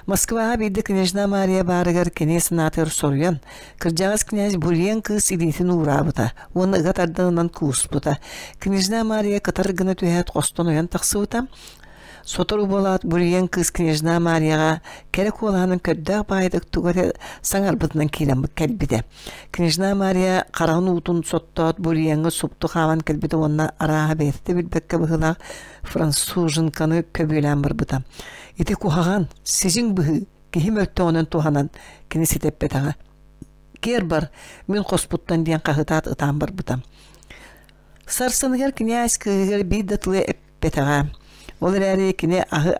Москваҕа биирдэ княжна Мария баарыгар кини санаатыгар соруйан, кырдьаҕас князь Буриен кыыс илиитин уураабыта уонна ыга тарданынан кууспута. Княжна Мария кытар гына түһээт хостон ойон тахсыбыта, Сотору буолаат Буруйан кыыс княжна Марияҕа кэрэ куолаһынан көрдөөх баайдык тугу эрэ саҥарбытынан киирэн кэлбитэ. Княжна Мария хараҕын уутун соттоот Буруйаҥҥа супту хааман кэлбитэ уонна арааһа бэйэтэ да билбэккэ быһыылаах француженканы көбүөлээн барбыта. Ити куһаҕан, сидьиҥ быһыы киһи мөлтөҕүнэн туһанан кини ситэппэтэҕэ. Киэр бар, мин хоспуттан диэн хаһытаат ытаан барбыта. Сарсыныгар кинээс кыыһыгар биир да тылы эппэтэҕэ. Ол эрээри кини аһы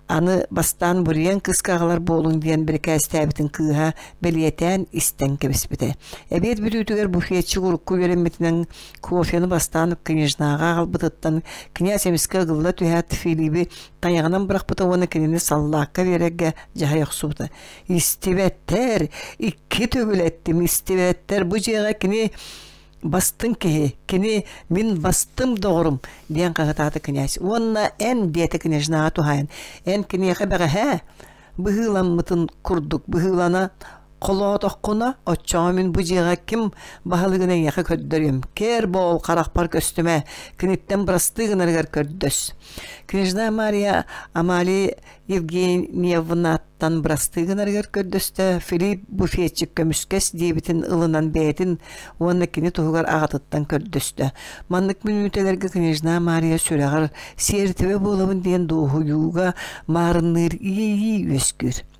аны бастаан буруйан кыыска аҕалар буолуҥ диэн бирикээстээбитин кыыһа бэлиэтээн истэн кэбиспитэ. Эбиэт бүтүүтүгэр буфетчик урукку үөрэммитинэн кофены бастаан княжнаҕа аҕалбытыттан князь эмискэ ыгылла түһээт Филиби тайаҕынан бырахпыта уонна кинини саллаакка биэрэргэ дьаһай охсубута. Истибэттэр, икки төгүл эттим, истибэттэр, бу дьиэҕэ кини Бастыҥ киһи, кини мин бастым доҕорум, диэн хаһытаата князь. Уонна эн, диэтэ княжнаҕа туһаайан, эн киниэхэ бэҕэһээ быһыыламмытын курдук быһыылана Холоотоххуна, оччоҕо мин бу дьиэҕэ ким баһылыгын эйиэхэ көрдөрүөм. Кээр буол, харахпар көстүмэ, киниттэн бырастыы гынарыгар көрдөс. Княжна Мария Амалия Евгеньевнаттан бырастыы гынарыгар көрдөстө, Филипп буфетчик көмүскэс диэбитин ылынан бэйэтин уонна кини туһугар аҕатыттан көрдөстө. Маннык мүнүүтэлэргэ княжна Мария сүрэҕэр сиэртибэ буолабын диэн дуоһуйууга маарынныыр иэйии үөскүүр.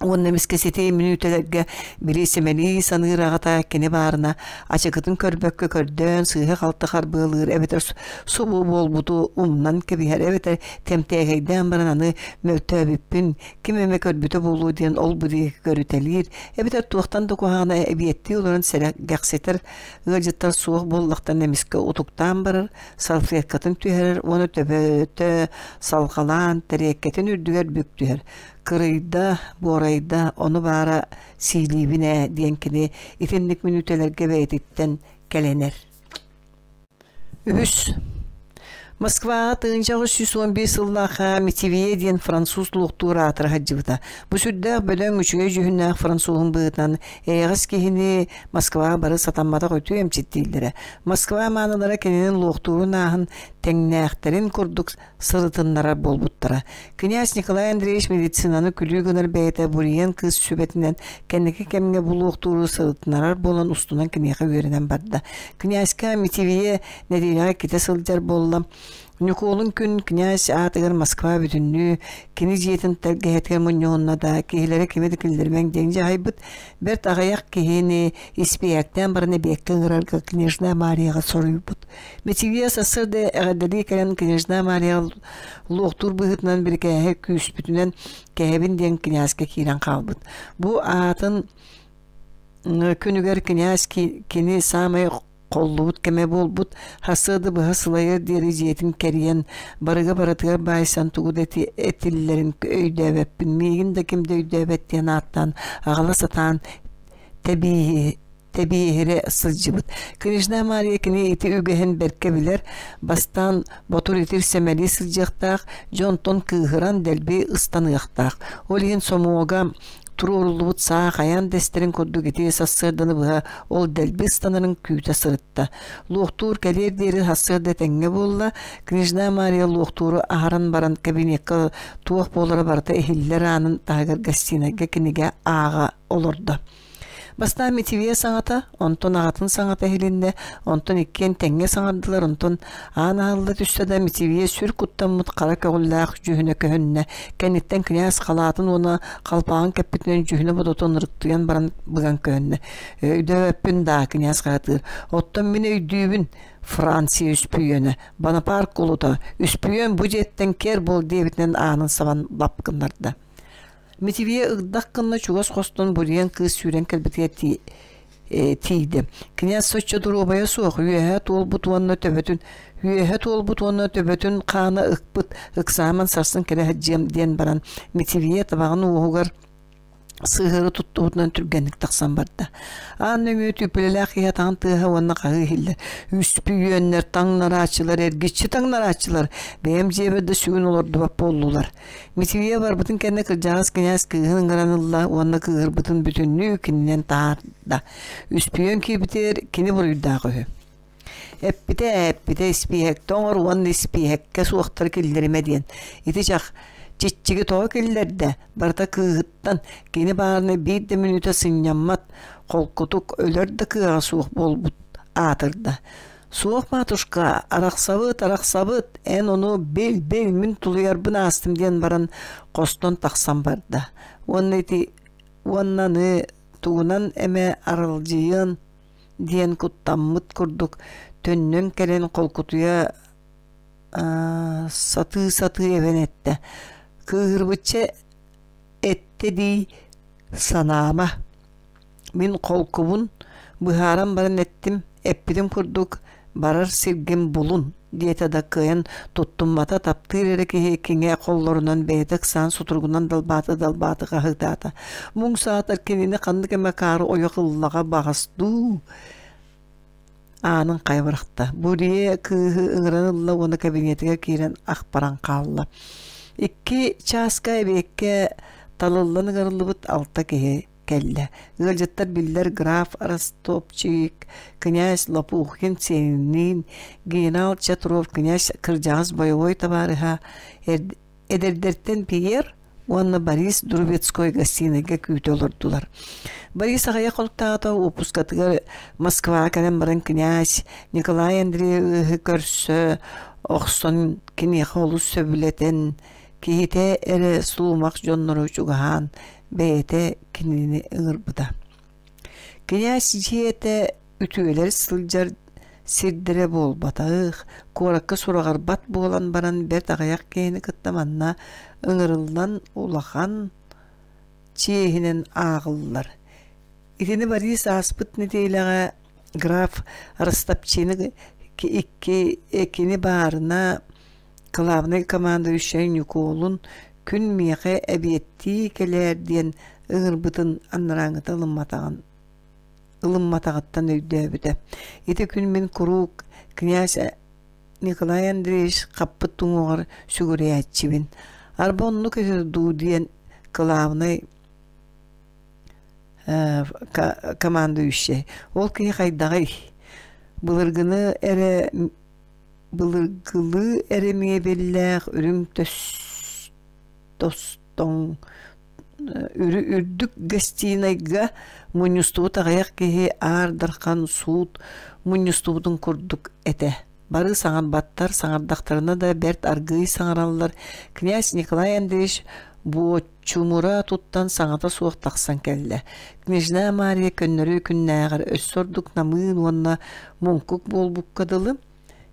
Уонна эмискэ сити мүнүүтэлэргэ били сэмэлии саныыр аҕата кини баарына ачыкытын көрбөккө көрдөөн сыыһа-халты харбыалыыр эбэтэр субу буолбуту умнан кэбиһэр эбэтэр тэмтээкэйдээн баран аны мөлтөөбүппүн ким эмэ көрбүтэ буолуо диэн ол-бу диэки көрүтэлиир эбэтэр туохтан да куһаҕана эбиэттии олорон сэрэгэхситэр ыалдьыттар суох буоллахтарына эмискэ утуктаан барар салфеткатын түһэрэр уонна төбөтө салҕалаан тэриэккэтин үрдүгэр бүк түһэр Кырыйда, буорайда, ону баара сиилиибин ээ диэн кини итинник мүнүүтэлэргэ бэйэтиттэн кэлэнэр. Үһүс. Москваҕа 1911 сыллаахха Метивье диэн француз луохтуур аатыра сылдьыбыта. Бу сүрдээх бөдөҥ үчүгэй дьүһүннээх француһун быһыытынан эйэҕэс киһини Москваҕа бары сатамматах үтүө эмчит дииллэрэ. Москва маанылара кинини луохтуурун ааһын тэҥнээхтэрин курдук сырытыннарар буолбуттара. Князь Николай Андреевич медицинаны күлүү гынар бэйэтэ Буриен кыыс сүбэтинэн кэнники кэмҥэ булуохтууру сырытыннарар буолан устунан киниэхэ үөрэнэн барда. Князька Митивие нэдиэлэҕэ иккитэ сылдьар буолла. Ньукуолун күн князь аатыгар Москва бүтүннүү кини дьиэтин тэлгэһэтигэр мунньуһунна да киһилэрэ кими да киллэримэҥ диэн дьаһайбыт. Бэрт аҕыйах киһини испиэһэктээн баран эбиэккэ ыҥырарга княжна Марияҕа соруйбут. Метивия сарсыарда эҕэрдэлии кэлэн княжна Мария луохтуур быһыытынан бирикээһи күүспүтүнэн кэһэбин диэн кинээскэ киирэн хаалбыт. Бу аатын күнүгэр кинээс кини саамай холлубут кэмэ буолбут, сарсыарда быһа сылайар диэри дьиэтин кэрийэн, барыга барытыгар баайсан тугу да этиллэрин өйдөөбөппүн, миигин да ким да өйдөөбөт диэн ааттаан аҕала сатаан тэбииһи тэбиэһирэ сылдьыбыт. Княжна Мария кини ити үгэһин бэркэ билэр, бастаан ботур итир сэмэлии сылдьыахтаах, дьонтон кыыһыран дэлби ыстаныахтаах. Ол иһин сомуога туруоруллубут саа хайаан дэстэрин курдук ити сарсыарданы быһа ол дэлби ыстанарын күүтэ сырытта. Луохтуур кэлиэр диэри сарсыарда этэҥҥэ буолла. Княжна Мария луохтууру аһаран баран кабинекка туох буолара барыта иһиллэр аанын таһыгар гостинайга кинигэ ааҕа олордо. Бастаан Митивия саҥата, онтон аҕатын саҥата иһилиннэ, онтон иккиэн тэҥҥэ саҥардылар, онтон аан аһылла түстэ да Митивия сүр куттаммыт хара көҕүллээх дьүһүнэ көһүннэ. Кэнниттэн князь халаатын уонна халпааҕын кэппитинэн дьүһүнэ бодотун ырыктыйан баран быган көһүннэ. Өйдөөбөппүн даа, князь хаһытыыр. Оттон мин өйдүүбүн, Франция үспүйүөнэ, Бонапарт кулута, үспүйүөн бу дьиэттэн кэр буол диэбитинэн аанын сабан лап гыннарда. Митивия ыгдах гынна чугас хостон буруйан кыыс сүүрэн кэлбитигэр тиийдэ. Кинээс соччо доруобайа суох, үөһэ туолбут уонна төбөтүн үөһэ туолбут уонна төбөтүн хаана ыкпыт, ыксааман сарсын кэлэ сылдьыам диэн баран Митивия табаҕын уоһугар сыһыары туттубутунан түргэнник тахсан барда. Аан нөҥүө түүппүлэлээх киһи атаҕын тыаһа уонна хаһыы иһиллэр. Үспүйүөннэр, таҥнарааччылар, эргиччи таҥнарааччылар бэйэм дьиэбэр да сүгүн олордубат буоллулар. Митивия барбытын кэннэ кырдьаҕас кинээс кыыһын ыҥыран ылла уонна кыыһырбытын бүтүннүү кининэн таһаарда. Үспүйүөн киирбитигэр кини буруйдаах үһү. Эппитэ эппитэ испииһэктэ оҥор уонна испииһэккэ суохтары киллэримэ диэн. Ити чах чиччиги тоҕо киллэрдэ, барыта кыыһыттан, кини баарына биир да мүнүүтэ сынньаммат, холкутук өлөр да кыаҕа суох буолбут аатырда. Суох, матушка, арахсабыт, арахсабыт, эн ону бил, бил, мин тулуйарбын аастым диэн баран хостон тахсан барда. Уонна ити уонна аны тугунан эмэ аралдьыйыан диэн куттаммыт курдук төннөн кэлэн холкутуйа сатыы-сатыы эбэн эттэ. Кыыһырбычча эттэ дии санаама. Мин холкубун быһааран баран эттим, эппитим курдук барар сиргин булун диэтэ да кыайан туттуммата таптыыр эрэ киһи киҥэ холлорунан бэйэтэ ыксаан сутуругунан далбааты-далбааты хаһыытаата. Муҥ саатар кинини ханнык эмэ акаары ойох ыллаҕа баҕас дуу аанын хайа бырахта. Бурия кыыһы ыҥыран ылла уонна кабинетыгар киирэн ах баран хаалла. Икки чааска эбиэккэ талыллан ыҥырыллыбыт алта киһи. кэллэ. Ыалдьыттар биллэр граф Ростопчик, князь Лопухин сиэниниин, генерал Чатров князь кырдьаҕас бойобуой табаарыһа, эдэрдэртэн Пьер уонна Борис Друбецкой гостинайга күүтэ олордулар. Борис аҕыйах хонуктааҕыта уоппускатыгар Москваҕа кэлэн баран князь Николай Андреевиһы көрсө охсон киниэхэ олус сөбүлэтэн киһитэ эрэ суумах дьоннору чугаһаан бэйэтэ кинини ыҥырбыта. Князь дьиэтэ үтүөлэр сылдьар сирдэрэ буолбатах, куоракка сураҕырбат буолан баран бэрт аҕыйах киһини кытта манна ыҥырыллан улахан чиэһинэн ааҕыллар. Итини Борис ааспыт нэдиэлэҕэ граф Ростопчины икки кини баарына кылаабынай командующай Ньукуолун күн миэхэ эбиэттии кэлээр диэн ыҥырбытын анарааҥҥыта ылымматаҕын ылымматаҕыттан өйдөөбүтэ. Ити күн мин куруук князь Николай Андреевич хаппыт уҥуоҕар сүгүрүйээччибин. Арба оннук үһү дуу диэн кылаабынай командующай. Ол киһи хайдаҕый? Былыргыны эрэ былыргылыы эрэ миэбэллээх үрүҥ төс тостоҥ үрдүк гостинайга мунньустубут аҕыйах киһи аар дархан суут мунньустубутун курдук этэ. Бары саҥарбаттар, саҥардахтарына да бэрт аргыый саҥараллар. Князь Николай Андреевич буоччумура туттан саҥата суох тахсан кэллэ. Княжна Мария көннөрү күннээҕэр өссө ордук намыын уонна муҥкук буолбукка дылы,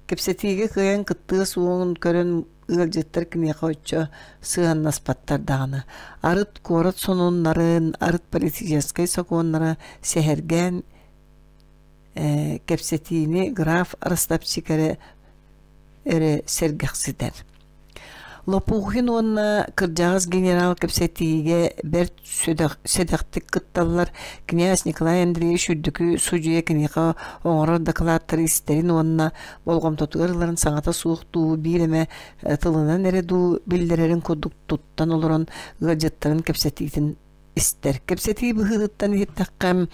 кэпсэтиигэ кыайан кыттыа суоҕун көрөн ыалдьыттар киниэхэ оччо сыһыаннаспаттар даҕаны. Арыт куорат сонуннарын, арыт политическай сокуоннара сэһэргээн кэпсэтиини граф Ростовчик эрэ эрэ сэргэхситэр. Лопухин уонна кырдьаҕас генерал кэпсэтиигэ бэрт сэдэхтик кытталлар. Князь Николай Андреевич үрдүкү судьуйа киниэхэ оҥорор дакылааттары истэрин уонна болҕомтотугар ыларын саҥата суох дуу, биир эмэ тылынан эрэ дуу биллэрэрин курдук туттан олорон ыалдьыттарын кэпсэтиитин истэр. Кэпсэтии быһыытыттан иһиттэххэ,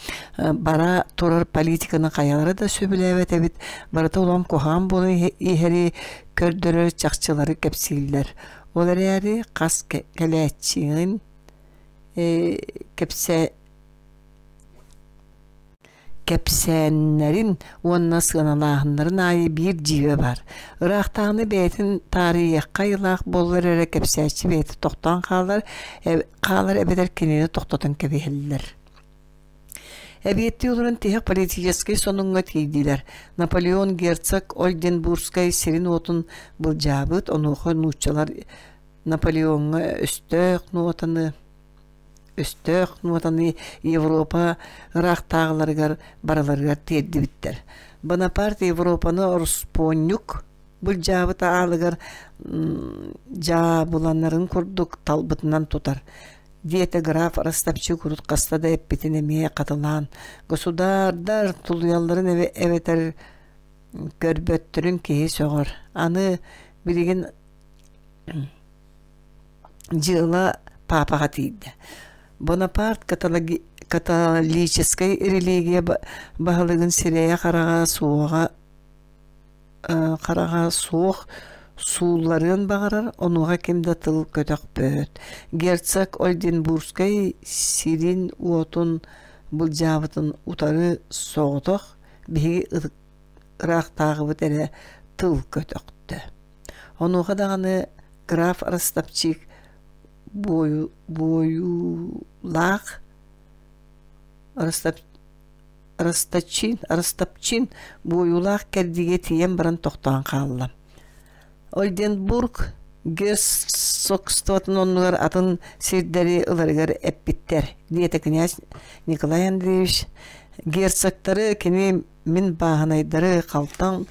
бара турар политиканы хайалара да сөбүлээбэт эбит, барыта улам куһаҕан буолан иһэри көрдөрөр чахчылары кэпсииллэр. Ол эрээри хас кэлээччигин кэпсэ Кэпсээннэрин уонна сыаналааһыннарын аайы биир дьиибэ баар. Ыраахтааҕыны бэйэтин таарыйыахха айылаах буоллар эрэ кэпсээччи бэйэтэ тохтоон хаалар, хаалар эбэтэр кинини тохтотон кэбиһэллэр. Эбиэттии олорон тиһэх политическай сонуҥҥа тиийдилэр. Наполеон герцог Ольденбургскай сирин-уотун былдьаабыт, онуоха нууччалар Наполеоҥҥа өстөөх нуотаны өстөөх нуотаны Европа ыраахтааҕыларыгар барыларыгар тиэрдибиттэр. Бонапарт Европаны ороспуонньук былдьаабыт аалыгар дьаабыланарын курдук талбытынан тутар, диэтэ граф Ростовчук урут хаста да эппитин эмиэ хатылаан. Государдар тулуйалларын эбэтэр көрбөттөрүн киһи сөҕөр. Аны билигин Дьыала паапаҕа тиийдэ. Бонапарт католическай религия баһылыгын сирэйэ-хараҕа суоҕа хараҕа суох суулларыан баҕарар, онуоха ким да тыл көтөхпөт. Герцог Ольденбургскай сирин-уотун былдьаабытын утары соҕотох биһиги ыраахтааҕыбыт эрэ тыл көтөхтө. Онуоха даҕаны граф Ростовчик буойуулаах Росточин Ростопчин буойуулаах кэрдиигэ тиийэн баран тохтоон хаалла. Ольденбург герцогствотын оннугар атын сирдэри ыларыгар эппиттэр, диэтэ князь Николай Андреевич. Герцогтары кини мин бааһынайдары халтаҥ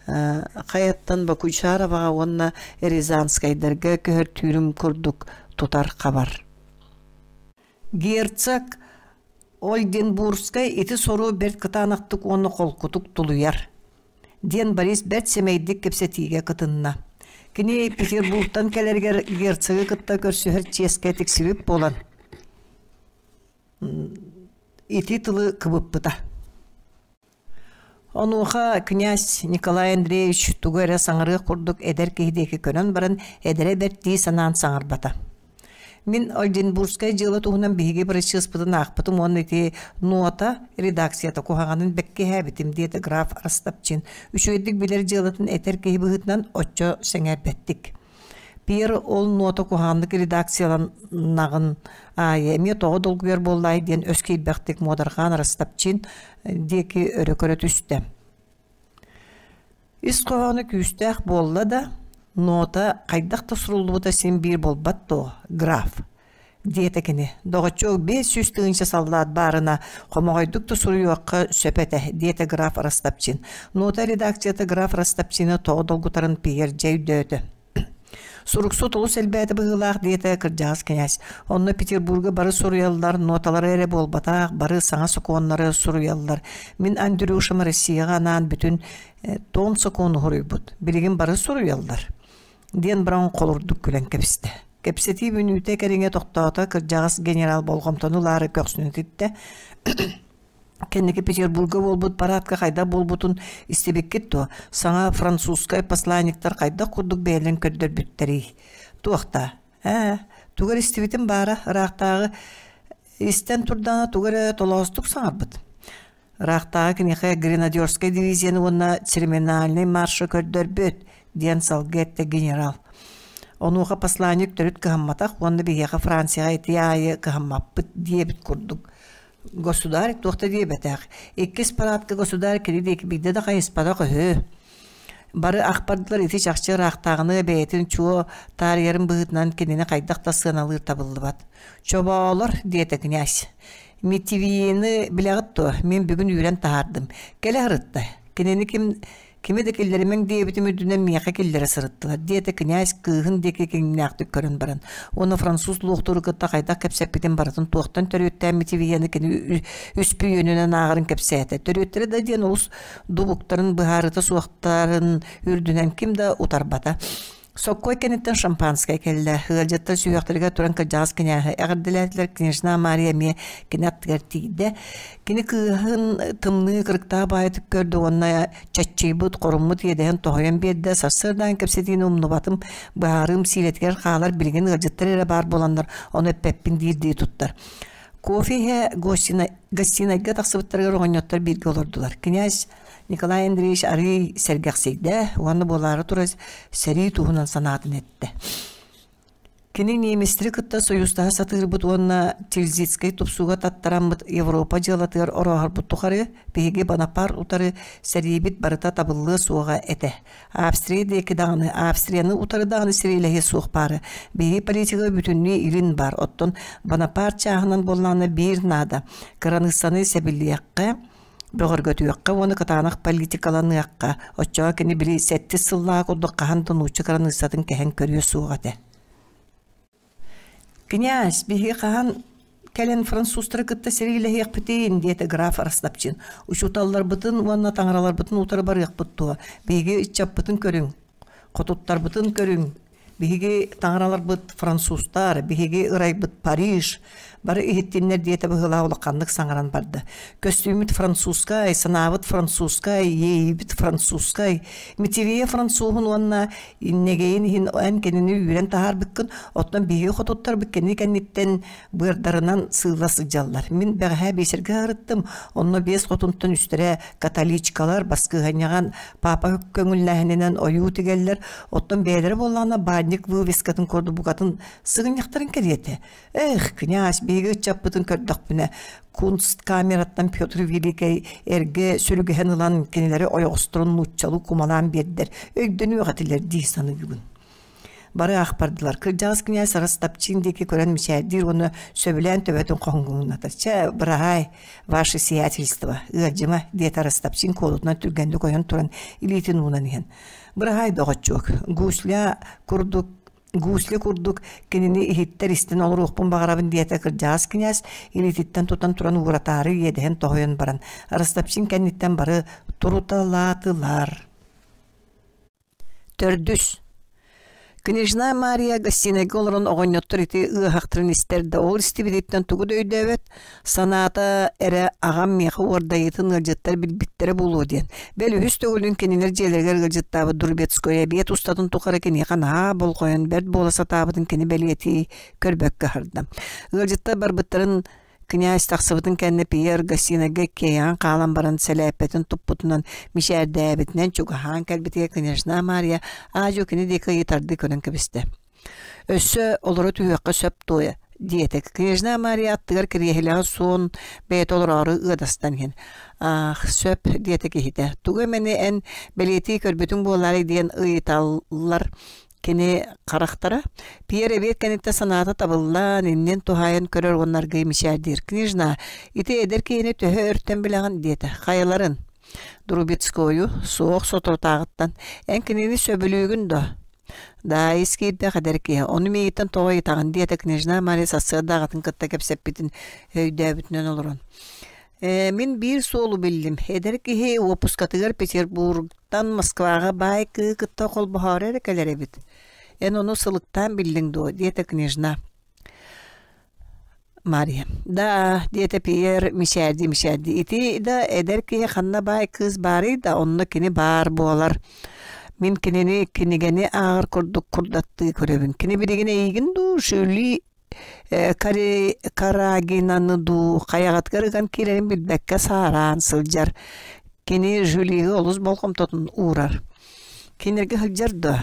хайаттан Бакучароваҕа уонна Рязанскайдарга көһөртүүрүм курдук тутар хабар. Герцог Ольденбургскай ити сору бэрт кытаанахтык уонна холкутук тулуйар, диэн Борис бэрт сэмэйдик кэпсэтиигэ кытынна. Кини Петербургтан кэлэригэр герцогы кытта көрсүһэр чиэскэ тиксибит буолан, Ити тылы кыбыппыта. Онуоха князь Николай Андреевич тугу эрэ саҥарыах курдук эдэр киһи диэки көрөн баран, эдэрэ бэрт дии санаан саҥарбата. Мин Ольденбургскай дьыала туһунан биһиги бырачыаспытын аахпытым уонна ити нуота редакцията куһаҕанын бэккиһээбитим, диэтэ граф Ростопчин. Үчүгэйдик билэр дьыалатын этэр киһи быһыытынан оччо сэҥээрбэттик. Пьер ол нуота куһаҕаннык редакцияланаҕын аайы эмиэ тоҕо долгуйар буоллаай диэн өс киирбэхтик муодарҕаан Ростопчин диэки өрө көрө түстэ. Ис хоһооно күүстээх буолла да, нота хайдах да суруллубута син биир буолбат дуо, граф? диэтэ кини. Доҕоччуок 500 тыһыынча саллаат баарына хомоҕойдук да суруйуохха сөп этэ, диэтэ граф Ростопчин. Нота редакцията граф Ростопчины тоҕо долгутарын Пьер дьэ өйдөөтө. Суруксут олус элбээтэ быһыылаах диэтэ кырдьаҕас кинээс. Онно Петербурга бары суруйаллар, ноталары эрэ буолбатах, бары саҥа сокуоннары суруйаллар. Мин Андрюшам Россияҕа анаан бүтүн том сокуону суруйбут. Билигин бары суруйаллар диэн баран холурдук күлэн кэбистэ. Кэпсэтии мүнүүтэ кэриҥэ тохтоото, кырдьаҕас генерал болҕомтону ылаары көхсүн этиттэ. Кэнники Петербурга буолбут парадка хайдах буолбутун истибиккит дуо? Саҥа французскай посланниктар хайдах курдук бэйэлэрин көрдөрбүттэрий? Туох да? Ээ, тугу эрэ истибитим баара, ыраахтааҕы истэн турдаҕына тугу эрэ толоостук саҥарбыт. Ыраахтааҕы киниэхэ гренадерскай дивизияны уонна церемониальнай маршы көрдөрбүт, диэн салгыы эттэ генерал. Онуоха посланник төрүт кыһамматах уонна биһиэхэ Францияҕа ити аайы кыһаммаппыт диэбит курдук Государь туох да диэбэтэх. Иккис парадка государь кини диэки биирдэ да хайыспатах үһү. Бары ах бардылар ити чахчы ыраахтааҕыны бэйэтин чуо таарыйарын быһыытынан кинини хайдах да сыаналыыр табыллыбат. Чобоолор, диэтэ князь. Митивиены билэҕит дуо? Мин бүгүн үүрэн таһаардым. Кэлэ сырытта. Кинини ким Кими да киллэримэҥ диэбитим үрдүнэн миэхэ киллэрэ сырыттылар, диэтэ князь кыыһын диэки киҥнээхтик көрөн баран. Уонна француз луохтууру кытта хайдах кэпсэппитин барытын туохтан төрүөттээн Митивияны кини үспүйүөнүнэн ааҕарын кэпсээтэ. Төрүөттэрэ да диэн олус дубуктарын быһаарыта суохтарын үрдүнэн ким да утарбата. Соккой кэнниттэн шампанское кэллэ. Ыалдьыттар сүһүөхтэригэр туран кырдьаҕас кинээһи эҕэрдэлээтилэр. Княжна Мария эмиэ кини аттыгар тиийдэ. Кини кыыһын тымныы кырыктаах баайытык көрдө уонна чаччыйбыт, хоруммут иэдэһин тоһуйан биэрдэ. Сарсыардаан кэпсэтиини умнубатым, быһаарыым сиилэтигэр хаалар билигин ыалдьыттар эрэ баар буоланнар ону эппэппин диирдии туттар. Кофе иһэ гостинайга тахсыбыттарыгар оҕонньоттор бииргэ олордулар. Князь Николай Андреевич арыый сэргэхсийдэ уонна буолаары турар сэрии туһунан санаатын эттэ. Кини немецтэри кытта союзтаһа сатыырбыт уонна Тильзитскэй тупсууга таттараммыт Европа дьыалатыгар орооһорбут тухары биһиги Бонапарт утары сэриибит барыта табыллыа суоҕа этэ. Австрия диэки даҕаны, Австрияны утары даҕаны сэриилэһиэ суох баара. Биһиги политика бүтүннүү илин бар, оттон Бонапарт чааһынан буоллаҕына биир наада. Кыраныыссаны сэбилиэххэ, бөҕөргөтүөххэ уонна кытаанах политикаланыахха, оччоҕо кини били сэттис сыллааҕы курдук хаһан да нуучча кыраныыссатын кэһэн көрүө суох этэ. «Князь, биһиги хаһан кэлэн французтары кытта сэриилэһиэхпитин?» диэтэ граф Ростопчин. «Учууталларбытын уонна таҥараларбытын утары барыахпыт дуо? Биһиги ыччаппытын көрүҥ, хотуттарбытын көрүҥ, Биһиги таҥараларбыт французтар, биһиги ырайбыт Париж, бары иһиттиннэр диэтэ быһыылаах улаханнык саҥаран барда. Көстүүммүт французскай, санаабыт французскай, иэйиибит французскай. Митивия француһун уонна иннэгэйин иһин эн кинини үүрэн таһаарбыккын, оттон биһиги хотуттарбыт кини кэнниттэн быардарынан сыылла сылдьаллар. Мин бэҕэһээ биэсэргэ ыһырыттым, онно биэс хотунтан үстэрэ католичкалар баскыһанньаҕан папа көҥүллээһининэн ойуу тигэллэр, оттон бэйэлэрэ буоллаҕына баанньык вывескатын курдук букатын сыгынньахтарын кэриэтэ. Эх, князь, биһиги ыччаппытын көрдөхпүнэ, кунсткамераттан Петр Великэй эргэ сүрүгэһин ылан кинилэри ойоҕосторун нууччалыы кумалаан биэрдэр, өйдөнүөх этилэр дии саныыбын. Бары аах бардылар. Кырдьаҕас кинээс Ростопчин диэки көрөн мичээрдиир уонна сөбүлээн төбөтүн хоһуҥнатар. Чэ, быраһаай, ваше сиятельство, ыалдьыма, диэтэ Ростопчин куолутунан түргэнник ойон туран илиитин уунан иһэн. Быраһаай, доҕоччуок, гусля курдук гусля курдук кинини иһиттэр истэн олоруохпун баҕарабын диэтэ кырдьаҕас кинээс илиититтэн тутан туран ууратаары иэдэһин тоһуйан баран Ростопчин кэнниттэн бары туруталаатылар. Төрдүс. Княжна Мария гостинайга олорон оҕонньоттор ити ыаһахтарын истэр да, ол истибититтэн тугу да өйдөөбөт, санаата эрэ аҕам миэхэ уордайыытын ыалдьыттар билбиттэрэ буолуо диэн. Бэл үһүс төгүлүн кинилэр дьиэлэригэр ыалдьыттаабыт Друбецкой эбиэт устатын тухары киниэхэ наһаа болҕойон бэрт буола сатаабытын кини бэлиэтии көрбөккө аһарда. Ыалдьыттар барбыттарын Князь тахсыбытын кэннэ Пьер гостинайга иккиэйэҕин хаалан баран сэлээппэтин туппутунан мичээрдээбитинэн чугаһаан кэлбитигэр княжна Мария аа-дьуо кини диэки ыйытардыы көрөн кэбистэ. «Өссө олоро түһүөххэ сөп дуо?» диэтэ. Княжна Мария аттыгар кириэһилэҕэ суон бэйэтэ олороору ыадастан иһэн «Аах, сөп» диэтэ киһитэ. «Тугу эмэни эн бэлиэтии көрбүтүҥ буолаарай?» диэн ыйыталлар Кини харахтара Пьер эбиэт кэнниттэн санаата табыллан, иннин туһаайан көрөр уонна аргыый мичээрдиир. «Княжна, ити эдэр киһини төһө өртөн билэҕин?» диэтэ. «Хайаларын?» «Друбецкойу, суох соторутааҕыттан. Эн кинини сөбүлүүгүн дуо?» «Да, ис киирбэх эдэр киһи. Ону миигиттэн тоҕо ыйытаҕын?» диэтэ княжна Мария сарсыарда аҕатын кытта кэпсэппитин өйдөөбүтүнэн олорон. «Ээ, мин биир суолу биллим. Эдэр киһи уоппускатыгар Петербург Тан Москваҕа баай кыыһы кытта холбоһоору эрэ кэлэр эбит. Эн ону сылыктаан биллиҥ дуо? диэтэ княжна Мария. Да, диэтэ Пьер мичээрдии-мичээрдии. Ити да эдэр киһи ханна баай кыыс баарый да, онно кини баар буолар. Мин кинини кинигэни ааҕар курдук курдаттыы көрөбүн. Кини билигин эйигин дуу, Жюли Карагинаны дуу хайаҕатыгар ыган киирэрин билбэккэ саараан сылдьар. Кини Жюлига олус болҕомтотун уурар. Кинилэргэ сылдьар дуо?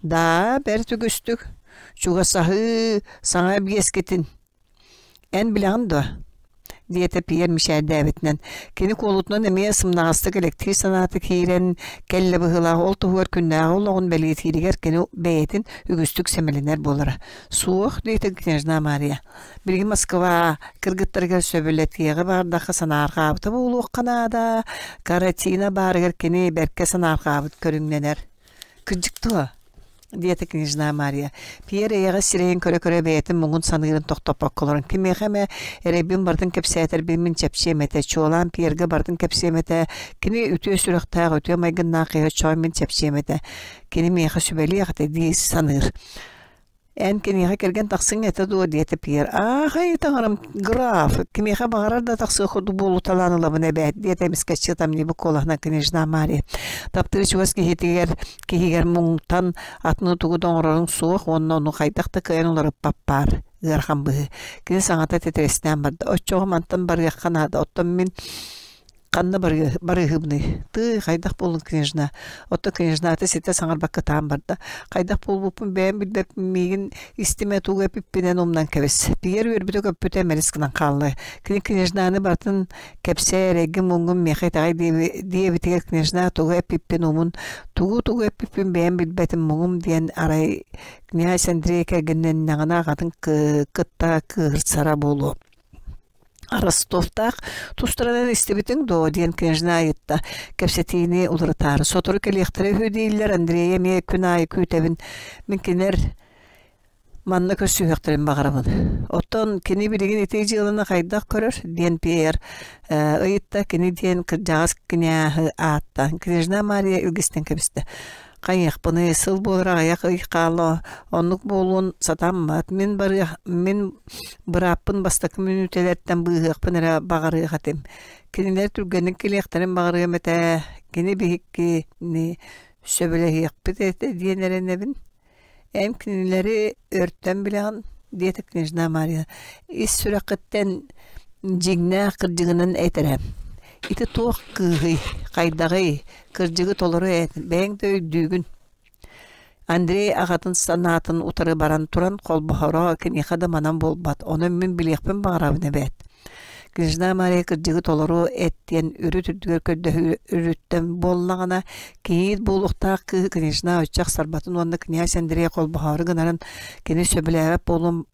Даа, бэрт үгүстүк. Чугасаһыы саҥа биэскитин Эн билэҕин дуо? диэтэ Пьер мичээрдээбитинэн. Кини куолутунан эмиэ сымнаҕастык элэктии санаата киирэн кэллэ быһыылаах, ол туһугар күннээҕи олоҕун бэлиэтииригэр кини бэйэтин үгүстүк сэмэлэнэр буолара. Суох, диэтэ княжна Мария. Билигин Москва кыргыттарыгар сөбүлэтиэҕи баҕардахха санаарҕаабыта буолуохха наада. Каратина баарыгар кини бэркэ санаарҕаабыт көрүҥнэнэр. Кырдьык дуо? диэтэ княжна Мария. Пьер эйэҕэс сирэйин көрө-көрө бэйэтин муҥун саныырын тохтоппокко олорон кимиэхэ эмэ эрэйбин барытын кэпсээтэрбин мин чэпчиэм этэ, чуолаан Пьергэ барытын кэпсиэм этэ, кини үтүө сүрэхтээх, үтүө майгыннаах киһи оччоҕо мин чэпчиэм этэ, кини миэхэ сүбэлиэх этэ дии саныыр. Эн киниэхэ кэргэн тахсыҥ этэ дуо диэтэ Пьер. Аахай таҥарам, граф, кимиэхэ баҕарар да тахсыах курдук буолуталаан ылабын эбээт, диэтэ эмискэччи ытамньыйбыт куолаһынан княжна Мария. Таптыыр чугас киһитигэр киһигэр муҥтан атыны тугу да оҥороруҥ суох уонна ону хайдах да кыайан уларыппат баар ыарахан быһыы. Кини саҥата титирэстээн барда. Оччоҕо мантан барыахха наада. Оттон мин Ханна барыыһыбыный? Тыый, хайдах буоллун княжна? Оттон княжната ситэ саҥарбакка ытаан барда. Хайдах буолбуппун бэйэм билбэппин, миигин истимэ тугу эпиппинэн умнан кэбис. Пьер үөрбүтэ-көппүтэ мэлис гынан хаалла. Кини княжнаны барытын кэпсээ, эрэйгин-муҥҥун миэхэ итэҕэй диэбитигэр княжна тугу эппиппин умун, тугу-тугу эппиппин бэйэм билбэтим муҥум диэн арай князь Андрей кэргэннэннэҕинэ аҕатын кытта кыыһырсара буолуо. Ростовтаах тустарынан истибитиҥ дуо диэн княжна ыйытта. Кэпсэтиини уларытаары. Сотору кэлиэхтэрэ үһү дииллэр, Андрейы эмиэ күн аайы күүтэбин. Мин кинилэр манна көрсүһүөхтэрин баҕарабын. Оттон кини билигин ити дьыаланы хайдах көрөр диэн Пьер ыйытта. Кини диэн кырдьаҕас княһы аатта. Княжна Мария илгистэн кэбистэ. Хайыахпыный, сыл буолар аҕыйах ый хаалла, оннук буолуон сатаммат. Мин барыах, мин бырааппын бастакы мүнүүтэлэртэн быыһыахпын эрэ баҕарыах этим. Кинилэр түргэнник кэлиэхтэрин баҕарыам этэ. Кини биһиккини сөбүлэһиэхпит этэ диэн эрэнэбин. Эн кинилэри өртөн билэҕин, диэтэ княжна Мария, ис сүрэххиттэн дьиҥнээх кырдьыгынан этэрэ. Ити туох кыыһый, хайдаҕый, кырдьыгы толору эт, бэйэҥ да өйдүүгүн. Андрей аҕатын санаатын утары баран туран холбоһоро киниэхэ да манан буолбат, онон мин билиэхпин баҕарабын эбээт. Княжна Мария кырдьыгы толору эт диэн үрүт үрдүгэр көрдөһөрүттэн буоллаҕына, кийиит буолуохтаах кыыһы княжна оччо ахсарбатын уонна князь Андрей холбоһоору гынарын кини сөбүлээбэт буолуон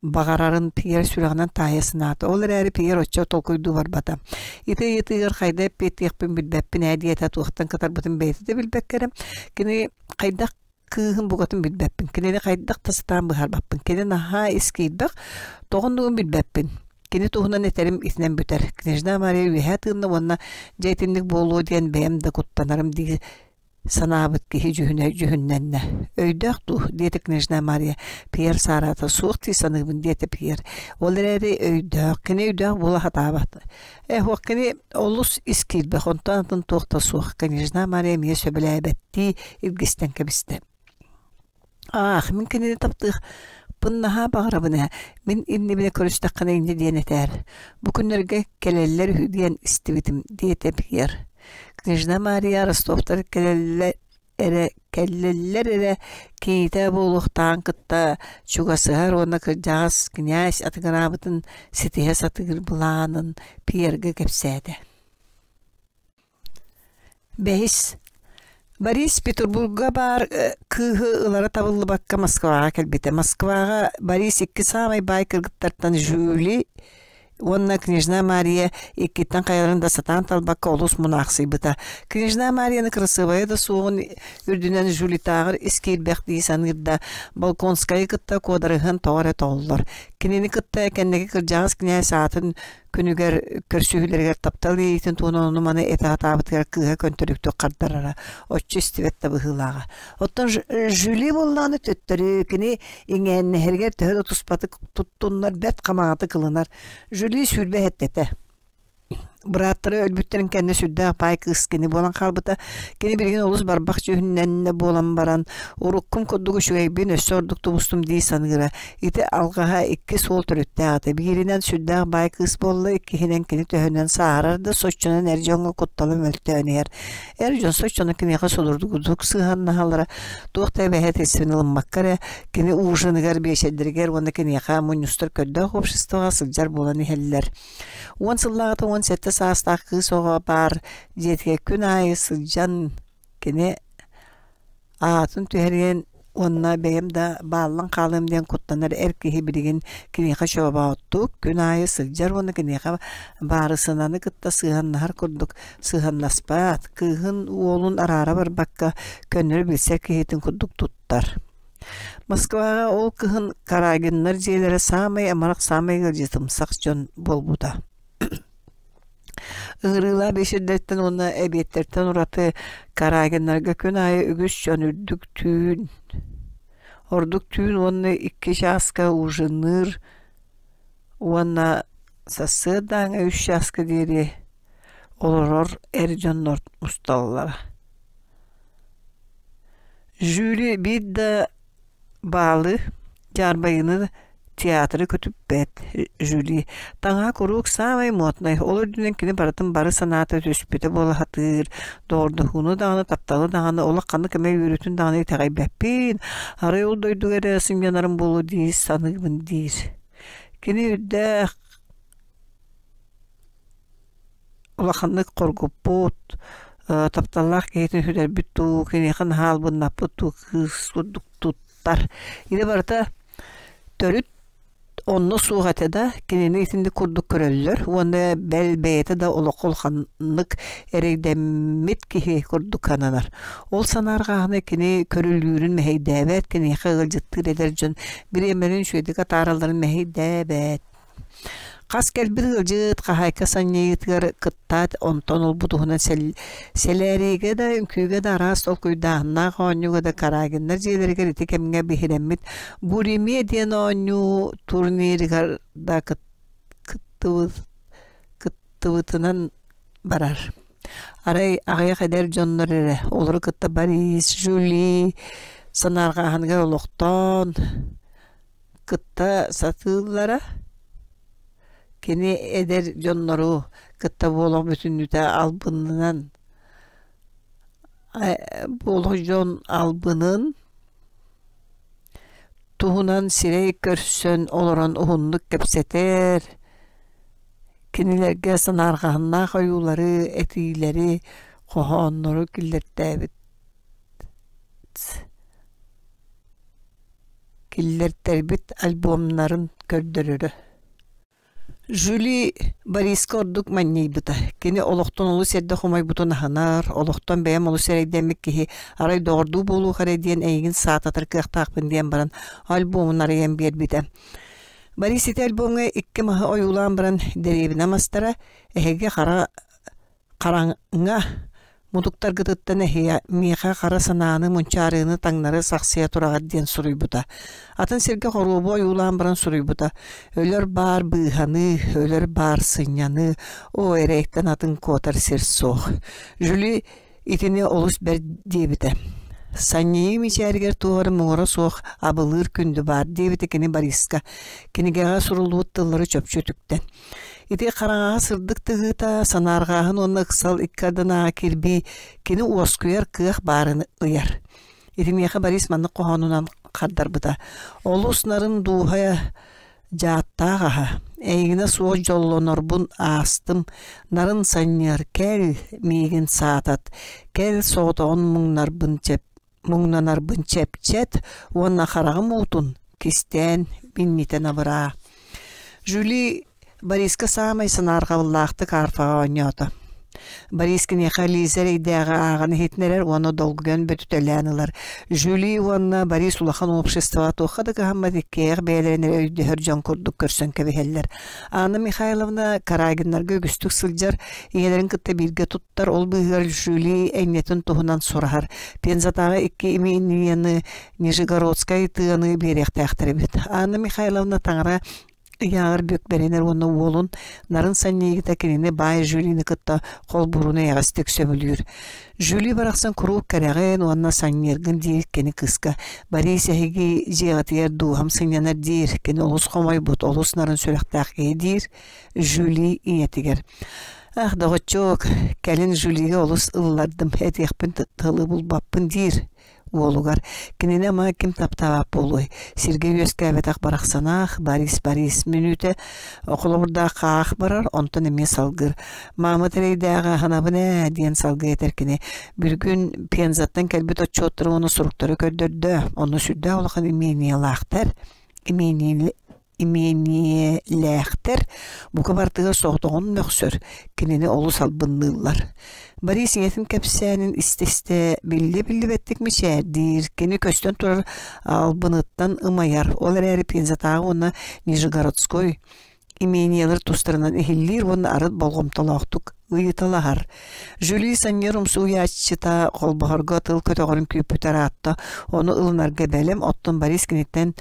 баҕарарын Пьер сүрэҕинэн таайа санаата. Ол эрээри Пьер оччо толкуйдуу барбата. Ити ыйытыыгар хайда эппиэттиэхпин билбэппин ээ диэтэ туохтан кытарбытын бэйэтэ да билбэккэ эрэ. Кини хайдах кыыһын букатын билбэппин, кинини хайдах да сатаан быһаарбаппын. Кини наһаа ис киирбэх, тоҕо оннугун билбэппин. Кини туһунан этэрим итинэн бүтэр. Княжна Мария үөһээ тыынна уонна дьэ итинник буолуо диэн бэйэм да куттанарым дии. санаабыт киһи дьүһүнэ дьүһүннэннэ. «Өйдөөх дуу?» диэтэ княжна Мария. Пьер саараата суох дии саныыбын диэтэ Пьер. Ол эрээри өйдөөх, кини өйдөөх буола сатаабат. Ээ, суох кини олус ис киирбэх, онтон атын туох да суох. Княжна Мария эмиэ сөбүлээбэттии илгистэн кэбистэ. Аах, мин кинини таптыахпын наһаа баҕарабын ээ, мин иннибинэ көрүстэххинэ инньэ диэн этээр. Бу күннэргэ кэлэллэр үһү диэн истибитим, диэтэ Пьер. Княжна Мария Ростовтар кэлэллэр эрэ кэллэллэр эрэ киһитэ буолуохтааҕын кытта чугасыһар уонна кырдьаҕас князь атыгыраабытын ситиһэ сатыыр былаанын Пьергэ кэпсээтэ. Бэһис Борис Петербурга баар кыыһы ылара табыллыбакка Москваҕа кэлбитэ. Москваҕа Борис икки саамай баай кыргыттартан Жюли уонна княжна Мария иккиттэн хайаларын да сатаан талбакка олус мунаахсыйбыта. Княжна Марияны кырасыабайа да суоҕун үрдүнэн Жюлитааҕар ис киирбэх дии саныыр да, Болконскайы кытта куодарыһан тоҕо эрэ тоҕоллор. Кинини кытта кэнники кырдьаҕас кинээс аатын күнүгэр көрсүһүүлэригэр таптал иэйиитин туһунан ону-маны этэ сатаабытыгар кыыһа көнтөрүктүк хардарара оччо истибэт да быһыылааҕа. Оттон Жюли буоллаҕына төттөрү кини иҥээннэһэригэр төһө да туспатык туттуннар бэрт хамаҕатык ылынар. Жюли 20 сэттэтэ. Бырааттара өлбүттэрин кэннэ сүрдээх баай кыыс кини буолан хаалбыта. Кини билигин олус барбах дьүһүннэннэ буолан баран, уруккум курдук үчүгэйбин өссө ордук тубустум дии саныыра. Ити алҕаһа икки суол төрүттээх этэ. Бииринэн сүрдээх баай кыыс буолла, иккиһинэн кини төһөнөн сааһырар да, соччонон эр дьоҥҥо куттала мөлтөөн иһэр. Эр дьон соччону киниэхэ судургутук сыһыаннаһаллара, туох да эбэһээтэлистибэни ылыммакка эрэ, кини ужиныгар, биэчэрдэригэр уонна киниэхэ мунньустар көрдөөх обществоҕа сылдьар буолан иһэллэр. 10 сыллааҕыта 17 саастаах кыыс оҕо баар дьиэтигэр күн аайы сылдьан кини Аатын түһэриэн уонна бэйэм да бааллан хаалыам диэн куттанар эр киһи билигин киниэхэ чобооттук күн аайы сылдьар уонна киниэхэ баарысынаны кытта сыһыаннаһар курдук сыһыаннаспат, кыыһын уолун араара барбакка көннөрү билсэр киһитин курдук туттар. Москваҕа ол кыһын Карагиннар дьиэлэрэ саамай амарах, саамай ыалдьытымсах дьон буолбута. Ыҥырыылаах биэчэрдэртэн уонна эбиэттэртэн ураты Карагиннарга күн аайы үгүс дьон үрдүк түүн ордук түүн уонна икки чааска ужинныыр уонна сарсыардааҥы үс чааска диэри олорор эр дьоннор мусталлара. Жюли биир да Баалы, дьаарбайыыны, театры көтүппэт Жюли таҥаһа куруук саамай муотунай, ол үрдүнэн кини барытын бары санаата түспүтэ буола сатыыр, доҕордоһууну даҕаны, тапталы даҕаны, олох ханнык эмэ үөрүүтүн даҕаны итэҕэйбэппин, арай ол дойдуга эрэ сынньанарым буолуо дии саныыбын диир. Кини үрдээх улаханнык хоргуппут, тапталлаах киһитин сүтэрбит дуу, киниэхэ наһаа албыннаппыт дуу кыыс курдук туттар. Ити барыта төрүт онно суох этэ да, кинини итинник курдук көрөллөр уонна бэл бэйэтэ да олоххо улаханнык эрэйдэммит киһи курдук сананар. Ол санаарҕааһыны кини көрүлүүрүн мэһэйдээбэт, киниэхэ ыалдьыттыыр эдэр дьон бириэмэлэрин үчүгэйдик атааралларын мэһэйдээбэт. Хас кэлбит ыалдьыт хаһаайка санньыйыытыгар кыттаат, онтон ылбыт уһунан сэлээриигэ да, үҥкүүгэ да араас толкуйдааһыннаах оонньууга да Карагиннар дьиэлэригэр ити кэмҥэ биһирэммит Буримия диэн оонньуу турнирыгар да кыттыбытынан барар. Арай аҕыйах эдэр дьоннор эрэ, олору кытта Борис, Жюли санаарҕааһыныгар олохтоон кытта сатыыллара. Кини эдэр дьоннору кытта буолуох бүтүннүүтэ албынынан буолуох дьон албынын туһунан сирэй көрсөн олорон уһуннук кэпсэтэр, кинилэргэ санаарҕаһыннаах ойуулары, этиилэри, хоһооннору киллэртээбит Киллэртэрбит альбомнарын көрдөрөрө. Жюли Бориска ордук манньыйбыта. Кини олохтон олус эрдэ хомойбутун аһынар, олохтон бэйэм олус эрэйдэммит киһи арай доҕордуу буолуох эрэ диэн эйигин саататар кыахтаахпын диэн баран альбомун арыйан биэрбитэ. Борис ити альбомҥа икки маһы ойуулаан баран дэриэбинэ мастара эһиги хара хараҥа. Мутуктаргытыттан эһиэ миэхэ хара санааны, мунчаарыыны таҥнары сахсыйа тураҕыт диэн суруйбута. Атын сиргэ хоруобу ойуулаан баран суруйбута: Өлөр баар быыһаныы, өлөр баар сынньаныы, оо, эрэйтэн атын куотар сир суох. Жюли итини олус бэрт диэбитэ. Санньыйыы мичээригэр туох эрэ муҥура суох абылыыр күндү баар диэбитэ кини Бориска. Кинигэҕэ суруллубут тыллары чопчу үтүктэн. Ити хараҥаҕа сырдык тыһыыта, санаарҕааһын уонна ыксал икки ардынааҕы кирбии кини уоскуйар кыах баарын ыйар. Итиниэхэ Борис маннык хоһоонунан хардарбыта: «Олус нарын дууһа дьааттаах аһа, эйигинэ суох дьоллонорбун аастым, нарын санньыар кэл, миигин саатат, кэл соҕотоҕун муҥнарбын чэп муҥнанарбын чэпчэт уонна хараҕым уутун кистээн минньитэн абыраа». Жюли Бориска саамай санаарҕабыллаахтык арфаҕа оонньоото. Борис киниэхэ Лиза эрэйдээҕи ааҕан иһитиннэрэр уонна долгуйан бөтүтэлээн ылар. Жюли уонна Борис улахан обществоҕа туохха да кыһаммат иккиэйэх бэйэлэрин эрэ өйдөһөр дьон курдук көрсөн кэбиһэллэр. Анна Михайловна Карагиннарга үгүстүк сылдьар, ийэлэрин кытта бииргэ туттар, ол быыһыгар Жюли энньэтин туһунан сураһар. Пензатааҕы икки именияны Нижегородскай тыаны биэриэхтээхтэр эбит. Анна Михайловна таҥара ыйааҕар бүк бэринэр уонна уолун нарын санньыйыыта кинини баай Жюлины кытта холбууруну эйэҕэстик сөбүлүүр. Жюли барахсан куруук кэрэҕин уонна санньыаргын диир кини кыыска. Борис эһиги дьиэҕитигэр дууһам сынньанар диир, кини олус хомойбут, олус нарын сүрэхтээх киһи диир Жюли ийэтигэр. Ах, доҕоччуок, кэлин Жюлига олус ыллардым, этиэхпин тылы булбаппын диир уолугар кинини ама ким таптаабат буолуой сиргэ үөскээбэтэх барахсанаах Борис Борис мүнүүтэ холобурдаах хаах барар онтон эмиэ салгыр маама тэрэйдээҕи аһынабын ээ диэн салгыы этэр кини бүгүн Пензаттан кэлбит отчуоттары уонна суруктары көрдөрдө онно сүрдээх улахан имениялаахтар имиэниэлээхтэр бука барытыгар соҕотоҕун мөхсөр, кинини олус албынныыллар. Борис ийэтин кэпсээнин истэ-истэ биллэ-биллибэттик мичээрдиир, кини көстөн турар албыныттан ымайар, ол эрээри Пензатааҕы уонна Нижегородской имениялар тустарынан иһиллиир уонна арыт болҕомтолоохтук ыйыталаһар. Жюли Санньер умсугуйааччыта холбоһорго тыл көтөҕөрүн күүппүтэ ыраатта, ону ылынарга бэлэм, оттон Борис киниттэн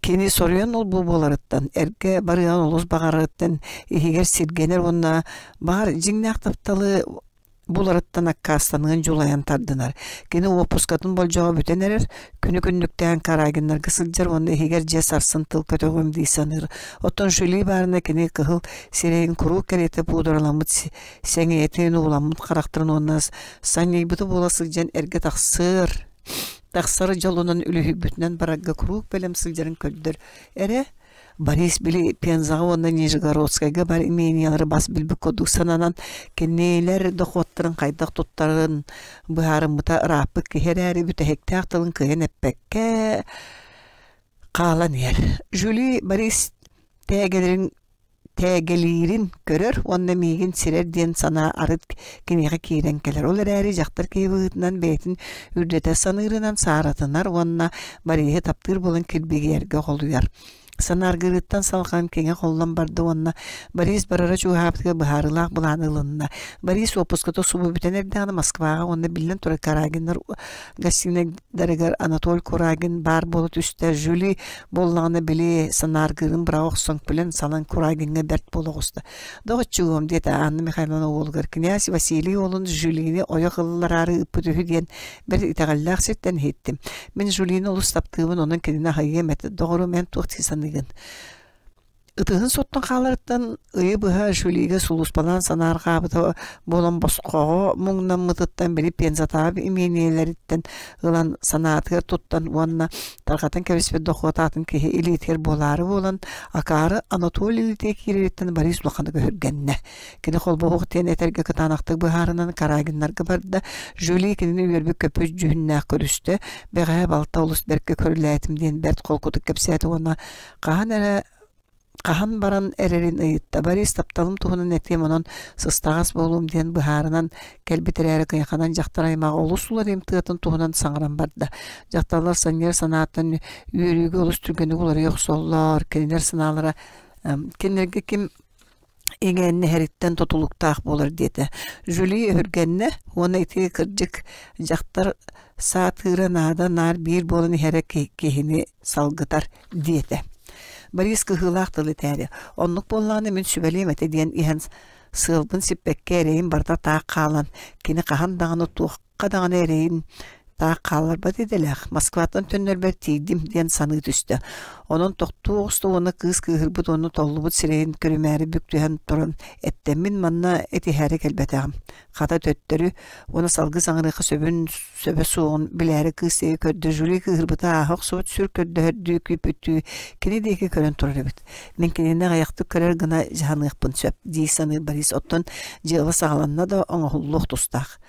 Кини соруйан ол-бу буоларыттан, эргэ барыан олус баҕарарыттан иһигэр сиргэнэр уонна баҕар дьиҥнээх тапталы буларыттан аккаастаныан дьулайан тардынар. Кини уоппускатын болдьоҕо бүтэн эрэр, күнү-күннүктээн Карагиннарга сылдьар уонна иһигэр дьиэ сарсын тыл көтөҕүөм дии саныыр. Оттон Жюли баарына кини кыһыл сирэйин куруук кэриэтэ пуудараламмыт сэҥийэтин ууламмыт харахтарын уонна санньыйбыта буола сылдьан эргэ тахсыар Тахсар дьолунан үлүһүйбүтүнэн барарга куруук бэлэм сылдьарын көрдөр эрэ, Борис били Пензаҕа уонна Нижегородскайга бар имениялары бас билбит курдук сананан, кинилэр дохуоттарын хайдах туттарын быһаарыммыта ырааппыт киһи эрээри бүтэһиктээх тылын кыайан эппэккэ хаалан иһэр. Жюли Борис тээгэлэрин тээгэлиирин көрөр уонна миигин сирэр диэн санаа арыт киниэхэ киирэн кэлэр. Ол эрээри дьахтар киһи быһыытынан бэйэтин үрдэтэ саныырынан сааратынар уонна Бориһы таптыыр буолан килбигийэргэ холуйар. Санааргыырыттан салҕан киҥэ холлон барда уонна Борис барара чугаһаабытыгар быһаарыылаах былаан ылынна. Борис уоппуската субу бүтэн эрдэҕинэ Москваҕа уонна биллэн турар Карагиннар гостиницаларыгар Анатолий Курагин баар буола түстэ. Жюли буоллаҕына били санааргыырын быраҕа охсон күлэн-салан Курагиҥҥа бэрт буола оҕуста. «Доҕоччугуом» диэтэ Анна Михайловна уолугар, «князь Василий уолун Жюлини ойох ыллараары ыыппыт үһү диэн бэрт итэҕэллээх сиртэн иһиттим. Мин Жюлини олус таптыыбын, онон кинини аһыйыам этэ. Доҕорум, эн туох дии саныыгын?» Ытыһын соттон хааларыттан ыйы быһа Жюлига сулууспалаан санаарҕаабыта буолан босхоҕо муҥнаммытыттан били Пензатааҕы имиэниэлэриттэн ылан санаатыгар туттан уонна тарҕатан кэбиспит дохуот аатын киһи илиитигэр буолаары буолан акаары Анатолий илиитигэр киирэриттэн Борис улаханнык өһүргэннэ. Кини холбоһуох диэн этэргэ кытаанахтык быһаарынан Карагиннарга барда. Жюли кинини үөрбүт-көппүт дьүһүннээх көрүстэ. Бэҕэһээ балта олус бэркэ көрүлээтим диэн бэрт холкутук кэпсээтэ уонна хаһан эрэ хаһан баран эрэрин ыйытта. Борис тапталым туһунан этиэм, онон сыстаҕас буолуом диэн быһаарынан кэлбит эрээри кыйаханан дьахтар аймаҕа олус уларыйым тыатын туһунан саҥаран барда. Дьахталлар санньыар санааттан үөрүүгэ олус түргэнник уларыйа охсоллор. Кинилэр санаалара кинилэргэ ким. иҥэннэһэриттэн тутулуктаах буолар диэтэ. Жюли өһүргэннэ уонна ити кырдьык дьахтар саатыыра наада наар биир буолан иһэрэ киһини салгытар диэтэ. Борис кыһыылаах тыл этээри, оннук буоллаҕына мин сүбэлиэм этэ диэн иһэн сыалбын сиппэккэ эрэйим барыта таах хаалан, кини хаһан даҕаны туохха даҕаны эрэйин таах хаалларбат идэлээх, Москваттан төннөрбөр тиийдим диэн саныы түстэ. Онон тохтуу оҕуста уонна кыыс кыыһырбыт уонна толлубут сирэйин көрүмээри бүк түһэн туран эттэммин манна этиһээри кэлбэтэҕим. Хата төттөрү уонна салгыы саҥарыахха сөбүн сөбө суоҕун билээри кыыс диэки көрдө. Жюли кыыһырбыта ааһа охсубут сүр көрдөһөрдүү күүппүттүү кини диэки көрөн турар эбит. Мин кинини аҕыйахтык көрөр гына дьаһаныахпын сөп дии саныыр Борис. Оттон дьыала саҕаланна да оҥоһуллуох тустаах.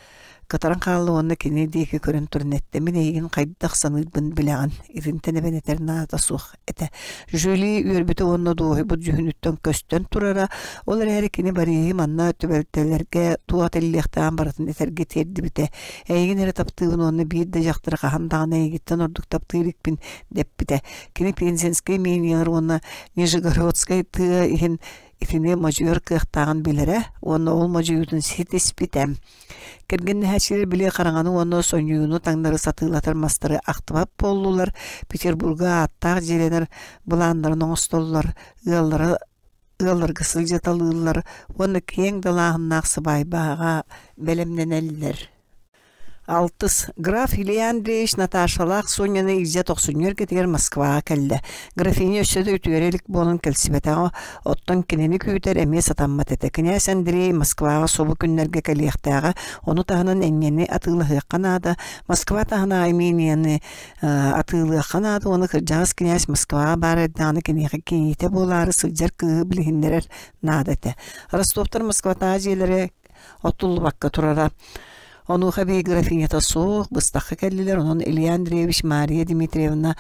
Кытаран хаалла уонна кини диэки көрөн туран эттэ: «Мин эйигин хайдах саныырбын билэҕин, итинтэн эбэн этэр наадата суох этэ». Жюли үөрбүтэ уонна дуоһуйбут дьүһүнүттэн көстөн турара, ол эрээри кини Бориһы манна түбэлтэлэргэ туох этиллиэхтээҕин барытын этэргэ тиэрдибитэ. «Эйигин эрэ таптыыбын уонна биир да дьахтары хаһан даҕаны эйигиттэн ордук таптыыр иликпин» дэппитэ. Кини Пензенскэй имениелар уонна Нижегородскай тыа иһин итини модьуйар кыахтааҕын билэрэ уонна ол модьуйуутун ситиспитэ. Кэргэннэһээччилэр били хараҥаны уонна сонньуйууну таҥнары сатыылатар мастары ахтыбат буоллулар, Петербурга ааттаах дьиэлэнэр былааннарын оҥостоллор, ыаллара ыалларга сылдьыталыыллар уонна киэҥ далааһыннаах сыбаайбаҕа бэлэмнэнэллэр. Алтыс Граф Илья Андреевич Наташалаах Соняны илдьэ тохсунньу эргэтигэр Москваҕа кэллэ. Графиня өссө да үтүөрэ илик буолан кэлсибэтэҕэ, оттон кинини күүтэр эмиэ сатаммат этэ. Кинээс Андрей Москваҕа субу күннэргэ кэлиэхтээҕэ, ону таһынан энньэни атыылаһыахха наада, Москва таһынааҕы именияны атыылыахха наада уонна кырдьаҕас кинээс Москваҕа баар эрдэҕинэ киниэхэ кийиитэ буолаары сылдьар кыыһы билиһиннэрэр наада этэ. Ростовтар Москватааҕы дьиэлэрэ оттуллубакка турара. Онуоха эбии графинята суох, быстахха кэллилэр, онон Илья Андреевич Мария Дмитриевна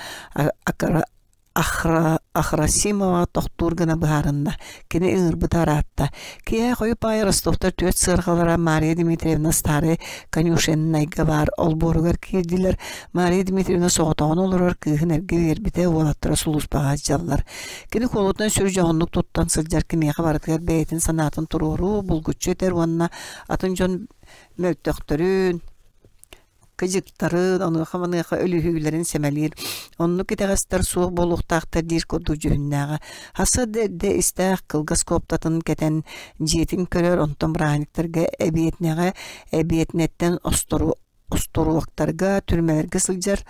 Ахрасимова тохтуур гына быһаарынна. Кини ыҥырбыта ыраатта. Киэһэ хойут баайы Ростовтар түөрт сыарҕалара Мария Дмитриевна Старый конюшеннайга баар олбуоругар киирдилэр. Мария Дмитриевна соҕотоҕун олорор кыыһын эргэ биэрбитэ, уолаттара сулууспаҕа сылдьаллар. Кини куолутунан сүр дьоһуннук туттан сылдьар кимиэхэ барытыгар бэйэтин санаатын туруоруу, булгуччу этэр уонна атын дьон мөлтөхтөрүн, кыдьыктарын, онуоха-маныаха өлүһүүлэрин сэмэлиир. Оннук итэҕэстэр суох буолуохтаахтар диир курдук дьүһүннээҕэ. Хаса да эрдэ истээх кылгас куоптатын кэтэн дьиэтин көрөр, онтон бырааһынньыктарга эбиэтинэҕэ эбиэтинэттэн остуруоктарга, түрмэлэргэ сылдьар,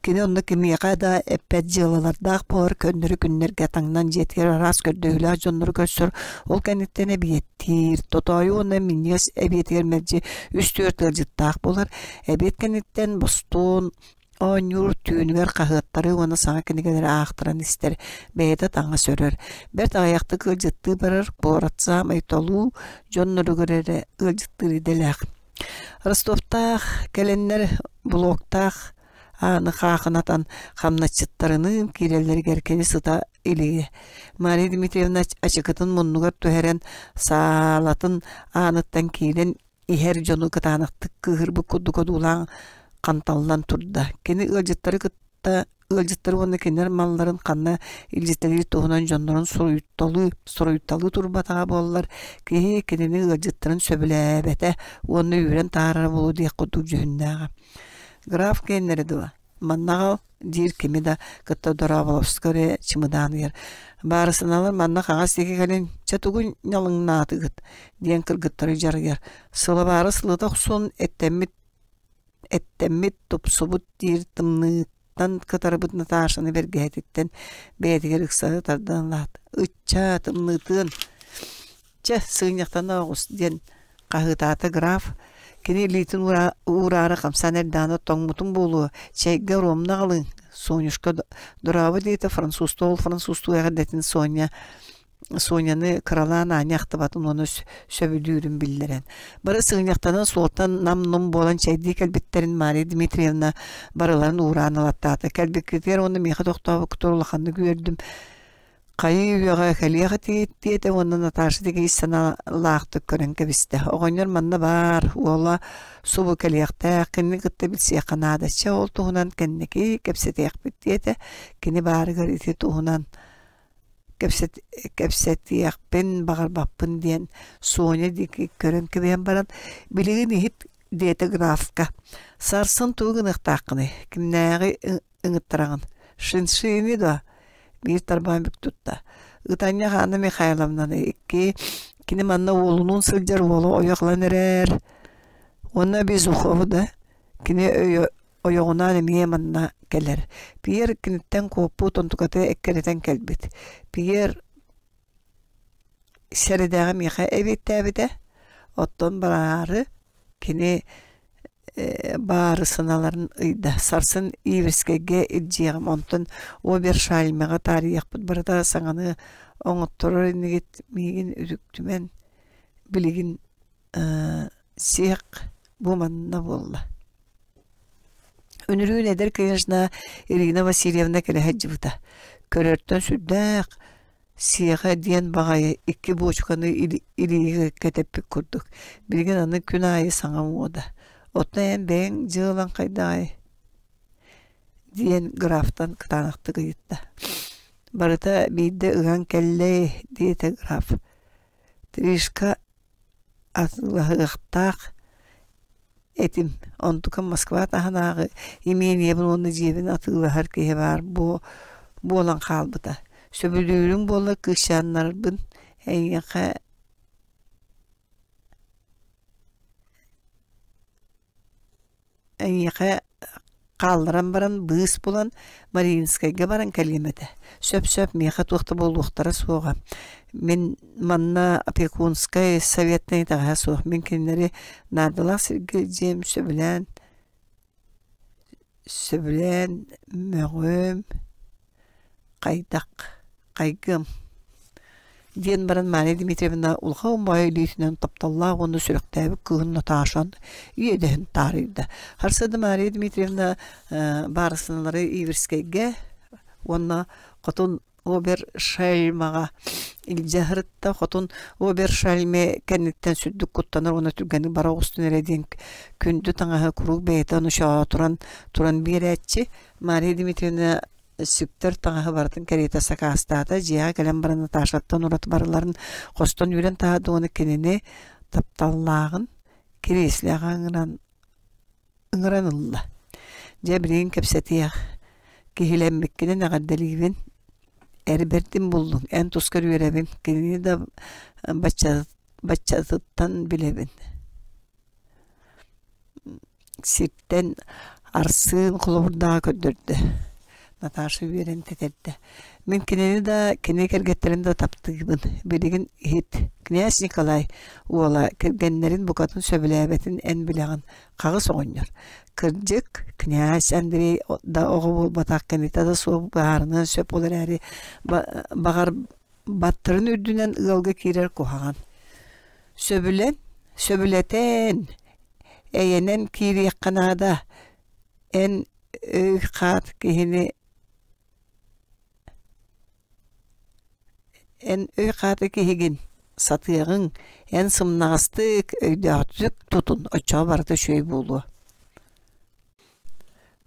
кини онно кимиэхэ да эппэт дьыалалардаах буолар, көннөрү күннэргэ таҥнан дьиэтигэр араас көрдөһүүлээх дьоннору көрсөр, ол кэнниттэн эбиэттиир. Тотоойу уонна минньигэс эбиэтигэр мэлдьи үс-түөрт ыалдьыттаах буолар. Эбиэт кэнниттэн бостуон оонньуур түүнүгэр хаһыаттары уонна саҥа кинигэлэри аахтаран истэр, бэйэтэ таҥас өрөр. Бэрт аҕыйахтык ыалдьыттыы барар, куорат саамай толуу дьонноругар эрэ ыалдьыттыыр идэлээх. Ростовтаах кэлэннэр блоктаах ааны хаахынатан хамначчыттарыныын киирэллэригэр кини сыта илигэ. Мария Дмитриевна ачыкытын муннугар түһэрэн саалатын ааныттан киирэн иһэр дьону кытаанахтык кыыһырбыт курдук одуулаан ханталлан турда. Кини ыалдьыттары кытта ыалдьыттары уонна кинилэр малларын ханна илдьитэлиир туһунан дьоннорун суруйталыы, суруйталыы турбатаҕа буоллар, киһи кинини ыалдьыттарын сөбүлээбэтэ уонна үүрэн таһаарара буолуо диэх курдук дьүһүннээҕэ. Граф киэннэрэ дуо? Манна аҕал, диир кими да кытта дорооболоспука эрэ чымыдаан ыйар. Баарысыналар манна хаҥас диэки кэлин, чэ тугу ньалыҥнаатыгыт диэн кыргыттары дьарыйар. Сылабаары сылыта охсун, эттэммит эттэммит, тупсубут диир тымныыттан кытарбыт Наташаны бэргэһэтиттэн бэйэтигэр ыксары тардан ылаат, «Ыччаа, тымныытыан, чэ, сыгынньахтана оҕус» диэн хаһыытаата граф. Кини илиитин уураары хамсаан эрдэҕинэ тоҥмутум буолуо, чэйгэ оруомна аҕалыҥ, Сонюшка дорообо диэтэ французтуу ол французтуу эҕэрдэтин Соня Соняны кыралаан аанньа ахтыбатын уонна сөбүлүүрүн биллэрэн. Бары сыгынньахтанан суолтан нам-нум буолан чэйдии кэлбиттэрин Мария Дмитриевна барыларын уураан ылаттаата. Кэлбиккитигэр уонна миэхэ тохтообуккутугар улаханнык үөрдүм. Хайыы үйэҕэ кэлиэх этигит диэтэ уонна Наташа диэки ис санаалаахтык көрөн кэбистэ. Оҕонньор манна баар, уола субу кэлиэхтээх, кинини кытта билсиэххэ наада. Чэ, ол туһунан кэнники кэпсэтиэхпит диэтэ. Кини баарыгар ити туһунан. Кэпсэтиэхпин баҕарбаппын диэн Соня диэки көрөн кэбиһэн баран, билигин иһит диэтэ графка. Сарсын тугу гыныахтааххыный? Кимнээҕи ыҥыттараҕын? Шиншини дуо? Биир тарбаан бүк тутта. Ытанньах Анна Михайловнаны икки кини манна уолунуун сылдьар уолу ойох ылан эрэр. Уонна Безухову да кини өйө ойоҕунаан эмиэ манна кэлэр. Пьер киниттэн куоппут, онтуката эккирэтэн кэлбит. Пьер сэрэдэҕэ миэхэ эбиэттээбитэ, оттон бараары кини баарысыналарын ыйда. Сарсын Иверскэйгэ илдьиэҕим, онтон Обершальмеҕа таарыйыахпыт барыта саҥаны оҥотторор инигит миигин үтүктүмэн билигин сиэх бу манна буолла. Үнүрүүн эдэр княжна Ирина Васильевна кэлэ сылдьыбыта. Көрөртөн сүрдээх сиэхэ диэн баҕайы икки буочуканы илиигэ кэтэппит курдук. Билигин аны күн аайы саҥа муода. Оттон эн бэйэҥ дьыалаҥ хайдаҕай? диэн графтан кытаанахтык ыйытта. Барыта биирдэ ыган кэллэ диэтэ граф. Тришка атыылаһыахтаах этим, онтукам Москва таһынааҕы имениебин уонна дьиэбин атыылаһар киһи баар буолан хаалбыта. Сөбүлүүрүҥ буоллар кыысчааннарбын эйиэхэ Эйиэхэ хаалларан баран быыс булан Мариинскайга баран кэлиэм этэ. Сөп-сөп миэхэ туох да буолуохтара суоҕа. Мин манна опекунскай советтан итэҕэһэ суох. Мин кинилэри наадалаах сиргэ дьиэм сөбүлээн сөбүлээн мөҕүөм хайдах хайгыам диэн баран Мария Дмитриевна улахан баҕайы илиитинэн тапталлаах уонна сүрэхтээбит кыыһын Наташан иэдэһин таарыйда. Харсыада Мария Дмитриевна баарысыналары Иверскэйгэ уонна хотун Обершельмаҕа илдьэ сырытта. Хотун Обершельме кэнниттэн сүрдүк куттанар уонна түргэнник бара оҕустун эрэ диэн күндү таҥаһы куруук бэйэтэ ону туран туран биэрээччи. Мария Дмитриевна сүктэр таҥаһы барытын кэриэтэ сакаастаата. Дьиэҕэ кэлэн баран Наташаттан ураты барыларын хостон үүрэн таһаарда уонна кинини тапталлааҕын кириэслэҕэ ыҥыран ыҥыран ылла. Дьэ билигин кэпсэтиэх, киһилэммиккинэн эҕэрдэлиибин, эр бэрдин буллуҥ, эн тускар үөрэбин, кинини да баччатыттан билэбин Сиртэн Арсыын холобурдааҕы көрдөрдө. Наташа үөрэн тэтэрдэ. Мин кинини да, кини кэргэттэрин да таптыыбын. Билигин иһит. Князь Николай уола кэргэннэрин букатын сөбүлээбэтин эн билэҕин. Хаҕыс оҕонньор. Кырдьык, князь Андрей да оҕо буолбатах кинитэ да суох быһаарыныан сөп ол эрээри баҕар баттарын үрдүнэн ыалга киирэр куһаҕан. Сөбүлэн, сөбүлэтэн, эйэнэн киириэххэ наада. Эн өй-хаат киһини эн өй-хааты киһигин сатыаҕыҥ, эн сымнаҕастык, өйдөөхтүк тутун, оччоҕо барыта үчүгэй буолуо.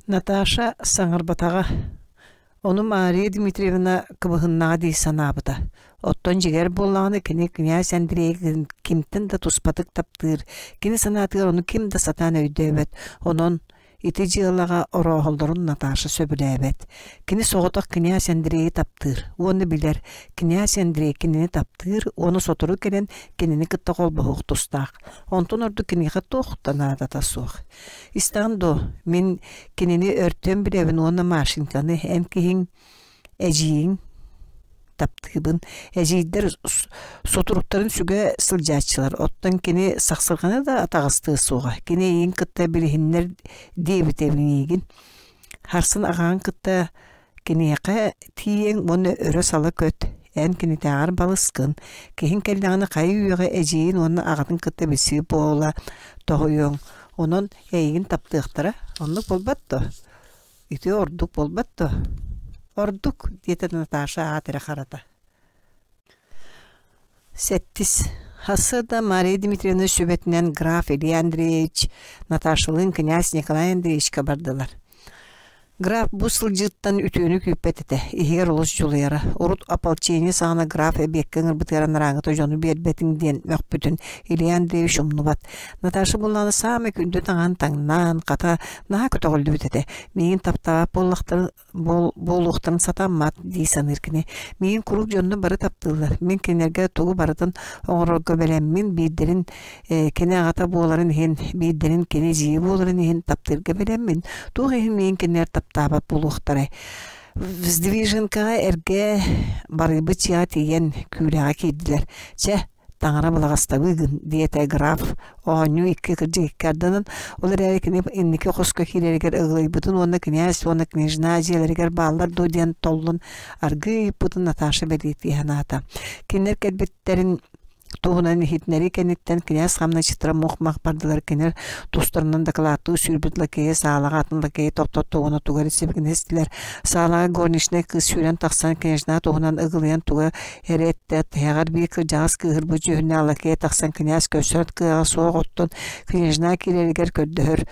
Наташа саҥарбатаҕа, ону Мария Дмитриевна кыбыһыннаҕа дии санаабыта. Оттон дьиҥэр буоллаҕына кини князь Андрейы кимтэн да туспатык таптыыр, кини санаатыгар ону ким да сатаан өйдөөбөт, онон Ити дьыалаҕа орооһоллорун Наташа сөбүлээбэт. Кини соҕотох князь Андрейы таптыыр уонна билэр, князь Андрей кинини таптыыр уонна сотору кэлэн кинини кытта холбоһуох тустаах. Онтон ордук киниэхэ туох да наадата суох. Истэҕин дуо, мин кинини өртөн билэбин уонна Машеньканы эн киһиҥ эдьиийиҥ таптыыбын. Эдьиийдэр сутуруктарын сүгэ сылдьааччылар. Оттон кини сахсырҕаны да атаҕастыа суоҕа. Кини эйигин кытта билиһиннэр диэбитэ миигин. Харсын аҕаҕын кытта киниэхэ тиийэҥ уонна өрө сала көт. Эн кинитээҕэр балыскын. Киһиҥ кэллэҕинэ хайа үөҕэ эдьиийин уонна аҕатын кытта билсии буола тоһуйуоҥ. Онон эйигин таптыахтара. Оннук буолбат дуо? Ити ордук буолбат дуо? Ордук, диэтэ Наташа аат эрэ харата. Сэттис. Хасыада Мария Дмитриевна сүбэтинэн граф Илья Андреевич Наташалыын князь Николай Андреевичка бардылар. Граф бу сылдьыыттан үтүөнү күүппэт этэ, иһигэр олус дьулуйара. Урут ополчение саҕана граф эбиэккэ ыҥырбытыгар анарааҥҥыта дьону биэрбэтиҥ диэн мөхпүтүн Илья Андреевич умнубат. Наташа буоллаҕына саамай күндү таҥаһын таҥнаан, хата, наһаа көтөҕүллүбүт этэ. Миигин таптаабат буоллахтарын буолуохтарын сатаммат дии саныыр кини. Миигин куруук дьонно бары таптыыллар. Мин кинилэргэ тугу барытын оҥорорго бэлэммин, биирдэрин кини аҕата буоларын иһин, биирдэрин кини эдьиийэ буоларын иһин таптыырга бэлэммин. Туох иһин миигин кинилэр таптаабат буолуохтарай? Вздвиженкаҕа эргэ барыйбыт дьиэҕэ тиийэн күүлэҕэ киирдилэр. Чэ, таҥара былаҕастабыы гын диэтэ граф оонньуу икки кырдьык икки ардынан ол эрээри кини инники хоско киирэригэр ыгылыйбытын уонна князь уонна княжна дьиэлэригэр бааллар дуо диэн толлон аргыый ыйыппытын Наташа бэлиэтии санаата кинилэр кэлбиттэрин туһунан иһитиннэрии кэнниттэн князь хамначчыттара мух-мах бардылар кинилэр тустарынан дакылааттыы сүүрбүт лакейы саалаҕа атын лакейы тохтотто уонна тугу эрэ сибигинэстилэр саалаҕа горничнай кыыс сүүрэн тахсан княжна туһунан ыгылыйан туга эрэ эттэ тиһэҕэр биир кырдьаҕас кыыһырбыт дьүһүннээх лакей тахсан князь көрсөр кыаҕа суох оттон княжна киирэригэр көрдөһөр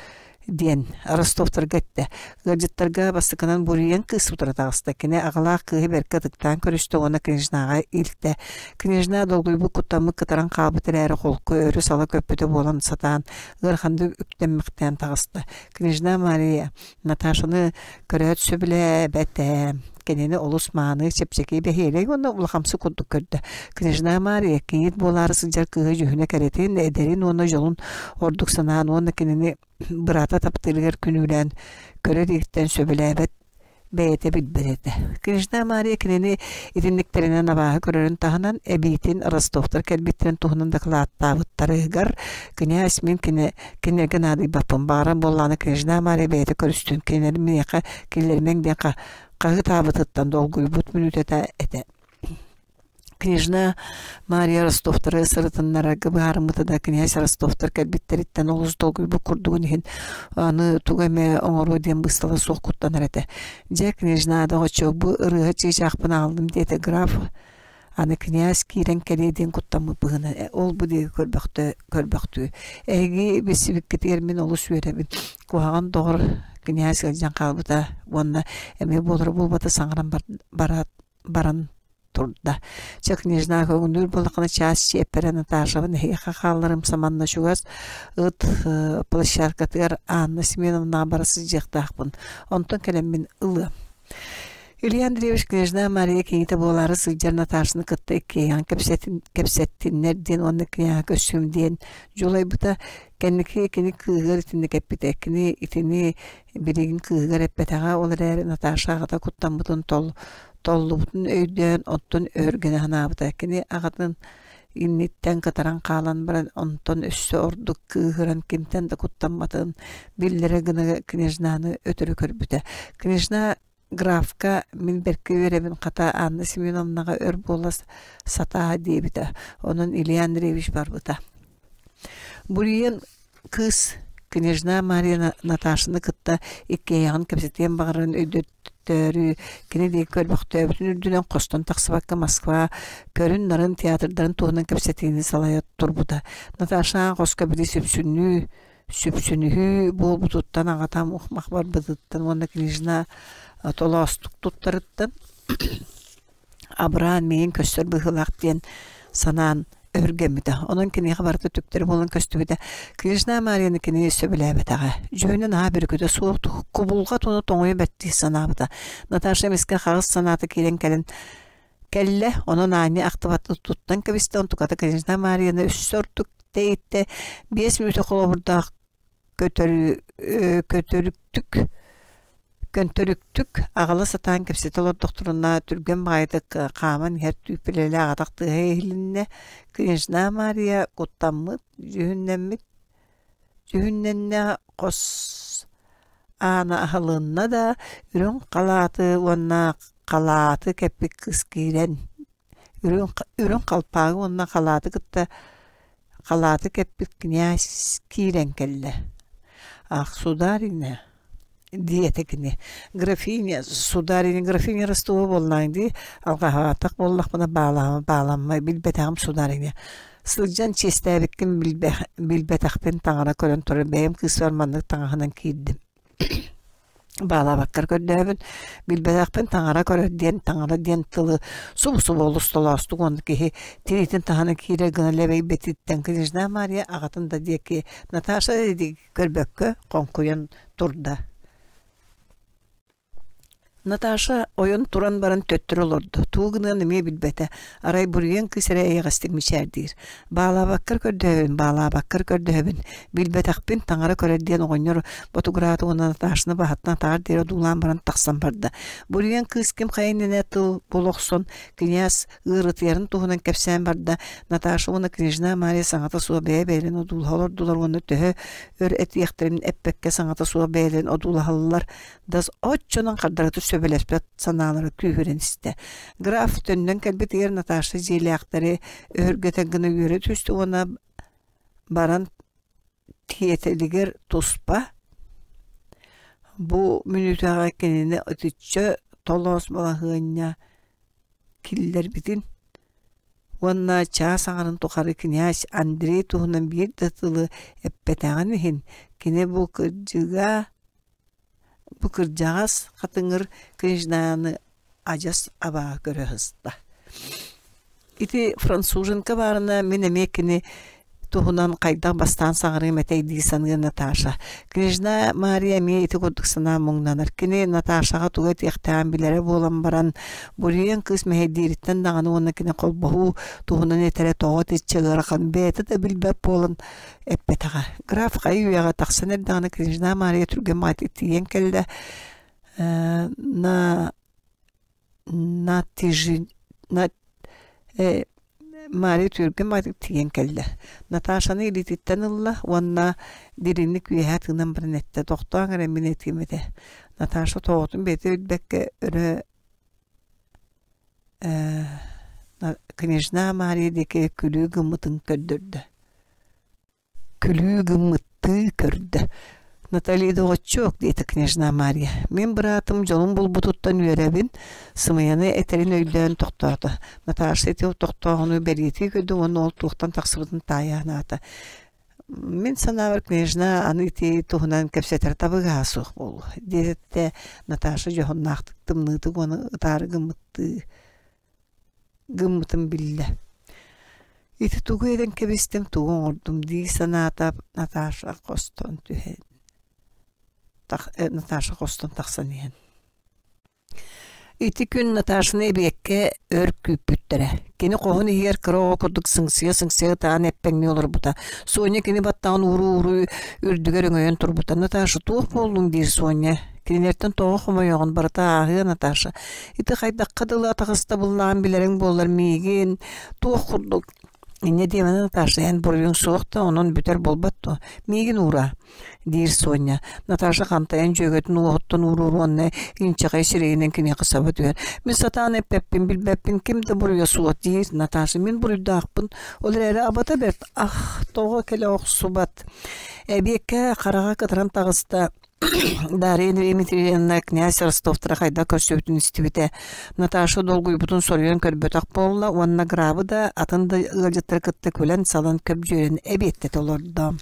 диэн Ростовтарга эттэ. Ыалдьыттарга бастакынан буруйан кыыс утары таҕыста. Кини аҕалаах кыыһы бэркэ ытыктаан көрүстэ уонна княжнаҕа илтэ. Княжна долгуйбут куттаммыт кытаран хаалбыт эрээри холку өрүс сала көппүтэ буолан сатаан ыараханнык үктэммэхтээн таҕыста. Княжна Мария Наташаны көрөөт сөбүлээбэтэ. Кинини олус мааны, чэпчэки бэһиэлэй уонна улахамсык курдук көрдө. Княжна Мария кийиит буолаары сылдьар кыыһы дьүһүнэ кэрэтин, эдэрин уонна дьолун ордук санаан уонна кинини быраата таптыырыгар күнүүлээн көрөр иһиттэн сөбүлээбэт бэйэтэ билбэт этэ. Княжна Мария кинини итинниктэринэн абааһы көрөрүн таһынан, эбиитин Ростовтар кэлбиттэрин туһунан дакылааттаабыттарыгар князь мин кини кинилэргэ наадыйбаппын, баҕарар буоллаҕына княжна Мария бэйэтэ көрүстүн, кинилэр миэхэ киллэримэҥ диэн хаһыытаабытыттан долгуйбут мүнүүтэтэ этэ. Княжна Мария Ростовтары сырытыннарарга быһаарыммыта да князь Ростовтар кэлбиттэриттэн олус долгуйбут курдугун иһин аны тугу эмэ оҥоруо диэн быыстала суох куттанар этэ. Дьэ, княжна доҕоччуок, бу ырыаһыт чыычаахпын аҕаллым диэтэ граф. Аны князь киирэн кэлиэ диэн куттаммыт быһыынан ол-бу диэки көрбөхтүү. Эһиги билсибиккитигэр мин олус үөрэбин. Куһаҕан доҕор князь ыалдьан хаалбыта уонна эмиэ буолара буолбата саҥаран баран турда. Чэ, княжна көҥүллүүр буоллаххына чаас чиэппэрэ Наташабын эһиэхэ хаалларым саманна чугас ыт площадкатыгар Анна Семеновнаҕа бара сылдьыахтаахпын. Онтон кэлэммин ылыам. Илья Андреевич княжна Мария кинитэ буолаары сылдьар Наташаны кытта иккиэйэҕин кэпсэттиннэр диэн уонна киниэхэ көрсүм диэн дьулайбыта. Кэнники кини кыыһыгар итинник эппитэ. Кини итини билигин кыыһыгар эппэтэҕэ, ол эрээри Наташа аҕата куттаммытын толлубутун өйдөөн, оттон өһүргэнэ санаабыта. Кини аҕатын инниттэн кытаран хаалан баран, онтон өссө ордук кыыһыран кимтэн да куттамматын биллэрэ гына княжнаны өтөрү көрбүтэ. Княжна графка мин бэркэ үөрэбин хата Анна Семеновнаҕа өр буола сатаа диэбитэ. Онон Илья Андреевич барбыта. Буруйан кыыс княжна Мария Наташаны кытта иккиэйэҕин кэпсэтиэн баҕарарын өйдөттөөрү кини диэки көрбөхтөөбүтүн үрдүнэн хостон тахсыбакка Москва көрүн-нарын театрдарын туһунан кэпсэтиини салайа турбута. Наташа хоско били сүпсүнүү сүпсүнүһүү буолбутуттан аҕата мух-мах барбытыттан уонна княжна толоостук туттарыттан абыраан миигин көрсөр быһыылаах диэн санаан өһүргэммитэ. Онон киниэхэ барыта түктэри буолан көстүбүтэ. Княжна Марияны кини сөбүлээбэтэҕэ. Дьүһүнэ наһаа бүрүкүтэ суох, кубулҕат уонна тоҥуйа бэрт дии санаабыта. Наташа эмискэ хаҕыс санаата киирэн кэлэн кэллэ, онон аанньа ахтыбатын туттан кэбистэ, онтуката княжна Марияны өссө ордук тэйиттэ. 5 мүнүүтэ холобурдаах көтөрүктүк Көнтөрүктүк аҕала сатаан кэпсэтэ олордохторуна түргэн баҕайытык хааман иһэр түүппүлэлээх атах тыаһа иһилиннэ. Княжна Мария куттаммыт, дьүһүннэммит, дьүһүннэннэ хос аана аһылынна да, үрүҥ халааты уонна халааты кэппит кыыс киирэн үрүҥ халпаагы уонна халааты кытта халааты кэппит князь киирэн кэллэ. «Ах, сударыня, диэтэ кини, графиня, сударыня, графиня Ростова буоллаҕыҥ дии, алҕаһаатах буоллахпына бааламмай, билбэтэҕим сударыня. Сылдьан чиэстээбиккин билбэтэхпин таҥара көрөн турар, бэйэм кыыспар маннык таҥаһынан киирдим. Баалаабаккар көрдөөбүн, билбэтэхпин таҥара көрөр диэн таҥара диэн тылы субу-субу олус толоостук уонна киһи тириитин таһынан киирэр гына лэбэйбититтэн Княжна Мария аҕатын да диэки Наташа диэки көрбөккө хоҥкуйан турда. Наташа ойон туран баран төттөрү олордо, тугу гыныан эмиэ билбэтэ, арай буруйан кыыс эрэ эйэҕэстик мичээрдиир. Баалаабаккар көрдөһөбүн, баалаабаккар көрдөһөбүн, билбэтэхпин таҥара көрөр диэн оҕонньор ботугураата уонна Наташаны баһыттан атаҕар диэри одуулаан баран тахсан барда. Буруйан кыыс ким хайа иннинэ тыл була охсон, князь ыарытыйарын туһунан кэпсээн барда. Наташа уонна княжна Мария саҥата суох бэйэ-бэйэлэрин одуулаһа олордулар уонна төһө өр этиэхтэрин эппэккэ саҥата суох бэйэлэрин одуулаһаллар да оччонон хардарыта сөбүлэспэт санаалара күүһүрэн истэ. Граф төннөн кэлбитигэр Наташа дьиэлээхтэри өһүргэтэн гына үөрэ түстэ уонна баран тиэтэлигэр туспа бу мүнүүтэҕэ кинини итиччэ толоос балаһыанньа киллэрбитин уонна чаас аҥарын тухары князь Андрей туһунан биир да тылы эппэтэҕин иһин кини бу кырдьыга бу кырдьаҕас хатыҥыр княжнаны адьас абааһы көрө сыста. Ити француженка баарына мин эмиэ кини туһунан хайдах бастаан саҥарыам этэй дии саныыр Наташа. Княжна Мария эмиэ ити курдук санаа муҥнанар. Кини Наташаҕа тугу этиэхтээҕин билэрэ буолан баран, буруйан кыыс мэһэйдиириттэн даҕаны уонна кини холбоһуу туһунан этэрэ тоҕо итиччэ ыарахан бэйэтэ да билбэт буолан эппэтэҕэ. Граф хайы үйэҕэ тахсан эрдэҕинэ Княжна Мария түргэн баҕайытык тиийэн кэллэ. На на тижи на Мария түргэн баҕайытык тиийэн кэллэ. Наташаны илиититтэн ылла уонна дириҥник үөһэ тыынан баран эттэ: «Тохтооҥ эрэ, мин этиэм этэ». Наташа тоҕотун бэйэтэ билбэккэ өрө княжна Мария диэки күлүү гыммытын көрдөрдө. Күлүү гыммыттыы көрдө. Наталья доҕоччуок, диэтэ княжна Мария. Мин быраатым дьолун булбутуттан үөрэбин, сымыйаны этэрин өйдөөн тохтоото. Наташа ити тохтооһуну бэлиэтии көрдө уонна ол туохтан тахсыбытын таайа санаата. Мин санаабар, княжна аны ити туһунан кэпсэтэр табыгаһа суох буолуо, диэтэ Наташа дьоһуннаахтык тымныытык уонна ытаары гыммыттыы гыммытын биллэ. Ити тугу этэн кэбистим, тугу оҥордум дии санаата Наташа хостон түһэн Наташа хостон тахсан иһэн. Ити күн Наташаны эбиэккэ өр күүппүттэрэ. Кини хоһун иһигэр кыра оҕо курдук сыҥсыйа-сыҥсыйа ытаан эппэҥнии олорбута. Соня кини баттаҕын ууруу-ууруу үрдүгэр өҥөйөн турбута. «Наташа, туох буоллуҥ?» диир Соня. «Кинилэртэн тоҕо хомойоҕун, барыта ааһыа, Наташа. Ити хайдахха дылы атаҕастабыллаан билэриҥ буоллар миигин туох курдук Инньэ диэмэ, Наташа, эн буруйуҥ суох да, онон бүтэр буолбат дуо? Миигин уураа, диир Соня. Наташа хантайан дьүөгэтин уоһуттан ууруур уонна инчэҕэй сирэйинэн киниэхэ саба түһэр. Мин сатаан эппэппин, билбэппин, ким да буруйа суох, диир Наташа. Мин буруйдаахпын, ол эрээри абата бэрт, ах, тоҕо кэлэ охсубат. Эбиэккэ хараҕа кытаран таҕыста. Дарья Дмитриевна князь Ростовтара хайдах көрсүбүтүн истибитэ. Наташа долгуйбутун соруйан көрбөтөх буолла уонна грабы да, атын да ыалдьыттары кытта күлэн-салан көбдьүөрэн эбиэттэтэ олордо.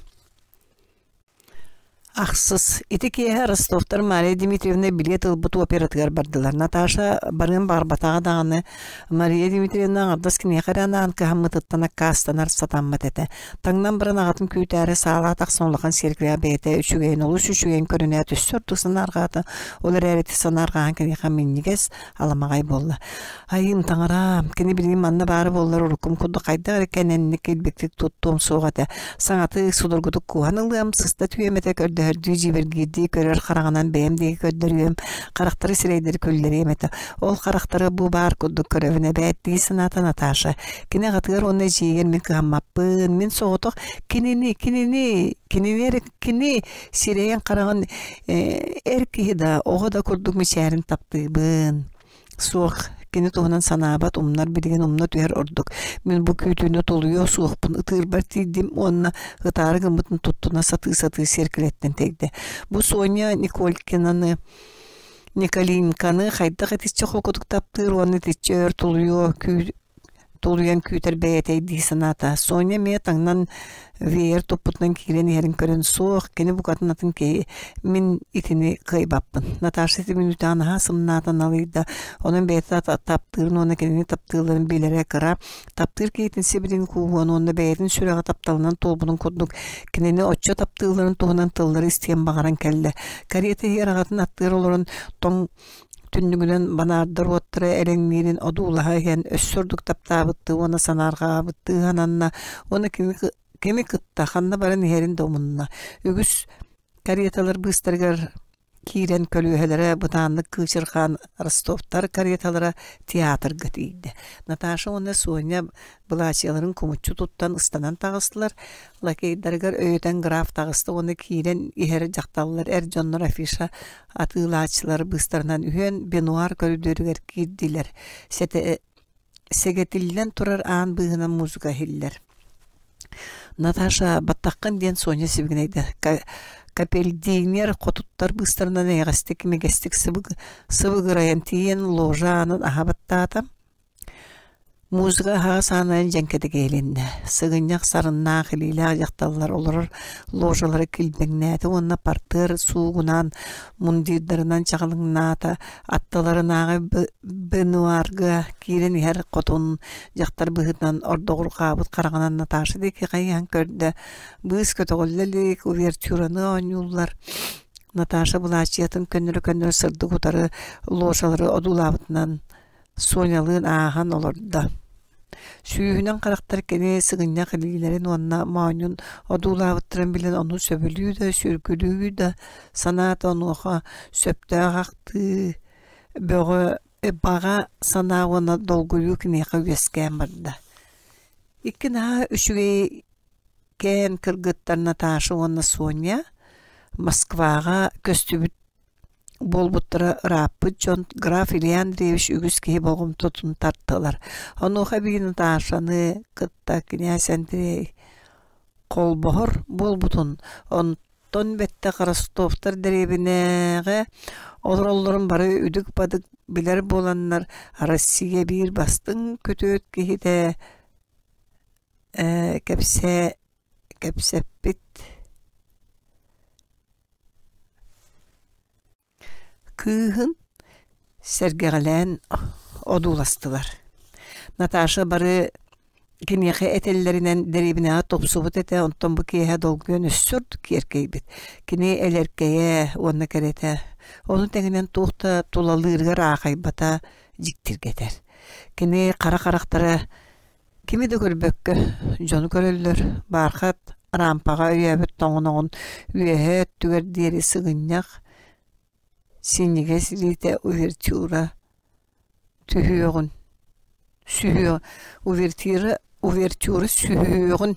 Ахсыс. Ити киэһэ Ростовтар Мария Дмитриевна билиэт ылбыт оператыгар бардылар. Наташа барыан баҕарбатаҕа даҕаны Мария Дмитриевна аҥардас киниэхэ эрэ анаан кыһаммытыттан аккаастанар сатаммат этэ. Таҥнан баран аҕатын күүтээри саалаҕа тахсан улахан сиэркилэҕэ бэйэтэ үчүгэйин олус үчүгэйин көрүнээт өссө ордук санаарҕаата. Ол эрээри ити санаарҕааһын киниэхэ минньигэс, аламаҕай буолла. Айыым таҥараам, кини билигин манна баара буоллар уруккум курдук хайдах эрэ кэнэнник килбиктик туттуом суох этэ. Саҥатык, судургутук кууһан ылыам, сыста түһүөм этэ көрдөһөрдүү дьиибэргиирдии көрөр хараҕынан бэйэм диэки көрдөрүөм, харахтары сирэйдэри күллэриэм этэ. Ол харахтары бу баар курдук көрөбүн эбээт дии санаата Наташа. Кини аҕатыгар уонна эдьиийигэр мин кыһаммаппын, мин соҕотох кинини, кинини, кинини эрэ кини сирэйин-хараҕын эр киһи да, оҕо да курдук мичээрин таптыыбын. Суох, кини туһунан санаабат, умнар билигин умна түһэр ордук. Мин бу күүтүүнү тулуйуо суохпун, ытыырбар тиийдим уонна ытаары гыммытын туттуна сатыы-сатыы сиэркилэттэн тэйдэ. Бу Соня Николькинаны Николинканы хайдах итиччэ холкутук таптыыр уонна итиччэ өр тулуйуо, тулуйан күүтэр бэйэтэй дии санаата. Соня эмиэ таҥнан веер туппутунан киирэн иһэрин көрөн суох, кини букатын атын киһи, мин итини кыайбаппын. Наташа ити мүнүүтэҕэ наһаа сымнаата налыйда, онон бэйэтэ таптыырын уонна кинини таптыылларын билэрэ кыра, таптыыр киһитин сибилин кууһуон уонна бэйэтин сүрэҕэ тапталынан туолбутун курдук кинини оччо таптыылларын туһунан тыллары истиэн баҕаран кэллэ. Карета иһигэр аҕатын аттыгар олорон тоҥ түннүгүнэн банаардар уоттара элэҥниирин одуулаһа иһэн өссө ордук таптаабыттыы уонна санаарҕаабыттыы сананна уонна кими, кими кытта ханна баран иһэрин да умунна. Үгүс кареталар быыстарыгар киирэн көлүөһэлэрэ бытааннык кыычырҕаан Ростовтар кареталара театрга тиийдэ. Наташа уонна Соня былаачыйаларын кумуччу туттан ыстанан таҕыстылар. Лакейдарыгар өйөтөн граф таҕыста уонна киирэн иһэр дьахталлар эр дьоннор афиша атыылааччылар быыстарынан үһүөн бенуар көрүдүөрүгэр киирдилэр. Сэгэтиллэн турар аан быыһынан музыка иһиллэр. Наташа баттаххын диэн Соня сибигинэйдэ. Капельдинер хотуттар быыстарынан эйэҕэстик имигэстик сыбыгырайан тиийэн ложа аанын аһа баттаата. Музыка аһаҕас аанынан дьэҥкэтик иһилиннэ. Сыгынньах сарыннаах илиилээх дьахталлар олорор ложалара килбэҥнээтэ уонна партер суугунаан мундирдарынан чаҕылыҥнаата, аттыларынааҕы бенуарга киирэн иһэр хотун дьахтар быһыытынан ордоҕурҕаабыт хараҕынан Наташа диэки хайыһан көрдө. Быыс көтөҕүллэ илик, увертюраны оонньууллар. Наташа былаачыйатын көннөрө-көннөрө сырдык утары ложалары одуулаабытынан Сонялыын ааһан олордо. Сүүһүнэн харахтар кини сыгынньах илиилэрин уонна моонньун одуулаабыттарын билэн ону сөбүлүү да, сүргүлүү да санаата онуоха сөптөөх ахтыы бөҕө баҕа санаа уонна долгуйуу киниэхэ үөскээн барда. Икки наһаа үчүгэй кээн кыргыттар Наташа уонна Соня Москваҕа көстүбүт буолбуттара ырааппыт дьон граф Илья Андреевич үгүс киһи болҕомтотун тартылар. Онуоха эбии Наташаны кытта князь Андрей холбоһор буолбутун, онтон бэттэх Ростовтар дэриэбинэҕэ олороллорун бары үдүк-бадык билэр буоланнар Россия биир бастыҥ күтүөт киһитэ кэпсээ кэпсэппит Кыыһын сэргэҕэлээн одууластылар. Наташа бары киниэхэ этэллэринэн дэриэбинэҕэ тупсубут этэ, онтон бу киэһэ долгуйан өссө ордук киэркэйбит. Кини элэркэйэ уонна кэрэтэ, ону тэҥинэн туох да тулалыырыгар аахайбата дьиктиргэтэр. Кини хара харахтара Кими да көрбөккө, дьону көрөллөр, баархат араампаҕа өйөөбүт тоҥоноҕун үөһээ өттүгэр диэри сыгынньах, синньигэс илиитэ увертюра түһүөҕүн сүһүө увертира увертюра сүһүөҕүн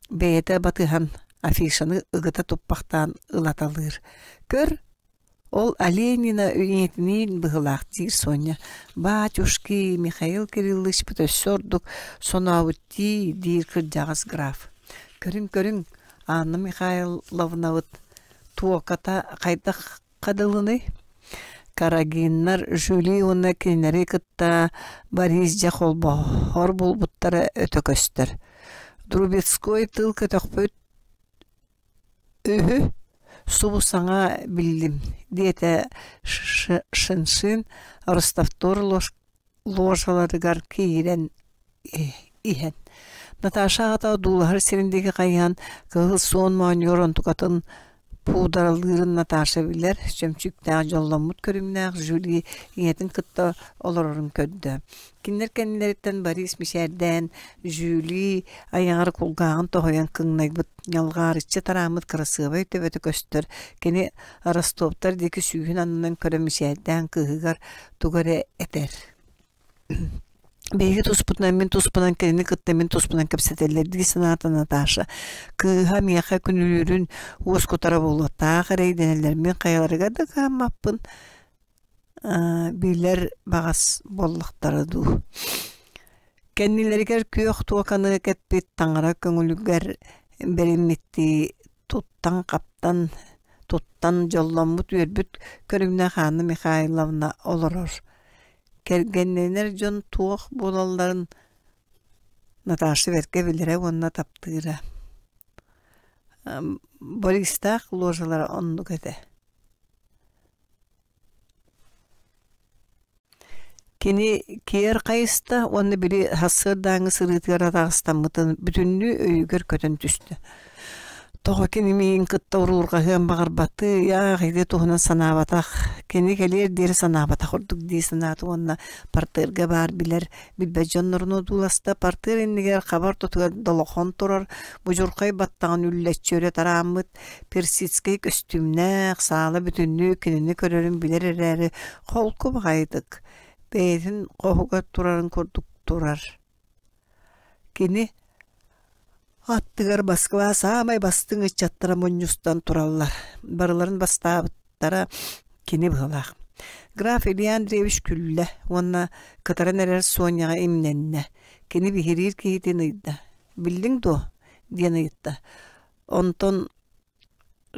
бэйэтэ батыһан афишаны ыгыта туппахтаан ылаталыыр. Көр, Ол Оленина ийэтиниин быһыылаах диир Соня. «Батюшки, Михаил Кирилловичпыт өссө ордук сонообут дии» диир кырдьаҕас граф. «Көрүҥ-көрүҥ, Анна Михайловнабыт туоката хайдах хадылыный?» Карагиннар Жюли уонна кинилэри кытта Борис дьэ холбоһор буолбуттара өтө көстөр. Трубецкой тыл көтөхпүт Үһү, субу саҥа биллим, диэтэ Шеншин Ростовтор ложаларыгар киирэн иһэн. Наташа аҕата одуулаһар сирин диэки хайыһан кыһыл суон моонньугар онтукатын пуударалыырын Наташа билэр, чөмчүүктээх дьолломмут көрүҥнээх Жюли ийэтин кытта олорорун көрдө. Кинилэр кэннилэриттэн Борис мичээрдээн Жюли айаҕар кулгааҕын тоһуйан кыҥнайбыт, ньалҕаарыччы тарааммыт кырасыабай төбөтө көстөр. Кини Ростовтар диэки сүүһүн аннынан көрөн мичээрдээн кыыһыгар тугу эрэ этэр. Биһиги туспутунан, мин туспунан, кинини кытта мин туспунан кэпсэтэллэр дии санаата Наташа. Кыыһа миэхэ күнүүлүүрүн уоскутара буолуо, таах эрэйдэнэллэр, мин хайаларыгар да кыһаммаппын билэр баҕас буоллахтара дуу. Кэннилэригэр күөх туоканы кэппит таҥара көҥүлүгэр бэриммиттии туттан-хаптан, туттан дьолломмут үөрбүт көрүҥнээх Анна Михайловна олорор. Кэргэннэнэр дьон туох буолалларын Наташа бэркэ билэрэ уонна таптыыра. Бористаах ложалара оннук этэ. Кини киэр хайыста уонна били сарсыардааҥҥы сырыытыгар атаҕастаммытын бүтүннүү өйүгэр көтөн түстэ. Тоҕо кини миигин кытта уруурҕаһыан баҕарбатыы, аах ити туһунан санаабатах, кини кэлиэр диэри санаабатах курдук дии санаата уонна партыырга баар билэр, билбэт дьоннорун одууласта. Партыыр иннигэр хабар тутугар долохон турар, будьурхай баттаҕын үллэччи өрө тарааммыт, персидскэй көстүүмнээх, саала бүтүннүү кинини көрөрүн билэр эрээри, холку баҕайытык, бэйэтин хоһугар турарын курдук турар. Кини аттыгар Москва саамай бастыҥ ыччаттара мунньустан тураллар. Барыларын бастаабыттара кини быһыылаах. Граф Илья Андреевич күллэ уонна кытаран эрэр Соняҕа имнэннэ. Кини биһириир киһитин ыйда. «Биллиҥ дуо?» диэн ыйытта. Онтон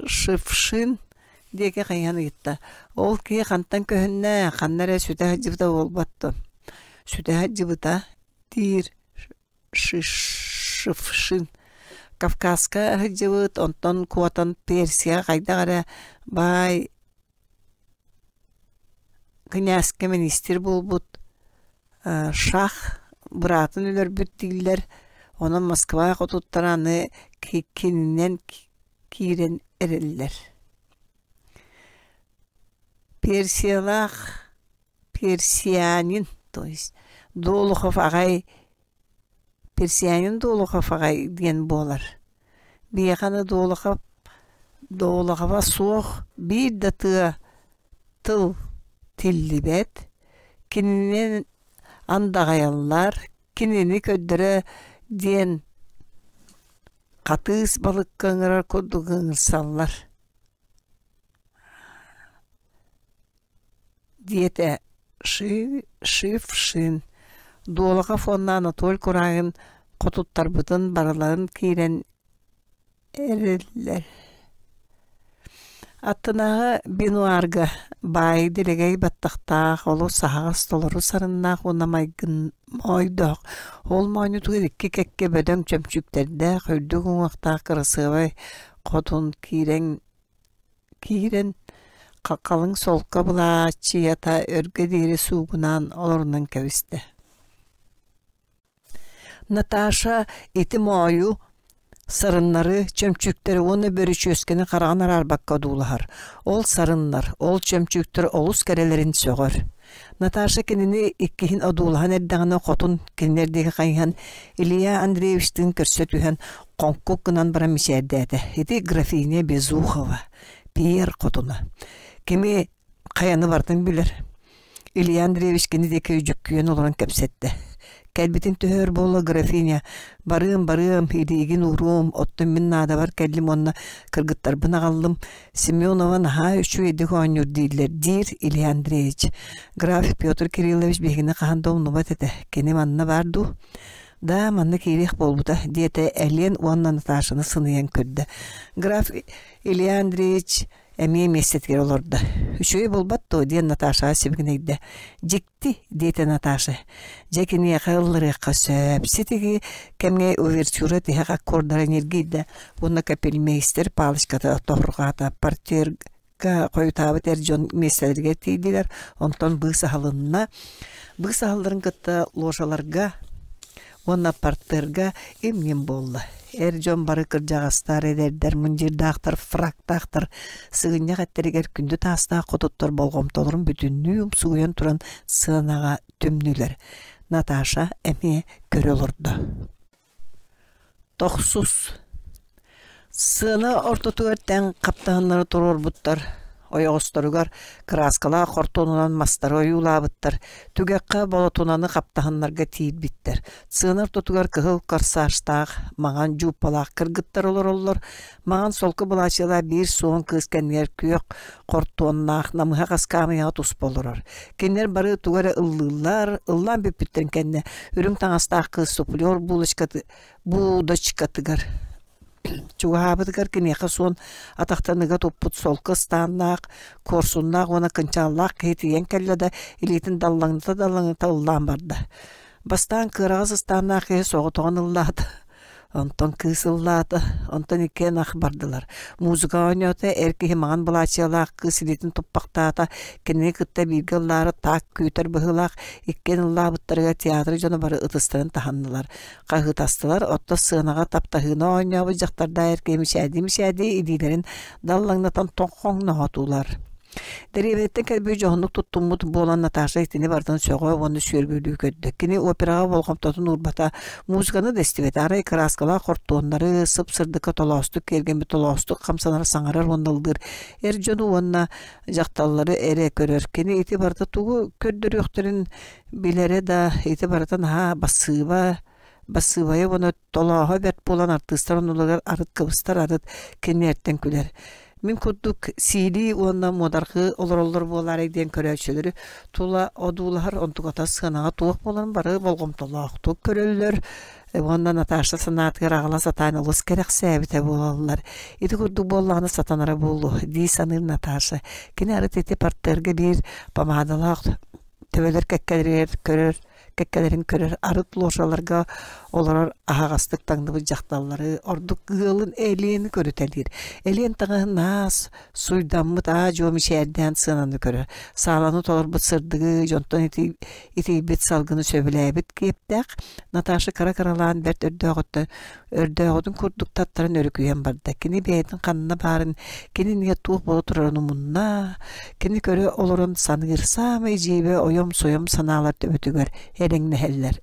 Шившин диэки хайыһан ыйытта: «Ол киһи хантан көһүннэ, ханна эрэ сүтэ сылдьыбыта буолбат дуо?» «Сүтэ сылдьыбыта» диир Шившин. «Кавказка сылдьыбыт, онтон куотан Персияҕа хайдах эрэ баай князькэ миниистир буолбут Шах быраатын өлөрбүт дииллэр, онон Москва хотуттара аны кининэн киирэн эрэллэр. Персиялаах персианин, то есть Долохов аҕай Персианин Долохов аҕай диэн буолар. Биһиэхэ аны Долохов Долохова суох биир да тыа тыл тиллибэт, кинини андаҕайаллар, кинини көрдөрө диэн хатыыс балыкка ыҥырар курдук ыҥырсаллар диэтэ Шившин. Долохов уонна Анатоль Курагин хотуттарбытын барыларын киирэн эрэллэр. Аттынааҕы бинуарга баай дэлэгэй баттахтаах, олус аһаҕас толору сарыннаах уонна майгын моойдоох, ол моонньутугар икки кэккэ бөдөҥ чөмчүүктэрдээх, үрдүк уҥуохтаах кырасыабай хотун киирэн киирэн халыҥ солко былааччыйата өргө диэри суугунаан олорунан кэбистэ. Наташа ити моойу, сарыннары, чөмчүүктэри уонна бөрүчүөскэни хараҕын араарбакка одуулаһар. Ол сарыннар, ол чөмчүүктэр олус кэрэлэрин сөҕөр. Наташа кинини иккиһин одуулаһан эрдэҕинэ хотун кинилэр диэки хайыһан Илья Андреевичтыын көрсө түһэн хоҥкук гынан баран мичээрдээтэ. Ити графиня Безухова, Пьер хотуна. Кими хайаны барытын билэр. Илья Андреевич кини диэки дьүккүйэн олорон кэпсэттэ. Кэлбитин төһө өр буолла графиня «Барыам, барыам, илиигин ууруом, оттон мин наадабар кэллим уонна кыргыттарбын аҕаллым. Семенова наһаа үчүгэйдик оонньуур дииллэр» диир Илья Андреевич. Граф Петр Кириллович биһигини хаһан да умнубат этэ. Кини манна баар дуу? Да, манна киириэх буолбута, диэтэ Элен уонна Наташаны сыныйан көрдө. Граф Илья Андреевич эмиэ миэстэтигэр олордо. «Үчүгэй буолбат дуо?» диэн Наташаҕа сибигинэйдэ. «Дьикти», диэтэ Наташа. Дьэ киниэхэ ылларыахха сөп. Ситиги кэмҥэ увертюра тиһэх аккордара ньиргийдэ уонна капельмейстер палочката тоһурҕаата. Портьерга хойутаабыт эр дьон миэстэлэригэр тиийдилэр. Онтон быыс аһылынна. Быыс аһылларын кытта ложаларга уонна партерга им-ньим буолла. Эр дьон бары кырдьаҕастар, эдэрдэр, мундирдаахтар, фрактаахтар сыгынньах эттэригэр күндү таастаах хотуттар болҕомтолорун бүтүннүү умсугуйан туран сыанаҕа түмнүлэр. Наташа эмиэ көрө олордо. Тохсус Сыана ортотугар тэҥ хаптаһыннары туруорбуттар, ойоҕосторугар кырааскалаах хортуонунан мастары ойуулаабыттар, түгэххэ болотунаны хаптаһыннарга тиийбиттэр. Сыана ортотугар кыһыл корсажтаах, маҥан дьууппалаах кыргыттар олороллор, маҥан солко былаачыйалаах биир суон кыыс кэннигэр күөх хортуоннаах намыһах аскаамыйаҕа туспа олорор. Кинилэр бары тугу эрэ ыллыыллар, ыллаан бүппүттэрин кэннэ үрүҥ таҥастаах кыыс суфлер буудочкатыгар Чугаһаабытыгар киниэхэ суон атахтаныга туппут солко ыстааннаах, куорсуннаах уонна кынчааллаах киһи тиийэн кэллэ да, илиитин даллаҥната-даллаҥната ыллаан барда. Бастаан кыараҕас ыстааннаах киһи соҕотоҕун ыллаата, онтон кыыс ыллаата, онтон иккиэн ах бардылар. Музыка оонньоото, эр киһи маҥан былаачыйалаах кыыс илиитин туппахтаата, кинини кытта бииргэ ыллаары таак күүтэр быһыылаах, иккиэн ыллаабыттарыгар театр дьоно бары ытыстарын таһыннылар, хаһыытастылар, оттон сыанаҕа таптаһыыны оонньообут дьахтардаах эр киһи мичээрдии-мичээрдии илиилэрин даллаҥнатан тоҥхоҥноотулар. Дэриэбинэттэн кэлбит дьоһуннук туттуммут буолан Наташа итини барытын сөҕө уонна сүөргүлүү көрдө. Кини операҕа болҕомтотун уурбата, музыканы да истибэтэ, арай кырааскалаах хортуоннары, сып-сырдыкка толоостук киэргэммит толоостук хамсанар, саҥарар уонна ыллыыр эр дьону уонна дьахталлары эрэ көрөр. Кини ити барыта тугу көрдөрүөхтэрин билэрэ да, ити барыта наһаа бассыыба, бассыыбайа уонна толооһо бэрт буолан артыыстар оннуларыгар арыт кыбыстар, арыт кинилэртэн күлэр. Мин курдук сиилии уонна муодарҕыы олороллор буолаарай диэн көрөөччүлэри тула одуулаһар, онтуката сыанаҕа туох буоларын бары болҕомтолоохтук көрөллөр уонна Наташа санаатыгар аҕала сатаан олус кэрэхсээбитэ буолаллар. Ити курдук буоллаҕына сатанара буолуо дии саныыр Наташа. Кини арыт ити партерга биир помадалаах төбөлөр кэккэлэригэр көрөр кэккэлэрин көрөр, арыт ложаларга олорор аһаҕастык таҥныбыт дьахталлары, ордук ыалын Элиэни көрүтэлиир. Элиэн таҥаһын аас, суйдаммыт аа-дьуо мичээрдээн сыананы көрөр. Сааланы толорбут сырдыгы, дьонтон итийбит салгыны сөбүлээбит киэптээх Наташа кыра-кыралаан бэрт өрдөөҕүттэн өрдөөҕүтүн курдук таттаран өрүкүйэн барда. Кини бэйэтин ханна баарын, кини иннигэр туох буола турарын умунна. Кини көрө олорон саныыр саамай дьиибэ ойом-сойом санаалар төбөтүгэр эрэҥнэһэллэр.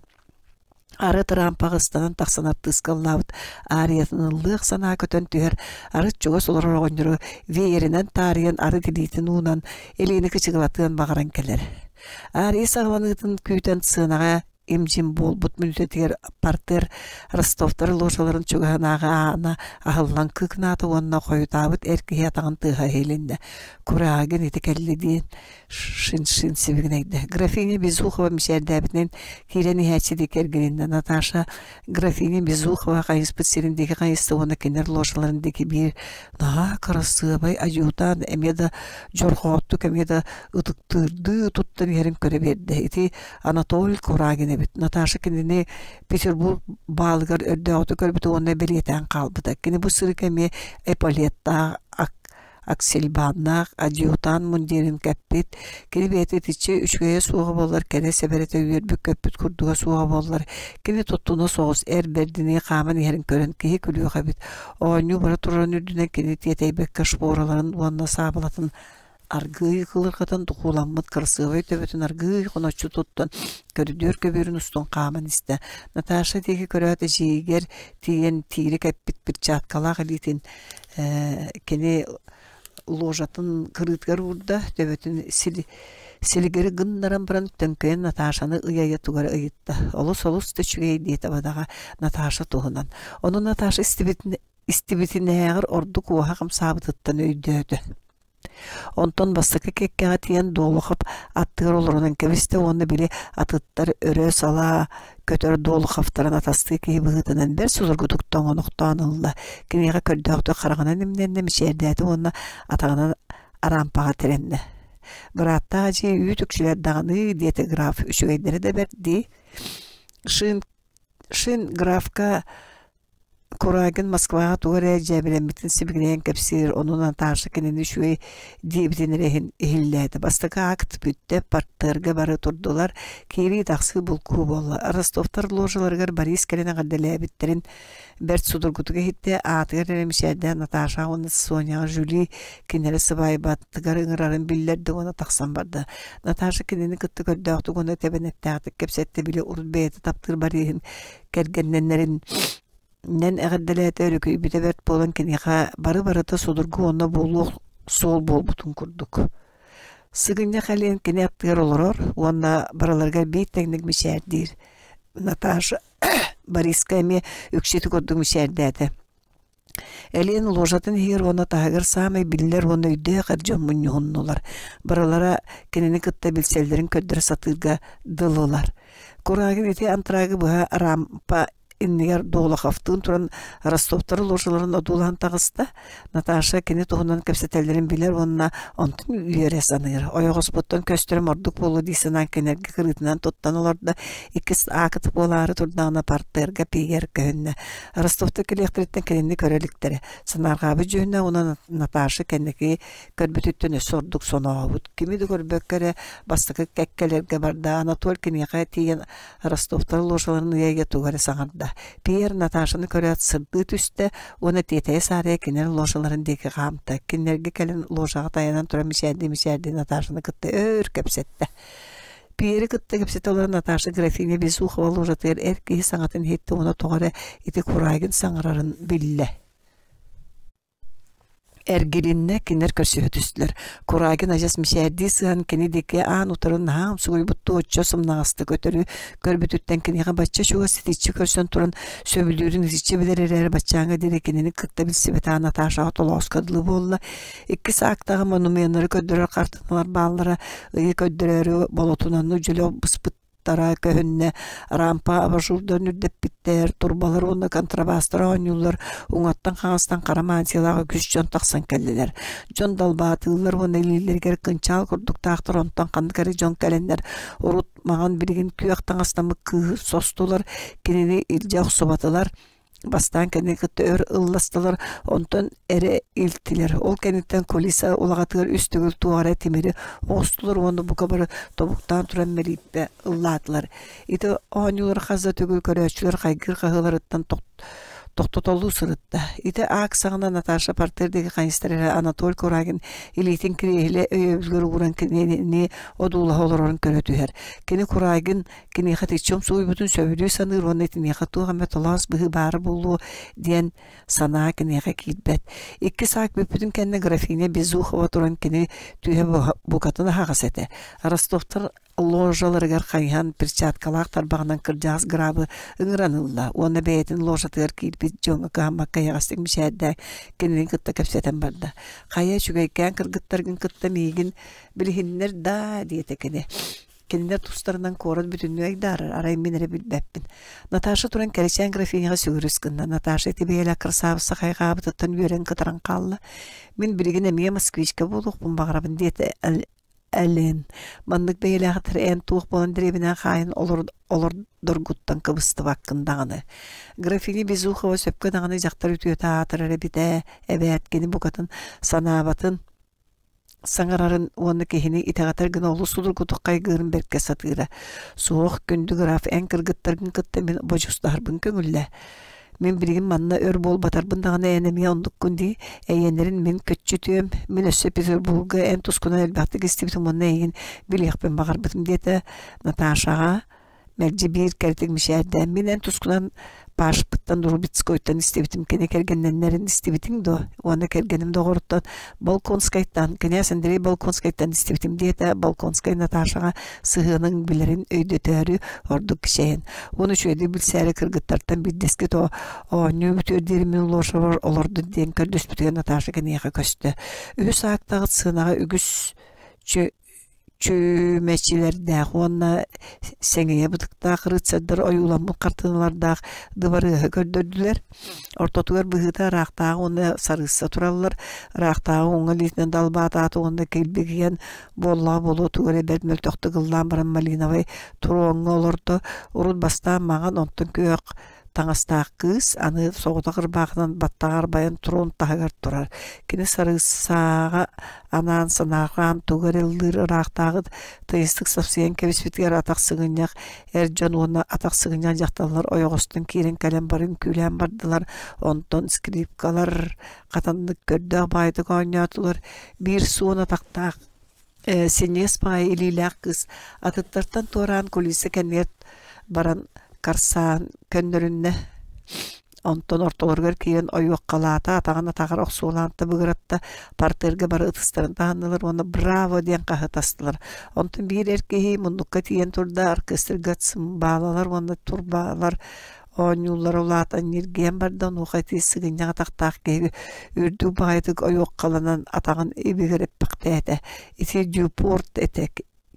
Арыт ыраампаҕа ыстанан тахсан артыыска ыллаабыт аариятын ыллыах санаа көтөн түһэр, арыт чугас олорор оҕонньору вееринэн таарыйан арыт илиитин уунан илиини кычыгылатыан баҕаран кэлэр. Аария саҕаланыытын күүтэн сыанаҕа им-дьим буолбут мүнүүтэтигэр партер Ростовтар ложаларын чугаһынааҕы аана аһыллан кыыкынаата уонна хойутаабыт эр киһи атаҕын тыаһа иһилиннэ. Курагин ити кэллэ диэн шин-шин сибигинэйдэ. Графиня Безухова мичээрдээбитинэн киирэн иһээччи диэки эргилиннэ. Наташа графиня Безухова хайыспыт сирин диэки хайыста уонна кинилэр ложаларын диэки биир наһаа кырасыабай адьютант эмиэ да дьорҕооттук эмиэ да ытыктыырдыы туттан иһэрин көрө биэрдэ. Ити Анатолий Курагин эбит. Наташа кинини Петербург баалыгар өрдөөҕүтэ көрбүтэ уонна бэлиэтээн хаалбыта. Кини бу сырыыга эмиэ эполеттаах, аксельбаннаах, адъютант мундирын кэппит. Кини бэйэтэ итиччэ үчүгэйэ суоҕа буоллар, кэрэ сэбэрэтэ үөрбүт-көппүт курдуга суоҕа буоллар, кини туттуна соҕус эр бэрдинии хааман иһэрин көрөн киһи күлүөх эбит. Оонньуу бара турарын үрдүнэн кини тиэтэйбэккэ шпораларын уонна саабылатын аргыый кылырҕатан духууламмыт кырасыабай төбөтүн аргыый хоноччу туттан көрүдүөр көбүөрүн устун хааман истэ. Наташа диэки көрөөт эдьиийигэр тиийэн тиирэ кэппит перчаткалаах илиитин кини ложатын кырыытыгар уурда, төбөтүн силигири гыннаран баран төҥкөйөн Наташаны ыйа-ыйа тугу эрэ ыйытта. Олус-олус да үчүгэй диэтэ бадаҕа Наташа туһунан. Ону Наташа истибитин истибитинээҕэр ордук уоһа хамсаабытыттан өйдөөтө. Онтон бастакы кэккэҕэ тиийэн Долохов аттыгар олорунан кэбистэ уонна били атыттар өрө салаа көтөр Долоховтарын атастыы киһи быһыытынан бэрт судургутук тоҥонохтоон ылла. Киниэхэ көрдөөхтүк хараҕынан имнэннэ, мичээрдээтэ уонна атаҕынан араампаҕа тирэннэ. «Бырааттаах эдьиий үүт үксүлэр даҕаны» диэтэ граф, үчүгэйдэрэ да бэрт дии. Шин, Шин графка Курагин Москваҕа тугу эрэ дьээбэлэммитин сибигинэйэн кэпсиир, ону Наташа кинини үчүгэй диэбитин эрэ иһин иһиллээтэ. Бастакы акт бүттэ, партерга бары турдулар, киирии-тахсыы булкуу буолла. Ростовтар ложаларыгар Борис кэлэн эҕэрдэлээбиттэрин бэрт судургутук иһиттэ, аатыгар эрэ мичээрдээн Наташа уонна Соняҕа Жюли кинилэри сыбаайбатыгар ыҥырарын биллэрдэ уонна тахсан барда. Наташа кинини кытта көрдөөхтүк уонна тэбэнэттээхтик кэпсэттэ, били урут бэйэтэ таптыыр Бориһын кэргэннэннэрин нэн эҕэрдэлээтэ өрүкүйбүтэ бэрт буолан киниэхэ бары-барыта судургу уонна буолуох суол буолбутун курдук. Сыгынньах Элиэн кини аттыгар олорор уонна барыларыгар биир тэҥник мичээрдиир. Наташа Бориска эмиэ үксүтү курдук мичээрдээтэ. Элиэн ложатын иһигэр уонна таһыгар саамай биллэр уонна өйдөөх эр дьон мунньуһуннулар. Барылара кинини кытта билсэллэрин көрдөрө сатыырга дылылар. Курагин ити антрагы быһа араампа иннигэр Долоховтыын туран Ростовтар ложаларын одуулаан таҕыста. Наташа кини туһунан кэпсэтэллэрин билэр уонна онтун үөрэ саныыр. Ойоҕоспуттан көстөрүм ордук буолуо дии санаан кинилэргэ кырыытынан туттан олордо. Иккис аакыт буолаары турдаҕына партерга Пиер көһүннэ. Ростовтар кэлиэхтэриттэн кинини көрө иликтэрэ. Санаарҕаабыт дьүһүнэ уонна Наташа кэнники көрбүтүттэн өссө ордук сонообут. Кими да көрбөккө эрэ бастакы кэккэлэргэ барда. Анатоль киниэхэ тиийэн Ростовтар ложаларын ыйа-ыйа тугу эрэ саҥарда. Пьер Наташаны көрөөт сырдыы түстэ уонна тиэтэйэ-саарыйа кинилэр ложаларын диэки хаамта. Кинилэргэ кэлэн ложаҕа тайанан туран мичээрдии-мичээрдии Наташаны кытта өр кэпсэттэ. Пьери кытта кэпсэтэ олорон Наташа графиня Безухова ложатыгар эр киһи саҥатын иһиттэ уонна тоҕо эрэ ити Курагин саҥарарын биллэ. Эргилиннэ, кинилэр көрсүһэ түстүлэр. Курагин адьас мичээрдии сыһан кини диэки аан утары наһаа умсугуйбуттуу оччо сымнаҕастык өтөрү көрбүтүттэн киниэхэ бачча чугас итиччэ көрсөн туран сөбүлүүрүн итиччэ билэр эрээри баччааҥҥа диэри кинини кытта билсибэтэҕэ Наташаҕа толооско дылы буолла. Иккис аактаҕа монуменнары көрдөрөр хартыыналар бааллара ыйы көрдөрөөрү болотунаны дьөлө быспыт тара көһүннэ, рампа абажурдан үрдэппиттэр, турбалар уонна контрабастар оонньууллар, уҥаттан-хаҥастан хара мантиялаах үгүс дьон тахсан кэллилэр. Дьон далбаатыыллар уонна илиилэригэр кынчаал курдуктаахтар, онтон ханнык эрэ дьон кэлэннэр урут маҥан билигин күөх таҥастаммыт кыыһы состулар, кинини илдьэ охсубатылар. Бастаан кэнники кытта өр ылластылар, онтон эрэ илтилэр. Ол кэнниттэн кулиса улаҕатыгар үс төгүл туох эрэ тимири оҕустулар уонна бука бары тобуктаан туран мэлииппэ ыллаатылар. Ити оонньуулар хас да төгүл көрөөччүлэр хайгыыр хаһыыларыттан тохтотоллуу сырытта. Ити аак саҕана Наташа партер диэки хайыстар эрэ Анатоль Курагин илиитин кириэһилэ өйөбүлгэр ууран кинини одуулаһа олорорун көрө түһэр. Кини Курагин киниэхэ итиччэ умсугуйбутун сөбүлүү саныыр уонна итиниэхэ туох эмэ толоос быһыы баара буолуо диэн санаа киниэхэ киирбэт. Икки саак бүппүтүн кэннэ графиня Безухова туран кини түһэ букатын аһаҕас этэ. Ростовтар ложаларыгар хайыһан перчаткалаах тарбаҕынан кырдьаҕас грабы ыҥыран ылла уонна бэйэтин ложатыгар киирбит дьоҥҥо кыһаммакка эйэҕэстик мичээрдээн кинини кытта кэпсэтэн барда. «Хайа үчүгэйкээн кыргыттаргын кытта миигин билиһиннэр даа» диэтэ кини. Кинилэр тустарынан куорат бүтүннүү айдаарар, арай мин эрэ билбэппин. Наташа туран кэрэчээн графиняҕа сүгүрүс гынна. Наташа ити бэйэлээх кырасаабысса хайҕаабытыттан үөрэн кытаран хаалла. Мин билигин эмиэ москвичка буолуохпун баҕарабын диэтэ Элен. Маннык бэйэлээхтэр эн туох буолан дэриэбинэ хаайан олордоргуттан кыбыстыбаккын даҕаны. Графиня Безухова сөпкө даҕаны дьахтар үтүөтэ аатырар эбит ээ, эбээт кини букатын санаабатын саҥарарын уонна киһини итэҕэтэр гына олус судургутук хайгыырын бэркэ сатыыра. Суох, күндү граф, эн кыргыттаргын кытта мин бодьуустаһарбын көҥүллээ. Мин билигин манна өр буолбатарбын даҕаны эн эмиэ оннуккун дии. Эйиэннэрин мин көччүтүөм. Мин өссө Петербурга эн тускунан элбэхтик истибитим уонна эйигин билиэхпин баҕарбытым диэтэ Наташаҕа. Мэлдьи биир кэрэтик мичээрдээн, мин эн тускунан Пашпыттан Рубецкойтан истибитим, кини кэргэннэннэрин истибитиҥ дуо? Уонна кэргэним доҕоруттан Балконскайтан, кинээс Андрей Балконскайтан истибитим диэтэ Балконскай Наташаҕа сыһыанын билэрин өйдөтөөрү ордук кичэйэн. Уонна үчүгэйдик билсээри кыргыттартан биирдэскит оонньуу бүтүөр диэри мин ложабар олордун диэн көрдөспүтүгэр Наташа киниэхэ көстө. Үһүс аактаҕыт сыанаҕа үгүс чүмэчилэрдээх уонна сэҥийэ бытыктаах рыцардар ойууламмыт хартыыналардаах дыбарыаһы көрдөрдүлэр. Ортотугар быһыыта ыраахтааҕы уонна сарыысса тураллар. Ыраахтааҕы уҥа илиитинэн далбаатаата уонна килбигийэн буоллаҕа буолуо тугу эрэ бэрт мөлтөхтүк ыллаан баран малиновай троҥҥа олордо. Урут бастаан маҥан, онтон күөх таҥастаах кыыс аны соҕотох ырбаахынан баттаҕа арбайан трон таһыгар турар. Кини сарыысааҕа анаан санаарҕаан тугу эрэ ыллыыр ыраахтааҕы тыйыстык сапсыйан кэбиспитигэр атах сыгынньах эр дьон уонна атах сыгынньах дьахталлар ойоҕостон киирэн кэлэн бары үҥкүүлээн бардылар. Онтон скрипкалар хатаннык көрдөөх баайдык оонньоотулар. Биир суон атахтаах синньигэс баҕайы илиилээх кыыс атыттартан туораан кулиса кэннигэр баран карсаан көннөрүннэ. Онтон ортолоругар киирэн ойуоххалаата, атаҕын атаҕар охсуолаан табыгыратта, партерга бары ытыстарын таһыннылар уонна «Браво!» диэн хаһытастылар. Онтон биир эр киһи муннукка тиийэн турда, оркестрга цимбалалар уонна турбалар оонньууллара улаатан ньиргийэн барда, онуоха ити сыгынньах атахтаах киһи үрдүк баҕайытык ойуоххаланан атаҕын ибигэр эппэхтээтэ. Ити Дюпорт этэ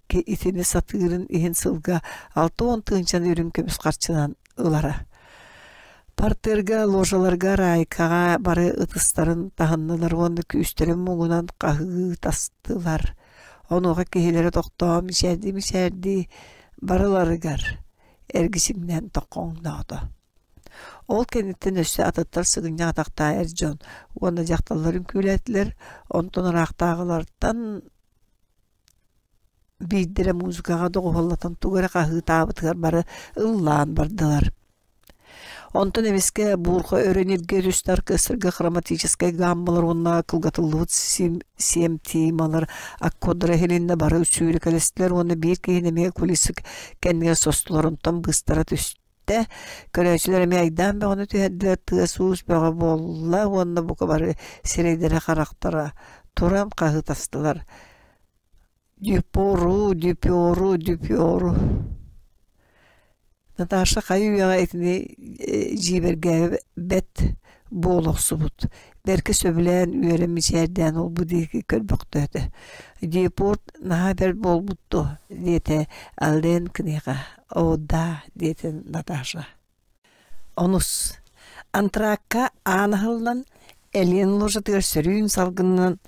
итини сатыырын иһин сылга 60 тыһыынчаны үрүҥ көмүс харчынан ылара. Партерга, ложаларга, райкаҕа бары ытыстарын таһыннылар уонна күүстэрин муҥунан хаһыытастылар. Онуоха киһилэрэ тохтоон мичээрдии-мичээрдии барыларыгар эргичиҥнээн тоххоҥноото. Ол кэнниттэн өссө атыттар сыгынньах атахтаах эр дьон уонна дьахталлар үҥкүүлээтилэр, онтон ыраахтааҕылартан биирдэрэ музыкаҕа доҕуһуоллатан тугу эрэ хаһыытаабытыгар бары ыллаан бардылар. Онтон эмискэ буурҕа өрө ньиргийэ түстэ оркестрга хроматическай гаммалар уонна кылгатыллыбыт сиэмтималар аккордара иһилиннэ бары сүүрэкэлэстилэр уонна биир киһини эмиэ кулисик кэннигэр состулар онтон быыстара түстэ. Көрөөччүлэр эмиэ айдаан бөҕөнү түһэрдилэр, тыас-уус бөҕө буолла уонна бука бары сирэйдэрэ-харахтара туран хаһыытастылар: «Дюпору, дюпору, дюпору» Наташа хайы-үйэҕэ итини дьиибэргээбэт буола охсубут, бэркэ сөбүлээн үөрэн мичээрдээн ол-бу диэки көрбөхтөөтө. «Депорт наһаа бэрт буолбут дуо?» диэтэ Аллен киниэхэ. «О да» диэтэ Наташа. Онус антракка аан аһыллан, Элиэн ложатыгар сөрүүн салгынынан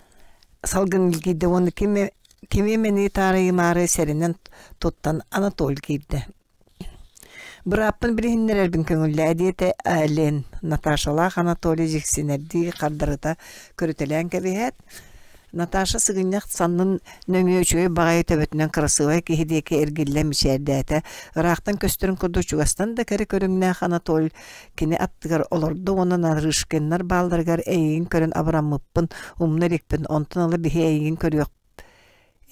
салгын илгийдэ уонна ким кими эмэни таарыйымаары сэрэнэн туттан Анатоль киирдэ. «Бырааппын билиһиннэрэрбин көҥүллээ» диэтэ Ален Наташалаах Анатолий дьиксинэрдии хардарыта көрүтэлээн кэбиһээт, Наташа сыгынньах саннын нөҥүө үчүгэй баҕайы төбөтүнэн кырасыабай киһи диэки эргиллэн мичээрдээтэ. Ыраахтан көстөрүн курдук чугастан да кэрэ көрүҥнээх Анатоль кини аттыгар олордо уонна Нарышкиннар баалларыгар эйигин көрөн абыраммыппын умна иликпин, онтон ыла биһи эйигин көрүөх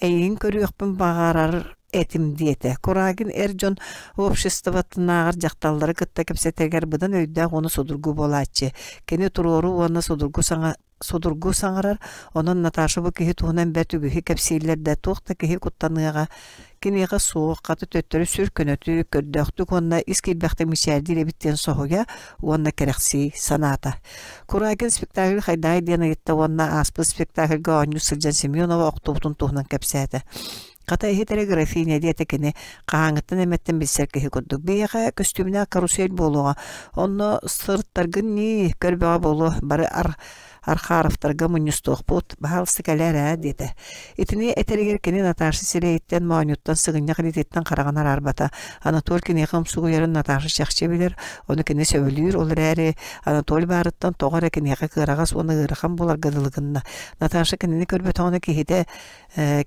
эйигин көрүөхпүн баҕарар этим диэтэ. Курагин эр дьон обществотынааҕар дьахталлары кытта кэпсэтэригэр быдан өйдөөх уонна судургу буолааччы. Кини туруору уонна судургу саҥа судургу саҥарар, онон Наташа бу киһи туһунан бэрт үгүһү кэпсииллэр да, туох да киһи куттаныаҕа киниэхэ суох, хата төттөрү сүр көнөтүк, көрдөөхтүк уонна ис киирбэхтик мичээрдиир эбит диэн соһуйа уонна кэрэхсии санаата. Курагин спектакль хайдаҕый диэн ыйытта уонна ааспыт спектакльга оонньуу сылдьан Семенова охтубутун туһунан кэпсээтэ. Хата иһит эрэ графиня диэтэ кини, хаһааҥҥыттан эмэттэн билсэр киһи курдук. Биһиэхэ көстүүмнээх карусель буолуоҕа, онно сырыттаргын ньии, көрбөҕө буолуо, бары ар Архаровтарга мунньустуохпут, баһаалыста кэлээр ээ диэтэ. Итини этэригэр кини Наташа сирэйиттэн, моонньуттан, сыгынньах илиититтэн хараҕын араарбата. Анатоль киниэхэ умсугуйарын Наташа чахчы билэр, ону кини сөбүлүүр, ол эрээри Анатоль баарыттан тоҕо эрэ киниэхэ кыараҕас уонна ыарахан буоларга дылы гынна. Наташа кинини көрбөтөҕүнэ киһитэ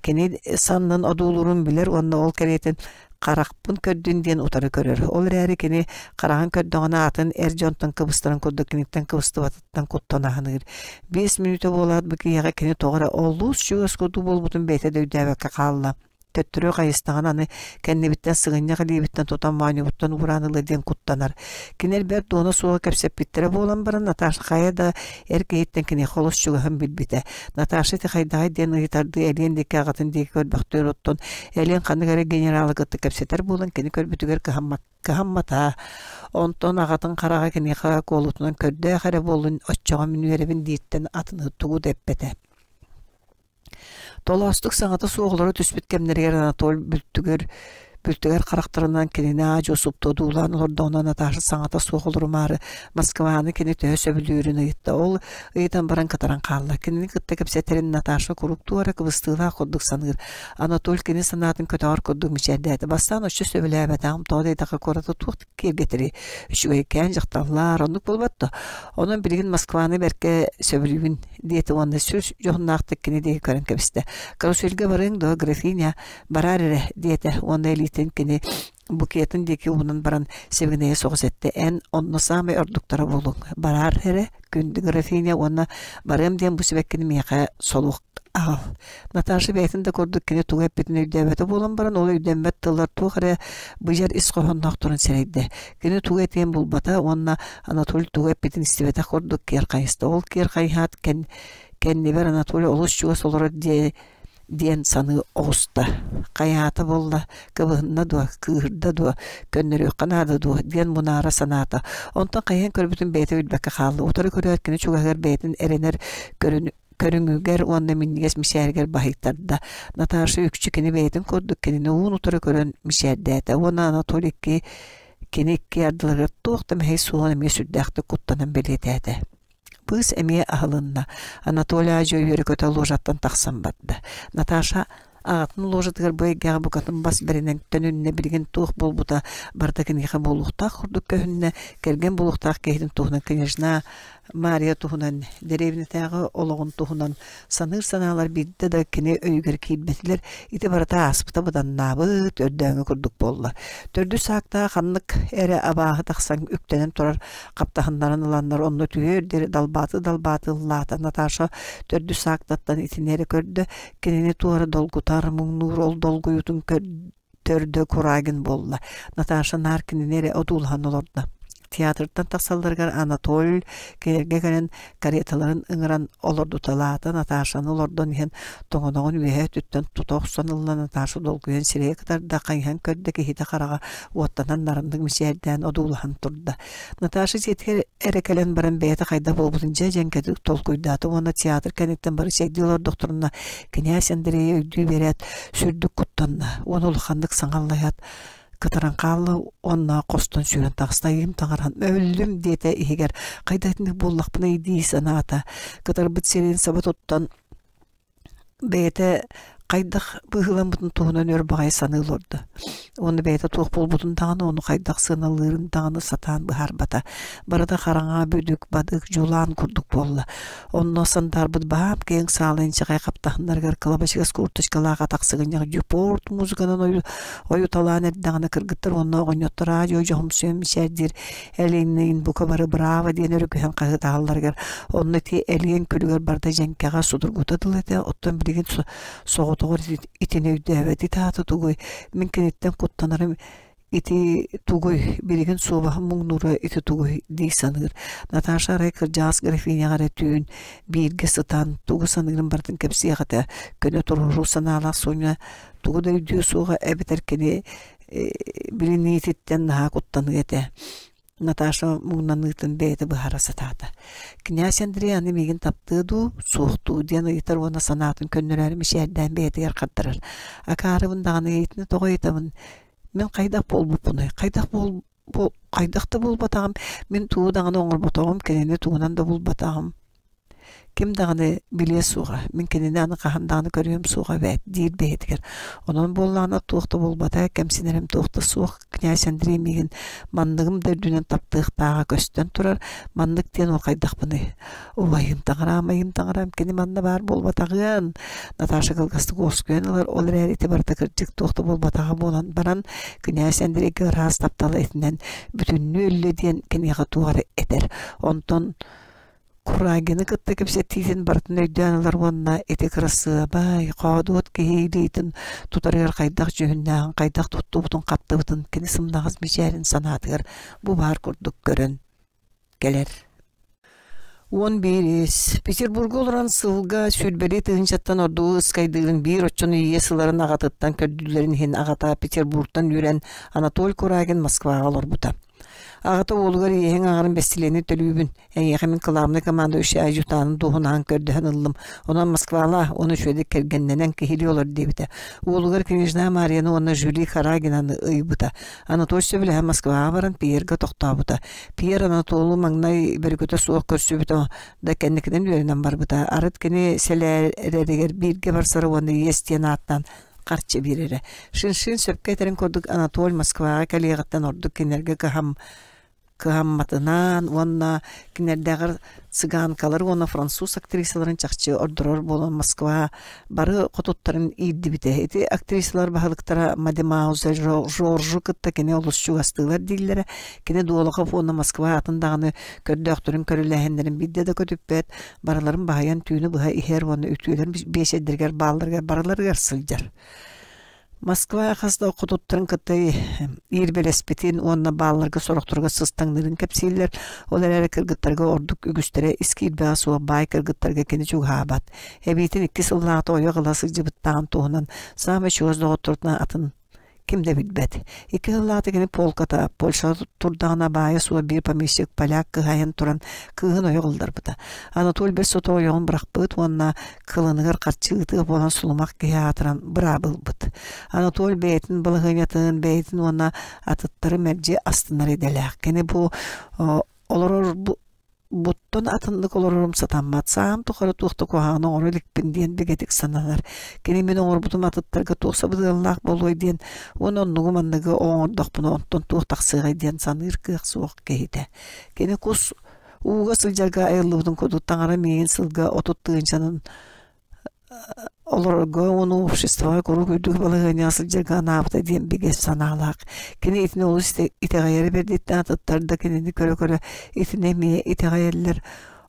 кини саннын одуулуурун билэр уонна ол кэриэтин харахпын көрдүн диэн утары көрөр. Ол эрээри кини хараҕын көрдөҕүнэ атын эр дьонтон кыбыстарын курдук киниттэн кыбыстыбатыттан куттана саныыр. 5 мүнүүтэ буолаат бу киһиэхэ кини тоҕо эрэ олус чугас курдук буолбутун бэйэтэ да өйдөөбөккө хаалла. Төттөрү хайыстаҕына аны кэннибиттэн сыгынньах илиибиттэн тутан моонньубуттан ууран ылыа диэн куттанар. Кинилэр бэрт дуона суоҕа кэпсэппиттэрэ буолан баран Наташа хайа да эр киһиттэн киниэхэ олус чугаһын билбитэ. Наташа ити хайдаҕый диэн ыйытардыы Элиэн диэки аҕатын диэки көрбөхтүүр оттон Элиэн ханнык эрэ генералы кытта кэпсэтэр буолан кини көрбүтүгэр кыһаммата. Онтон аҕатын хараҕа киниэхэ куолутунан көрдөөх эрэ буоллун оччоҕо мин үөрэбин дииртэн атыны тугу да эппэтэ. Толоостук саҥата суох олоро түспүт кэмнэригэр Анатоль бүлтүгэр бүлтүгэр харахтарынан кинини аа-дьуо супту одуулаан олордоҕуна Наташа саҥата суох олорумаары Москваны кини төһө сөбүлүүрүн ыйытта. Ол ыйытан баран кытаран хаалла. Кинини кытта кэпсэтэрин Наташа куруук туох эрэ кыбыстыылаах курдук саныыр. Анатоль кини санаатын көтөҕөр курдук мичээрдээтэ. Бастаан оччо сөбүлээбэтэҕим, тоҕо диэтэххэ куораты туох киэргэтэрий, үчүгэйкээн дьахталлар, оннук буолбат дуо? Онон билигин Москваны бэркэ сөбүлүүбүн диэтэ уонна сүр дьоһуннаахтык кини диэки көрөн кэбистэ. Карусельга барыаҥ дуо, графиня? Бараар эрэ, диэтэ уонна илиитин кини букетын диэки уунан баран сибигинэйэ соҕус эттэ. Эн онно саамай ордуктара буолуҥ. Бараар эрэ, күндү графиня уонна барыам диэн бу сибэккини миэхэ солуок аҕал. Наташа бэйэтин да курдук кини тугу эппитин өйдөөбөтө буолан баран, ол өйдөммөт тыллар туох эрэ быдьар ис хоһоонноохторун сэрэйдэ. Кини тугу этиэн булбата уонна Анатолий тугу эппитин истибэтэх курдук киэр хайыста. Ол киэр хайыһаат кэн, кэннибэр Анатолий олус чугас олорор диэ диэн саныы оҕуста. Хайаата буолла, кыбыһынна дуо, кыыһырда дуо, көннөрүөххэ наада дуо диэн мунаара санаата. Онтон хайыһан көрбүтүн бэйэтэ билбэккэ хаалла. Утары көрөөт кини чугаһыгар бэйэтин эрэнэр көрүн көрүҥүгэр уонна минньигэс мичээригэр баһыйтарда. Наташа үкчү кини бэйэтин курдук кинини уун-утары көрөн мичээрдээтэ уонна Анатолий икки Кини икки ардыларыгар туох да мэһэй суоҕун эмиэ сүрдээхтик куттанан бэлиэтээтэ. Быыс эмиэ аһылынна. Анатолий Адьо үөрэ-көтө ложаттан тахсан барда. Наташа аҕатын ложатыгар бу эйгэҕэ букатын бас бэринэн төнүннэ, билигин туох буолбута барыта киниэхэ буолуохтаах курдук көһүннэ, кэргэн буолуохтаах киһитин туһунан княжна Мария туһунан, дэриэбинэтээҕи олоҕун туһунан саныыр санаалар биирдэ да кини өйүгэр киирбэтилэр, ити барыта ааспыта быданнаабыт, өрдөөҥү курдук буолла. Төрдүс аактаах ханнык эрэ абааһы тахсан үктэнэн турар хаптаһыннарын ыланнар онно түһүөр диэри далбааты-далбааты ыллаата. Наташа төрдүс аактаттан итини эрэ көрдө, кинини туора долгутар, муҥнуур ол долгуйуутун төрдө Курагин буолла. Наташа наар кинини эрэ одуулаһан олордо. Театртан тахсалларыгар Анатоль кинилэргэ кэлэн кареталарын ыҥыран олордуталаата. Наташаны олордон иһэн тоҥоноҕун үөһэ өттүттэн тута охсон ылла. Наташа долгуйан сирэйэ кытарда, хайыһан көрдө, киһитэ хараҕа уоттанан нарыннык мичээрдээн одуулаһан турда. Наташа дьиэтигэр эрэ кэлэн баран бэйэтэ хайдах буолбутун дьэ дьэҥкэтик толкуйдаата уонна театр кэнниттэн бары чэйдии олордохторуна кинээс Андрейы өйдүү биэрээт сүрдүк куттанна уонна улаханнык саҥаллайаат кытаран хаалла уонна хостон сүүрэн таҕыста ыйым таҥаран өллүм диэтэ иһигэр хайда итинник буоллахпыный дии санаата кытарбыт сирин саба туттан Бэйэтэ хайдах быһыыламмытын туһунан өр баҕайы саныы олордо. Уонна бэйэтэ туох буолбутун даҕаны, ону хайдах сыаналыырын даҕаны сатаан быһаарбата. Барыта хараҥа, бүдүк, бадык, дьулаан курдук буолла. Онно сандаарбыт баһаам киэҥ саала инчэҕэй хаптаһыннарыгар кылабачыгас курточкалаах атах сыгынньах дюпорт музыканан ойуталаан эрдэҕинэ кыргыттар уонна оҕонньоттор аа-дьуо дьоһумсуйан мичээрдиир Элиэнниин бука бары браво диэн өрүкүһэн хаһыытаһалларыгар онно ити элиэн күлүгэр барда дьэҥкэҕэ судургута дылы этэ, оттон билигин соҕотоҕор итини өйдөөбөт ити аата тугуй, мин киниттэн куттанарым ити тугуй, билигин суобаһым муҥнуура ити тугуй дии саныыр. Наташа арай кырдьаҕас графиняҕа эрэ түүн бииргэ сытан тугу саныырын барытын кэпсиэх этэ, көнө туруоруу санаалаах Соня тугу да өйдүө суоҕа эбэтэр кини билиниититтэн наһаа куттаныа этэ. Наташа муҥнаныытын бэйэтэ быһаара сатаата. Князь Андрей аны миигин таптыа дуу, суохтуу диэн ыйытар уонна санаатын көннөрөөрү мичээрдээн бэйэтигэр хардарар. Акаарыбын даҕаны итини тоҕо ыйытабын? Мин хайдах буолбуппунуй? Хайдах буол хайдах да буолбатаҕым, мин тугу даҕаны оҥорботоҕум, кинини тугунан да булбатаҕым. Ким даҕаны билиэ суоҕа, мин кинини аны хаһан даҕаны көрүөм суоҕа эбээт диир бэйэтигэр. Онон буоллаҕына туох да буолбата, кэмсинэрим туох да суох, князь Андрей миигин манныгым да үрдүнэн таптыахтааҕа көстөн турар, маннык диэн ол хайдахпыный? Убайым таҥараам, айым таҥараам, кини манна баар буолбатаҕыан! Наташа кылгастык уоскуйан ылар, ол эрээри ити барыта кырдьык туох да буолбатаҕа буолан баран, князь Андрейга ыраас таптала итинэн бүтүннүү өллө диэн киниэхэ туох эрэ этэр. Онтон Курагины кытта кэпсэтиитин барытын өйдөөн ылар уонна ити кырасыабай, хоодуот киһи илиитин тутарыгар хайдах дьүһүннээҕин, хайдах туттубутун-хаптыбытын кини сымнаҕас мичээрин санаатыгар бу баар курдук көрөн кэлэр. 11 Петербурга олорон сылга сүүрбэлии тыһыынчаттан ордугу ыскайдыырын биир оччону иэс ыларын аҕатыттан көрдүүллэрин иһин аҕата Петербургтан үүрэн Анатолий Курагин Москваҕа олорбута. Аҕата уолугар иэһиҥ аҥарын бэстилиэни төлүүбүн, Эйиэхэ мин кылаабынай командующай адъютанын дуоһунаһын көрдөһөн ыллым. Онон Москвалаа, уонна үчүгэйдик кэргэннэнэн киһилии олор диэбитэ. Уолугар княжна Марияны уонна Жюли Карагинаны ыйбыта. Анатолий сөбүлэһэн Москваҕа баран Пьерга тохтообута. Пьер Анатолу маҥнай бөрүкүтэ суох көрсүбүтэ да кэнникинэн үөрэнэн барбыта. Арыт кини сэлээрэригэр бииргэ барсара уонна иэс диэн ааттаан харчы биэрэрэ. Шиншин сөпкө этэрин курдук Анатоль Москваҕа кэлиэҕиттэн ордук кинилэргэ кыһам кыһамматынаан уонна кинилэрдээҕэр цыганкалары уонна француз актрисаларын чахчы ордорор буолан Москва бары хотуттарын иирдибитэ. Ити актрисалар баһылыктара Мадемуазель Жоржу кытта кини олус чугастыылар дииллэрэ. Кини Дуолахов уонна Москва атын даҕаны көрдөөхтөрүн көрүлээһиннэрин биирдэ да көтүппэт, барыларын баһыйан түүнү быһа иһэр уонна үтүөлэр биэчэрдэригэр баалларыгар барыларыгар сылдьар. Москва хас да хотуттарын кытта иирбэлэспитин уонна баалларга сорохторугар сыстаҥныырын кэпсииллэр. Ол эрээри кыргыттарга ордук үгүстэрэ ис киирбэҕэ суох баай кыргыттарга кини чугаһаабат. Эбиитин икки сыллааҕыта ойох ыла сылдьыбыттааҕын туһунан саамай чугас доҕотторуттан атын ким да билбэт. Икки сыллааҕыта кини полката Польшаҕа турдаҕына баайа суох биир помещик поляк кыһайан туран кыыһын ойох ылларбыта. Анатолий бэрт сотору ойоҕун бырахпыт уонна кылыныгар харчы ыытыах буолан сулумах киһи аатыран быраабы ылбыт. Анатолий бэйэтин балаһыанньатын, бэйэтин уонна атыттары мэлдьи астынар идэлээх. Кини бу олорор буттан атыннык олорорум сатаммат, саам тухары туох да куһаҕаны оҥоро иликпин диэн бигэтик сананар. Кини мин оҥорбутум атыттарга туох сабыдыаллаах буолуой диэн уонна оннугу-манныгы оҥордохпуна онтон туох тахсыаҕай диэн саныыр кыах суох киһитэ. Кини кус ууга сылдьарга айыллыбытын курдук таҥара миигин сылга 30 тыһыынчанан олорорго уонна обществоҕа куруук үрдүк балаһыанньаҕа сылдьарга анаабыта диэн бигэ санаалаах. Кини итини олус итэҕэйэрэ бэрдиттэн атыттар да кинини көрө-көрө итини эмиэ итэҕэйэллэр.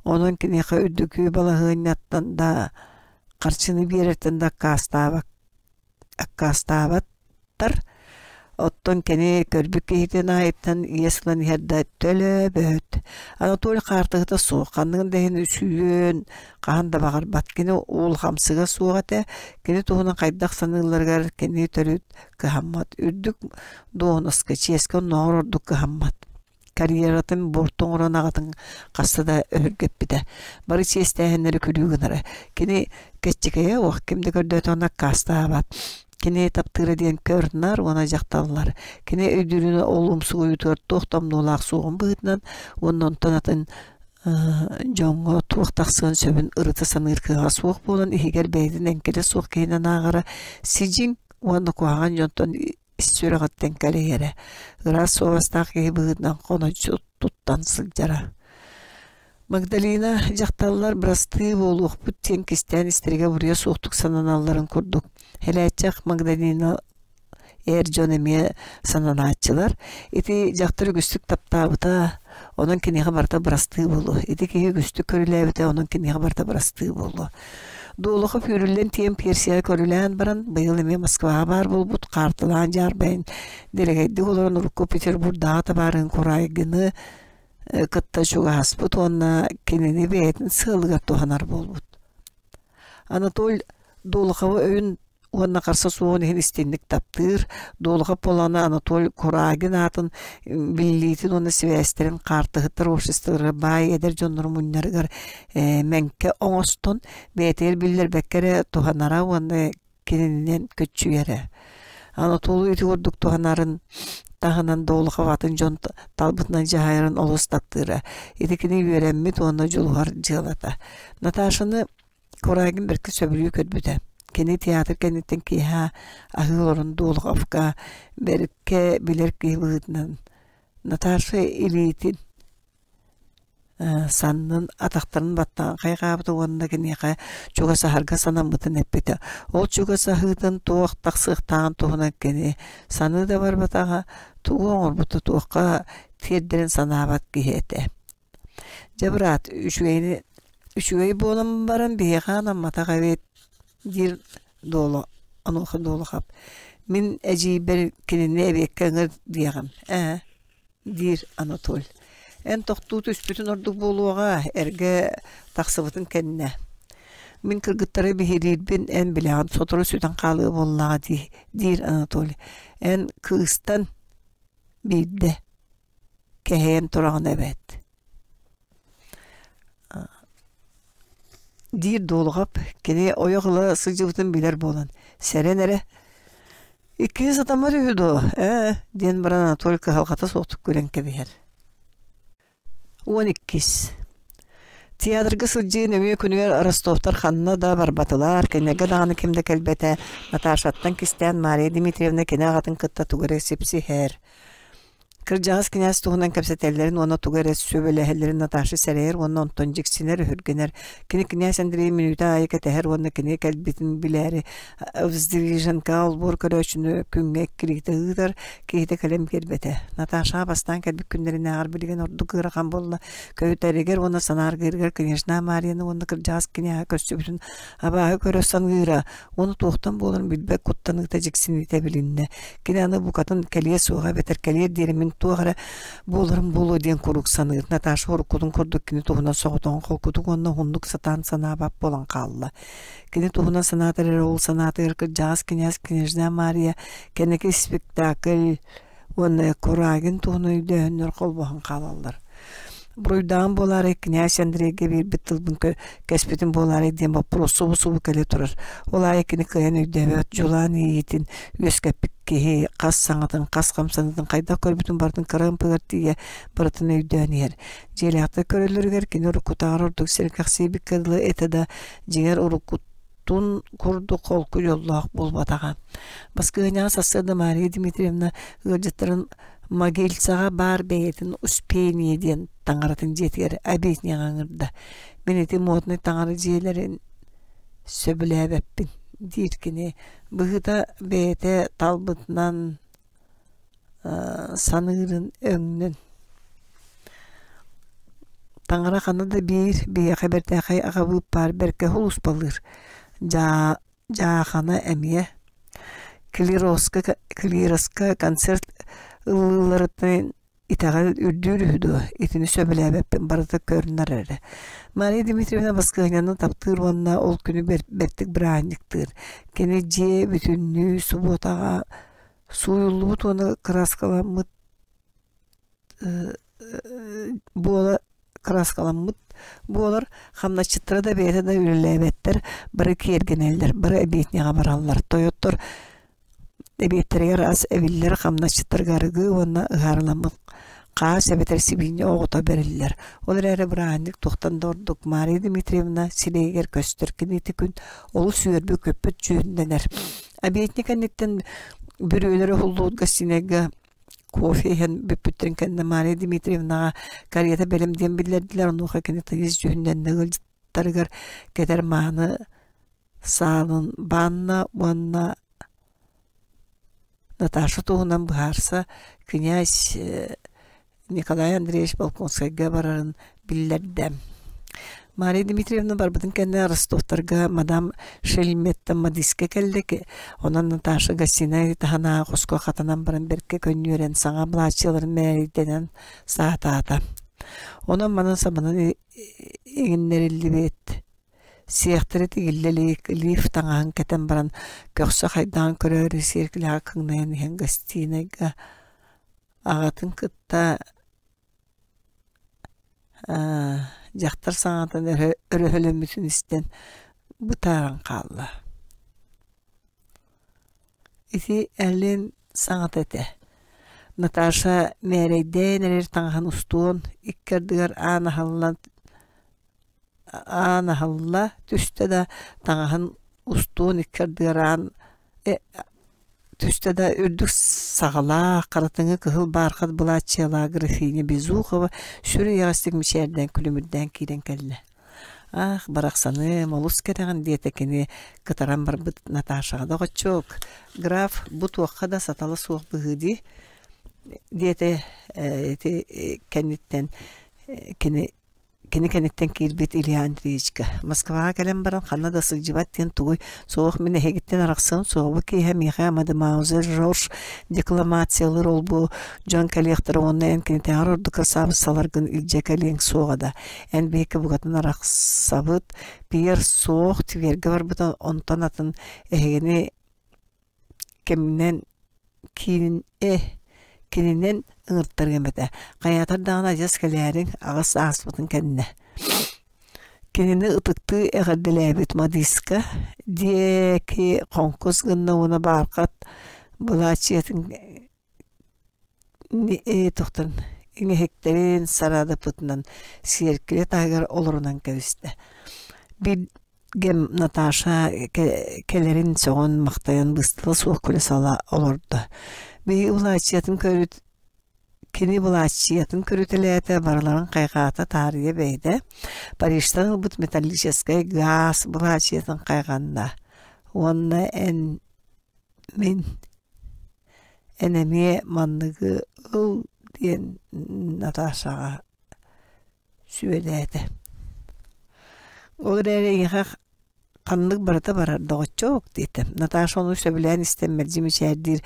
Онон киниэхэ үрдүкү балаһыанньаттан да харчыны биэрэртэн да аккаастаабаттар. Оттон кини көрбүт киһитин аайыттан иэс ылан иһэр да төлөөбөт. Анатолий хаартыһыта суох, ханныгын да иһин үсүйүөн хаһан да баҕарбат. Кини улхамсыга суох этэ, кини туһунан хайдах саныылларыгар кини төрүт кыһаммат. Үрдүк дуоһунаска, чиэскэ оннооҕор ордук кыһаммат. Карьератын буорту оҥорон аҕатын хаста да өһүргэппитэ. Бары чиэстээһиннэри күлүү гынара. Кини кэччикэйэ уох ким да көрдөөтөҕүнэ аккаастаабат. Кини таптыыра диэн көр-нар уонна дьахталлар. Кини өйдүүрүн ол умсугуйуутугар туох да омнуолаах суоҕун быһыытынан уонна онтон атын дьоҥҥо туох тахсыан сөбүн ырыта саныыр кыаҕа суох буолан иһигэр бэйэтин эҥкилэ суох киһинэн ааҕара сидьиҥ уонна куһаҕан дьонтон ис сүрэҕиттэн кэлэйэрэ, ыраас суобастаах киһи быһыытынан хоноччу туттан сылдьара. Магдалина дьахталлар бырастыы буолуохпут диэн кистээн истэригэр буруйа суохтук сананалларын курдук, Элээччэх Магдалина эр дьон эмиэ сананааччылар. Ити дьахтар үгүстүк таптаабыта, онон киниэхэ барыта бырастыы буолуо. Ити киһи үгүстүк көрүлээбитэ, онон киниэхэ барыта бырастыы буолуо. Дуолахов үүрүллэн тиийэн Персияҕа көрүлээн баран, быйыл эмиэ Москваҕа баар буолбут хаартылаан дьаарбайан дэлэгэйдик олорон урукку Петербурдааҕы табаарыһын Курайгины кытта чугаһаспыт уонна кинини бэйэтин сыалыгар туһанар буолбут. Анатоль Долоховы өйүн уонна харса суоҕун иһин истиҥник таптыыр, Долохов буоллаҕына Анатоль Курагин аатын биллиитин уонна сибээстэрин хаартыһыттар обществолара баай эдэр дьоннору мунньарыгар мэҥкэ оҥостон бэйэтигэр биллэрбэккэ эрэ туһанара уонна кининэн көччүйэрэ. Анатолий ити курдук туһанарын таһынан Долохов атын дьон талбытынан дьаһайарын олус таптыыра. Ити кини үөрэммит уонна дьулуһар дьыалата. Наташаны Курагин бэркэ сөбүлүү көрбүтэ. Кини театр кэнниттэн киэһэ аһыы олорон Долоховка бэркэ билэр киһи быһыытынан Наташа илиитин саннын атахтарын баттаан хайҕаабыта уонна киниэхэ чугасаһарга санаммытын эппитэ. Ол чугасаһыытын туох тахсыахтааҕын туһунан кини саныы да барбатаҕа, тугу оҥорбута туохха тиэрдэрин санаабат киһи этэ. Дьэ, быраат, үчүгэйини үчүгэй буолан баран биһиэхэ анамматах эбит диир Дуолу онуоха Дуолухап мин эдьиийбэр кинини эбиэккэ ыҥыр диэҕим ээ диир Анатоль. Эн тохтуу түспүтүн ордук буолуоҕа, эргэ тахсыбытын кэннэ. Мин кыргыттары биһириирбин эн билэҕин, сотору сүтэн хаалыа буоллаҕа дии, диир Анатолий. Эн кыыстан биирдэ кэһэйэн тураҕын эбээт диир Дуолҕап кини ойох ыла сылдьыбытын билэр буолан сэрэн эрэ иккиһи сатаммат үһү дуо ээ диэн баран Анатолий кыһалҕата суохтук күлэн кэбиһэр 12 Театрга сылдьыы нөҥүө күнүгэр Ростовтар ханна да барбатылар, кинилэргэ даҕаны ким да кэлбэтэ. Наташаттан кистээн Мария Дмитриевна кини аҕатын кытта тугу эрэ сипсиһэр. Кырдьаҕас кинээс туһунан кэпсэтэллэрин уонна тугу эрэ сүбэлэһэллэрин Наташа сэрэйэр уонна онтон дьиксинэр, өһүргэнэр. Кини кинээс Андрей мүнүүтэ аайы кэтэһэр уонна кини кэлбитин билээри Воздвиженкаҕа олбуор көрөөччүнү күҥҥэ иккилиитэ ыытар, киһитэ кэлэн биэрбэтэ. Наташаҕа бастаан кэлбит күннэринээҕэр билигин ордук ыарахан буолла. Көһүтэригэр уонна санааргыырыгар княжна Марияны уонна кырдьаҕас кинээһэ көрсүбүтүн абааһы көрө саныыра Уону туохтан буоларын билбэт куттаныыта дьиксиниитэ билиннэ. Кини аны букатын кэлиэ суоҕа эбэтэр кэлиэр диэри мин туох эрэ буоларым буолуо диэн куруук саныыр. Наташа уруккутун курдук кини туһунан соҕотоҕун холкутук уонна уһуннук сатаан санаабат буолан хаалла. Кини туһунан санаатар эрэ ол санаатыгар кырдьаҕас кинээс княжна Мария кэнники спектакль уонна Курагин туһунан өйдөөһүннэр холбоһон хаалаллар. Буруйдааҕым буолаарай князь Андрейга биэрбит тылбын кэспитим буолаарай диэн боппуруос субу-субу кэлэ турар. Ол аайы кини кыайан өйдөөбөт, дьулаан иэйиитин үөскэппит киһи хас саҥатын, хас хамсаныытын хайдах көрбүтүн барытын кыра ымпыгар тиийэ барытын өйдөөн иһэр. Дьиэлээхтэр көрөллөрүгэр кини уруккутааҕар ордук сэргэхсийбиккэ дылы этэ да, дьиҥэр уруккутун курдук холку дьоллоох буолбатаҕа. Баскыһыанньаҕа сарсыарда Мария Дмитриевна ыалдьыттарын Могильцаҕа баар бэйэтин Успение диэн таҥаратын дьиэтигэр обедняҕа ыҥырда. Мин ити моднай таҥара дьиэлэрин сөбүлээбэппин диир кини. Быһыыта бэйэтэ талбытынан саныырын өҥнөн. Таҥара ханна да биир биһиэхэ бэртээхэй аҕабыыт баар бэркэ сулууспалыыр. Дьаа Дьаахана эмиэ клироска клироска концерт ыллыылларыттан итэҕэл үрдүүр үһү дуо, итини сөбүлээбэппин барыта көрүнэр эрэ. Мария Дмитриевна баскыһыанньаны таптыыр уонна ол күнү бэртик бырааһынньыктыыр. Кини дьиэ бүтүннүү субуотаҕа сууйуллубут уонна кырааскаламмыт буола кырааскаламмыт буолар, хамначчыттара да бэйэтэ да үлэлээбэттэр, бары киэргэнэллэр, бары эбиэтинэҕэ бараллар. Тойоттор эбиэттэригэр ас эбиллэр, хамначчыттарга арыгы уонна ыһаарыламмыт хаас эбэтэр сибиинньэ оҕото бэриллэр. Ол эрээри бырааһынньык туохтан да ордук Мария Дмитриевна сирэйигэр көстөр. Кини ити күн олус үөрбүт-көппүт дьүһүннэнэр. Обедня кэнниттэн бүрүөлэрэ уһуллубут гостинайга кофе иһэн бүппүттэрин кэннэ Мария Дмитриевнаҕа карета бэлэм диэн биллэрдилэр, онуоха кини тыйыс дьүһүннэннэ ыалдьыттарыгар кэтэр мааны саалын баанна уонна Наташа туһунан быһаарса князь Николай Андреевич Волконскайга барарын биллэрдэ. Мария Дмитриевна барбытын кэннэ Ростовтарга мадам Шельметтан модистка кэллэ, онон Наташа гостиная таһынааҕы хоско хатанан баран бэркэ көнньүөрэн саҥа былааччыйаларын мээрийдэнэн саатаата. Онон манан сабанан иҥиннэриллибит сиэхтэрэ тигиллэ илик лифт таҥаһын кэтэн баран көхсө хайдаҕын көрөөрү сиэркилэҕэ кыҥнайан иһэн гостинайга аҕатын кытта дьахтар саҥатын өрөһөлөммүтүн истэн бытааран хаалла. Ити Эллин саҥата этэ. Наташа мээрэйдээн эрэр таҥаһын устуон икки ардыгар аан аһыллан аан аһылла түстэ да таҥаһын устуон икки ардыгар аан Түстэ да үрдүк саҕалаах, харатыҥы кыһыл баархат былааччыйалаах графиня Безухова сүр эйэҕэстик мичээрдээн күлүмүрдээн киирэн кэллэ. «Ах, барахсаным, олус кэтэҕин» диэтэ кини кытаран барбыт Наташаҕа. «Доҕоччуок, граф бу туохха да сатала суох быһыы дии» диэтэ ити кэнниттэн кини Кини кэнниттэн киирбит Илья Андреевичка Москваҕа кэлэн баран ханна да сылдьыбат диэн тугуй, суох мин эһигиттэн арахсыам суоҕа киэһэ миэхэ мадемуазель Жорж декламациялыыр ол-бу дьон кэлиэхтэрэ уонна эн кинитээҕэр ордук кырасаабыссаларгын илдьэ кэлиэҥ суоҕа да эн биһикки букатын арахсабыт Пьер суох Твергэ барбыта онтон атын эһигини кэминэн киинин э кининэн ыҥыртарыам этэ хайаатар даҕаны адьас кэлээриҥ аҕыс ааспытын кэннэ кинини ытыктыы эҕэрдэлээбит модистка диэки хоҥкус гынна уонна баархат былааччыйатын тохтон иҥэһиктэрин сараадаппытынан сиэркилэ таһыгар олорунан кэбистэ биир Гэм Наташа кэлэрин сөҕөн-махтайан быыстала суох күлэ-сала олордо. Биһиги былааччыйатын көрүт кини былааччыйатын көрүтэлээтэ, барыларын хайҕаата таарыйа бэйэтэ Парижтан ылбыт металлическай гаас былааччыйатын хайҕанна уонна эн мин эн эмиэ манныгы ыл диэн Наташаҕа сүбэлээтэ. Ол эрээри эйиэхэ ханнык барыта барар, доҕоччуок диэтэ. Наташа ону сөбүлээн истэн мэлдьи мичээрдиир.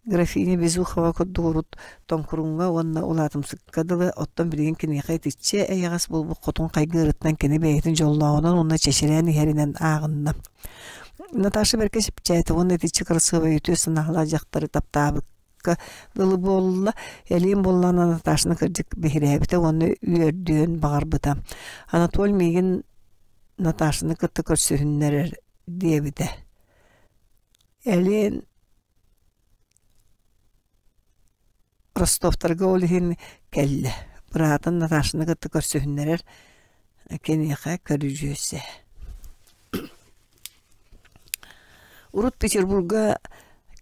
Графиня Безухова курдук урут тоҥкуруҥҥа уонна улаатымсыкка дылы, оттон билигин киниэхэ итиччэ эйэҕэс буолбут хотун хайгыырыттан кини бэйэтин дьоллооҕунан уонна чэчирээн иһэринэн ааҕынна. Наташа бэркэ чэпчээтэ уонна итиччэ кырасыабай үтүө санаалаах дьахтары таптаабыкка дылы буолла. Элиин буоллаҕына Наташаны кырдьык биһирээбитэ уонна үөрдүөн баҕарбыта. Анатоль миигин Наташаны кытта көрсүһүннэрэр диэбитэ. Элиэн Ростовтарга ол иһин кэллэ, быраатын Наташаны кытта көрсүһүннэрэр киниэхэ көрүдьүөсэ. Урут Петербурга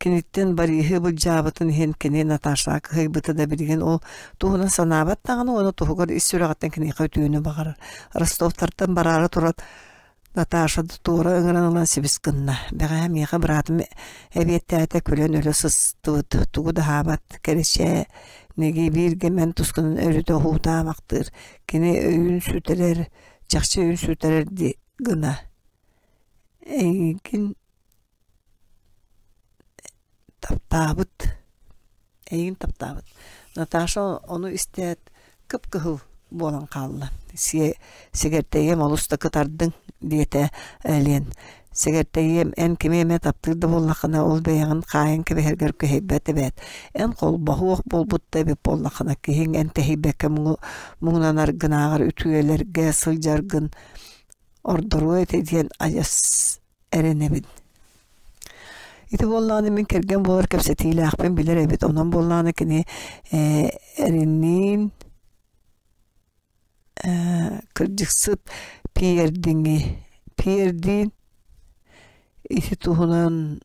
киниттэн Бориһы былдьаабытын иһин кини Наташаҕа кыһыйбыта да билигин ол туһунан санаабат даҕаны уонна туһугар ис сүрэҕиттэн киниэхэ үтүөнү баҕарар. Ростовтартан бараары туран Наташа туора ыҥыран ылан сибис гынна. Бэҕэһээ миэхэ быраатым эбиэттээтэ күлэн өлө сыстыбыт, тугу да аһаабат, кэрэчээ нэги бииргэ мэн тускунан өрүтэ уһуутаамахтыыр, кини өйүн сүтэрэр, чахчы өйүн сүтэрэр дии гына. Эйигин таптаабыт, эйигин таптаабыт. Наташа ону истээт кып-кыһыл буолан хаалла. Сэгэртэйиэм олус да кытардыҥ, диэтэ Элен. Сэгэртэйиэм, эн кими эмэ таптыыр да буоллаххына, ол бэйэҕин хаайан кэбиһэргэр күһэйбэт эбээт. Эн холбоһуох буолбут да эбит буоллаххына, киһиҥ эн тэһийбэккэ муҥнанаргынааҕар үтүөлэргэ сылдьаргын ордоруо этэ диэн адьас эрэнэбин. Ити буоллаҕына мин кэргэн буолар кэпсэтиилээхпин билэр эбит, онон буоллаҕына кини эринниин кырдьыксыт Пиэрдиҥи Пиэрдиин ити туһунан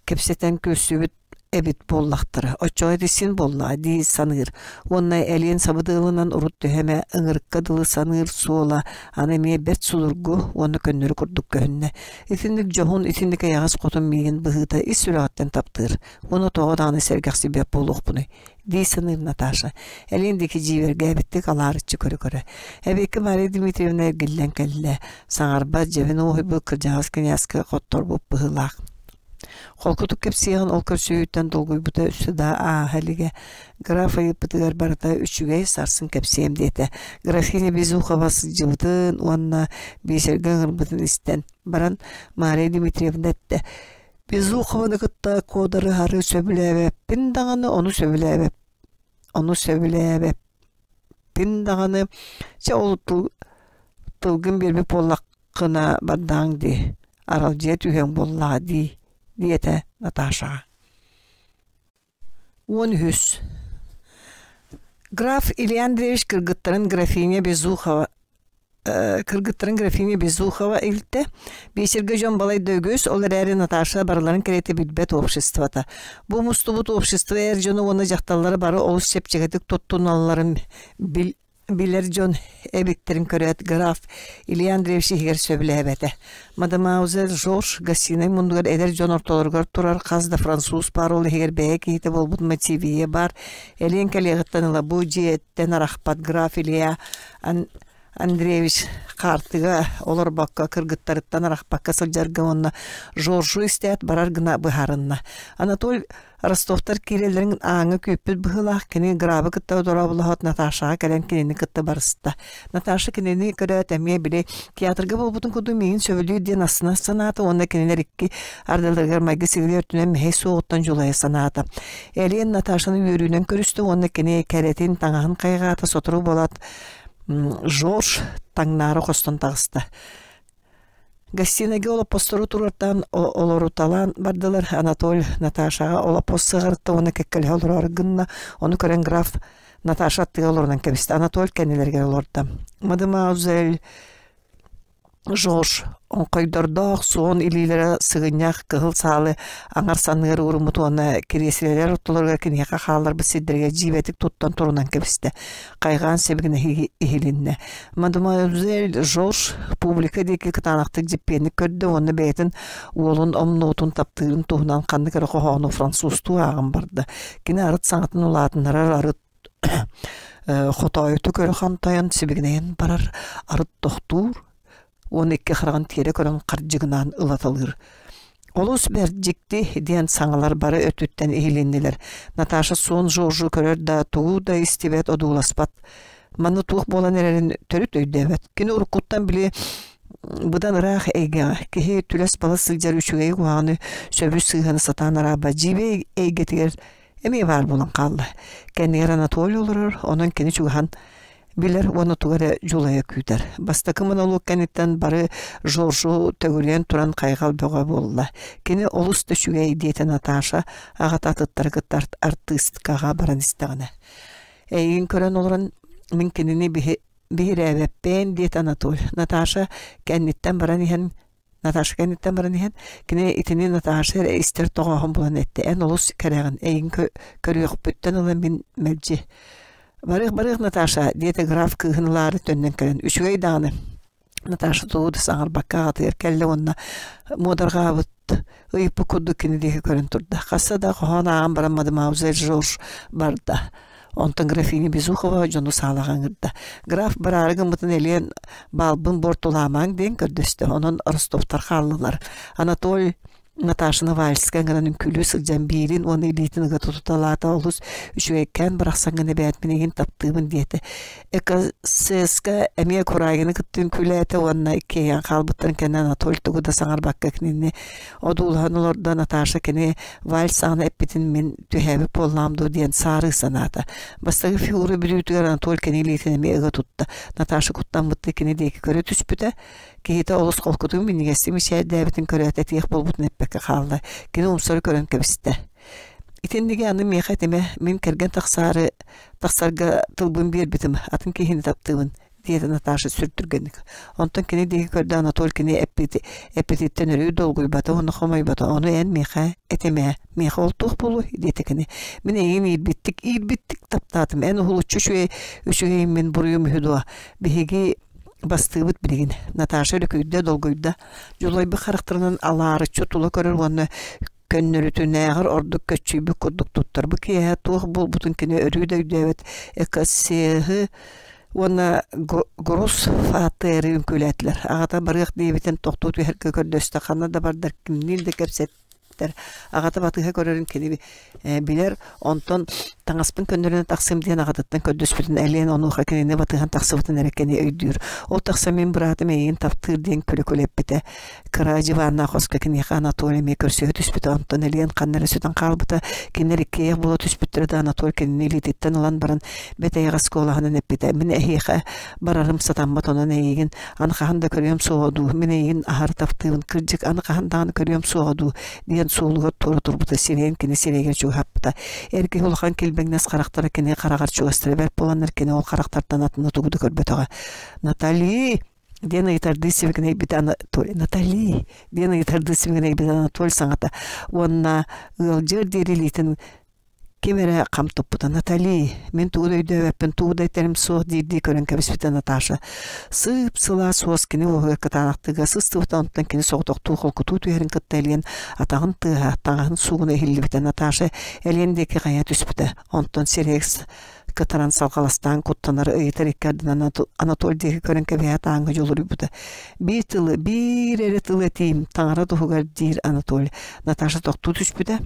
Кэпсэтэн көрсүбүт эбит буоллахтара, оччоҕо ити син буоллаҕа дии саныыр уонна элиэн сабыдыалынан урут төһө эмэ ыҥырыкка дылы саныыр суола аны эмиэ бэрт судургу уонна көннөрү курдук көһүннэ. Итинник дьоһун, итинник эйэҕэс хотун миигин быһыыта ис сүрэҕиттэн таптыыр уонна тоҕо даҕаны сэргэхсийбэт буолуохпунуй дии саныыр Наташа, Элиэн диэки дьиибэргээбиттик алаарыччы көрө-көрө. Эбиэккэ Мария Дмитриевна эргиллэн кэллэ, саҥарбат, дьэбин уоһуйбут кырдьаҕас кинээскэ хотторбут быһыылаах. Холкутук кэпсиэҕин ол көрсүһүүттэн долгуйбута өссө да ааһа илигэ. Граф ыйыппытыгар барыта үчүгэй, сарсын кэпсиэм диэтэ. Графиня Безухова сылдьыбытын уонна биэчэргэ ыҥырбытын истэн баран Мария Дмитриевна эттэ: Безухованы кытта куодарыһары сөбүлээбэппин даҕаны, ону сөбүлээбэп ону сөбүлээбэппин даҕаны, чэ ол тыл тылгын биэрбит буоллаххына бардаҕыҥ дии, аралдьыйа түһүөҥ буоллаҕа дии, диэтэ Наташаҕа. 13. Граф Илья Андреевич кыргыттарын графиня Безухова кыргыттарын графиня Безухова илтэ. Биэчэргэ дьон балай да үгүс, ол эрээри Наташа барыларын кэриэтэ билбэт обществота. Бу мустубут общество эр дьону уонна дьахталлары бары олус чэпчэкитик туттуналларын бил билэр дьон эбиттэрин көрөөт граф Илья Андреевич иһигэр сөбүлээбэтэ. Мадемуазель Жорж гостиной муннугар эдэр дьон ортолоругар турар хас да француз паар ол иһигэр бэйэ киһитэ буолбут Мативия баар. Элиэн кэлиэҕиттэн ыла бу дьиэттэн арахпат граф Илья Андреевич хаартыга олорбокко кыргыттарыттан арахпакка сылдьарга уонна Жоржу истээт барар гына быһаарынна. Анатоль Ростовтар киирэллэрин ааҥҥа күүппүт быһыылаах кини грабы кытта дорооболоһоот Наташаҕа кэлэн кинини кытта барыста. Наташа кинини көрөөт эмиэ били театрга буолбутун курдук миигин сөбүлүүр диэн астына санаата уонна кинилэр икки ардыларыгар майгы-сигили өртүнэн мэһэй суоҕуттан дьулайа санаата. Элиэн Наташаны үөрүүнэн көрүстэ уонна кини кэрэтин таҥаһын хайҕаата сотору буолаат Жорж таҥнаары хостон таҕыста. Гостинайга олоппостору туруортаан олоруталаан бардылар. Анатоль Наташаҕа олоппос сыҕарытта уонна кэккэлэһэ олороору гынна. Ону көрөн граф Наташа аттыга олорунан кэбистэ. Анатоль кэннилэригэр олордо. Мадемуазель Жорж оҥхойдордоох суон илиилэрэ сыгынньах кыһыл саалы аҥар санныгар ууруммут уонна кириэсилэлэр ортолоругар киниэхэ хаалларбыт сирдэригэр дьиибэтик туттан турунан кэбистэ. Хайҕаан сибигинэһии иһилиннэ. Мадемуазель Жорж публика диэки кытаанахтык дьиппиэнник көрдө уонна бэйэтин уолун омнуотун таптыырын туһунан ханнык эрэ хоһоону французтуу ааҕан барда. Кини арыт саҥатын улаатыннарар, арыт хотоойутук өрө хантайан сибигинэйэн барар, арыт тохтуур. 12 хараҕын тиэрэ көрөн хардьыгынаан ылаталыыр. Олус бэрт дьикти диэн саҥалар бары өттүттэн иһилиннилэр. Наташа суон Жоржу көрөр да, тугу да истибэт, одууласпат. Манна туох буолан эрэрин төрүт өйдөөбөт. Кини уруккуттан били быдан ыраах эйгэҕэ киһи түлэс-балас сылдьар үчүгэйи куһаҕаны сөбү сыыһаны сатаан араабат дьиибэ эйгэтигэр эмиэ баар буолан хаалла. Кэннигэр Анатолий олорор, онон кини чугаһан билэр уонна тугу эрэ дьулайа күүтэр. Бастакы монолог кэнниттэн бары Жоржу төгүрүйэн туран хайҕал бөҕө буолла. Кини олус да үчүгэй диэтэ Наташа аҕата атыттары кытта артыысткаҕа баран истэҕинэ. Эйигин көрөн олорон мин кинини биһирээбэппин диэтэ Анатолий. Наташа кэнниттэн баран иһэн Наташа кэнниттэн баран иһэн, кини итини Наташа эрэ истэр тоҕооһун булан эттэ: «Эн олус кэрэҕин, эйигин көрүөхпүттэн ыла мин мэлдьи «Барыах, барыах, Наташа», диэтэ граф кыыһын ылаары төннөн кэлэн, «Үчүгэй даҕаны» Наташа тугу да саҥарбакка аҕатыгар кэллэ уонна муодарҕаабыт ыйыппыт курдук кини диэки көрөн турда. Хаста да хоһоон ааҕан баран мадемуазель Жорж барда. Онтон графиня Безухова дьону саалаҕа ыҥырда. Граф бараары гыммытын элиэн баалбын буортулаамаҥ диэн көрдөстө. Онон Ростовтар хааллылар. Анатолий Наташаны вальска ыҥыран үҥкүүлүү сылдьан биирин уонна илиитин ыга тутуталаата олус үчүгэйкээн барахсаҥҥын эбээт мин эйигин таптыыбын диэтэ. ЭКСС-ка эмиэ Курагины кытта үҥкүүлээтэ уонна иккиэйэн хаалбыттарын кэннэ Анатолий тугу да саҥарбакка кинини одуулаһан олордо Наташа кини вальс саҕана эппитин мин түһээбит буоллаҕым дуо диэн саарыы санаата. Бастакы фигура бүрүүтүгэр Анатолий кини илиитин эмиэ ыга тутта. Наташа куттаммыттыы кини диэки көрө түспүтэ. Киһитэ олус холкутук минньигэстик мичээрдээбитин көрөөт этиэх буолбутун эппэккэ хаалла. Кини умсары көрөн кэбистэ. Итинниги аны миэхэ этимэ, мин кэргэн тахсаары тахсарга тылбын биэрбитим, атын киһини таптыыбын диэтэ Наташа сүр түргэнник. Онтон кини диэки көрдө Анатоль кини эппититтэн өрүү долгуйбата уонна хомойбото. Ону эн миэхэ этимэ, миэхэ ол туох буолуой диэтэ кини. Мин эйигин иирбиттик, иирбиттик таптаатым. Эн уһулуччу үчүгэй, үчүгэйим мин буруйум үһү дуо? Биһиги бастыыбыт билигин. Наташа өрүкүйдэ, долгуйда. Дьулайбыт харахтарынан алаарыччы тула көрөр уонна көннөрүтүнээҕэр ордук көччүйбүт курдук туттар. Бу киэһэ туох буолбутун кини өрүү да өйдөөбөт ЭКС-һы уонна Груз ФАТР-ы үҥкүүлээтилэр. Аҕата барыах диэбитин тохтуу түһэргэ көрдөстө, ханна да бардар кимниин да кэпсэттэр. Аҕата батыһа көрөрүн кини билэр, онтон таҥаспын көннөрүнэн тахсыам диэн аҕатыттан көрдөспүтүн Элиэн онуоха кинини батыһан тахсыбытын эрэ кини өйдүүр. Ол тахсан мин быраатым эйигин таптыыр диэн күлэ-күлэ эппитэ. Кыра дьыбааннаах хоско киниэхэ Анатолий эмиэ көрсүһэ түспүтэ, онтон Элиэн ханна эрэ сүтэн хаалбыта. Кинилэр иккиэйэх буола түспүттэрэ да Анатолий кинини илиититтэн ылан баран бэтэйэҕэс куолаһынан эппитэ: «Мин эһиэхэ барарым сатаммат, онон эйигин аны хаһан да көрүөм суоҕа дуу, мин эйигин аһары таптыыбын, кырдьык аны хаһан даҕаны көрүөм суоҕа дуу» диэн суолугар туора турбута, сирэйин кини сирэйигэр чугаһаппыта. Эр киһи улахан килбэҥнэс харахтара кини хараҕар чугастара бэрт буоланнар кини ол харахтартан атыны тугу да көрбөтөҕө. «Натали!» диэн ыйытардыы сибигинэйбитэ Анатолий Натали диэн ыйытардыы сибигинэйбитэ Анатолий саҥата уонна ыалдьыар диэри илиитин ким эрэ хам туппута Натали мин тугу да өйдөөбөппүн тугу да этэрим суох диирдии көрөн кэбиспитэ Наташа сып-сылаас уос кини уоһугар кытаанахтыга сыстыбыта онтон кини соҕотохтуу холкутуу түһэрин кытта Элиэн атаҕын тыаһа таҥаһын суугуна иһиллибитэ Наташа Элиэн диэки хайа түспүтэ онтон сирэйэ кытаран салҕаластаан куттанар ыйытар икки ардынан Анатолий диэки көрөн кэбиһээт ааҥҥа дьулуруйбута. Биир тылы, биир эрэ тылы этиим, таҥара туһугар диир Анатолий. Наташа тохтуу түспүтэ.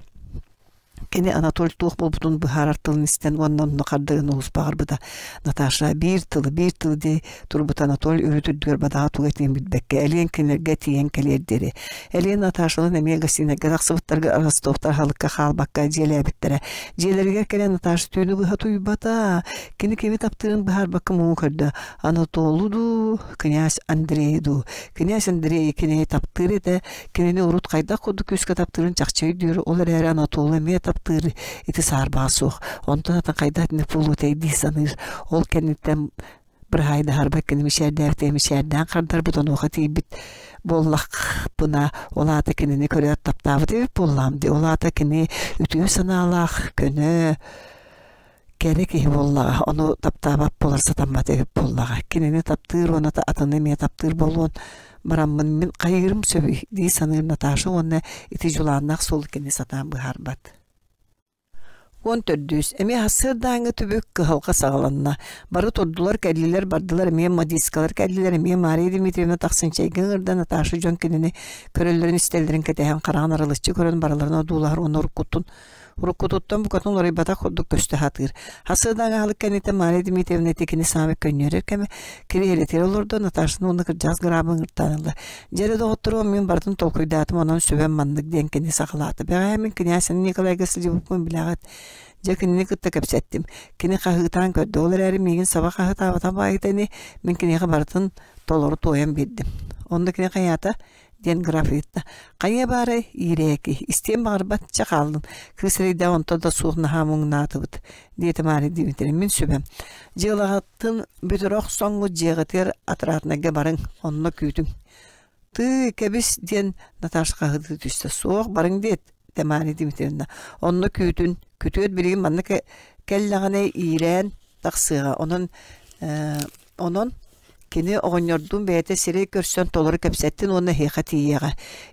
Кини Анатолий туох буолбутун быһаарар тылын истэн уонна онно хардарын олус баҕарбыта. Наташа биир тылы, биир тылы дии турбута Анатолий үрүт үрдүгэр бадаҕа тугу этиэн билбэккэ, Элиэн кинилэргэ тиийэн кэлиэр диэри. Элиэн Наташалыын эмиэ гостинайга тахсыбыттарга Ростовтар аһылыкка хаалбакка дьиэлээбиттэрэ. Дьиэлэригэр кэлэн Наташа түүнү быһа утуйбата. Кини кими таптыырын быһаарбакка муҥу көрдө. Анатолу дуу, князь Андрей дуу. Князь Андрей кинини таптыыр этэ. Кинини урут хайдах курдук күүскэ таптыырын чахчы өйдүүр. Ол эрээри Анатолу эмиэ таптыыр ити саарбаҕа суох. Онтон атын хайдах итини буолуотай дии саныыр. Ол кэнниттэн быраһаайдаһарбар кини мичээрдээбитэ мичээрдээн хардарбыт онуоха тиийбит буоллахпына ол аата кинини көрөөт таптаабыт эбит буоллаҕым дии ол аата кини үтүө санаалаах көнө кэрэ киһи буоллаҕа ону таптаабат буолар сатаммат эбит буоллаҕа кинини таптыыр уонна атыны эмиэ таптыыр буолуон бараммын мин хайыырым сөбүй дии саныыр Наташа уонна ити дьулааннаах суолу кини сатаан быһаарбат. 14 Эмиэ сарсыардааҥҥы түбүк кыһалҕа саҕаланна. Бары турдулар, кэллилэр, бардылар, эмиэ модисткалар кэллилэр, эмиэ Мария Дмитриевна тахсан чэйгэ ыҥырда, Наташа дьон кинини көрөллөрүн-истэллэрин кэтэһэн хараҕын арылыччы көрөн барыларын одуулаһар уонна уруккутун уруккутуттан букатын уларыйбатах курдук көстө сатыыр. Сарсыардааҥҥы аһылык кэнниттэн Мария Дмитриевна ити кини саамай көнньүөрэр кэмэ кириэһилэтигэр олордо, Наташаны уонна кырдьаҕас граабы ыҥыртаан ылла. Дьэ эрэ доҕотторуом мин барытын толкуйдаатым, онон сүбэм маннык диэн кини саҕалаата. Бэҕэһээ мин кинээс Николайга сылдьыбыппын билэҕит. Дьэ кинини кытта кэпсэттим. Кини хаһыытаан көрдө, ол эрээри миигин саба хаһыытаабатах баайыта ини, мин киниэхэ барытын толору туойан биэрдим. Онно кини хайаата? диэн граф ыйытта. Хайыа баарай, иирээки, истиэн баҕарбат, чэ хааллын. Кыыс эрэйдээх онто да суох наһаа муҥнаатыбыт, диэтэ Мария Дмитриевна. Мин сүбэм. Дьыалаҕытын бүтэрэ охсоҥҥут дьиэҕитигэр отраднайга барыҥ, онно күүтүҥ. Тыы, кэбис, диэн Наташа хаһыытыы түстэ. Суох, барыҥ диэт, Мария Дмитриевна. Онно күүтүн, күтүөт билигин манна кэллэҕинэ иирээн тахсыаҕа. Онон, онон Кини оҕонньордуун бэйэтэ сирэй көрсөн толору кэпсэттин уонна эһиэхэ тиийиэҕэ.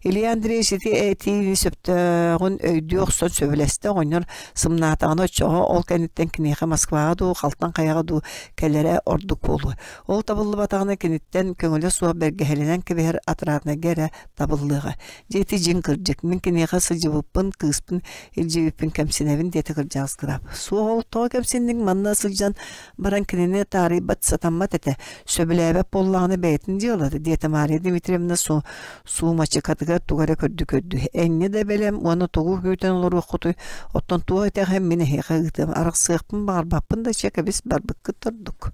Илья Андреевич ити этиини сөптөөҕүн өйдүү охсон сөбүлэстэ оҕонньор сымнаатаҕына оччоҕо ол кэнниттэн киниэхэ Москваҕа дуу, халтаҥ хайаҕа дуу кэлэрэ ордук буолуо. Ол табыллыбатаҕына киниттэн көҥүлэ суох бэргэһэлэнэн кэбиһэр отраднайга эрэ табыллыаҕа. Дьэ ити дьиҥ кырдьык, мин киниэхэ сылдьыбыппын, кыыспын илдьибиппин кэмсинэбин диэтэ кырдьаҕас граф. Суох ол тоҕо кэмсинниҥ манна сылдьан баран кинини таарыйбат сатаммат этэ, сөбүлээбэт буоллаҕына бэйэтин дьыалата, диэтэ Мария Дмитриевна суумачыкатыгар тугу эрэ көрдүү-көрдүү. Энньэ да бэлэм уонна тугу күүтэн олоруоххутуй, оттон туох итэҕэһин мин эһиэхэ ыытыам, арахсыахпын баҕарбаппын да чэ кэбис барбыккыт ордук.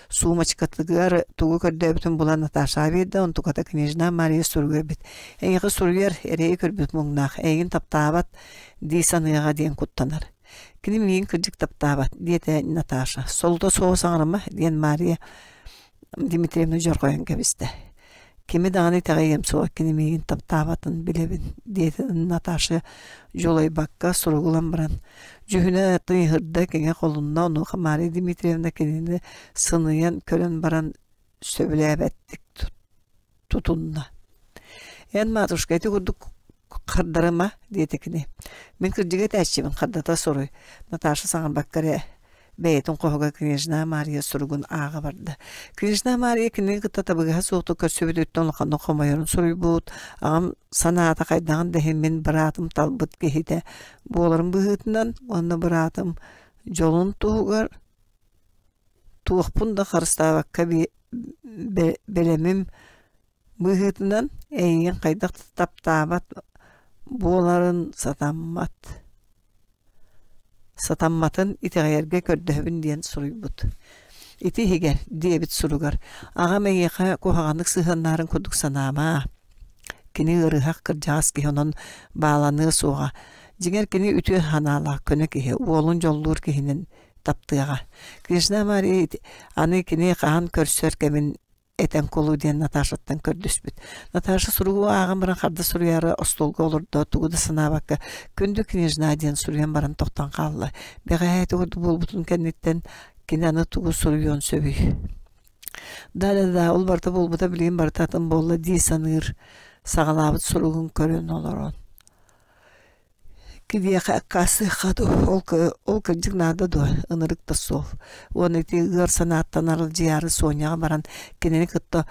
Суумачыкатыгар тугу көрдөөбүтүн булан Наташаҕа биэрдэ, онтуката княжна Мария суруга эбит. Эйиэхэ суруйар, эрэйи көрбүт муҥнаах, эйигин таптаабат дии саныаҕа диэн куттанар. Кини миигин кырдьык таптаабат, диэтэ Наташа. Солото суоҕу саҥарыма, диэн Мария Дмитриевна дьорҕойон кэбистэ. Кими даҕаны итэҕэйиэм суоҕа, кини миигин таптаабатын билэбин, диэтэ Наташа дьулайбакка суругу ылан баран. Дьүһүнэ тыйыһырда, киҥэ холунна, онуоха Мария Дмитриевна кинини сыныйан көрөн баран сөбүлээбэттик тутунна. Эн, матушка, ити курдук хардарыма, диэтэ кини. Мин кырдьыга этээччибин, хардата суруй. Наташа саҥарбакка эрэ бэйэтин хоһугар княжна Мария суругун ааҕа барда. Княжна Мария кинини кытта табыгаһа суохтук көрсүбүтүттэн улаханнык хомойорун суруйбут, аҕам санаата хайдаҕын да иһин мин быраатым талбыт киһитэ буоларын быһыытынан уонна быраатым дьолун туһугар Туохпун да харыстаабакка бэлэмим быһыытынан эйигин хайдах да таптаабат буоларын сатаммат сатамматын итэҕэйэргэ көрдөһөбүн диэн суруйбут. Ити иһигэр диэбит суругар аҕам эйиэхэ куһаҕаннык сыһыаннаһарын курдук санаама. Кини ыарыһах кырдьаҕас киһи онон бааланыа суоҕа. Дьиҥэр кини үтүө санаалаах көнө киһи, уолун дьоллуур киһинэн таптыаҕа. Княжна Мария аны кини хаһан көрсөр кэмин этэн кулу диэн Наташаттан көрдөспүт. Наташа суругу ааҕан баран харда суруйаары остуолга олордо, тугу да санаабакка «Күндү княжна» диэн суруйан баран тохтон хаалла. Бэҕэһээ ити курдук буолбутун кэнниттэн кини аны тугу суруйуон сөбүй? Да-да-да, ол барыта буолбута билигин барыта атын буолла дии саныыр саҕалаабыт суругун көрөн олорон. Киһиэхэ аккаастыахха дуу, ол кырдьык наада дуо, ынырык да суол. Уонна ити ыар санааттан аралдьыйаары Соняҕа баран кинини кытта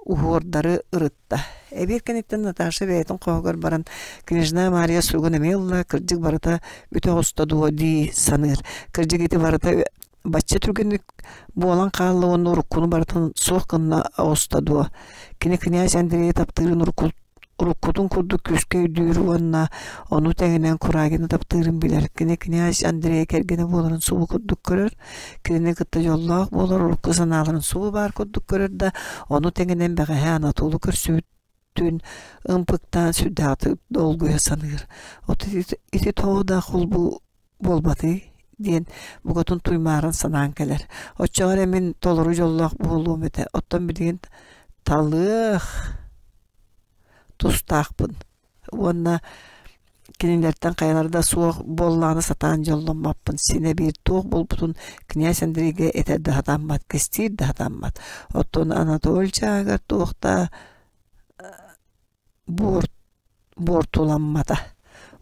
уһуордары ырытта. Эбиэт кэнниттэн Наташа бэйэтин хоһугар баран княжна Мария суругун эмиэ ылла, кырдьык барыта бүтэ оҕуста дуо дии саныыр. Кырдьык ити барыта бачча түргэнник буолан хаалла уонна уруккуну барытын суох гынна оҕуста дуо? Кини князь Андрейы таптыырын уруккутун курдук күүскэ өйдүүр уонна ону тэҥинэн Курагины таптыырын билэр. Кини князь Андрей кэргэнэ буоларын субу курдук көрөр, кинини кытта дьоллоох буолар урукку санааларын субу баар курдук көрөр да, ону тэҥинэн бэҕэһээ Анатолу көрсүбүт түүн ымпыктаан сүрдээҕитик долгуйа саныыр. От ити тоҕо да холбуу буолбатый диэн букатын туймааран санаан кэлэр. Оччоҕо эрэ мин толору дьоллоох буолуом этэ. Оттон билигин талыах тустаахпын уонна кинилэртэн хайалара да суох буоллаҕына сатаан дьолломмоппун. Синэ биир туох буолбутун князь Андрейга этэр да сатаммат, кистиир да сатаммат. Оттон Анатолий чааһыгар туох да буортуламмата.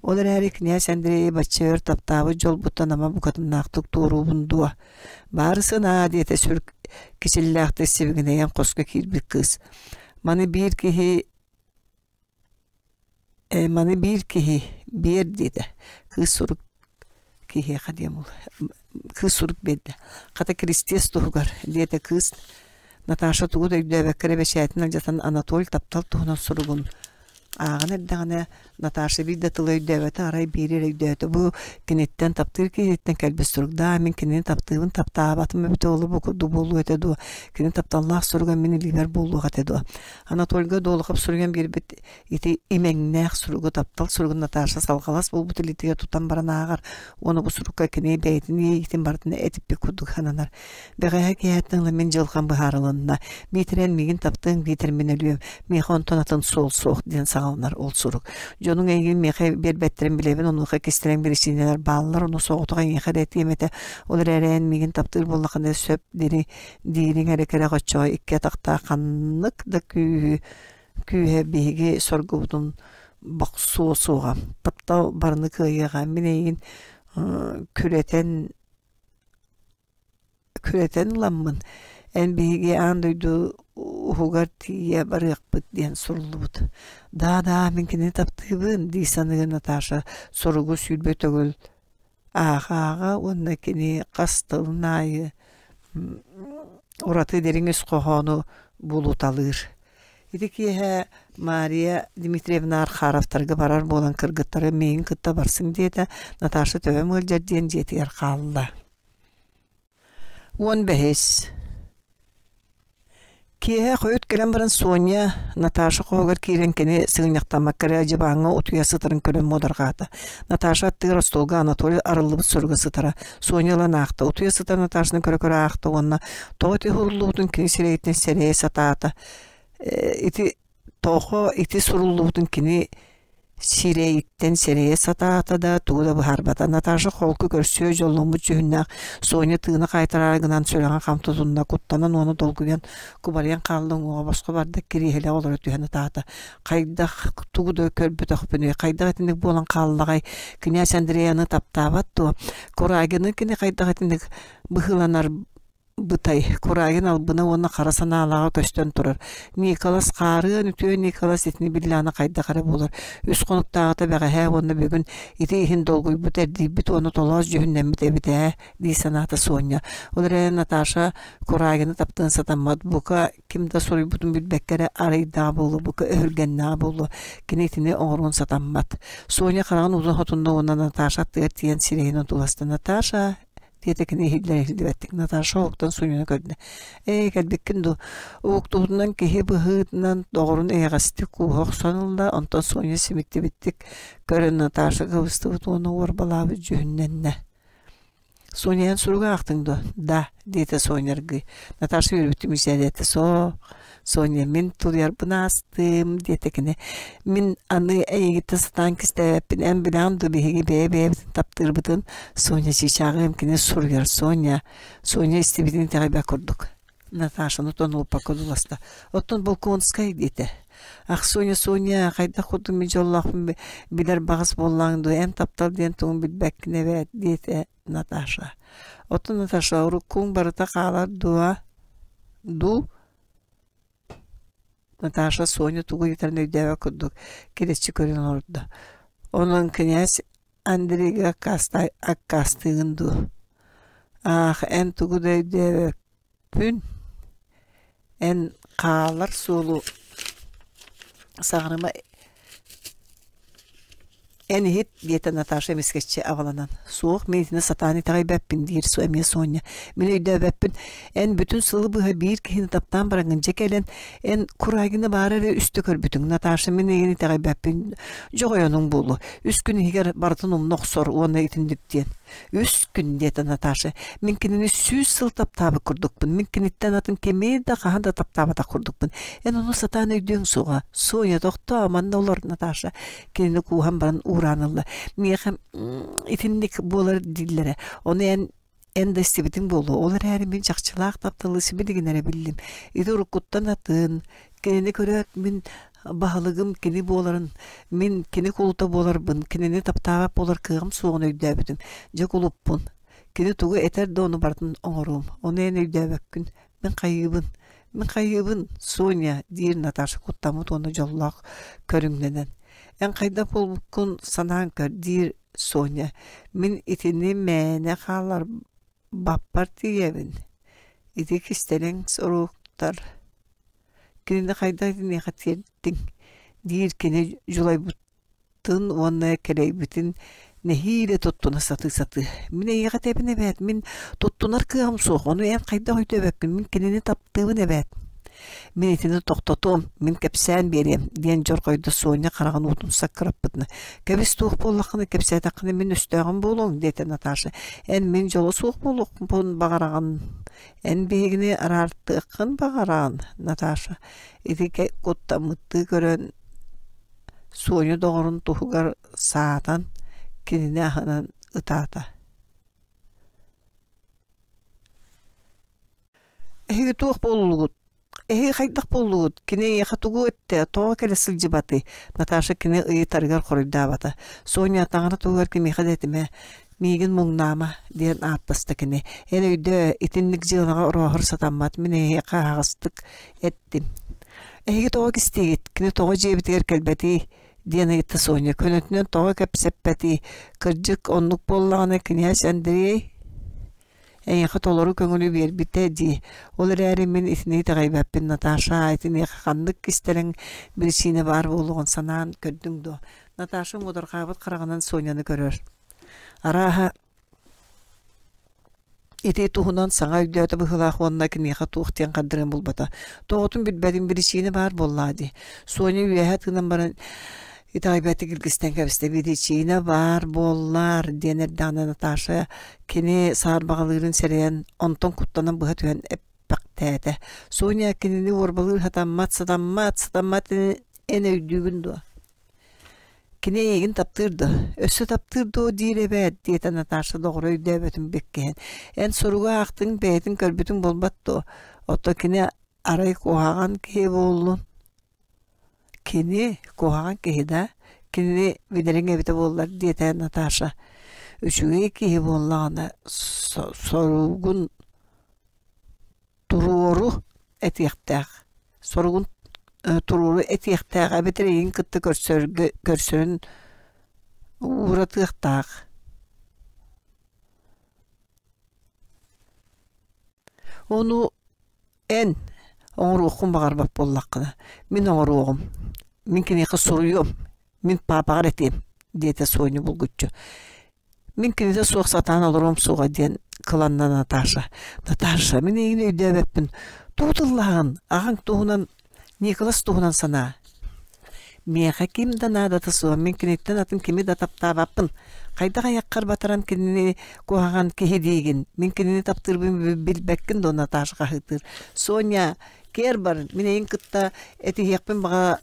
Ол эрээри князь Андрейы бачча өр таптаабыт дьолбуттан ама букатыннаахтык туоруубун дуо? Баарысын аа диэтэ сүр кичиллээхтик сибигинэйэн хоско киирбит кыыс. Маны биир киһи э, маны биир киһи биэр диэтэ. Кыыс сурук киһиэхэ диэн буолла. Кыыс сурук биэрдэ. Хата Киристиэс туһугар диэтэ кыыс. Наташа тугу да өйдөөбөккө эрэ бэчээтин алдьатан Анатоль таптал туһунан суругун ааҕан эрдэҕинэ Наташа биир да тылы өйдөөбөтө, арай биири эрэ өйдөөтө. Бу киниттэн таптыыр киһиттэн кэлбит сурук. Даа, мин кинини таптыыбын, таптаабатым эбитэ ол бу курдук буолуо этэ дуо? Кини тапталлаах суруга мин илиибэр буолуох этэ дуо? Анатольга Долохов суруйан биэрбит ити имэҥнээх суругу, таптал суругун Наташа салҕалас буолбут илиитигэр тутан баран ааҕар уонна бу сурукка кини бэйэтин иэйиитин барытын этиппит курдук сананар. Бэҕэһээ киэһэттэн ыла мин дьылҕам быһаарылынна. Биитэр эн миигин таптыаҥ, биитэр мин өлүөм. Миэхэ онтон атын суол суох диэн саҕаланар ол сурук. Дьонуҥ эйигин миэхэ биэрбэттэрин билэбин, онуоха кистэлэҥ биричиинэлэр бааллар, ону соҕотох эйиэхэ эрэ этиэм этэ. Ол эрээри эн миигин таптыыр буоллаххына сөп дири диириҥ эрэ кэрэх оччоҕо икки атахтаах ханнык да күүһү күүһэ биһиги соргубутун бохсуо суоҕа. Таптал барыны кыайыаҕа. Мин эйигин күрэтэн күрэтэн ыламмын, эн биһиги аан дойду уһугар тиийэ барыахпыт диэн суруллубут. Да-да, мин кинини таптыыбын, дии саныыр Наташа суругу 20 төгүл ааҕа-ааҕа уонна кини хас тылын аайы ураты дириҥ ис хоһоону булуталыыр. Ити киэһэ Мария Дмитриевна Архаровтарга барар буолан кыргыттары миигин кытта барсыҥ диэтэ, Наташа төбөм ыалдьар диэн дьиэтигэр хаалла. 15. Киэһэ хойут кэлэн баран Соня Наташа хоһугар киирэн кини сыгынньахтаммакка эрэ дьыбааҥҥа утуйа сытарын көрөн муодарҕаата. Наташа аттыгар остуолга Анатолий арыллыбыт суруга сытара. Соня ылан аахта. Утуйа сытар Наташаны көрө-көрө аахта уонна тоҕо ити уһуллубутун кини сирэйиттэн сэрэйэ сатаата. Ити тоҕо ити суруллубутун кини сирэйиттэн сэрэйэ сатаата да, тугу да быһаарбата. Наташа холку көрсүө дьолломмут дьүһүннээх Соня тыына хаайтараары гынан сүрэҕин хам тутунна, куттанан уонна долгуйан кубарыйан хаалла уҥуоҕа босхо барда, кириэһилэҕэ олоро түһэн ытаата. Хайдах тугу да көрбөтөхпүнүй, хайдах итинник буолан хааллаҕай, князь Андреяны таптаабат дуо? Курагины кини хайдах итинник быһыыланар Бытай, Курагин албына уонна хара санаалааҕа көстөн турар. Николас хаарыан үтүө Николас итини биллэҕинэ хайдах эрэ буолар. Үс хонуктааҕыта бэҕэһээ уонна бүгүн ити иһин долгуйбут, эрдийбит уонна толоос дьүһүннэммит эбит ээ дии санаата Соня. Ол эрээри Наташа Курагины таптыан сатаммат, бука ким да суруйбутун билбэккэ эрэ арыйдаҕа буолуо, бука өһүргэннэҕэ буолуо, кини итини оҥоруон сатаммат. Соня хараҕын уутун хотунна уонна Наташа аттыгар тиийэн сирэйин одууласта. «Наташа, диэтэ кини иһиллэр иһиллибэттик Наташа уһуктан Соняны көрдө ээ кэлбиккин дуу уһуктубутунан киһи быһыытынан доҕорун эйэҕэстик кууһа охсон ылла онтон Соня симиттибиттик көрөн Наташа кыбыстыбыт уонна уорбалаабыт дьүһүннэннэ Соня эн суругу аахтыҥ дуо да диэтэ Соня аргыый Наташа үөрбүттүү мичээрдээтэ соо Соня, мин тулуйарбын аастым, диэтэ кини. Мин аны эйигиттэн сатаан кистээбэппин, эн билэҕин дуо биһиги бэйэ-бэйэбитин таптыырбытын? Соня чыычааҕым кини суруйар Соня. Соня истибитин итэҕэйбэт курдук. Наташаны тонолуппакка дуласта. Оттон Болконскай диэтэ. Ах, Соня, Соня, хайдах курдук мин дьоллоохпун билэр баҕас буоллаҕыҥ дуо, эн таптал диэн тугун билбэккин эбээт, диэтэ Наташа. Оттон Наташа, уруккуҥ барыта хаалар дуо? Дуу? Наташа Соня тугу ыйытарын өйдөөбөт курдук килэччи көрөн олордо. Онон кинээс Андрейга аккаастыыгын дуу? Аах, эн тугу да өйдөөбөппүн. Эн хаалар суолу саҕарыма Эн иһит, диэтэ Наташа эмискэччи абаланан. Суох, мин итини сатаан итэҕэйбэппин, диир эмиэ Соня. Мин өйдөөбөппүн. Эн бүтүн сылы быһа биир киһини таптаан бараҥҥын дьэ кэлэн, эн Курагины баара эрэ үстэ көрбүтүҥ. Наташа, мин эйигин итэҕэйбэппин. Дьоҕойонуҥ буолуо. Үс күн иһигэр барытын умна охсор уонна итинник диэн. Үс күн, диэтэ Наташа. Мин кинини 100 сыл таптаабыт курдукпун. Мин киниттэн атын кими да хаһан да таптаабатах курдукпун. Эн ону сатаан өйдүөҥ суоҕа. Соня, тохтоо, манна олор, Наташа. Кинини кууһан баран уураан ылла. Миэхэ итинник буолар дииллэрэ. Ону эн эн да истибитиҥ буолуо. Ол эрээри мин чахчылаах тапталы сибилигин эрэ биллим. Ити уруккуттан атын, кинини көрөөт мин Баһылыгым кини буоларын, мин кини кулута буоларбын, кинини таптаабат буолар кыаҕым суоҕун өйдөөбүтүм. Дьэ кулуппун. Кини тугу этэр да ону барытын оҥоруом. Ону эн өйдөөбөккүн. Мин хайыыбын? Мин хайыыбын, Соня, диир Наташа куттаммыт уонна дьоллоох көрүҥнэнэн. Эн хайдах буолбуккун санаан көр, диир Соня. Мин итини мээнэ хаалларбаппар тиийэбин. Ити кистэлэҥ соруктар Кинини хайдах итиниэхэ тиэртиҥ диир кини дьулайбытын уонна кэлэйбитин нэһиилэ туттуна сатыы-сатыы. Мин эйиэхэ этэбин эбээт, мин туттунар кыаҕым суох, ону эн хайдах өйдөөбөккүн, мин кинини таптыыбын эбээт. Мин итини тохтотуом, мин кэпсээн биэриэм, диэн дьорҕойдо Соня хараҕын уутун саккыраппытына. Кэбис туох буоллаххына кэпсээтэххинэ мин өстөөҕүм буолуоҥ, диэтэ Наташа. Эн мин дьоло суох буолуохпун баҕараҕын. Эн биһигини араартыаххын баҕараҕын, Наташа, ити куттаммыттыы көрөн Соня доҕорун туһугар саатан кинини аһынан ытаата. Эһиги туох буоллугут? Эһиги хайдах буоллугут? Кини эйиэхэ тугу эттэ? Тоҕо кэлэ сылдьыбатый? Наташа кини ыйытарыгар хоруйдаабата. Соня таҥара туһугар кимиэхэ да этимэ. Миигин муҥнаама, диэн ааттаста кини. Эн өйдөө, итинник дьыалаҕа орооһор сатаммат. Мин эйиэхэ аһаҕастык эттим. Эһиги тоҕо кистиигит? Кини тоҕо дьиэбитигэр кэлбэтий? диэн ыйытта Соня. Көнөтүнэн тоҕо кэпсэппэтий? Кырдьык, оннук буоллаҕына, кинээс Андрей Эйиэхэ толору көҥүлү биэрбитэ дии. Ол эрээри мин итини итэҕэйбэппин, Наташа, итиниэхэ ханнык кистэлэҥ биричиинэ баар буолуоҕун санаан көрдүҥ дуо? Наташа муодарҕаабыт хараҕынан Соняны көрөр. Арааһа, ити туһунан саҥа өйдөөтө быһыылаах уонна киниэхэ туох диэн хардарыан булбата. Тоҕотун билбэтим биричиинэ баар буоллаа дии. Соня үөһэ тыынан баран итэҕэйбэттик илгистэн кэбистэ. Биричиинэ баар буоллар диэн эрдэҕинэ Наташа кини саарбаҕалыырын сэрэйэн, онтон куттанан быһа түһэн эппэхтээтэ. Соня кинини уорбалыыр сатаммат, сатаммат, сатаммат эн өйдүүгүн дуо? Кини эйигин таптыыр дуо? Өссө таптыыр дуо диир эбээт, диэтэ Наташа доҕоро өйдөөбөтүн бэккиһэн. Эн суругу аахтыҥ, бэйэтин көрбүтүҥ буолбат дуо? Оттон кини арай куһаҕан киһи буоллун? Кини куһаҕан киһи да, кинини билэриҥ эбитэ буоллар, диэтэ Наташа. Үчүгэй киһи буоллаҕына соругун туруору этиэхтээх, соругун туруору этиэхтээх эбэтэр эйигин кытта көрсөргө көрсөрүн ууратыахтаах. Ону Эн оҥоруоххун баҕарбат буоллаххына, мин оҥоруоҕум, мин киниэхэ суруйуом, мин паапаҕар этиэм, диэтэ Соня булгуччу. Мин кинитэ суох сатаан олоруом суоҕа диэн кыланна Наташа. Наташа, мин эйигин өйдөөбөппүн. Тугу тыллаһаҕын? Аҕаҥ туһунан, Николас туһунан санаа. Миэхэ ким да наадата суох, мин киниттэн атын кими да таптаабаппын. Хайдах айаххар батаран кинини куһаҕан киһи диигин? Мин кинини таптыырбын билбэккин дуо, Наташа хаһыытыыр. Соня, киэр бар, мин эйигин кытта этиһиэхпин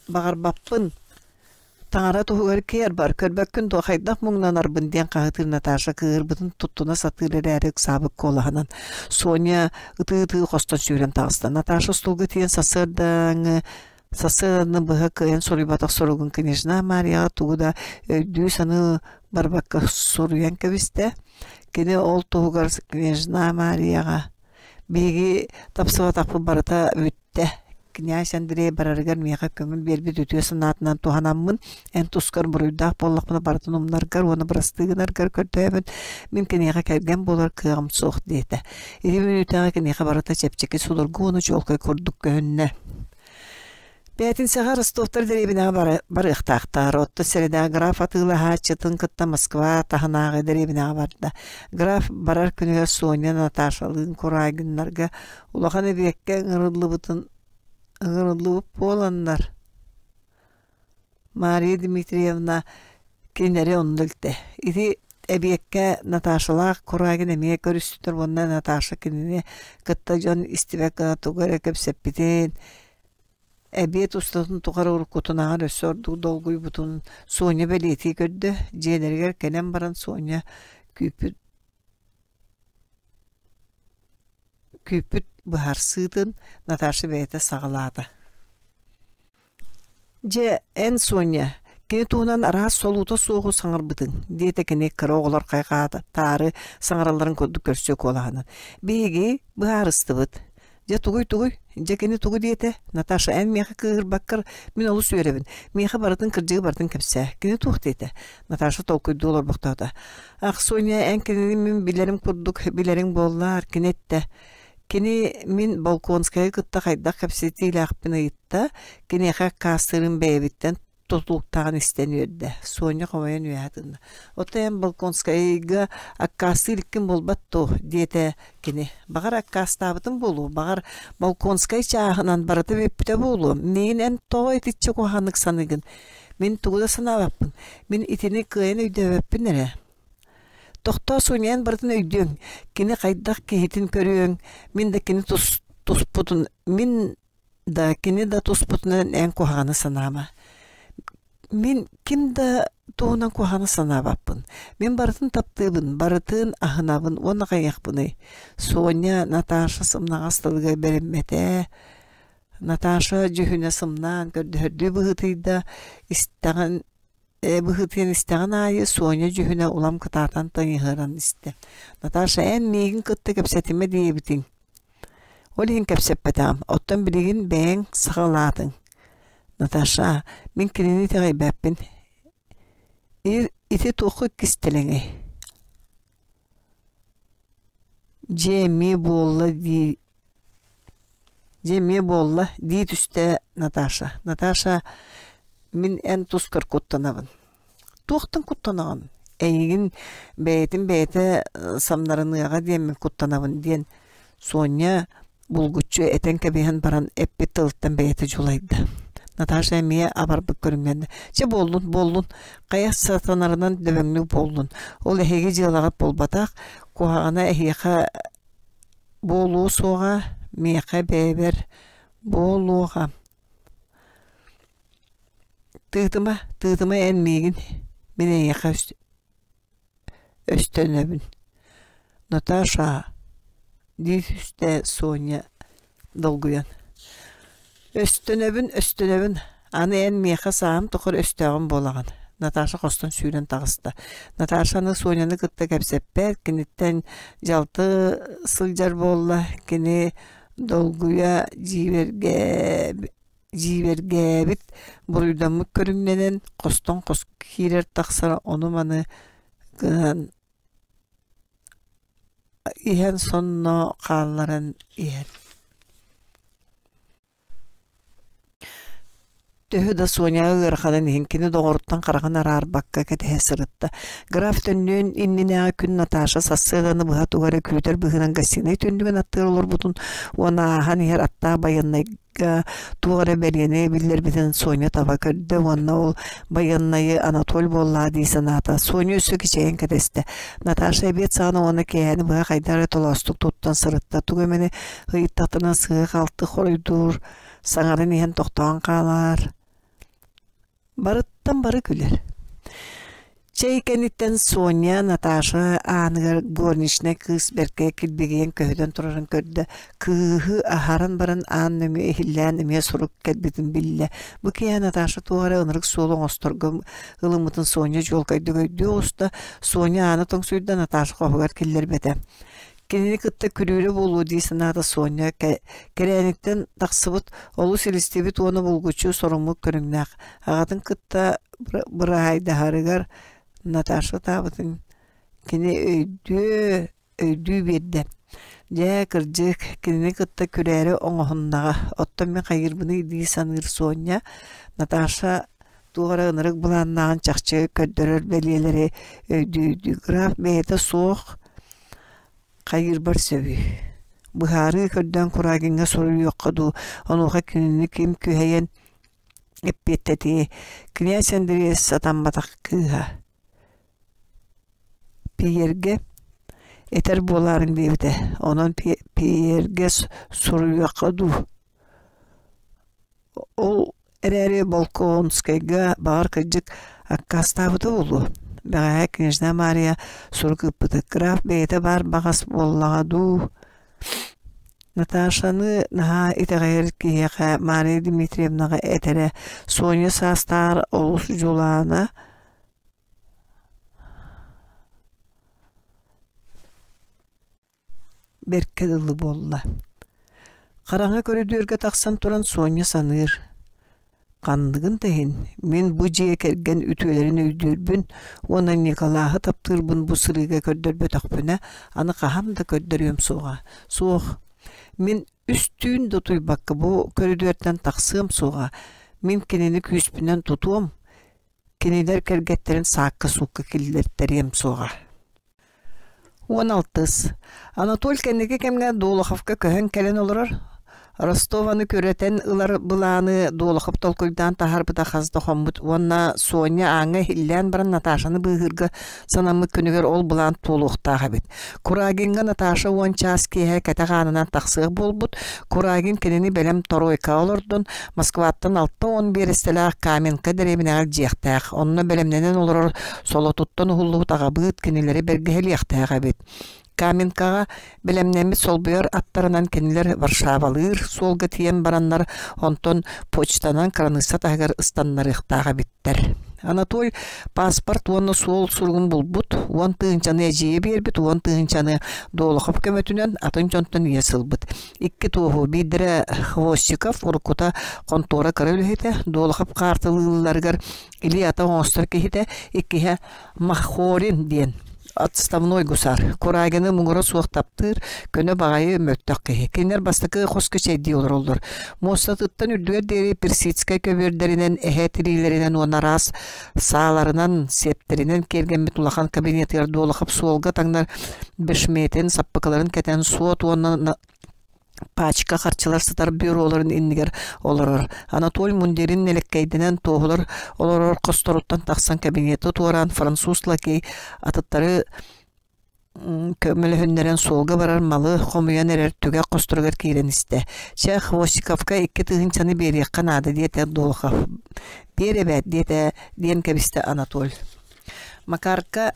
баҕарбаппын. Таҥара туһугар киэр бар, көрбөккүн дуо, хайдах муҥнанарбын диэн хаһыытыыр Наташа кыыһырбытын туттуна сатыыр эрээри ыксаабыт куолаһынан. Соня ытыы-ытыы хостон сүүрэн таҕыста. Наташа остуолга тиийэн сарсыардааҥы Сарсыарданы быһа кыайан суруйбатах суругун княжна Марияҕа тугу да өйдүү-саныы барбакка суруйан кэбистэ. Кини ол туһугар княжна Марияҕа «Биһиги тапсыбатахпыт барыта бүттэ. Князь Андрей барарыгар миэхэ көҥүл биэрбит үтүө санаатынан туһанаммын, эн тускар буруйдаах буоллахпына барытын умнаргар уонна бырастыы гынаргар көрдөһөбүн. Мин киниэхэ кэргэн буолар кыаҕым суох» диэтэ. Ити мүнүүтэҕэ киниэхэ барыта чэпчэки, судургу уонна чуолкай курдук көһүннэ. Бээтинсэҕэ Ростовтар дэриэбинэҕэ барыахтаахтар. Оттон сэрэдээх граф атыылаһааччытын кытта Москва таһынааҕы дэриэбинэҕэ барда. Граф барар күнүгэр Соня Наташалыын Курагиннарга улахан эбиэккэ ыҥырыллыбытын ыҥырыллыбыт буоланнар Мария Дмитриевна кинилэри онно илтэ. Ити эбиэккэ Наташалаах Курагин эмиэ көрүстүлэр уонна Наташа кинини кытта дьон истибэт гына тугу эрэ кэпсэппитин, эбиэт устатын тухары уруккутунааҕар өссө ордук долгуйбутун Соня бэлиэтии көрдө. Дьиэлэригэр кэлэн баран Соня күүппүт күүппүт быһаарсыытын Наташа бэйэтэ саҕалаата. Дьэ, эн, Соня, кини туһунан араас солуута суоҕу саҥарбытыҥ, диэтэ кини кыра оҕолор хайҕаатаары саҥаралларын курдук көрсүө куолаһынан. Биһиги быһаарыстыбыт. Дьэ тугуй-тугуй? Дьэ кини тугу диэтэ? Наташа, эн миэхэ кыыһырбаккар мин олус үөрэбин. Миэхэ барытын кырдьыгы барытын кэпсээ. Кини туох диэтэ? Наташа толкуйдуу олорбохтоото. Ах, Соня, эн кинини мин билэрим курдук билэриҥ буоллар, кини эттэ. Кини мин Болконскайы кытта хайдах кэпсэтиилээхпин ыйытта, киниэхэ аккаастыырын бэйэбиттэн тутулуктааҕын истэн үөрдэ. Соня хомойон үөһэ тыынна. «Оттон эн Болконскайга аккаастыы иликкин буолбат дуо?» диэтэ кини. «Баҕар аккаастаабытым буолуо, баҕар Болконскай чааһынан барыта бүппүтэ буолуо. Миигин эн тоҕо итиччэ куһаҕаннык саныыгын? Мин тугу да санаабаппын. Мин итини кыайан өйдөөбөппүн эрэ. Тохтоо, Соня, эн барытын өйдүөҥ. Кини хайдах киһитин көрүөҥ, мин да кини тус, туспутун, мин да кини да туспутунан эн куһаҕаны санаама. Мин ким да туһунан куһаҕаны санаабаппын. Мин барытын таптыыбын, барытын аһынабын уонна хайыахпыный? Соня Наташа сымнаҕас тылыгар бэриммэтэ. Наташа дьүһүнэ сымнаан көрдөһөрдүү быһыытыйда, истэҕин быһыытыйан истэҕин аайы Соня дьүһүнэ улам кытаатан тыҥыһыран истэ. Наташа, эн миигин кытта кэпсэтимэ диэбитиҥ. Ол иһин кэпсэппэтэҕим. Оттон билигин бэйэҥ саҕалаатыҥ. Наташа, мин кинини итэҕэйбэппин. Ити туохха кистэлэҥий? Дьиэ эмиэ буолла дии Дьэ эмиэ буолла, дии түстэ Наташа. Наташа, мин эн тускар куттанабын. Туохтан куттанаҕын? Эйигин бэйэтин бэйэтэ самнарыныаҕа диэммин куттанабын диэн Соня булгуччу этэн кэбиһэн баран эппит тылыттан бэйэтэ дьулайда. Наташа эмиэ абарбыт көрүҥнэннэ. Чэ буоллун, буоллун, хайа сатанарынан дөбөҥнүк буоллун. Ол эһиги дьыалаҕыт буолбатах, куһаҕана эһиэхэ буолуо суоҕа, миэхэ бэйэбэр буолуоҕа. Тыытыма, тыытыма эн миигин, мин эйиэхэ өстөнөбүн. Наташа, дии түстэ Соня долгуйан. Өстөнөбүн, өстөнөбүн, аны эн миэхэ сааһым тухары өстөөҕүм буолаҕын. Наташа хостон сүүрэн таҕыста. Наташаны Соняны кытта кэпсэппэт, киниттэн дьалты сылдьар буолла. Кини долгуйа дьиибэргээбит, буруйдаммыт көрүҥнэнэн хостон хос киирэр-тахсар ону-маны гынан иһэн сонно хаалларан иһэр. Төһө да Соняҕа ыараханын иһин кини доҕоруттан хараҕын араарбакка кэтэһэ сырытта. Граф төннүөн иннинээҕи күн Наташа сарсыарданы быһа тугу эрэ күүтэр быһыынан гостинай түннүгүн аттыгар олорбутун уонна ааһан иһэр аттаах байыаннайга туох эрэ бэлиэни биллэрбитин Соня таба көрдө уонна ол байыаннайы Анатоль буоллаа дии санаата. Соня өссө кичэйэн кэтэстэ. Наташа эбиэт саҕана уонна киэһэни быһа хайдах эрэ толоостук туттан сырытта. Тугу эмэни ыйыттахтарына сыыһа-халты хоруйдуур, саҥаран иһэн тохтоон хаалар. Барыттан бары күлэр. Чэй кэнниттэн Соня Наташа ааныгар горничнай кыыс бэркэ килбигийэн көһүтэн турарын көрдө. Кыыһы аһаран баран аан нөҥүө иһиллээн эмиэ сурук кэлбитин биллэ. Бу киэһэ Наташа туох эрэ ынырык суолу оҥосторго ылыммытын Соня чуолкайдык өйдүү оҕуста. Соня ааны тоҥсуйда, Наташа хоһугар киллэрбэтэ. Кинини кытта күрүүрэ буолуо дии санаата Соня кэрээниттэн тахсыбыт, олус илистибит уонна булгуччу соруммут көрүҥнээх. Аҕатын кытта быраһаайдаһарыгар Наташа ытаабытын кини өйдүө, өйдүү биэрдэ. Дьэ, кырдьык, кинини кытта күрээри оҥоһуннаҕа. Оттон мин хайыырбыный дии саныыр Соня, Наташа туох эрэ ынырык былааннааҕын чахчы көрдөрөр бэлиэлэри өйдүү-өйдүү граф бэйэтэ суох хайыырбар сөбүй? Быһаарыы көрдөөн Курагиҥҥа суруйуохха дуу, онуоха кинини ким күһэйэн эппиэттэтиэй? Князь Андрей сатамматах кыыһа. Пиергэ этэр буолаарыҥ диэбитэ, онон Пиергэ суруйуохха дуу? Ол эрээри Болконскайга баҕар кырдьык аккаастаабыта буолуо. Бэҕэһээ княжна Мария сурук ыыппыта: «Граф бэйэтэ баар баҕас буоллаҕа дуу?» Наташаны наһаа итэҕэйэр киһиэхэ Мария Дмитриевнаҕа этэрэ Соня саастааҕар олус дьулаана бэркэ дылы буолла. Хараҥа көрүдүөргэ тахсан туран Соня саныыр: Ханныгын да иһин, мин бу дьиэ кэргэн үтүөлэрин өйдүүрбүн уонна Николаһы таптыырбын бу сырыыга көрдөрбөтөхпүнэ, аны хаһан да көрдөрүөм суоҕа. Суох, мин үс түүн да утуйбакка бу көрүдүөртэн тахсыам суоҕа. Мин кинини күүспүнэн тутуом, кинилэр кэргэттэрин саакка-суукка киллэртэриэм суоҕа. 16. Анатоль кэнники кэмҥэ Долоховка көһөн кэлэн олорор. Ростованы күрэтэн ылар былааны Долохов толкуйдаан таһаарбыта хас да хоммут уонна Соня ааҥҥа иһиллээн баран Наташаны быыһыырга санаммыт күнүгэр ол былаан туолуохтаах эбит. Курагиҥҥа Наташа уон чаас киэһэ кэтэх аанынан тахсыах буолбут. Курагин кинини бэлэм торуойкаҕа олордон Москваттан 60 биэрэстэлээх Каменка дэриэбинэҕэ илдьиэхтээх. Онно бэлэмнэнэн олорор солотуттан уһуллубут аҕабыыт кинилэри бэргэһэлиэхтээх эбит. Каменкаҕа бэлэмнэммит солбуйар аттарынан кинилэр Варшавалыыр суолга тиийэн бараннар, онтон почтанан кыраныысса таһыгар ыстаннарыахтаах эбиттэр. Анатоль паспорт уонна суол суругун булбут, уон тыһыынчаны эдьиийэ биэрбит, уон тыһыынчаны Долохов көмөтүнэн атын дьонтон иэс ылбыт. Икки туоһу, биирдэрэ Хвостиков, уруккута хонтуора кыра үлэһитэ, Долохов хаартылыылларыгар илии-атах оҥостор киһитэ, иккиһэ Махорин диэн отставной гусар, Курагины муҥура суох таптыыр, көнө баҕайы мөлтөх киһи. Кинилэр бастакы хоско чэйдии олороллор. Муостатыттан үрдүгэр диэри персидскэй көбүөрдэринэн, эһэ тириилэринэн уонна араас сааларынан, сиэптэринэн киэргэммит улахан кабинетыгар Долохов суолга таҥнар бешметин, саппыкыларын кэтэн суот уонна Пачка харчылар сытар бюроларын иннигэр олорор. Анатоль мундирин нэлэккэйдэнэн туоһулар олорор хосторуттан тахсан кабинеты туораан француз лакей атыттары көмөлөһүннэрэн суолга барар малы хомуйан эрэр түгэх хосторугар киирэн истэ. Чэ, Хвостиковка икки тыһыынчаны биэриэххэ наада диэтэ Долохов. Биэр эбээт диэтэ диэн кэбистэ Анатоль. Макарка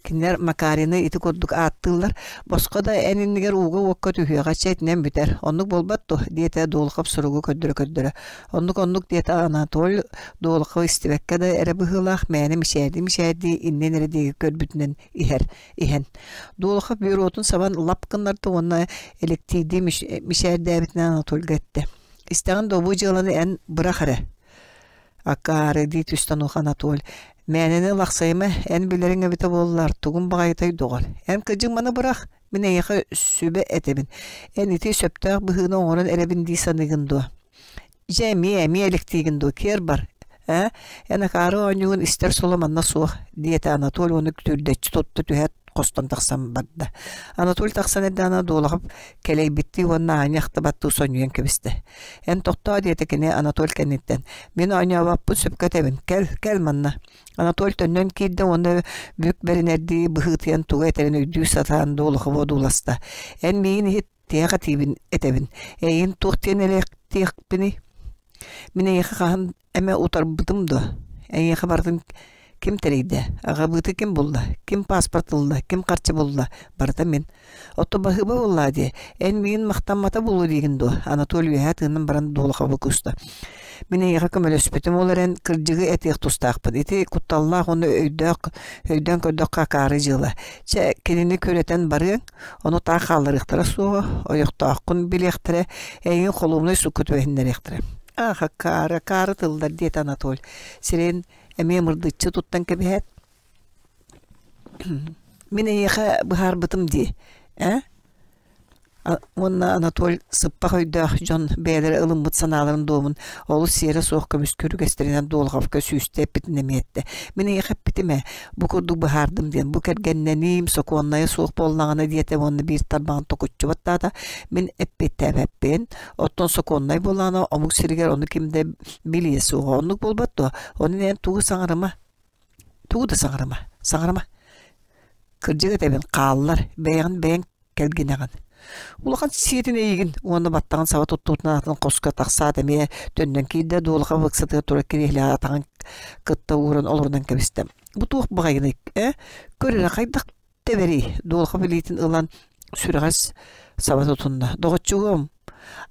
Кинилэр Макарины ити курдук ааттыыллар: «Босхо да эн иннигэр ууга-уокка түһүөҕэ, чэ итинэн бүтэр, оннук буолбат дуо?» диэтэ Долохов суругу көрдөрө-көрдөрө. «Оннук-оннук» диэтэ Анатоль Долохов истибэккэ да эрэ быһыылаах мээнэ мичээрдии-мичээрдии иннин эрэ диэки көрбүтүнэн иһэр иһэн. Долохов бюротун сабан лап гыннарда уонна электиирдии мичээрдээбитинэн Анатольга эттэ: «Истэҕин дуо, бу дьыаланы эн бырах эрэ Акаары дии түстэ онуоха Анатоль, мээнэни лахсайыма, эн билэриҥ эбитэ буоллар, тугун баҕайытай доҕор. Эн кырдьык маны бырах, мин эйиэхэ сүбэ этэбин. Эн ити сөптөөх быһыыны оҥорон эрэбин дии саныыгын дуо? Дьэ эмиэ, эмиэ элэктиигин дуо, киэр бар. Ээ, эн акаары оонньуугун истэр соло манна суох, диэтэ Анатоль уонна түрдэччи тутта түһээт хостон тахсан барда. Анатоль тахсан эрдэҕинэ Долохов кэлэйбиттии уонна аанньа ахтыбаттыы сонньуйан кэбистэ. Эн тохтоо диэтэ кини Анатоль кэнниттэн. Мин оонньообоппун сөпкө этэбин. Кэл, кэл манна. Анатоль төннөн киирдэ уонна бүк бэринэрдии быһыытыйан тугу этэрин өйдүү сатаан Долохову одууласта. Эн миигин иһит, тиһэх этиибин этэбин. Эйигин туох диэн элэктиэхпиний? Мин эйиэхэ хаһан Эмэ утарбытым дуо? Эйиэхэ барытын ким тэрийдэ? Аҕабыыты ким булла? Ким паспорт ылла? Ким харчы булла? Барыта мин. Оттон баһыыба буоллаа дии. Эн миигин махтаммата буолуо диигин дуо? Анатолий үөһээ тыынан баран Долоховы кууста. Мин эйиэхэ көмөлөспүтүм, ол эрэн кырдьыгы этиэх тустаахпын. Ити кутталлаах уонна өйдөөх, өйдөөн көрдөххө акаары дьыала. Чэ, кинини күрэтэн барыаҥ, ону таах хаалларыахтара суоҕа, ойохтооххун билиэхтэрэ, эйигин холуобунай суукка түбэһиннэриэхтэрэ. Ах, акаары, акаары тыллар, диэтэ Анатоль, сирэйин эмиэ мырдыччы туттан кэбиһээт. Мин эйиэхэ быһаарбытым дии, ээ? Уонна Анатоль сыппах өйдөөх дьон бэйэлэрэ ылыммыт санааларын дуомун олус сиэрэ суох көмүскүүр үгэстэринэн Долоховка сүүстэ эппитин эмиэ эттэ. Мин эйиэхэ эппитим ээ, бу курдук быһаардым диэн, бу кэргэннэниим, сокуоннайа суох буоллаҕына диэтэ уонна биир тарбаҕын токуччу баттаата. Мин эппиэттээбэппин, Оттон сокуоннай буоллаҕына, омук сиригэр ону ким да билиэ суоҕа. Оннук буолбат дуо? Ону эн тугу саҥарыма, тугу да саҥарыма, саҥарыма. Кырдьык этэбин, хааллар, бэйэҕин бэйэҥ кэлгинэҕин. Улахан сиэтин эйигин уонна баттаҕын саба туттубутунан атын хоско тахсаат эмиэ төннөн киирдэ, Дуолаха ыксатыгар турар кириэһилэҕэ атаҕын кытта ууран олорунан кэбистэ. Бу туох баҕайыный, ээ? Көр эрэ, хайдах тэбэрий? Дуолаха билиитин ылан Сүрэҕэс саба тутунна: «Доҕоччугум,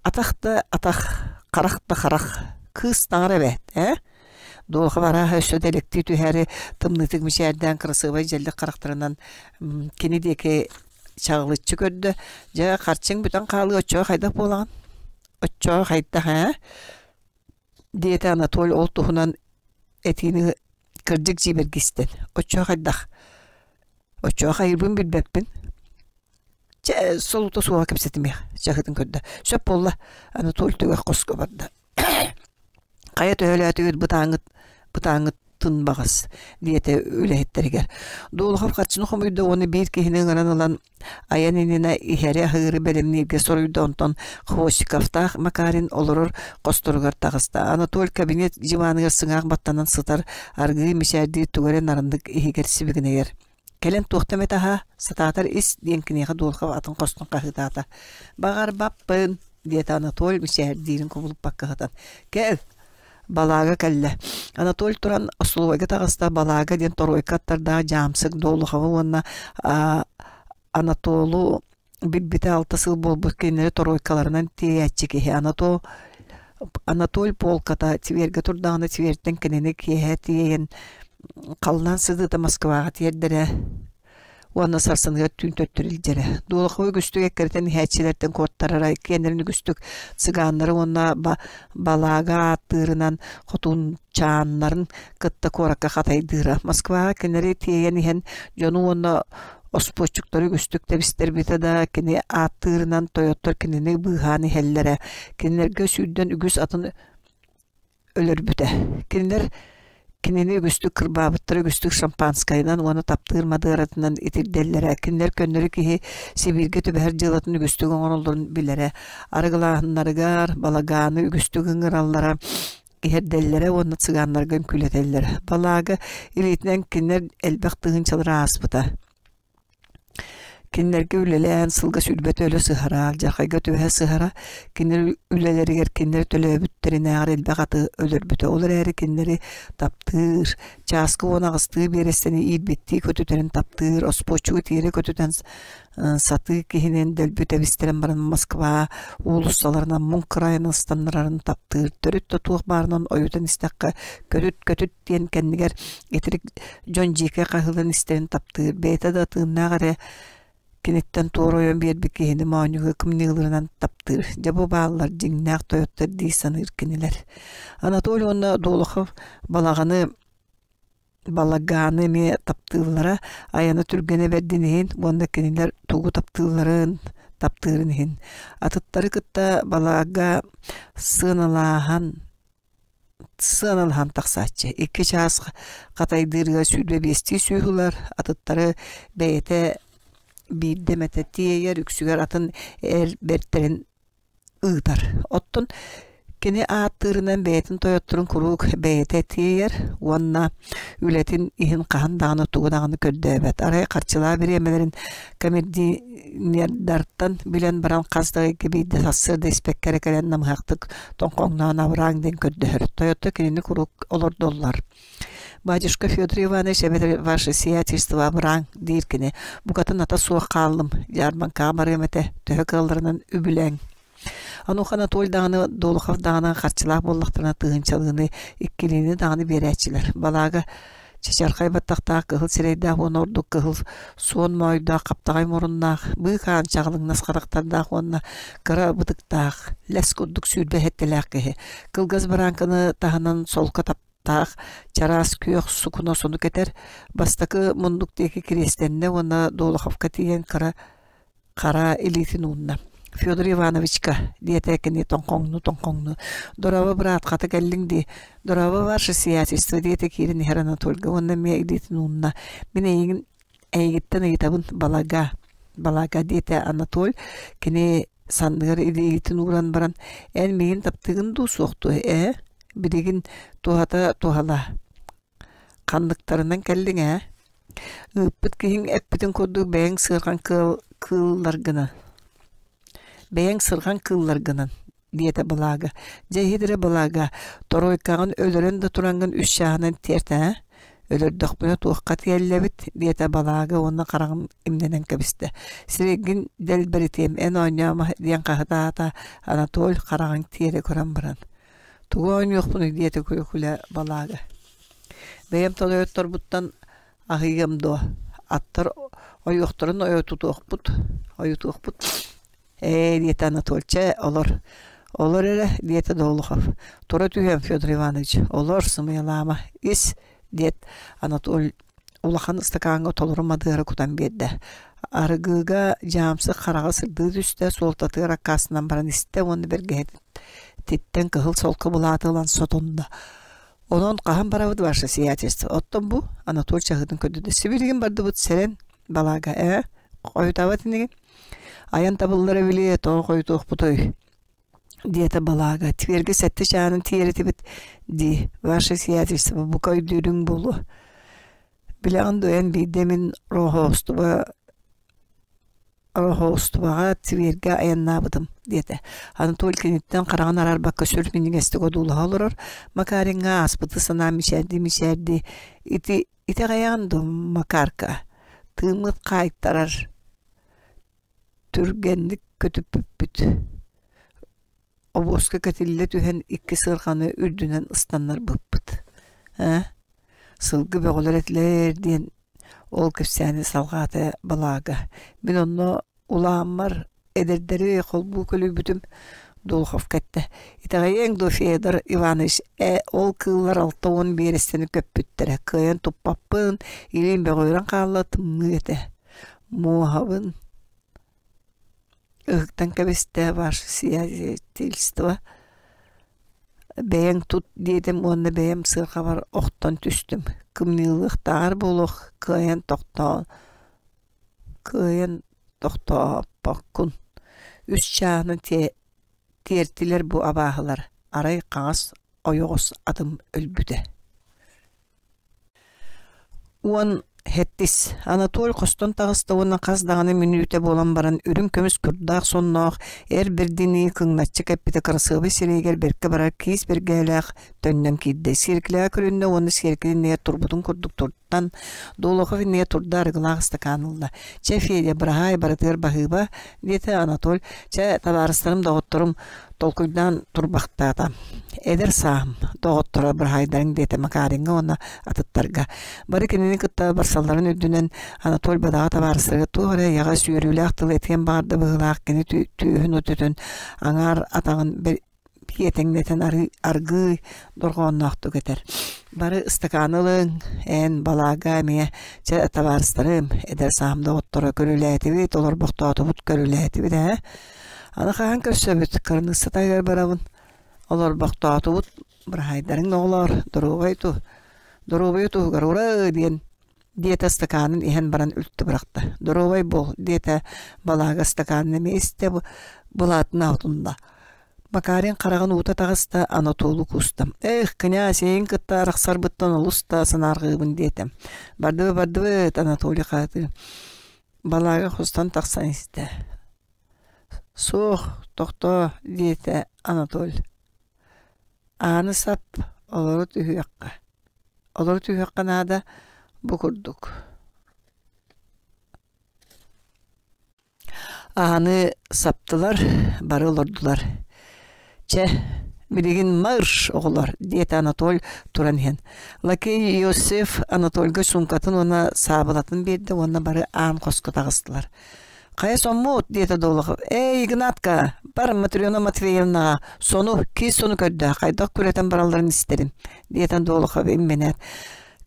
атах да атах, харах да харах, кыыс таҥара эбээт, ээ?» Дуоха арааһа өссө да элэктии түһээри тымныытык мичээрдээн кырасыабай дьэллик харахтарынан кини диэки чаҕылыччы көрдө: «Дьэ, харчыҥ бүтэн хаалыа, оччоҕо хайдах буолаҕын? Оччоҕо хайдах ээ?» диэтэ Анатолий ол туһунан этиини кырдьык дьиибэргистэн. «Оччоҕо хайдах? Оччоҕо хайыырбын билбэппин. Чэ, солута суоҕа кэпсэтимиэх» чаһыытын көрдө. «Сөп буолла» Анатолий түгэх хоско барда. «Хайа төһөлөөтүгүт бытааҥҥыт бытааҥҥыт тын баҕас» диэтэ үлэһиттэригэр. Дулухов харчыны хомуйда уонна биир киһини ыҥыран ылан айан иннинэ иһэри-аһыыры бэлэмнииргэ соруйда, онтон Хвостиковтаах Макарин олорор хосторугар таҕыста. Анатоль кабинет диваныгар сыҥаах баттанан сытар, аргыый мичээрдии тугу эрэ нарыннык иһигэр сибигинэйэр. «Кэлэн туохта эмэ таһаа, сатаатар ис» диэн киниэхэ Дулухов атын хостон хаһыытаата. «Баҕарбаппын» диэтэ Анатоль мичээрдиирин кубулуппакка сытан. «Кэл, Балаага кэллэ. Анатоль туран остолобуойга таҕыста Балаага диэн торуойка аттардаах дьаамсык Долуховы уонна Анатолу билбитэ 6 сыл буолбут кинилэри торуойкаларынан тиэйээччи киһи. Анатол Анатоль полката Твергэ турдаҕына Твертэн кинини киэһэ тиэйэн халлаан сытыыта Москваҕа тиэрдэрэ уонна сарсыныгар түүн төттөрү илдьэрэ. Дулаховы үгүстүк эккирэтэн иһээччилэртэн куоттарара, иккиэннэрин үгүстүк цыганнары уонна балаага ааттыырынан хотунчааннарын кытта куоракка хатайдыыра. Москваҕа кинилэри тиэйэн иһэн дьону уонна оспуоччуктары үгүстүк тэбистэрбитэ да, кини ааттыырынан тойоттор кинини быыһаан иһэллэрэ. Кинилэргэ сүүрдэн үгүс атын өлөрбүтэ. Кинилэр кинини үгүстүк кырбаабыттара, үгүстүк шампанскайынан уонна таптыыр мадыаратынан итирдэллэрэ. Кинилэр көннөрү киһи Сибииргэ түбэһэр дьыалатын үгүстүк оҥороллорун билэрэ. Арыгылааһыннарыгар балагааны үгүстүк ыҥыраллара, иһэрдэллэрэ уонна цыганнарга үҥкүүлэтэллэрэ. Балаага илиитинэн кинилэр элбэх тыһыынчалары ааспыта. Кинилэргэ үлэлээн сылга сүүрбэтэ өлө сыһара, алдьархайга түбэһэ сыһара, кинилэр үлэлэригэр кинилэр төлөөбүттэринээҕэр элбэх аты өлөрбүтэ. Ол эрээри кинилэри таптыыр, чааскы 18-тыы биэрэстэни иирбиттии көтүтэрин таптыыр, оспуоччугу тиэрэ көтүтэн сатыы киһинэн дөлбү тэбистэрэн баран Москва уулуссаларынан муҥ кыраайын ыстаннарарын таптыыр. Төрүт да туох баарынан ойутан истэххэ, көтүт-көтүт диэн кэннигэр итирик дьон дьиикэй хаһыыларын истэрин таптыыр, бэйэтэ да тыыннаах эрэ киниттэн туора ойон биэрбит киһини моонньуга кымньыыларынан таптыыр. Дьэ бу бааллар дьиҥнээх тойоттор дии саныыр кинилэр. Анатолий уонна Долохов балаҕаны балагааны эмиэ таптыыллара, айана түргэнэ бэрдин иһин уонна кинилэр тугу таптыылларын таптыырын иһин. Атыттары кытта балаага сыаналааһан сыаналаһан тахсааччы. Икки чаас хатайдыырга 25-тии сүүс ылар, атыттары бэйэтэ биирдэ эмэтэ тиэйэр, үксүгэр атын эр бэртэрин ыытар. Оттон кини ааттыырынан бэйэтин тойотторун куруук бэйэтэ тиэйэр уонна үлэтин иһин хаһан даҕаны тугу даҕаны көрдөөбөт. Арай харчылаах бириэмэлэрин камердинердартан билэн баран хас да ыйга биирдэ сарсыарда испэккэ эрэ кэлэн намыһахтык тоҥхоҥноон абырааҥ диэн көрдөһөр. Тойотто кинини куруук олордоллор. «Батюшка Федор Иванович эбэтэр ваше сиятельство абырааҥ» диир кини. «Букатын ата суох хааллым, дьаарбаҥкаҕа барыам этэ, төһө кыалларынан үбүлээҥ». Онуоха Анатолий даҕаны, Долохов даҕаны харчылаах буоллахтарына тыһыынчалыыны, иккилиини даҕаны биэрээччилэр. Балаага чачархай баттахтаах кыһыл сирэйдээх уонна ордук кыһыл суон моойдоох хаптаҕай муруннаах, быыкаан чаҕылыҥнас харахтардаах уонна кыра бытыктаах, лэс курдук 27-лээх киһи. Кылгас барааҥканы таһынан солко таптаах чараас күөх сукуна сону кэтэр, бастакы муннук диэки кириэстэннэ уонна Долоховка тиийэн кыра хара илиитин уунна. «Федор Ивановичка», диэтэ кини тоҥхоҥнуу-тоҥхоҥнуу, «дорообо, быраат, хата кэллиҥ дии, дорообо, ваше сиятельство», диэтэ киирэн иһэр Анатольга уонна эмиэ илиитин уунна. «Мин эйигин эйигиттэн ыйытабын, балага, балага», диэтэ Анатоль, кини санныгар илиитин ууран баран, «Эн миигин таптыыгын дуу, суох дуо, ээ? Билигин туһата туһала. Ханныктарынан кэллиҥ ээ? Ыыппыт киһиҥ эппитин курдук бэйэҥ сыарҕаҥ кыылларгынан, бэйэҥ сырҕаҥ кыылларгынан, диэтэ Балаага. Дьэ иһит эрэ Балаага, торуойкаҕын өлөрөн да тураҥҥын үс чааһынан тиэрт ээ? Өлөрдөхпүнэ туохха тиэллэбит, диэтэ Балаага уонна хараҕын имнэнэн кэбистэ. Сирэйгин дэлбэритиэм, эн оонньоомо, диэн хаһытаата Анатоль хараҕын тиэрэ көрөн баран. Тугу оонньуохпунуй диэтэ күлэ-күлэ Балаага. Бэйэм толойотторбуттан аһыйыам дуо, аттар ойуохтарын ойутуохпут, ойутуохпут Ээ, диэтэ Анатоль, чэ, олор. Олор эрэ, диэтэ Долохов. Тура түһүөм, Федор Иванович, олор, сымыйалаама, ис, диэт Анатоль улахан ыстакааҥҥа толору мадыары кутан биэрдэ. Арыгыга дьаамсык хараҕа сырдыы түстэ, суолтатыгар аккаастанан баран истэ уонна бэргэһэтиттэн кыһыл солко былааты ылан сотунна. Онон хаһан барабыт ваше сиятельство? Оттон бу Анатоль чаһыытын көрдүдэ. Сибилигин бардыбыт сэрэн, балаага, ээ, хойутаабат инигин? Айан табыллара билиэ, тоҕо хойутуохпутуй? диэтэ Балаага. Твергэ сэттэ чаанын тиэрэтибит дии, ваше сиятельство, бука өйдүүрүҥ буолуо. Билэҕин дуо эн биирдэ мин Роһоустуба Роһоустубаҕа Твергэ айаннаабытым диэтэ. Анатолий киниттэн хараҕын араарбакка сүр минньигэстик одуулаһа олорор. Макариҥҥа ааспыты санаан мичээрдии-мичээрдии ити Итэҕэйэҕин дуо, Макарка, тыыммыт хаайтарар, түргэнник көтүппүппүт, обуоска кэтиллэ түһэн икки сыарҕаны үрдүнэн ыстаннарбыппыт ээ, сылгы бөҕөлөр этилэр диэн ол кэпсээни салҕаата Балаага. Мин онно Улааммар эдэрдэри холбуу көлүйбүтүм Дулховка эттэ: «Итэҕэйиэҥ дуо, Федор Иванович, ээ, ол кыыллар 60 биэрэстэни көппүттэрэ, кыайан туппаппын, илиим бөҕүөрэн хаалла, тымныы этэ. Муоһабын ыһыктан кэбистэ, ваше сиятельство, бэйэҥ тут диэтим уонна бэйэм сыарҕабар охтон түстүм. Кымньыылыахтааҕар буолуох, кыайан тохтоон Кыайан тохтооппоккун, үс чааһынан тиэртилэр бу абааһылар, арай хаҥас ойоҕос атым өлбүтэ Уон сэттис Анатоль хостон таҕыста уонна хас даҕаны мүнүүтэ буолан баран үрүҥ көмүс курдаах сонноох эр бэрдинии кыҥначчы кэппитэ кырасыабай сирэйигэр бэркэ барар киис бэргэһэлээх төннөн киирдэ. Сиэркилэҕэ көрүннэ уонна сиэркилэ иннигэр турбутун курдук туртан Долохов иннигэр турда арыгылаах ыстакаан ылла. «Чэ, Федя, быраһаай, барытыгар баһыыба», диэтэ Анатоль. «Чэ, табаарыстарым, доҕотторум толкуйдаан турбахтаата. Эдэр сааһым, доҕотторо быраһаайдарыҥ» диэтэ Макариҥҥа уонна атыттарга. Бары кинини кытта барсалларын үрдүнэн Анатоль бадаҕа табаарыстарыгар туох эрэ эйэҕэс үөрүүлээх тыл этиэн баҕарда быһыылаах кини түөһүн өтөтөн аҥаар атаҕын Иэтэҥнэтэн аргыый дорҕоонноохтук этэр: «Бары ыстакааны ылыҥ, эн, Балаага эмиэ, чэ, табаарыстарым, эдэр саам доҕотторо көрүлээтибит, олорбохтоотубут көрүлээтибит ээ. Аны хаһан көрсөбүт, кыраныысса таһыгар барабын, олорбохтоотубут, быраһаайдарыҥ оҕолоор, доруобай ту, доруобуйа туһугар ура!» диэн диэтэ ыстакаанын иһэн баран үлтү бырахта. «Доруобай буол» диэтэ Балаага ыстакаанын эмиэ истэ былаатын аһытынна. Макарин хараҕын уута таҕыста, Анатолу кууста. «Эх, князь, эйигин кытта арахсарбыттан олус да санаарҕыыбын» диэтэ. «Бардыбыт, бардыбыт» Анатолий хаһытыы. Балаага хостон тахсан истэ. «Суох, тохтоо» диэтэ Анатоль. «Ааны сап, олоро түһүөххэ. Олоро түһүөххэ наада, бу курдук» Ааны саптылар, бары олордулар. «Чэ, билигин марш, оҕолор!» диэтэ Анатоль туран иһэн. Лакей Иосиф Анатольга суумкатын уонна саабылатын биэрдэ уонна бары аан хоско таҕыстылар. «Хайа соммут?» диэтэ Долохов. «Эй, Игнатка, бар Матрена Матвеевнаҕа сону, киис сону көрдөө, хайдах күрэтэн баралларын истэрим», диэтэ Долохов иммэнээт.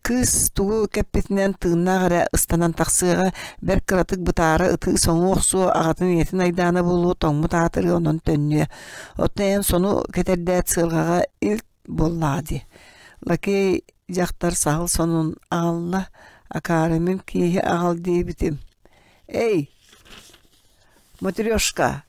Кыыс тугу кэппитинэн тыыннаах эрэ ыстанан тахсыаҕа, бэрт кыратык бытаара ытыы соҥуу охсуо, аҕатын ийэтин айдаана буолуо, тоҥмут аатырыа онон төннүө. Оттон эн сону кэтэрдээт сыарҕаҕа илт буоллаҕа дии. Лакей дьахтар саһыл сонун аҕалла, акаары мин кииһи аҕал диэбитим. Эй, матрешка,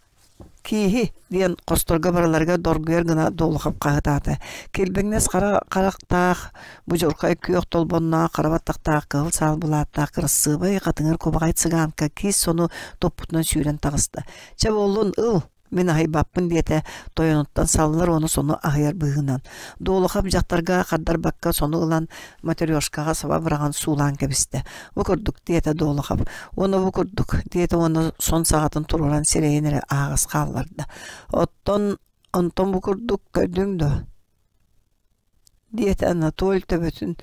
Кииһи диэн хосторго барыларыгар доргуйар гына Долохов хаһытаата. Килбэҥнэс хара харахтаах, будьурхай күөх толбонноох, хара баттахтаах кыһыл саал былааттаах кырасыабай хатыҥыр кубаҕай цыганка киис сону туппутунан сүүрэн таҕыста. Чэ буоллун, ыл! Мин аһыйбаппын диэтэ тойонуттан саллар уонна сону аһыйар быһыынан. Дуолахап дьахтарга хардарбакка сону ылан матрешкаҕа саба быраҕан суулаан кэбистэ. Бу курдук диэтэ Дуолахап. Уонна бу курдук диэтэ уонна сон саҕатын туруоран сирэйин эрэ аһаҕас хаалларда. Оттон онтон бу курдук көрдүҥ дуо? Диэтэ Анатоль төбөтүн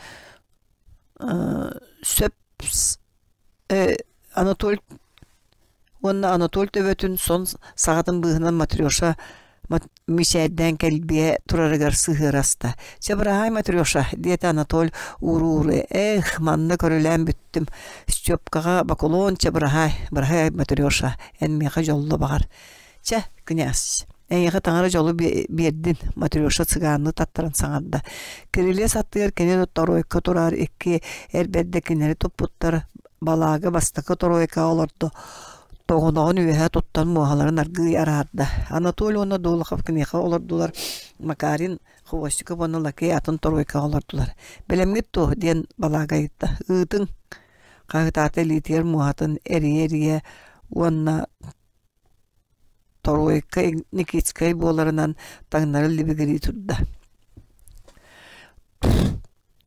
сөп Анатоль уонна Анатоль төбөтүн сон саҕатын быыһынан Матреша мичээрдээн кэлбиэ турарыгар сыһыара аста. «Чэ, быраһаай, Матреша», диэтэ Анатоль уурууру. «Эх, манна көрүлээн бүттүм. Степкаҕа бокулуон, чэ, быраһаай, быраһаай, Матреша, эн миэхэ дьолло баҕар». «Чэ, князь, эйиэхэ таҥара дьолу биэрдин», Матреша цыгаанныы таттаран саҥарда. Кирилиэс аттыгар кини торуойка турар икки эр бэрдэ кинилэри туппуттар Балаага бастакы торуойкаҕа олордо, тоҕоноҕун үөһэ туттан муоһаларын аргыый араарда. Анатолий уонна Долохов киниэхэ олордулар, Макарин, Хвостиков уонна Лакей атын торуойкаҕа олордулар. «Бэлэмҥит дуо?» диэн Балаага ыйытта. «Ыытыҥ!» хаһыытаата илиитигэр муоһатын эрийэ-эрийэ уонна Торуойка Никитскэй буоларынан таҥнары либигирии турда.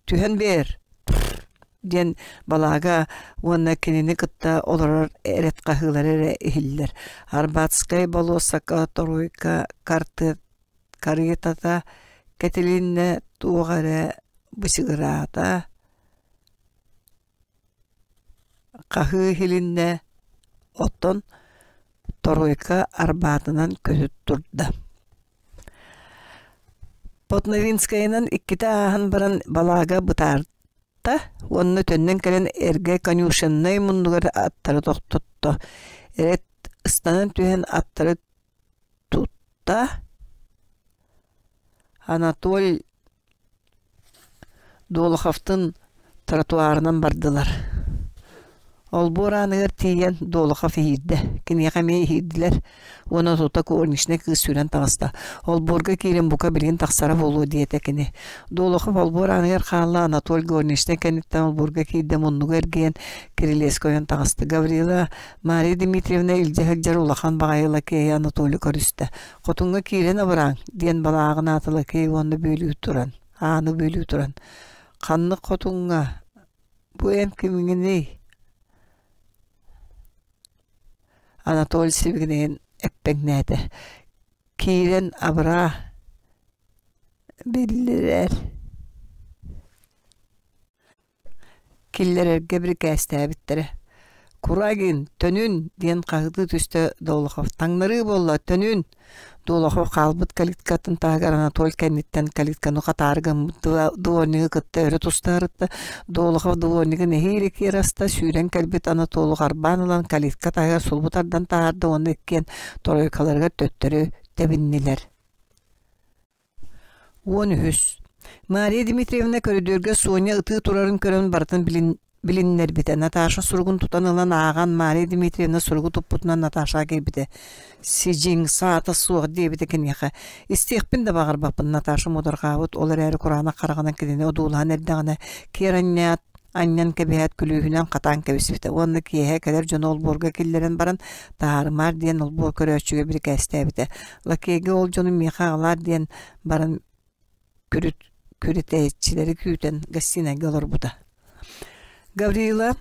«Түһэн биэр!» диэн Балаага уонна кинини кытта олорор эрэт хаһыылара эрэ иһиллэр. Арбатскай болуоссакка Торуойка каретата кэтилиннэ, туох эрэ бычыгыраата, Хаһыы иһилиннэ, оттон Торуойка арбаатынан көтүт турда. Потновинскайынан иккитэ ааһан баран балаага бытаарта уонна төннөн кэлэн эргэ конюшеннай муннугар аттары тохтотто. Эрэт ыстанан түһэн аттары тутта. Анатоль Долоховтын тротуарынан бардылар. Олбуор ааныгар тиийэн Долохов иһиирдэ. Киниэхэ эмиэ иһиирдилэр уонна тута горничнай кыыс сүүрэн таҕыста. Олбуорга киирэн бука билигин тахсара буолуо диэтэ кини. Долохов олбуор ааныгар хаалла, Анатоль горничнай кэнниттэн олбуорга киирдэ муннугу эргийэн кирилиэскэ ойон таҕыста. Гаврила Мария Дмитриевна илдьэ сылдьар улахан баҕайы лакейы Анатолий көрүстэ. Хотуҥҥа киирэн абырааҥ, диэн балааҕын аата лакей уонна бүөлүү туран, ааны бүөлүү туран, ханнык хотуҥҥа, бу эн кимҥиний? Анатолий сибигинэйэн эппэҥнээтэ. Киирэн абыраа, биллэрэр Киллэрэргэ бирикээстээбиттэрэ. «Курагин, төнүн!» диэн хаһытыы түстэ Долохов. «Таҥнарыы буолла, төнүн!» Долохов хаалбыт калиткатын таһыгар Анатоль кэнниттэн калитканы хатаары гыммыт дворнигы кытта өрө тустаарытта. Долохов дворнигы нэһиилэ киэр аста, сүүрэн кэлбит Анатолу харбаан ылан калитка таһыгар сулбу тардан таһаарда уонна иккиэн тройкаларыгар төттөрү тэбиннилэр. 13. Мария Дмитриевна көрүдүөргэ Соня ытыы турарын көрөн барытын билиннэрбитэ. Наташа суругун тутан ылан ааҕан Мария Дмитриевна суругу туппутунан Наташаҕа киирбитэ. «Сидьиҥ, саата суох» диэбитэ киниэхэ. «Истиэхпин да баҕарбаппын» Наташа муодарҕаабыт, ол эрээри кураанах хараҕынан кинини одуулаһан эрдэҕинэ, киэр анньаат, анньан кэбиһээт күлүүһүнэн хатаан кэбиспитэ уонна киэһэ кэлэр дьону олбуорга киллэрэн баран таһаарымаар диэн олбуор көрөөччүгэ бирикээстээбитэ. Лакейга ол дьону миэхэ аҕалаар диэн баран күрүтээччилэри күүтэн гостинайга олорбута. Гаврила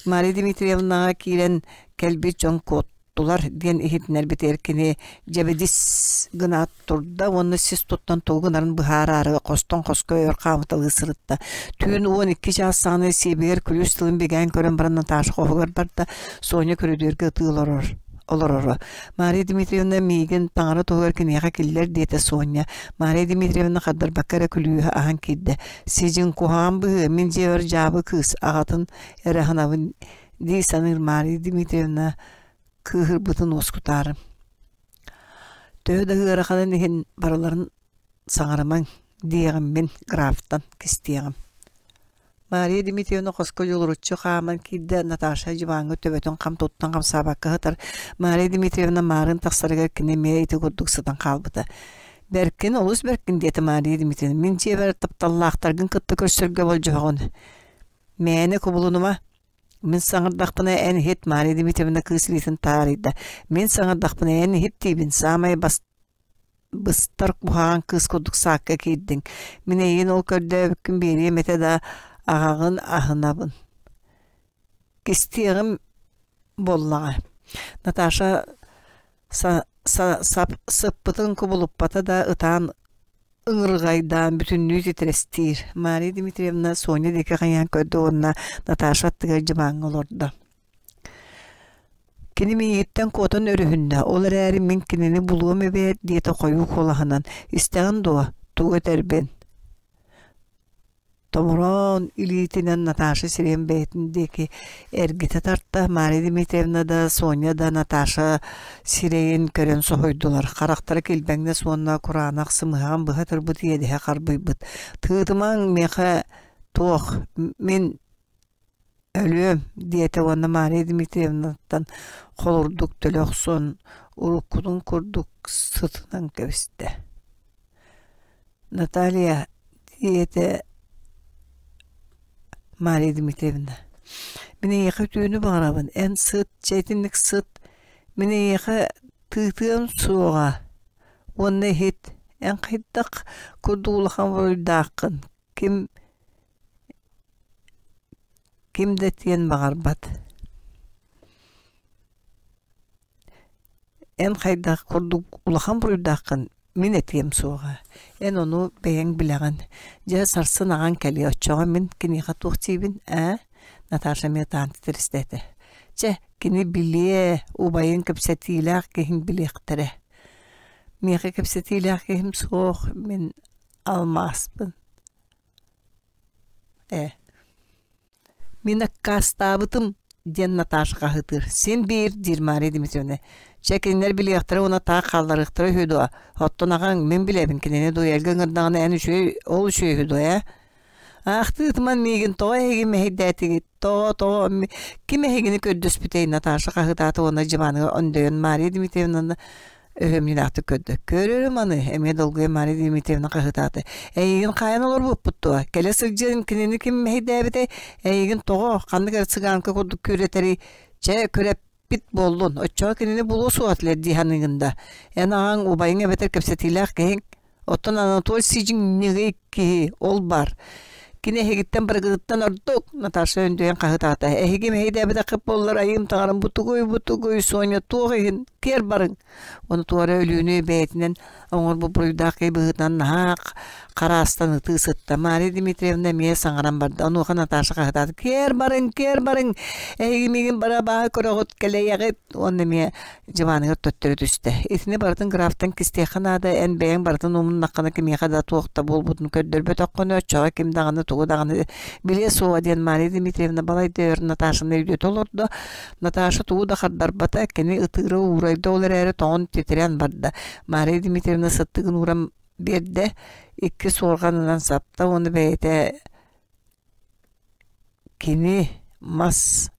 Мария Дмитриевнаҕа киирэн кэлбит дьон куоттулар диэн иһитиннэрбитигэр кини дьэбидис гынаат турда уонна сис туттан тугу гынарын быһаараары хостон хоско өр хаамыталыы сырытта. Түүн 12 чаас саҕана сиэбигэр күлүүс тылын бигээн көрөн баран Наташа хоһугар барда, Соня көрүдүөргэ ытыы олорор олороро. Мария Дмитриевна миигин таҥара туһугар киниэхэ киллэр диэтэ Соня. Мария Дмитриевна хардарбакка эрэ күлүүһэ аһан киирдэ. Сидьиҥ куһаҕан быһыы, мин дьиэбэр дьаабы кыыс аҕатын эрэ аһынабын дии саныыр Мария Дмитриевна кыыһырбытын уоскутаары. Төһө да ыараханын иһин барыларын саҥарымаҥ диэҕим мин графтан кистиэҕим. Мария Дмитриевна хоско дьулуруччу хааман киирдэ, Наташа дьыбааҥҥа төбөтүн хам туттан хамсаабакка сытар. Мария Дмитриевна маарын тахсарыгар кини эмиэ ити курдук сытан хаалбыта. «Бэркин, олус бэркин» диэтэ Мария Дмитриевна. «Мин дьиэбэр тапталлаахтаргын кытта көрсөргө болдьоһоҕун. Мээнэ кубулунума. Мин саҥардахпына эн иһит, Мария Дмитриевна кыыс илиитин таарыйда. Мин саҥардахпына эн иһит диибин, саамай бас быстар куһаҕан кыыс курдук саакка киирдиҥ. Мин эйигин ол көрдөөбүккүн биэриэм этэ да, аҕаҕын аһынабын. Кистиэҕим буоллаҕа. Наташа сыппытын кубулуппата да ытаан ыҥырҕайдаан бүтүннүү титирэстиир. Мария Дмитриевна Соня диэки хайаан көрдө уонна Наташа аттыгар дьыбааҥҥа олордо. Кини миигиттэн куотан өрүһүннэ, ол эрээри мин кинини булуом эбээт диэтэ хойуу куолаһынан. Истэҕин дуо, тугу этэрбин? Томороон илиитинэн Наташа сирэйин бэйэтин диэки эргитэ тарта. Мария Дмитриевна да, Соня да Наташа сирэйин көрөн соһуйдулар. Харахтара килбэҥнэс уонна кураанах сымыһаҕын быһа турбут иэдэһэ харбыйбыт. «Тыытымаҥ, миэхэ туох, мин өлүөм» диэтэ уонна Мария Дмитриевнаттан холурдук төлө охсон, уруккутун курдук сытынан кэбистэ. «Наталья» диэтэ Мария Дмитриевна, «мин эйиэхэ үтүөнү баҕарабын, эн сыт, чэ итинник сыт, мин эйиэхэ тыытыам суоҕа уонна иһит, эн хайдах курдук улахан буруйдааххын, ким ким да этиэн баҕарбат Эн хайдах курдук улахан буруйдааххын мин этиэм суоҕа, эн ону бэйэҥ билэҕин. Дьэ, сарсын аҕаҥ кэлиэ, оччоҕо мин киниэхэ туох диибин, ээ?» Наташа эмиэ ытаан титиристээтэ. «Чэ, кини билиэ, убайыҥ кэпсэтиилээх киһиҥ билиэхтэрэ. Миэхэ кэпсэтиилээх киһим суох, мин алмааспын Ээ, мин аккаастаабытым, диэн Наташа хаһыытыыр. Син биир, диир Мария Дмитриевна. Чэ, кинилэр билиэхтэрэ уонна таах хаалларыахтара үһү дуо? Оттон аҕаҥ, мин билэбин, кинини дуэлгэ ыҥырдаҕына эн үчүгэй, ол үчүгэй үһү дуо, ээ? Аахтыытыман миигин тоҕо эһиги мэһэйдээтигит? Тоҕо, тоҕо, ким эһигини көрдөспүтэй? Наташа хаһыытаата уонна дьыбааныгар өндөйөн Мария Дмитриевнаны өһүөмньүлээхтик көрдө. Көрөрүм аны, эмиэ долгуйа Мария Дмитриевна хаһыытаата. Эйигин хаайан олорбуппут дуо? Кэлэ сылдьан кинини ким мэһэйдээбитэй? Эйигин тоҕо, ханнык эрэ цыганка курдук күрэтэрий? Чэ, күрэппит буоллун. Оччоҕо кинини булуо суох этилэр дии саныыгын да. Эн аҕаҥ, убайыҥ эбэтэр кэпсэтиилээх киһиҥ. Оттон Анатолий сидьиҥньигий киһи, ол баар. Кини эһигиттэн барыгытыттан ордук, Наташа өндөйөн хаһытаата. Эһиги мэһэйдээбэтэххит буоллар айыым таҥарам бу тугуй, бу тугуй, Соня туох иһин, киэр барыҥ. Ону туора өлүүнү бэйэтинэн оҥорбут буруйдаах киһи быһыытынан наһаа хараастан ытыы сытта. Мария Дмитриевна эмиэ саҥаран барда. Онуоха Наташа хаһытаата. Киэр барыҥ, киэр барыҥ, эһиги миигин бара абааһы көрөҕүт, кэлэйэҕит. Уонна эмиэ дьыбааныгар төттөрү түстэ. Итини барытын графтан кистиэххэ наада, эн бэйэҥ барытын умуннаххына кимиэхэ да туох да буолбутун көрдөрбөтөххүнэ, оччоҕо ким даҕаны тугу даҕаны билиэ суоҕа диэн Мария Дмитриевна балайда өр Наташаны өйдөтө олордо. Наташа тугу да хардарбата, кини ытыыра уурайда, ол эрээри тоҥон титирээн барда. Мария Дмитриевна сыттыгын ууран биэрдэ, икки суорҕанынан сапта уонна бэйэтэ кини мас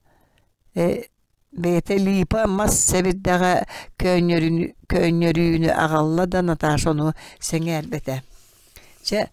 Бэйэтэ липа мас сэбирдэҕэ көөнньөрүүнү аҕалла да Наташа ону сэҥээрбэтэ. Чэ,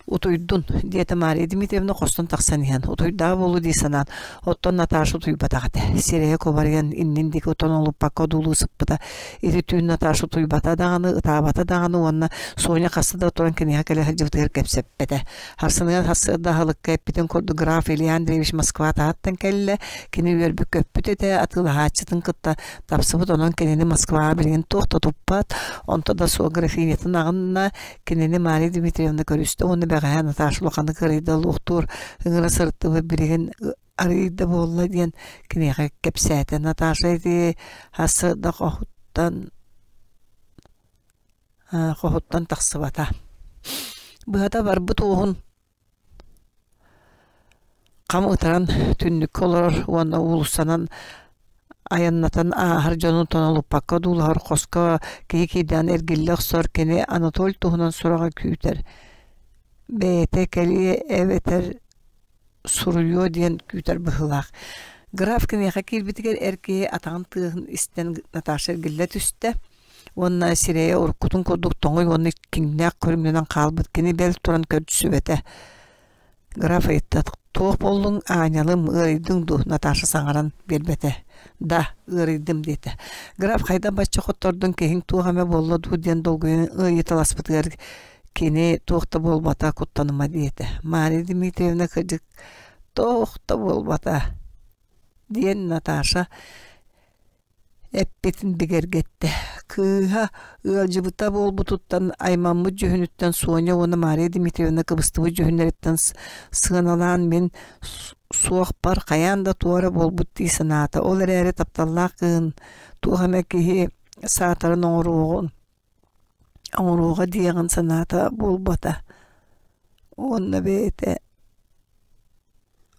утуйдун, диэтэ Мария Дмитриевна хостон тахсан иһэн, утуйдаҕа буолуо дии санаан, оттон Наташа утуйбатах этэ. Сирэйэ кубарыйан иннин диэки отон олуппакка одуулуу сыппыта. Ити түүн Наташа утуйбата даҕаны, ытаабата даҕаны уонна Соня хаста да туран киниэхэ кэлэ сылдьыбытыгар кэпсэппэтэ. Харсыныгар сарсыарда аһылыкка эппитин курдук граф Илья Андреевич Москва таһыттан кэллэ. Кини үөрбүт-көппүт этэ, атыылаһааччытын кытта тапсыбыт, онон кинини Москваҕа билигин туох да туппат. Онто да суох графинятын аҕынна, кинини Мария Дмитриевна көрүстэ уонна бэҕэһээ Наташа улаханнык ыарыйда луохтуур ыҥыра сырыттыбыт билигин арыый да буолла диэн киниэхэ кэпсээтэ. Наташа ити сарсыарда хоһуттан хоһуттан тахсыбата. Быһата барбыт уоһун хам ытыран түннүккэ олорор уонна уулуссанан айаннатан ааһар дьону тонолуппакка одуулаһар хоско киһи киирдээн эргиллэ охсор кини Анатоль туһунан сураҕы күүтэр бэйэтэ кэлиэ эбэтэр суруйуо диэн күүтэр быһыылаах. Граф киниэхэ киирбитигэр эр киһи атаҕын тыаһын истэн Наташа эргиллэ түстэ уонна сирэйэ уруккутун курдук тоҥуй уонна киҥнээх көрүҥнэнэн хаалбыт кини бэл туран көрсүбэтэ. Граф ыйытта: Туох буоллуҥ, аанньалым, ыарыйдыҥ дуу? Наташа саҥаран биэрбэтэ. Да, ыарыйдым диэтэ. Граф хайдах бачча хоттордуҥ, киһиҥ туох эмэ буолла дуу диэн долгуйан ыйыталаспытыгар кини туох да буолбата, куттаныма диэтэ. Мария Дмитриевна кырдьык туох да буолбата диэн Наташа эппитин бигэргэттэ. Кыыһа ыалдьыбыта буолбутуттан аймаммыт дьүһүнүттэн Соня уонна Мария Дмитриевна кыбыстыбыт дьүһүннэриттэн сыаналаан мин суохпар хайаан да туора буолбут дии санаата. Ол эрээри тапталлаах кыыһын туох эмэ киһи саатарын оҥоруоҕун оҥоруоҕа диэҕин санаата буолбата. Уонна бэйэтэ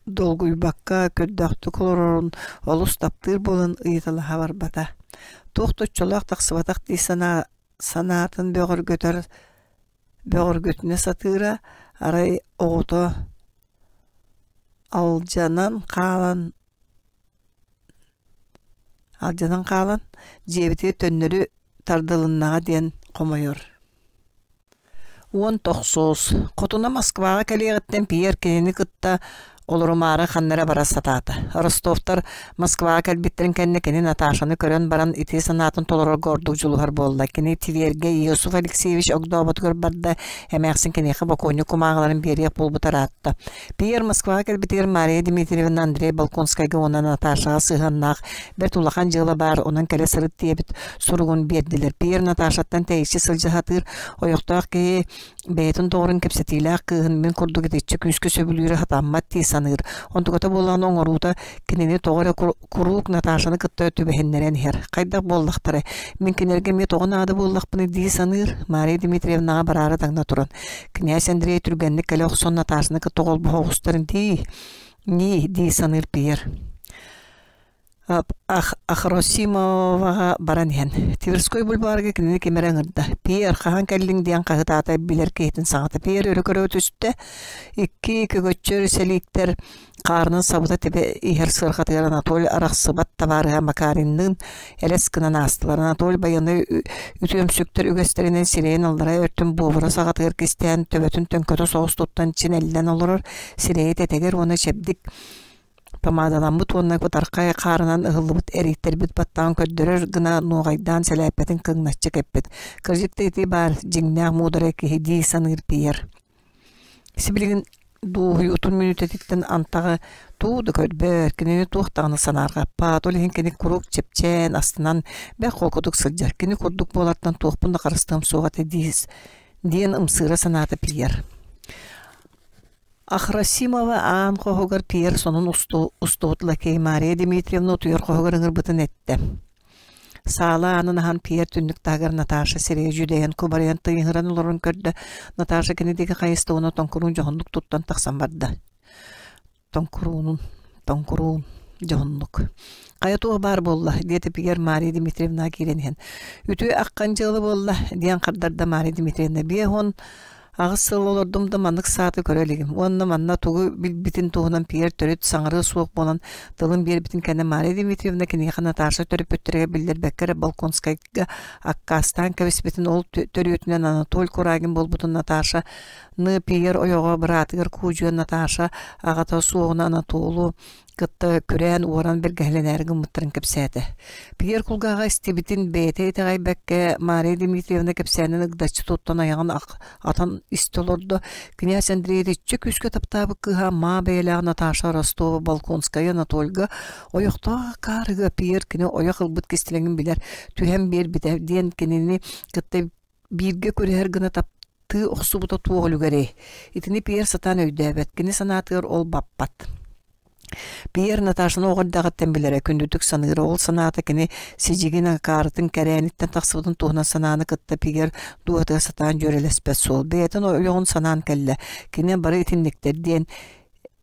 Долгуйбакка, көрдөөхтүк олорорун олус таптыыр буолан ыйыталаһа барбата. Туох да оччолоох тахсыбатах дии санаа санаатын бөҕөргөтөр бөҕөргөтүнэ сатыыра, арай оҕото алдьанан хаалан алдьанан хаалан дьиэбитигэр төннөрү тардылыннаҕа диэн хомойор. 19. Хотуна Москваҕа кэлиэҕиттэн Пьер кинини кытта олорумаары ханна эрэ бара сатаата. Ростовтар Москваҕа кэлбиттэрин кэннэ кини Наташаны көрөн баран ити санаатын толорорго ордук дьулуһар буолла. Кини Твергэ Иосиф Алексеевич огдооботугар барда, эмээхсин киниэхэ бокуонньук кумааҕыларын биэриэх буолбута ыраатта. Пьер Москваҕа кэлбитигэр Мария Дмитриевна Андрей Болконскайга уонна Наташаҕа сыһыаннаах бэрт улахан дьыала баар, онон кэлэ сырыт диэбит суругун биэрдилэр. Пьер Наташаттан тэйиччи сылдьа сатыыр ойохтоох киһи бэйэтин доҕорун кэпсэтиилээх кыыһын мин курдук итиччэ күүскэ сөбүлүүрэ сатаммат дии саныыр. Онтуката буолан оҥоруута кинини тоҕо эрэ куруук Наташаны кытта түбэһиннэрэн иһэр. Хайдах буоллахтарай, мин кинилэргэ эмиэ тоҕо наада буоллахпыный дии саныыр. Мария Дмитриевнаҕа бараары таҥна туран, Князь Андрей түргэнник кэлэ охсон Наташаны кытта холбоһо оҕустарын дии, нии дии саныыр Пьер. Ахросимоваҕа баран иһэн, Тверской бульварга кинини ким эрэ ыҥырда. Пьер, хаһан кэллиҥ диэн хаһытаата билэр киһитин саҥата. Пьер өрө көрө түстэ. Икки көгөччөр сэлииктэр Хаарынан сабыта тэбэ иһэр сыарҕатыгар Анатолий арахсыбат табаарыһа Макаринныын элэс гынан аастылар. Анатолий байыаннай үтүөмсүктэр үгэстэринэн сирэйин аллараа өртүн буобура саҕатыгар кистээн, төбөтүн төҥкөтө соҕус туттан чинэллэн олорор, сирэйэ тэтэгэр уонна чэбдик помадаламмыт уонна кытархай хаарынан ыһыллыбыт эрийтэрбит баттаҕын көрдөрөр гына нуоҕайдаан сэлээппэтин кыҥначчы кэппит. Кырдьык да ити баар дьиҥнээх муударай киһи дии саныыр Пьер. Сибилигин дуоһуйуутун мүнүүтэтиттэн антаҕы туу да көрбөт, кинини туох даҕаны санаарҕаппат, ол иһин кини куруук чэпчээн, астынан, бэрт холкутук сылдьар. Кини курдук буолартан туохпун да харыстыам суох этэ дии диэн ымсыыра санаата Пьер. Ахросимова аан хоһугар Пьер сонун устубут лакей Мария Дмитриевна утуйар хоһугар ыҥырбытын эттэ. Саала аанын аһан Пьер түннүк таһыгар Наташа сирэйэ дьүдэйэн кубарыйан тыйыһыран олорон көрдө. Наташа кини диэки хайыста уонна тоҥкуруун дьоһуннук туттан тахсан барда. Тоҥкуруунун, тоҥкуруун, дьоһуннук. Хайа туох баар буолла? диэтэ Пьер Мария Дмитриевна киирэн иһэн. Үтүө аххан дьыала буолла, диэн хардарда Мария Дмитриевна. 58 сыл олордум да маннык сааты көрө илигим уонна манна тугу билбитин туһунан Пьер төрүт саҥарыа суох буолан тылын биэрбитин кэннэ Мария Дмитриевна киниэхэ Наташа төрөппүттэригэр биллэрбэккэ эрэ Болконскайга аккаастаан кэбиспитин ол төрүөтүнэн Анатоль Курагин буолбутун Наташа ны Пьер ойоҕо быраатыгар куудьуйан Наташа аҕата суоҕуна Анатолу кытта күрээн уоран бэргэһэлэнээри гыммыттарын кэпсээтэ. Пьер кулгааҕа истибитин бэйэтэ итэҕэйбэккэ Мария Дмитриевна кэпсээнин ыгдаччы туттан айаҕын атан истэ олордо. Князь Андрей итиччэ күүскэ таптаабыт кыыһа маа бэйэлээх Наташа Ростова Болконская Анатольга ойохтоох акаарыга Пьер кини ойох ылбыт кистэлэҥин билэр, түһэн биэрбитэ диэн кинини кытта бииргэ күрэһэр гына таптыы охсубута туох үлүгэрэй? Итини Пьер сатаан өйдөөбөт, кини санаатыгар ол баппат. Пьер Наташаны оҕо эрдэҕиттэн билэрэ, күндүтүк саныыра, ол санаата кини сидьигин акаарытын кэрээниттэн тахсыбытын туһунан санааны кытта Пьер дууһатыгар сатаан дьүөрэлэспэт суол. Бэйэтин ойоҕун санаан кэллэ, кини бары итинниктэр диэн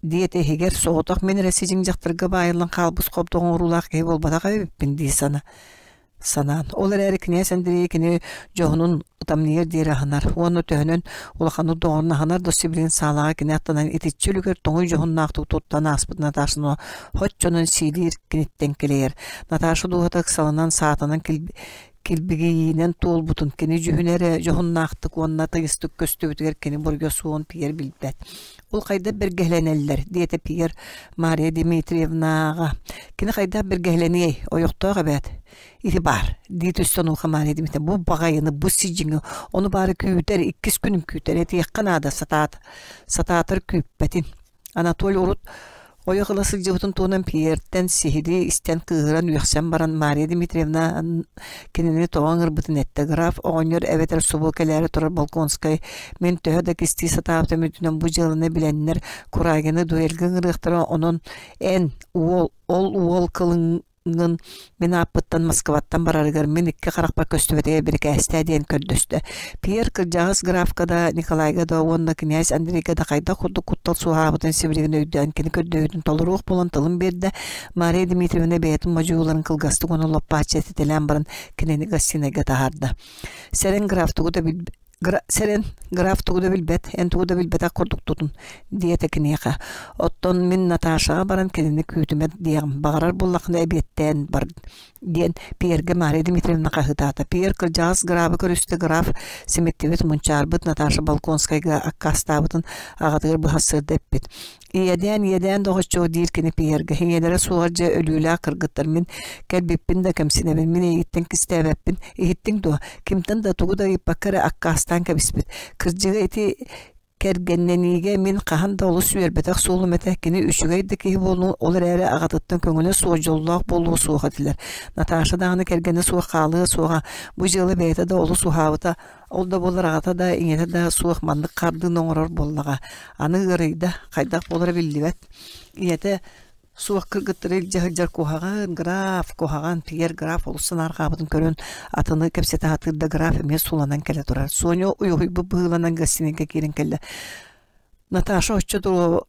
диэтэ иһигэр соҕотох мин эрэ сидьиҥ дьахтарга баайыллан хаалбыт хобдох оҥоруулаах киһи буолбатах эбиппин дии сана санаан. Ол эрээри кинээс Андрей кини дьоһунун ытамньыйар диэри аһынар уонна төһөнөн улаханнык доҕорун аһынар да сибилигин саалаҕа кини аттанан итиччэ үлүгэр тоҥуй дьоһуннаахтык туттан ааспыт Наташаны хоччонон сиилиир киниттэн килэйэр. Наташа дууһата ыксалынан саатанан. килбигийиинэн туолбутун кини дьүһүнэ эрэ дьоһуннаахтык уонна тыйыстык көстүбүтүгэр кини буруйа суоҕун Пьер билбэт. Ол хайдах бэргэһэлэнэллэр? диэтэ Пьер Мария Дмитриевнаҕа. Кини хайдах бэргэһэлэниэй? Ойохтоох эбээт. Ити баар, дии түстэ онуоха Мария Дмитриевна. Бу баҕайыны, бу сидьиҥи, ону баары күүтэр, иккис күнүм күүтэр, этиэххэ наада, сатаат, сатаатар күүппэтин. Анатолий урут ойох ыла сылдьыбытын туһунан Пьертэн сиһилии истэн кыыһыран үөхсэн баран Мария Дмитриевна кинини тоҕо ыҥырбытын эттэ. Граф оҕонньор эбэтэр субу кэлээри турар Болконскай мин төһө да кистии сатаабытым үрдүнэн бу дьыаланы билэннэр Курагины дуэльга ыҥырыахтара онон эн уол ол уол кылыҥ Гын мин ааппыттан Москваттан барарыгар мин икки харахпар көстүбэтигэр бирикээстээ диэн көрдөстө. Пьер кырдьаҕас графка да, Николайга да уонна князь Андрейга да хайдах курдук куттал суоһаабытын сибилигин өйдөөн кини көрдөһүүтүн толоруох буолан тылын биэрдэ. Мария Дмитриевна бэйэтин модьуйууларын кылгастык уонна лоппааччы этитэлээн баран кинини гостинайга таһаарда. Сэрэн граф тугу да билбэт Сэрэн, граф тугу да билбэт, эн тугу да билбэтэх курдук тутун, диэтэ киниэхэ. Оттон мин Наташаҕа баран кинини күүтүмэ диэҕим, баҕарар буоллаххына эбиэттээн бар, диэн Пьергэ Мария Дмитриевна хаһыытаата. Пьер кырдьаҕас грабы көрүстэ, граф симиттибит, мунчаарбыт Наташа Балконскайга аккаастаабытын аҕатыгар быһа сырда эппит. Иэдээн, иэдээн доҕоччуок диир кини Пьергэ. Ийэлэрэ суоҕар дьэ өлүүлээх кыргыттар мин кэлбиппин да кэмсинэбин, мин эйигиттэн кистээбэппин. Иһиттиҥ дуо? Кимтэн да тугу да ыйыппакка эрэ аккаастаан кэбиспит. Кырдьыга ити кэргэннэниигэ мин хаһан да олус үөрбэтэх суолум этэ. Кини үчүгэй да киһи буолуон, ол эрээри аҕатыттан көҥүлэ суох дьоллоох буолуо суох этилэр. Наташа даҕаны кэргэнэ суох хаалыа суоҕа. Бу дьыала бэйэтэ да олус уһаабыта. Ол да буоллар аҕата да, ийэтэ да суох маннык хардыыны оҥорор буоллаҕа. Аны ыарыйда, хайдах буолара биллибэт. Ийэтэ суох кыргыттары илдьэ сылдьар куһаҕан, граф, куһаҕан, Пьер граф олус санаарҕаабытын көрөн атыны кэпсэтэ сатыыр да граф эмиэ суланан кэлэ турар. Соня уйуһуйбут быһыыланан гостиныйга киирэн кэллэ. Наташа оччо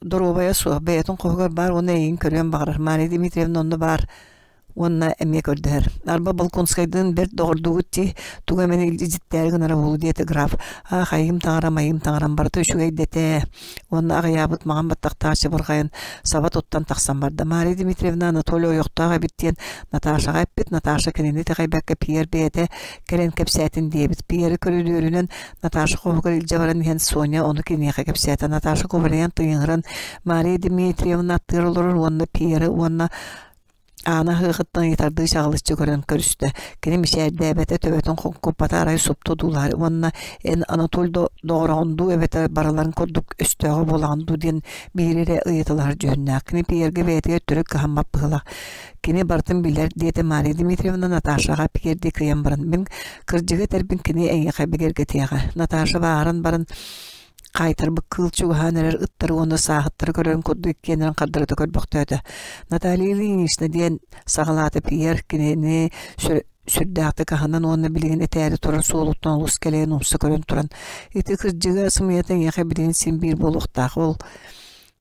доруобайа суох, бэйэтин хоһугар баар уонна эйигин көрүөн баҕарар. Мария Дмитриевна онно баар уонна эмиэ көрдөһөр. Арба Болконскайдыын бэрт доҕордуугут дии, тугу эмэни илдьиттээри гынара буолуо диэтэ граф. Аах, айыым таҥарам, айыым таҥарам, барыта үчүгэй дэтээ. Уонна аҕыйаабыт маҥан баттахтаах чабырҕайын саба туттан тахсан барда. Мария Дмитриевна Анатолий ойохтоох эбит диэн Наташаҕа эппит. Наташа кинини итэҕэйбэккэ Пьер бэйэтэ кэлэн кэпсээтин диэбит. Пьери көрүдүөрүнэн Наташа хоһугар илдьэ баран иһэн Соня ону киниэхэ кэпсээтэ. Наташа кубарыйан тыйыһыран Мария Дмитриевна аттыгар олорор уонна Пьеры уонна Аана аһыаҕыттан ыйытардыы чаҕылыччы көрөн көрүстэ. Кини мичээрдээбэтэ, төбөтүн хоҥкуппата арай супту одуулаһар уонна эн Анатоль доҕороҕун дуу эбэтэр барыларын курдук өстөөҕө буолаҕын дуу диэн биири эрэ ыйыталаһар дьүһүннээх. Кини Пьергэ бэйэтигэр төрүт кыһаммат быһыылаах. Кини барытын билэр, диэтэ Мария Дмитриевна Наташаҕа Пьердии кыйан баран. Мин кырдьыгы этэрбин кини эйиэхэ бигэргэтиэҕэ. Наташа бааһыран баран Хаайтарбыт кыыл чугаһаан эрэр ыттары уонна сааһыттары көрөрүн курдук иккиэннэрин хардарыта көрбөхтөөтө. Наталья Ильинична диэн саҕалаата Пьер кинини сүрдээхтик аһынан уонна билигин этээри турар суолуттан олус кэлэйэн умса көрөн туран ити кырдьыга сымыйата эйиэхэ билигин син биир буолуохтаах ол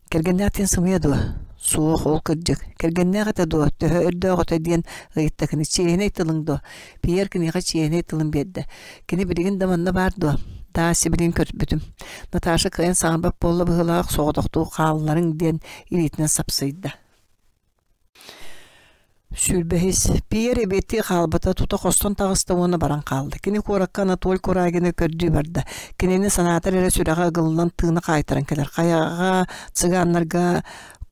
Кэргэннээх диэн сымыйа дуо? Суох, ол кырдьык. Кэргэннээх этэ дуо? Төһө өрдөөх этэ диэн ыйытта кини. Чиэһинэй тылыҥ дуо? Пьер киниэхэ чиэһинэй тылын биэрдэ. Кини билигин да манна баар дуо? Даа, сибилигин көрбүтүм. Наташа кыайан саҥарбат буолла быһыылаах, соҕотохтуу хаалларыҥ диэн илиитинэн сапсыйда. Сүүрбэһис Пьер эбиэттии хаалбата, тута хостон таҕыста уонна баран хаалла. Кини куоракка Анатоль Курагины көрдүү барда. Кинини санаатар эрэ сүрэҕэ ыгыллан тыына хаайтаран кэлэр. Хайаҕа, цыганнарга,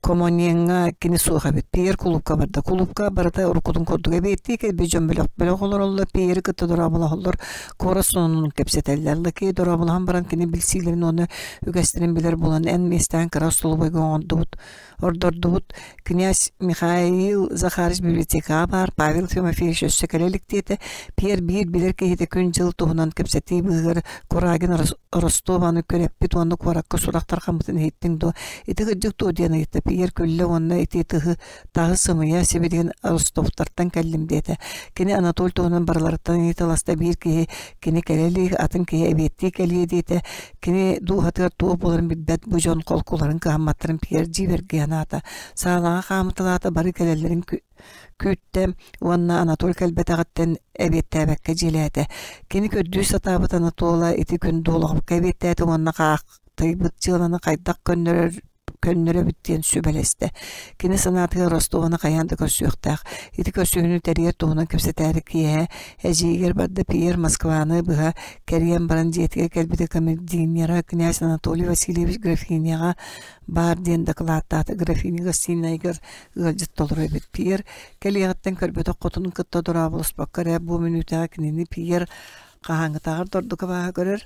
Комонеҥҥа кини суох эбит. Пьер кулуупка барда. Кулуупка барыта уруккутун курдук эбиэттии кэлбит дьон бөлөх-бөлөх олороллор, Пьери кытта дорооболоһоллор, куорат сонунун кэпсэтэллэр. Лакей дорооболоһон баран кини билсиилэрин уонна үгэстэрин билэр буолан эн миэстэҕин кыра остолобуойга оҥордубут Ордордубут князь Михаил Захарович библиотекаҕа баар Павел Тимофеевич өссө кэлэ илик диэтэ. Пьер биир билэр киһитэ күн-дьыл туһунан кэпсэтии быыһыгар Курагин Ростованы күрэппит уонна куоракка сурах тарҕаммытын иһиттиҥ дуо? Ити кырдьык дуо диэн ыйытта. Пьер күллэ уонна ити тыһы таһы сымыйа сибилигин Ростовтартан кэллим диэтэ. Кини Анатоль туһунан барыларыттан ыйыталаста биир киһи кини кэлэ илик, атын киһи эбиэттии кэлиэ диэтэ. Кини дууһатыгар туох буоларын билбэт бу дьон холкуларын кыһамматтарын Пьер дьиибэргии санаата. Саалаҕа хаамыталаата бары кэлэллэрин күүттэ уонна Анатоль кэлбэтэҕиттэн эбиэттээбэккэ дьиэлээтэ. Кини көрдүү сатаабыт Анатола ити күн Дуолаҕапка эбиэттээтэ уонна хаахтыйбыт дьыаланы хайдах көннөрөр көннөрөбүт диэн сүбэлэстэ. Кини санаатыгар Ростованы хайаан да көрсүөхтээх. Ити көрсүһүүнү тэрийэр туһунан кэпсэтээри киэһэ эдьиийигэр барда Пьер Москваны быһа кэрийэн баран дьиэтигэр кэлбитэ камердинера князь Анатолий Васильевич графиняҕа баар диэн дакылааттаата. Графиня гостиныйыгар ыалдьыт толору эбит. Пьер кэлиэҕиттэн көрбөтөх хотунун кытта дорооболоспокко эрэ бу мүнүүтэҕэ кинини Пьер хаһааҥҥытааҕар да ордук абааһы көрөр.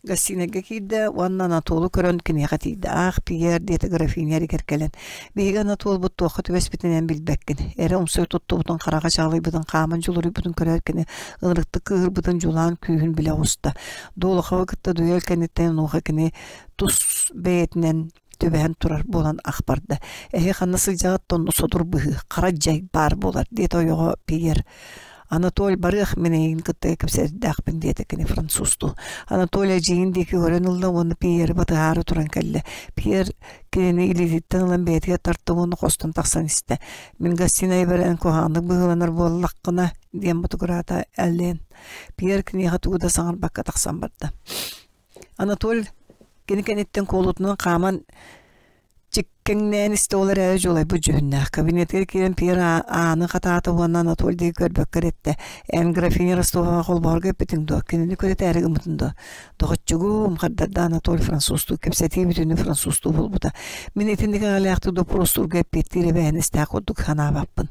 Гостинайга киирдэ уонна Анатолу көрөн киниэхэ тиийдэ. «Аах, Пьер», диэтэ графиня эригэр кэлэн. «Биһиги Анатолбут туохха түбэспитинэн билбэккин. Эрэ умсуй туттубутун, хараҕа чаҕылыйбытын, хааман дьулуруйбутун көрөөт кини ынырыктык кыыһырбытын дьулаан күүһүн билэ оҕуста. Долоховы кытта дуэль кэнниттэн онуоха кини тус бэйэтинэн түбэһэн турар буолан ах барда. Эһи ханна сылдьаҕыт да онно содур быһыы, хара дьай баар буолар, диэтэ ойоҕо Пьер. Анатоль барыах мин эйигин кытта кэпсэтэрдээхпин диэтэ кини французтуу. Анатолий эдьиийин диэки көрөн ылла уонна Пьери батыһаары туран кэллэ. Пьер кинини илиититтэн ылан бэйэтигэр тарта уонна хостон тахсан истэ. Мин гостинайбар эн куһаҕаннык быһыыланар буоллаххына диэн ботугураата Эллен. Пьер киниэхэ тугу да саҥарбакка тахсан барда. Анатоль кини кэнниттэн куолутунан хааман чиккэҥнээн истэ ол эрээри дьулайбыт дьүһүннээх. Кабинетыгар киирэн Пьер ааны хатаата уонна Анатоль диэки көрбөккө эрэ эттэ: «Эн графиня Ростоваҕа холбоһорго эппитиҥ дуо? Кинини көрүтээри гыммытыҥ дуо?» «Доҕоччугум», хардарда Анатоль французтуу кэпсэтии бүтүннүү французтуу буолбута. «Мин итинник эҕэлээхтик доппуруостуурга эппиэттиир эбээһинэстээх курдук санаабаппын».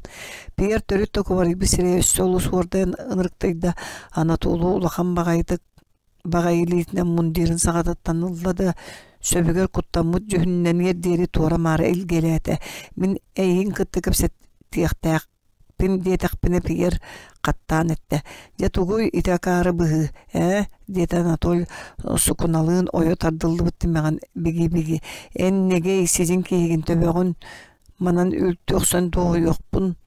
Пьер төрүт да кубарыйбыт сирэйэ өссө олус уордайан ынырыктыйда. Анатолу улахан баҕайытык баҕайы илиитинэн мундирын саҕатыттан ылла да, сөбүгэр куттаммыт дьүһүннэниэр диэри туора-маары илгэлээтэ. Мин эйигин кытта кэпсэтиэхтээхпин диэтэхпинэ Пьер хаттаан эттэ: «Дьэ тугуй ити акаары быһыы, ээ?» диэтэ Анатоль сукуналыын ойо тардыллыбыт тимэҕин бигии-бигии. «Эн нэгэй сидьиҥ киһигин төбөҕүн манан үлтү охсон дуоһуйуохпун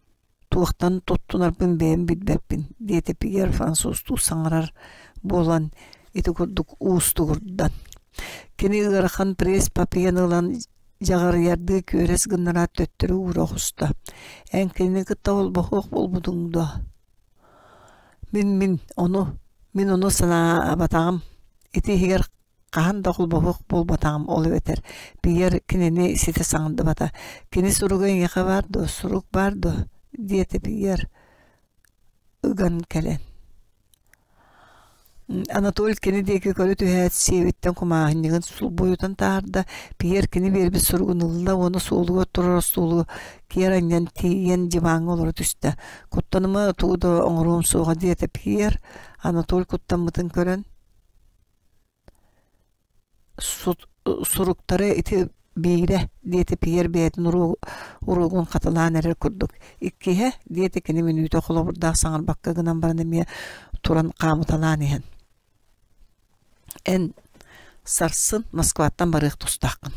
Туохтан туттунарбын бэйэм билбэппин, диэтэ Пьер французтуу саҥарар буолан ити курдук уустугурдан. Кини ыарахан пресс-папьен ылан дьаҕарыйардыы күөрэс гыннараат төттөрү уура оҕуста. Эн кинини кытта холбоһуох буолбутуҥ дуо? Мин-мин ону, мин ону санаабатаҕым. Ити иһигэр Хаһан да холбоһуох буолбатаҕым ол эбэтэр Пьер кинини ситэ саҥардыбата. Кини суруга эйиэхэ баар дуо, сурук баар дуо? диэтэ Пьер ыган кэлэн. Анатоль кини диэки көрө түһээт сиэбиттэн кумааһынньыгын сулбуйутан таһаарда. Пьер кини биэрбит суругун ылла уонна суолугар турар остуолу киэр анньан тиийэн диваҥҥа олоро түстэ. «Куттаныма, тугу да оҥоруом суоҕа» диэтэ Пьер. Анатоль куттаммытын көрөн Суруктары ити биирэ, диэтэ Пьер бэйэтин уруогун хатылаан эрэр курдук. Иккиһэ, диэтэ кини мүнүүтэ холобурдаах саҥарбакка гынан баран эмиэ туран хаамыталаан иһэн. Эн сарсын Москваттан барыах тустааххын.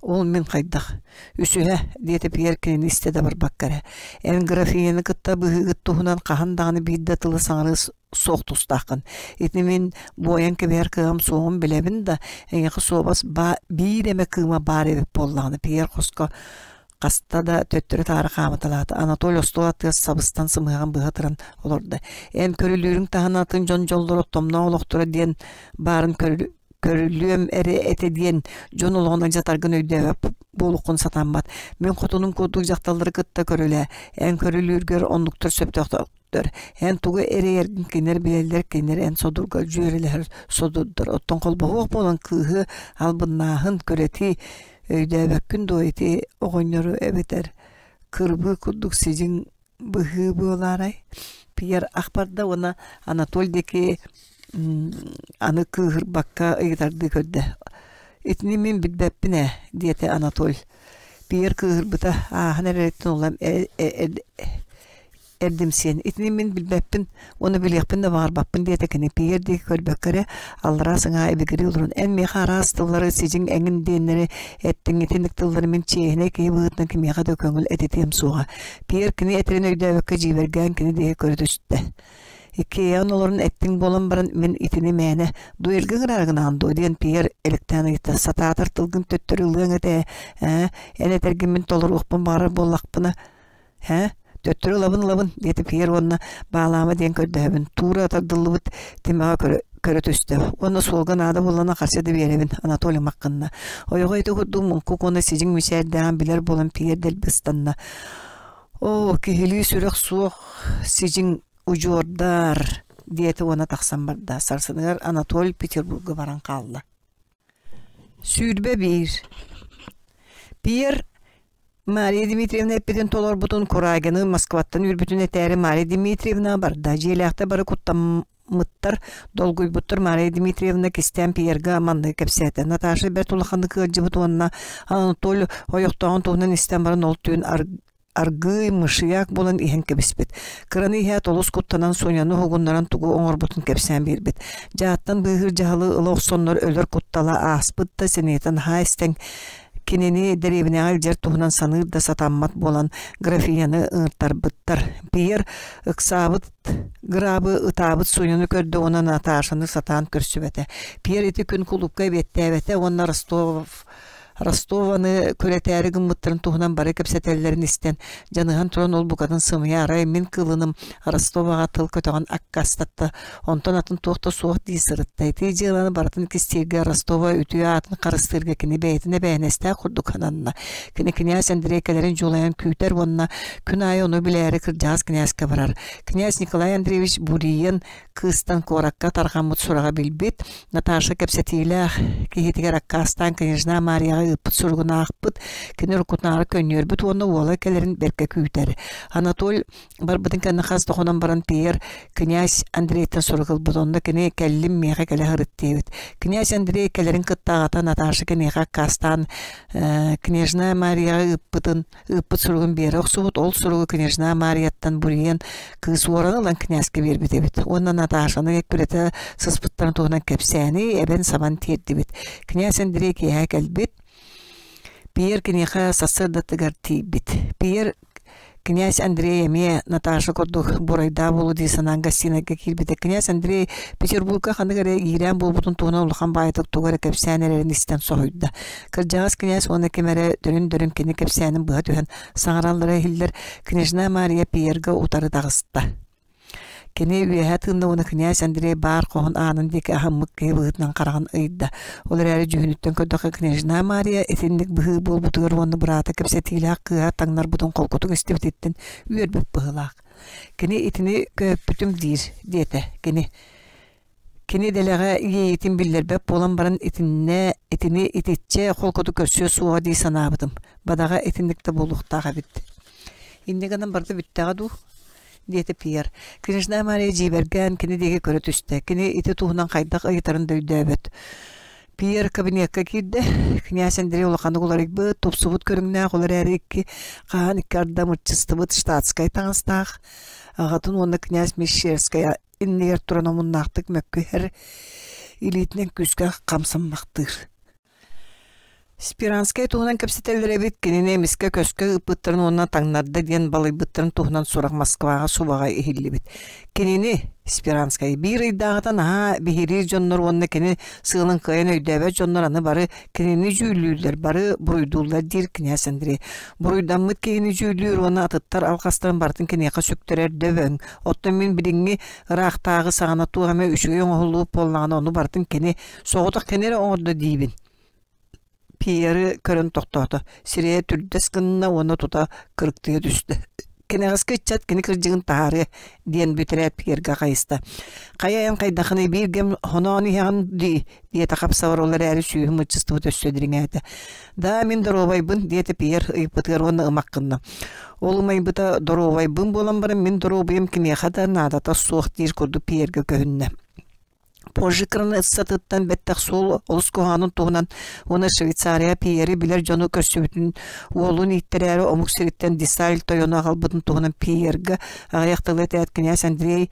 Ол мин хайдах? Үсүһэ, диэтэ Пьер кинини истэ да барбакка эрэ. Эн графиняны кытта быһыыгыт туһунан хаһан даҕаны биир да тылы саҥарыы суох тустааххын. Ити мин буойан кэбиһэр кыаҕым суоҕун билэбин да, эйиэхэ суобас баа биир эмэ кыыма баар эбит буоллаҕына Пьер хоско хаста да төттөрү-таары хаамыталаата. Анатолий остуол аттыгар сабыстан сымыһаҕын быһа туран олордо. Эн көрүлүүрүҥ таһынан атын дьон дьоллоро томноох олохторо диэн баарын көрүлүөм эрэ этэ диэн дьон олоҕун алдьатаргын өйдөөбөт буолуоххун сатаммат. Мин хотунум курдук дьахталлары кытта көрүлээ. Эн көрүлүүргэр оннуктар сөптөөхтөр. Эн тугу эрэйэргин кинилэр билэллэр, кинилэр эн содурга дьүөрэлэһэр содурдар. Оттон холбоһуох буолан кыыһы албыннааһын, көрөтии өйдөөбөккүн дуо ити оҕонньору эбэтэр кырбыы курдук сидьиҥ быһыы буолаарай? Пьер ах барда уонна Анатоль диэки аны кыыһырбакка ыйытардыы көрдө. «Итини мин билбэппин ээ» диэтэ Анатоль. Пьер кыыһырбыта ааһан эрэриттэн улам эрдимсийэн «Итини мин билбэппин уонна билиэхпин да баҕарбаппын» диэтэ кини Пьер диэки көрбөккө эрэ аллараа сыҥаа ибигирии олорон «Эн миэхэ араас тыллары сидьиҥ эҥин диэннэри эттиҥ итинник тыллары мин чиэһинэй киһи быһыытынан кимиэхэ да көҥүл этитиэм суоҕа». Пьер кини этэрин өйдөөбөккө дьиибэргээн кини диэки көрө түстэ. Иккиэйэҕин олорон эттиҥ буолан баран мин итини мээнэ дуэлгэ ыҥыраары гынаҕын дуо диэн Пьер элэктээн ыйытта. Сатаатар тылгын төттөрү ылыаҥ этэ ээ, эн этэргин мин толоруохпун баҕарар буоллахпына «Һэ, төттөрү ылабын-ылабын» диэтэ Пьер уонна «Баалаама» диэн көрдөһөбүн. Туура тардыллыбыт тимэҕэ көрө түстэ уонна суолга наада буоллаҕына харчы да биэрэбин Анатолий маххынна. Ойоҕо ити курдук муҥкук уонна сидьиҥ мичээрдээҕин билэр буолан Пьер дэлби ыстанна. Оо, киһилии сүрэх суох сидьиҥ удьуордар, диэтэ уонна тахсан барда. Сарсыныгар Анатолий Петербурга баран хаалла. 21. Пьер Мария Дмитриевна эппитин толорбутун Курагины Москваттан үүрбүтүн этээри Мария Дмитриевна барда. Дьиэлээхтэр бары куттаммыттар, долгуйбуттар. Мария Дмитриевна кистээн Пьерга манныгы кэпсээтэ. Наташа бэрт улаханнык ыалдьыбыт уонна Анатолий ойохтооҕун туһунан истэн баран ол түүн аргыый мышьяк буолан иһэн кэбиспит. Кыраны иһээт олус куттанан Соняны уһугуннаран тугу оҥорбутун кэпсээн биэрбит. Дьааттан быыһыыр дьаһалы ыла охсоннор өлөр куттала ааспыт да сэниэтэ наһаа истэн кинини дэриэбинэҕэ илдьэр туһунан саныыр да сатаммат буолан графиняны ыҥыртарбыттар. Пьер ыксаабыт грабы ытаабыт Соняны көрдө уонна Наташаны сатаан көрсүбэтэ. Пьер ити күн кулуупка эбиэттээбэтэ уонна Ростов Ростованы күрэтээри гыммыттарын туһунан бары кэпсэтэллэрин истэн, дьаныһан туран ол букатын сымыйа арай мин кылыным Ростоваҕа тыл көтөҕөн аккаастатта, онтон атын туох да суох дии сырытта. Ити дьыаланы барытын кистииргэ Ростова үтүө аатын харыстыырга кини бэйэтин эбээһинэстээх курдук сананна. Кини кинээс Андрей кэлэрин дьулайан күүтэр уонна күн аайы ону билээри кырдьаҕас кинээскэ барар. Князь Николай Андреевич Буриен кыыстан куоракка тарҕаммыт сураҕы билбит, Наташа кэпсэтиилээх киһитигэр аккаастаан княжна Марияҕа ыыппыт суругун аахпыт, кини уруккутунааҕы көнньүөрбүт уонна уола кэлэрин бэркэ күүтэр. Анатоль барбытын кэннэ хас да хонон баран Пьер князь Андрейтан сурук ылбыт, онно кини кэллим миэхэ кэлэ сырыт диэбит. Князь Андрей кэлэрин кытта аҕата Наташа киниэхэ аккаастаан княжна Марияҕа ыыппытын ыыппыт суругун биэрэ охсубут, ол суругу княжна Марияттан буруйан кыыс уоран ылан князька биэрбит эбит уонна Наташаны эккирэтэ сыспыттарын туһунан кэпсээни эбэн-сабан тиэрдибит. Князь Андрей киэһэ кэлбит, Пьер киниэхэ сарсыардатыгар тиийбит. Пьер Князь Андрей эмиэ Наташа курдук буруйдаах буолуо дии санаан гостинайга киирбитэ. Князь Андрей Петербурга ханнык эрэ иирээн буолбутун туһунан улахан баайытык тугу эрэ кэпсээн эрэрин истэн соһуйда. Кырдьаҕас князь уонна ким эрэ дөрүн-дөрүн кини кэпсээнин быһа түһэн саҥараллара иһиллэр. Княжна Мария Пьерга утары таҕыста. Кини үөһэ тыынна уонна князь Андрей баар хоһун аанын диэки аһыммыт киһи быһыытынан хараҕын ыйда. Ол эрээри дьүһүнүттэн көрдөххө княжна Мария итинник быһыы буолбутугар уонна быраата кэпсэтиилээх кыыһа таҥнарбытын холкутук истибититтэн үөрбүт быһыылаах. Кини итини көһөппүтүм диир, диэтэ кини. Кини дэлэҕэ иэйиитин биллэрбэт буолан баран итиннэ итини итиччэ холкутук көрсүө суоҕа дии санаабытым. Бадаҕа итинник да буолуохтаах эбит. Инньэ гынан барыта бүттэҕэ дуу? диэтэ Пьер. Княжна Мария дьиибэргээн кини диэки көрө түстэ. Кини ити туһунан хайдах ыйытарын да өйдөөбөт. Пьер кабинекка киирдэ. Князь Андрей улаханнык уларыйбыт, тупсубут көрүҥнээх, ол эрээри икки хаан икки арда мырчыстыбыт штатскай таҥастаах аҕатын уонна князь Мещерскэй иннигэр туран омуннаахтык мөккүһэр, илиитинэн күүскэ хамсаммахтыыр. Спиранскай туһунан кэпсэтэллэр эбит, кинини эмискэ көскө ыыппыттарын уонна таҥнарда диэн балыйбыттарын туһунан сурах Москваҕа субаҕа иһиллибит. Кинини, Спиранскай, биир ыйдааҕыта наһаа биһириир дьоннор уонна кини сыалын кыайан өйдөөбөт дьоннор аны бары кинини дьүүллүүллэр, бары буруйдууллар диир князь Андрей. Буруйдаммыт киһини дьүүллүүр уонна атыттар алҕастарын барытын киниэхэ сүктэрэр дөбөҥ. Оттон мин билиҥҥи ыраахтааҕы саҕана туох эмэ үчүгэй оҥоһуллубут буоллаҕына, ону барытын кини Соҕотох кини эрэ оҥордо диибин. Пьеры көрөн тохтоото, сирэйэ түрдэс гынна уонна тута кырыктыйа түстэ. Кэнэҕэски ыччат кини кырдьыгын таһаарыа диэн бүтэрээт Пьерга хайыста. Хайа эн хайдахыный биир кэм хоноон иһэҕин дии диэтэ хапсабар ол эрээри сүүһүм ыччыстыбыт өссө дириҥээтэ. Да мин доруобайбын диэтэ Пьер ыйыппытыгар уонна ымах гынна. Ол ымайбыта доруобайбын буолан баран мин доруобуйам кимиэхэ да наадата суох диир курдук Пьергэ көһүннэ. Позже кыраныыссатыттан бэттэх суол олус куһаҕанын туһунан уонна Швейцария Пьери билэр дьону көрсүбүтүн уолун ииттэрээри омук сириттэн Десаль тойону аҕалбытын туһунан Пьерга аҕыйах тылы этээт князь Андрей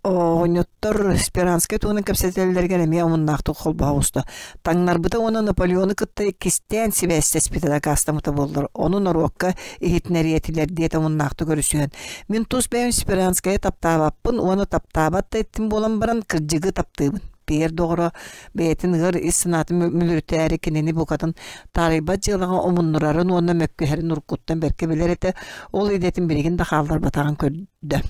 оҕонньоттор Сперанскай туһунан кэпсэтэллэригэр эмиэ омуннаахтык холбоһо оҕуста. Таҥнарбыта уонна Наполеону кытта кистээн сибээстэспитэ дакаастаммыта буоллар, ону норуокка иһитинэриэ этилэр диэтэ омуннаахтык өрүсүһэн. Мин тус бэйэм Сперанскайы таптаабаппын уонна таптаабат да эттим буолан баран кырдьыгы таптыыбын. Пьер доҕоро бэйэтин ыар ис санаатын мүлүрүтээри кинини букатын таарыйбат дьыалаҕа омуннурарын уонна мөккүһэрин уруккуттан бэркэ билэр этэ, ол идэтин билигин да хаалларбатаҕын көрдө.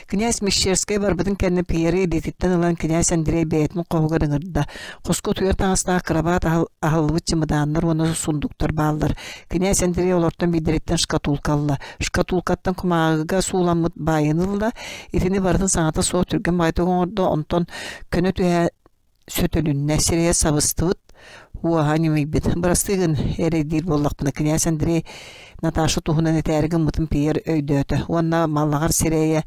Кинээс Мещерскэй барбытын кэннэ Пьеры илиититтэн ылан кинээс Андрей бэйэтин хоһугар ыҥырда. Хоско утуйар таҥастаах кырабаат аһыллыбыт чымыдааннар уонна сундуктар бааллар. Кинээс Андрей олортон биирдэриттэн шкатулка ылла. Шкатулкаттан кумааҕыга сууламмыт баайын ылла. Итини барытын саҥата суох түргэн баҕайытык оҥордо, онтон көнө түһэ сөтөлүннэ, сирэйэ сабыстыбыт, уоһа ньимийбит. Бырастыы гын, эрэйдиир буоллахпына, кинээс Андрей Наташа туһунан этээри гыммытын Пьер өйдөөтө уонна маллаҕар сирэйэ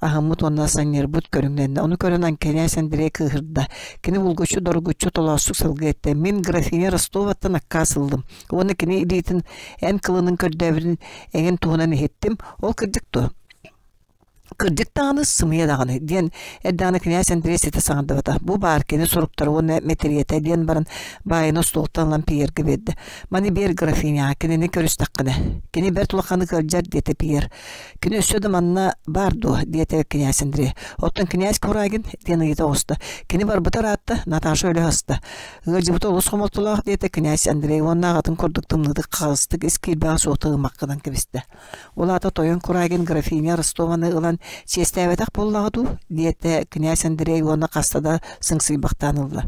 аһыммыт уонна санньыарбыт көрүҥнэннэ. Ону көрөн кинээс Андрей кыыһырда. Кини булгуччу доргуччу толоостук сылгы эттэ. Мин графиня Ростоваттан аккаас ыллым. Уонна кини илиитин эн кылынын көрдөөбүтүн эҥин туһунан иһиттим. Ол кырдьык дуо? Кырдьык даҕаны, сымыйа даҕаны диэн эрдэҕинэ кинээс Андрей ситэ саҥардыбата. Бу баар кини суруктара уонна мэтириэтэ диэн баран баайыны остуолтан ылан Пьергэ биэрдэ. Маны биэр графиняҕа кинини көрүстэххинэ. Кини бэрт улаханнык ыалдьар диэтэ Пьер. Кини өссө да манна баар дуо диэтэ кинээс Андрей. Оттон кинээс Курагин диэн ыйыта оҕуста. Кини барбыта ыраатта, Наташа өлө аста. Ыалдьыбыта олус хомолтолоох диэтэ кинээс Андрей уонна аҕатын курдук тымныытык хаҕыстык ис киирбэҕэ суохтук ымаххынан кэбистэ. Ол аата тойон Курагин графиня Ростованы ылан чиэстээбэтэх буоллаҕа дуу диэтэ князь Андрей уонна хаста да сыҥсыйбахтаан ылла.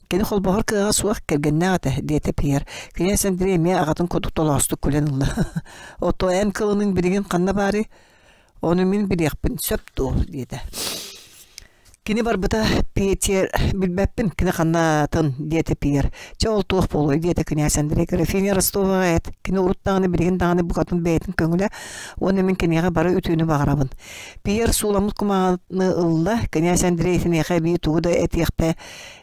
Кини холбоһор кыаҕа суох кэргэннээх этэ диэтэ Пьер. Князь Андрей эмиэ аҕатын курдук толоостук күлэн ылла. Ото эн кылыныҥ билигин ханна баарый? Ону мин билиэхпин сөп дуо диэтэ. Кини барбыта Петер билбэппин, кини ханнаатын диэтэ Пьер. Чэ ол туох буолуой диэтэ кинээс Андрей Графиня Ростоваҕа эт. Кини урут даҕаны билигин даҕаны букатын бэйэтин көҥүлэ уонна мин киниэхэ бары үтүөнү баҕарабын. Пьер сууламмыт кумааҕыны ылла, кинээс Андрей итиниэхэ эбии тугу да этиэхтэ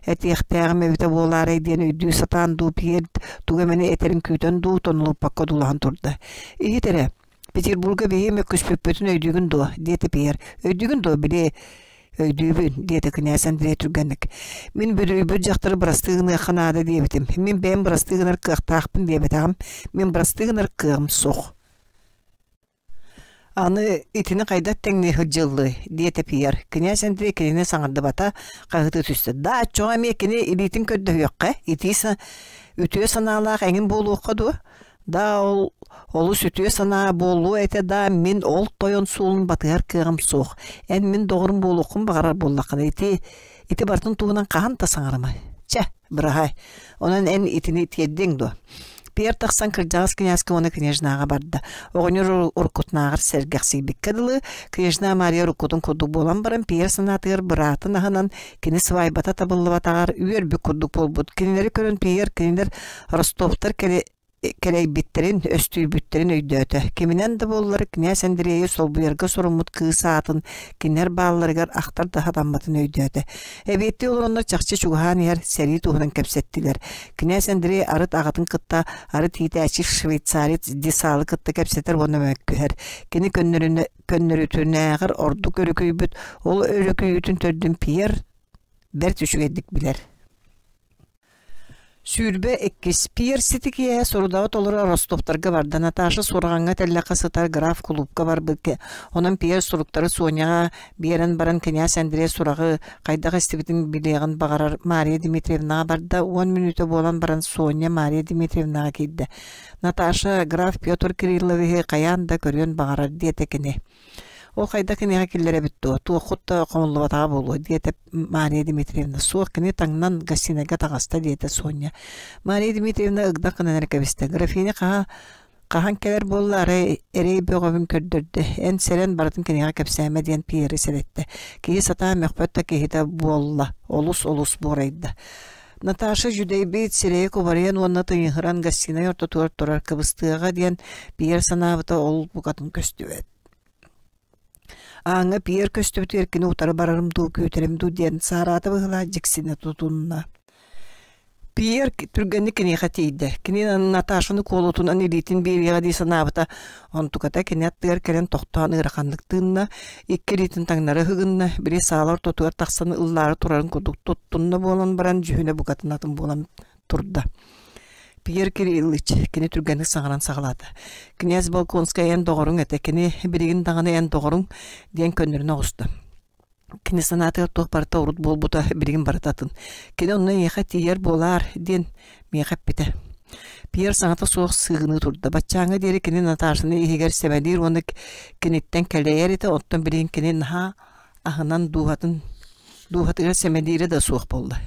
этиэхтээҕим эбитэ буолаарай диэн өйдүү сатаан дуу Пьер тугу эмэни этэрин күүтэн дуу тонолуппакка дуулаһан турда. Иһит эрэ, Петербурга биһиги мөккүспүппүтүн өйдүүгүн дуо? диэтэ Пьер. Өйдүүгүн дуо, били өйдүүбүн, диэтэ кинээс Андрей түргэнник. Мин бүдүрүйбүт дьахтары бырастыы гыныахха наада диэбитим. Мин бэйэм бырастыы гынар кыахтаахпын диэбэтэҕим. Мин бырастыы гынар кыаҕым суох. Аны итини хайдах тэҥнии сылдьыллыай? диэтэ Пьер. Кинээс Андрей кинини саҥардыбата, хаһыытыы түстэ. Да, оччоҕо эмиэ кини илиитин көрдөһүөххэ, итии үтүө санаалаах эҥин буолуохха дуо? Да ол олус үтүө санаа буолуо этэ да мин ол тойон суолун батыһар кыаҕым суох. Эн мин доҕорум буолуоххун баҕарар буоллаххына ити ити барытын туһунан хаһан да саҥарыма. Чэ, быраһаай. Онон эн итини тиэрдиэҥ дуо? Пьер тахсан кырдьаҕас князька уонна княжнаҕа барда. Оҕонньор уруккутунааҕар сэргэхсийбиккэ дылы, княжна Мария уруккутун курдук буолан баран Пьер санаатыгар быраатын аһынан кини свайбата табыллыбатаҕар үөрбүт курдук буолбут. Кинилэри көрөн Пьер кинилэр Ростовтар кэлэйбиттэрин, өстүйбүттэрин өйдөөтө. Киминэн да буоллар, князь Андрейы солбуйарга соруммут кыыс аатын кинилэр баалларыгар ахтар да сатамматын өйдөөтө. Эбиэттии олороннор чахчы чугаһаан иһэр сэрии туһунан кэпсэттилэр. Князь Андрей арыт аҕатын кытта, арыт иитээччи швейцарец Десалы кытта кэпсэтэр уонна мөккүһэр. Кини көннөрүтүнээҕэр ордук өрүкүйбүт, ол өрүкүйүүтүн төрдүн Пьер бэрт үчүгэйдик билэр. 22 Пьер сити киэһэ сорудаҕы толоро Ростовтарга барда. Наташа суорҕаҥҥа тэллэххэ сытар граф кулуупка барбыт. Онон Пьер суруктары Соняҕа биэрэн баран кинээс Андрей сураҕы хайдах истибитин билиэҕин баҕарар Мария Дмитриевнаҕа барда. 10 мүнүүтэ буолан баран Соня Мария Дмитриевнаҕа киирдэ. Наташа граф Петр Кирилловиһы хайаан да көрүөн баҕарар диэтэ кини. Ол хайдах киниэхэ киллэрэбит дуо, туоххут да хомуллубатаҕа буолуо, диэтэ Мария Дмитриевна. Суох, кини таҥнан гостинайга таҕыста, диэтэ Соня. Мария Дмитриевна ыгдах гынан эрэ кэбистэ. Графиня хаһа хаһан кэлэр буолла, арай эрэй бөҕөбүн көрдөрдө. Эн сэрэн барытын киниэхэ кэпсээмэ диэн Пьеры сэрэттэ. Киһи сатаан мөхпөт да киһитэ буолла, олус-олус буорайда. Наташа дьүдэйбит сирэйэ кубарыйан уонна тыйыһыран гостинай ортотугар турар кыбыстыаҕа диэн Пьер санаабыта ол букатын көстүбэт. Ааҥҥа Пьер көстүбүтүгэр кини утары барарым дуу, күүтэрим дуу диэн саараата быһыылаах дьиксинэ тутунна. Пьер түргэнник киниэхэ тиийдэ. Кини Наташаны куолутунан илиитин биэриэҕэ дии санаабыта. Онтуката кини аттыгар кэлэн тохтоон ыараханнык тыынна, икки илиитин таҥнары ыһыгынна, били саала ортотугар тахсан ыллаары турарын курдук туттунна буолан баран дьүһүнэ букатын атын буолан турда. Пьер Кириллич кини түргэнник саҥаран саҕалаата. «Князь Болконскай эн доҕоруҥ этэ, кини билигин даҕаны эн доҕоруҥ» диэн көннөрүнэ оҕуста. Кини санаатыгар туох барыта урут буолбута, билигин барыта атын. Кини онно эйиэхэ тиийэр буолаар диэн миэхэ эппитэ. Пьер саҥата суох сыыгыныы турда. Баччааҥҥа диэри кини Наташаны иһигэр сэмэлиир уонна киниттэн кэлэйэр этэ, оттон билигин кини наһаа аһынан дууһатын дууһатыгар сэмэлиирэ да суох буолла.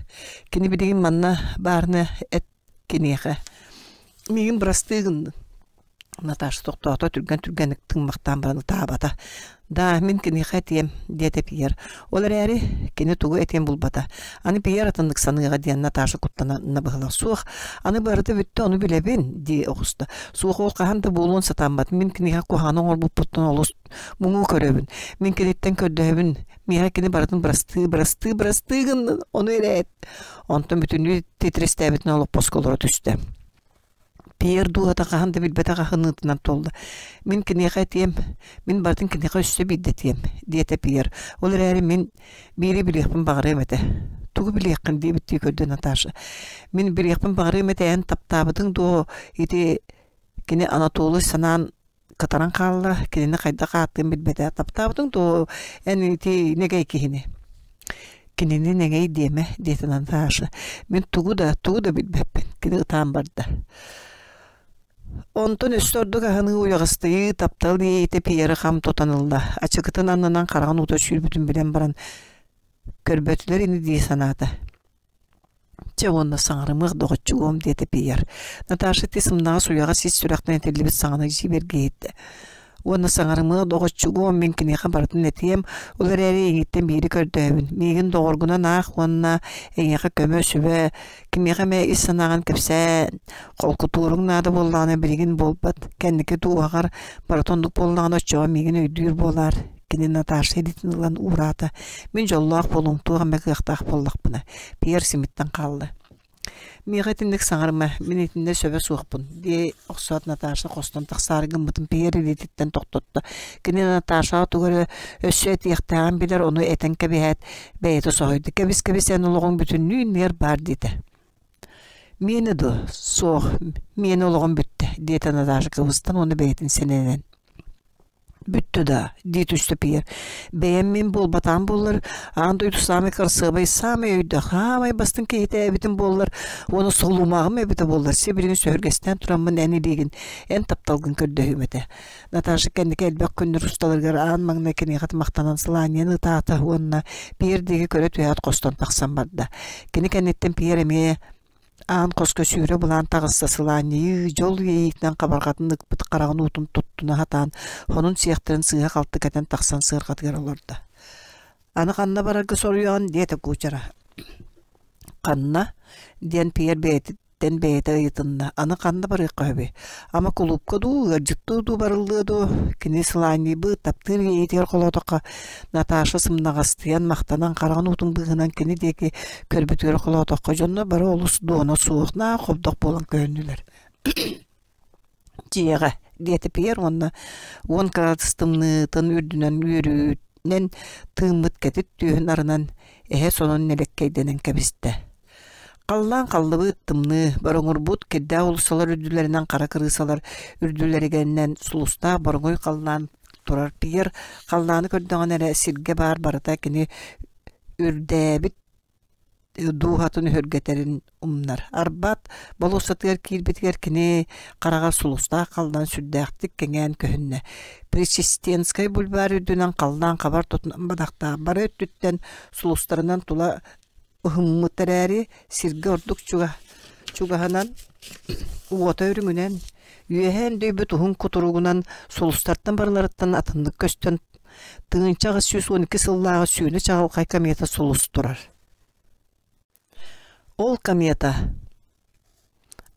Кини билигин манна баарына эт киниэхэ «Миигин бырастыы гыннын» Наташа тохтоото, түргэн-түргэнник тыыммахтаан баран ытаабата. «Да, мин киниэхэ этиэм», диэтэ Пьер. Ол эрээри кини тугу этиэн булбата. Аны Пьер атыннык саныаҕа диэн Наташа куттанна быһыылаах. «Суох, аны барыта бүттэ, ону билэбин», дии оҕуста. «Суох, ол хаһан да буолуон сатаммат. Мин киниэхэ куһаҕаны оҥорбуппуттан олус муҥу көрөбүн. Мин киниттэн көрдөһөбүн. Миэхэ кини барытын бырастыы, бырастыы, бырастыы гыннын, ону эрэ эт». Онтон бүтүннүү титирэстээбитинэн олоппоско олоро түстэ. Пьер дууһата хаһан да билбэтэх аһыныытынан туолла. «Мин киниэхэ этиэм, мин барытын киниэхэ өссө биирдэ этиэм», диэтэ Пьер. «Ол эрээри мин биири билиэхпин баҕарыам этэ». «Тугу билиэххин?» диэбиттии көрдө Наташа. «Мин билиэхпин баҕарыам этэ эн таптаабытыҥ дуо ити кини Анатолий санаан кытаран хаалла, кинини хайдах ааттыан билбэтэ. Таптаабытыҥ дуо эн ити нэгэй киһини?» «Кинини нэҥэй диэмэ», диэтэ Наташа. «Мин тугу да, тугу да билбэппин». Кини ытаан барда. Онтон өссө ордук аһыныы уйаҕастыйыы, таптал иэйиитэ Пьеры хам тутан ылла. Ачыкытын аннынан хараҕын уута сүүрбүтүн билэн баран, көрбөтүлэр ини дии санаата. Чэ уонна саҥарымыах доҕоччугуом диэтэ Пьер. Наташа ити сымнаҕас уйаҕас ис сүрэхтэн этиллибит саҥаны дьиибэргэ иһиттэ. Уонна саҥарымыах доҕоччугуом мин киниэхэ барытын этиэм, ол эрээри эйигиттэн биири көрдөөбүн. Миигин доҕоргунан аах уонна эйиэхэ көмө, сүбэ, кимиэхэ эмэ ис санааҕын кэпсээ, холкутууруҥ наада буоллаҕына билигин буолбат, кэнники дууһаҕар барыта оннук буоллаҕына оччоҕо миигин өйдүүр буолаар Кини Наташа илиитин ылан уураата: «Мин дьоллоох буолуом, туох эмэ кыахтаах буоллахпына». Пьер симиттэн хаалла. «Миэхэ итинник саҥарыма, мин итиннэ сөбө суохпун» дии охсоот Наташа хостон тахсаары гыммытын Пьер илиититтэн тохтотто. Кини Наташаҕа тугу эрэ өссө этиэхтээҕин билэр, ону этэн кэбиһээт, бэйэтэ соһуйда: «Кэбис-кэбис, эн олоҕуҥ бүтүннүү иннигэр баар» диэтэ. «Миэнэ дуо? Суох, миэнэ олоҕум бүттэ» диэтэ Наташа кыбыстан уонна бэйэтин сэнэнэн. Бүттэ да, дии түстэ Пьер. Бэйэм мин буолбатаҕым буоллар, аан дойду саамай кырасыабай, саамай өйдөөх, саамай бастыҥ киһитэ эбитим буоллар уонна солумаҕым эбитэ буоллар, сибилигин сөһүргэстээн тураммын эн илиигин, эн тапталгын көрдөһүүм этэ. Наташа кэнники элбэх күннэр усталарыгар аан маҥнай киниэхэ махтанан сылаанньыйан ытаата уонна Пьер диэки көрө түһээт хостон тахсан барда. Кини кэнниттэн Пьер эмиэ Аан хоско сүүрэ былаан таҕыста сылаанньыйыы, дьол иэйиитинэн хабарҕатын ыкпыт хараҕын уутун туттуна сатаан, хонун сиэхтэрин сыыһа-халты кэтэн тахсан сыарҕатыгар олордо. «Аны ханна барарга соруйаҕын?» диэтэ куучара. «Ханна?» диэн Пьер бэйэтиттэн бэйэтэ ыйытынна. «Аны ханна барыахха сөбүй? Ама кулуупка дуу, ыалдьыттыы дуу барыллыа дуу?» Кини сылаанньыйбыт, таптыыр иэйиитигэр холоотоххо Наташа сымнаҕастыйан, махтанан хараҕын уутун быыһынан кини диэки көрбүтүгэр холоотоххо дьонно бары олус дуона суох, наа хобдох буолан көһүннүлэр. «Дьиэҕэ», диэтэ Пьер уонна уон кыраадыс тымныытын үрдүнэн үөрүүнэн тыыммыт кэтит түөһүн арынан эһэ сонун нэлэккэйдэнэн кэбистэ. Халлаан халлыбыт, тымныы, бороҥурбут кирдээх уулуссалар үрдүлэринэн хара кырыысалар үрдүлэригэнэн сулустаах боруҥуй халлаан турар Пьер халлааны көрдөҕүнэ эрэ сиргэ баар барыта кини үрдээбит дууһатын өһүргэтэрин умнар. Арбат болуоссатыгар киирбитигэр кини хараҕар сулустаах халлаан сүрдээхтик кэҥээн көһүннэ. Пречистенскэй бульвар үрдүнэн халлаан хабар тутунан бадахтаах бары өттүттэн сулустарынан тула Ыһыммыт эрээри, сиргэ ордук чугаһынан, уота үрүҥүнэн, үөһэ өндөйбүт уһун кутуругунан сулустартан барыларыттан атыннык көстөн, 1812 сыллааҕы сүүнэ чаҕылхай комета сулус турар. Ол комета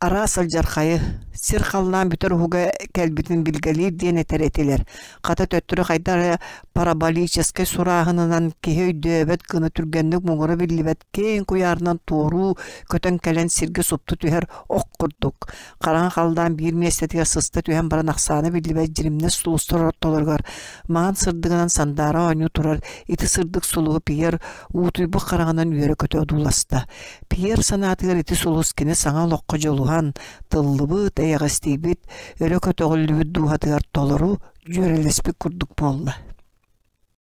Араас алдьархайы, сир-халлаан бүтэр уһуга кэлбитин билгэлиир диэн этэр этилэр. Хата төттөрү хайдах эрэ параболическай сурааһынынан киһи өйдөөбөт гына түргэнник муҥура биллибэт киэҥ куйаарынан туоруу көтөн кэлэн сиргэ супту түһэр ох курдук. Хараҥа халлаан биир миэстэтигэр сыста түһэн баран ахсаана биллибэт дьиримнэс сулустар ортолоругар маҥан сырдыгынан сандаара оонньуу турар ити сырдык сулуһу Пьер уутуйбут хараҕынан үөрэ-көтө одууласта. Пьер санаатыгар ити сулус кини саҥа олоххо дьулуһан, тыллыбыт, эйэҕэстийбит, өрө көтөҕүллүбүт дууһатыгар толору дьүөрэлэспит курдук буолла.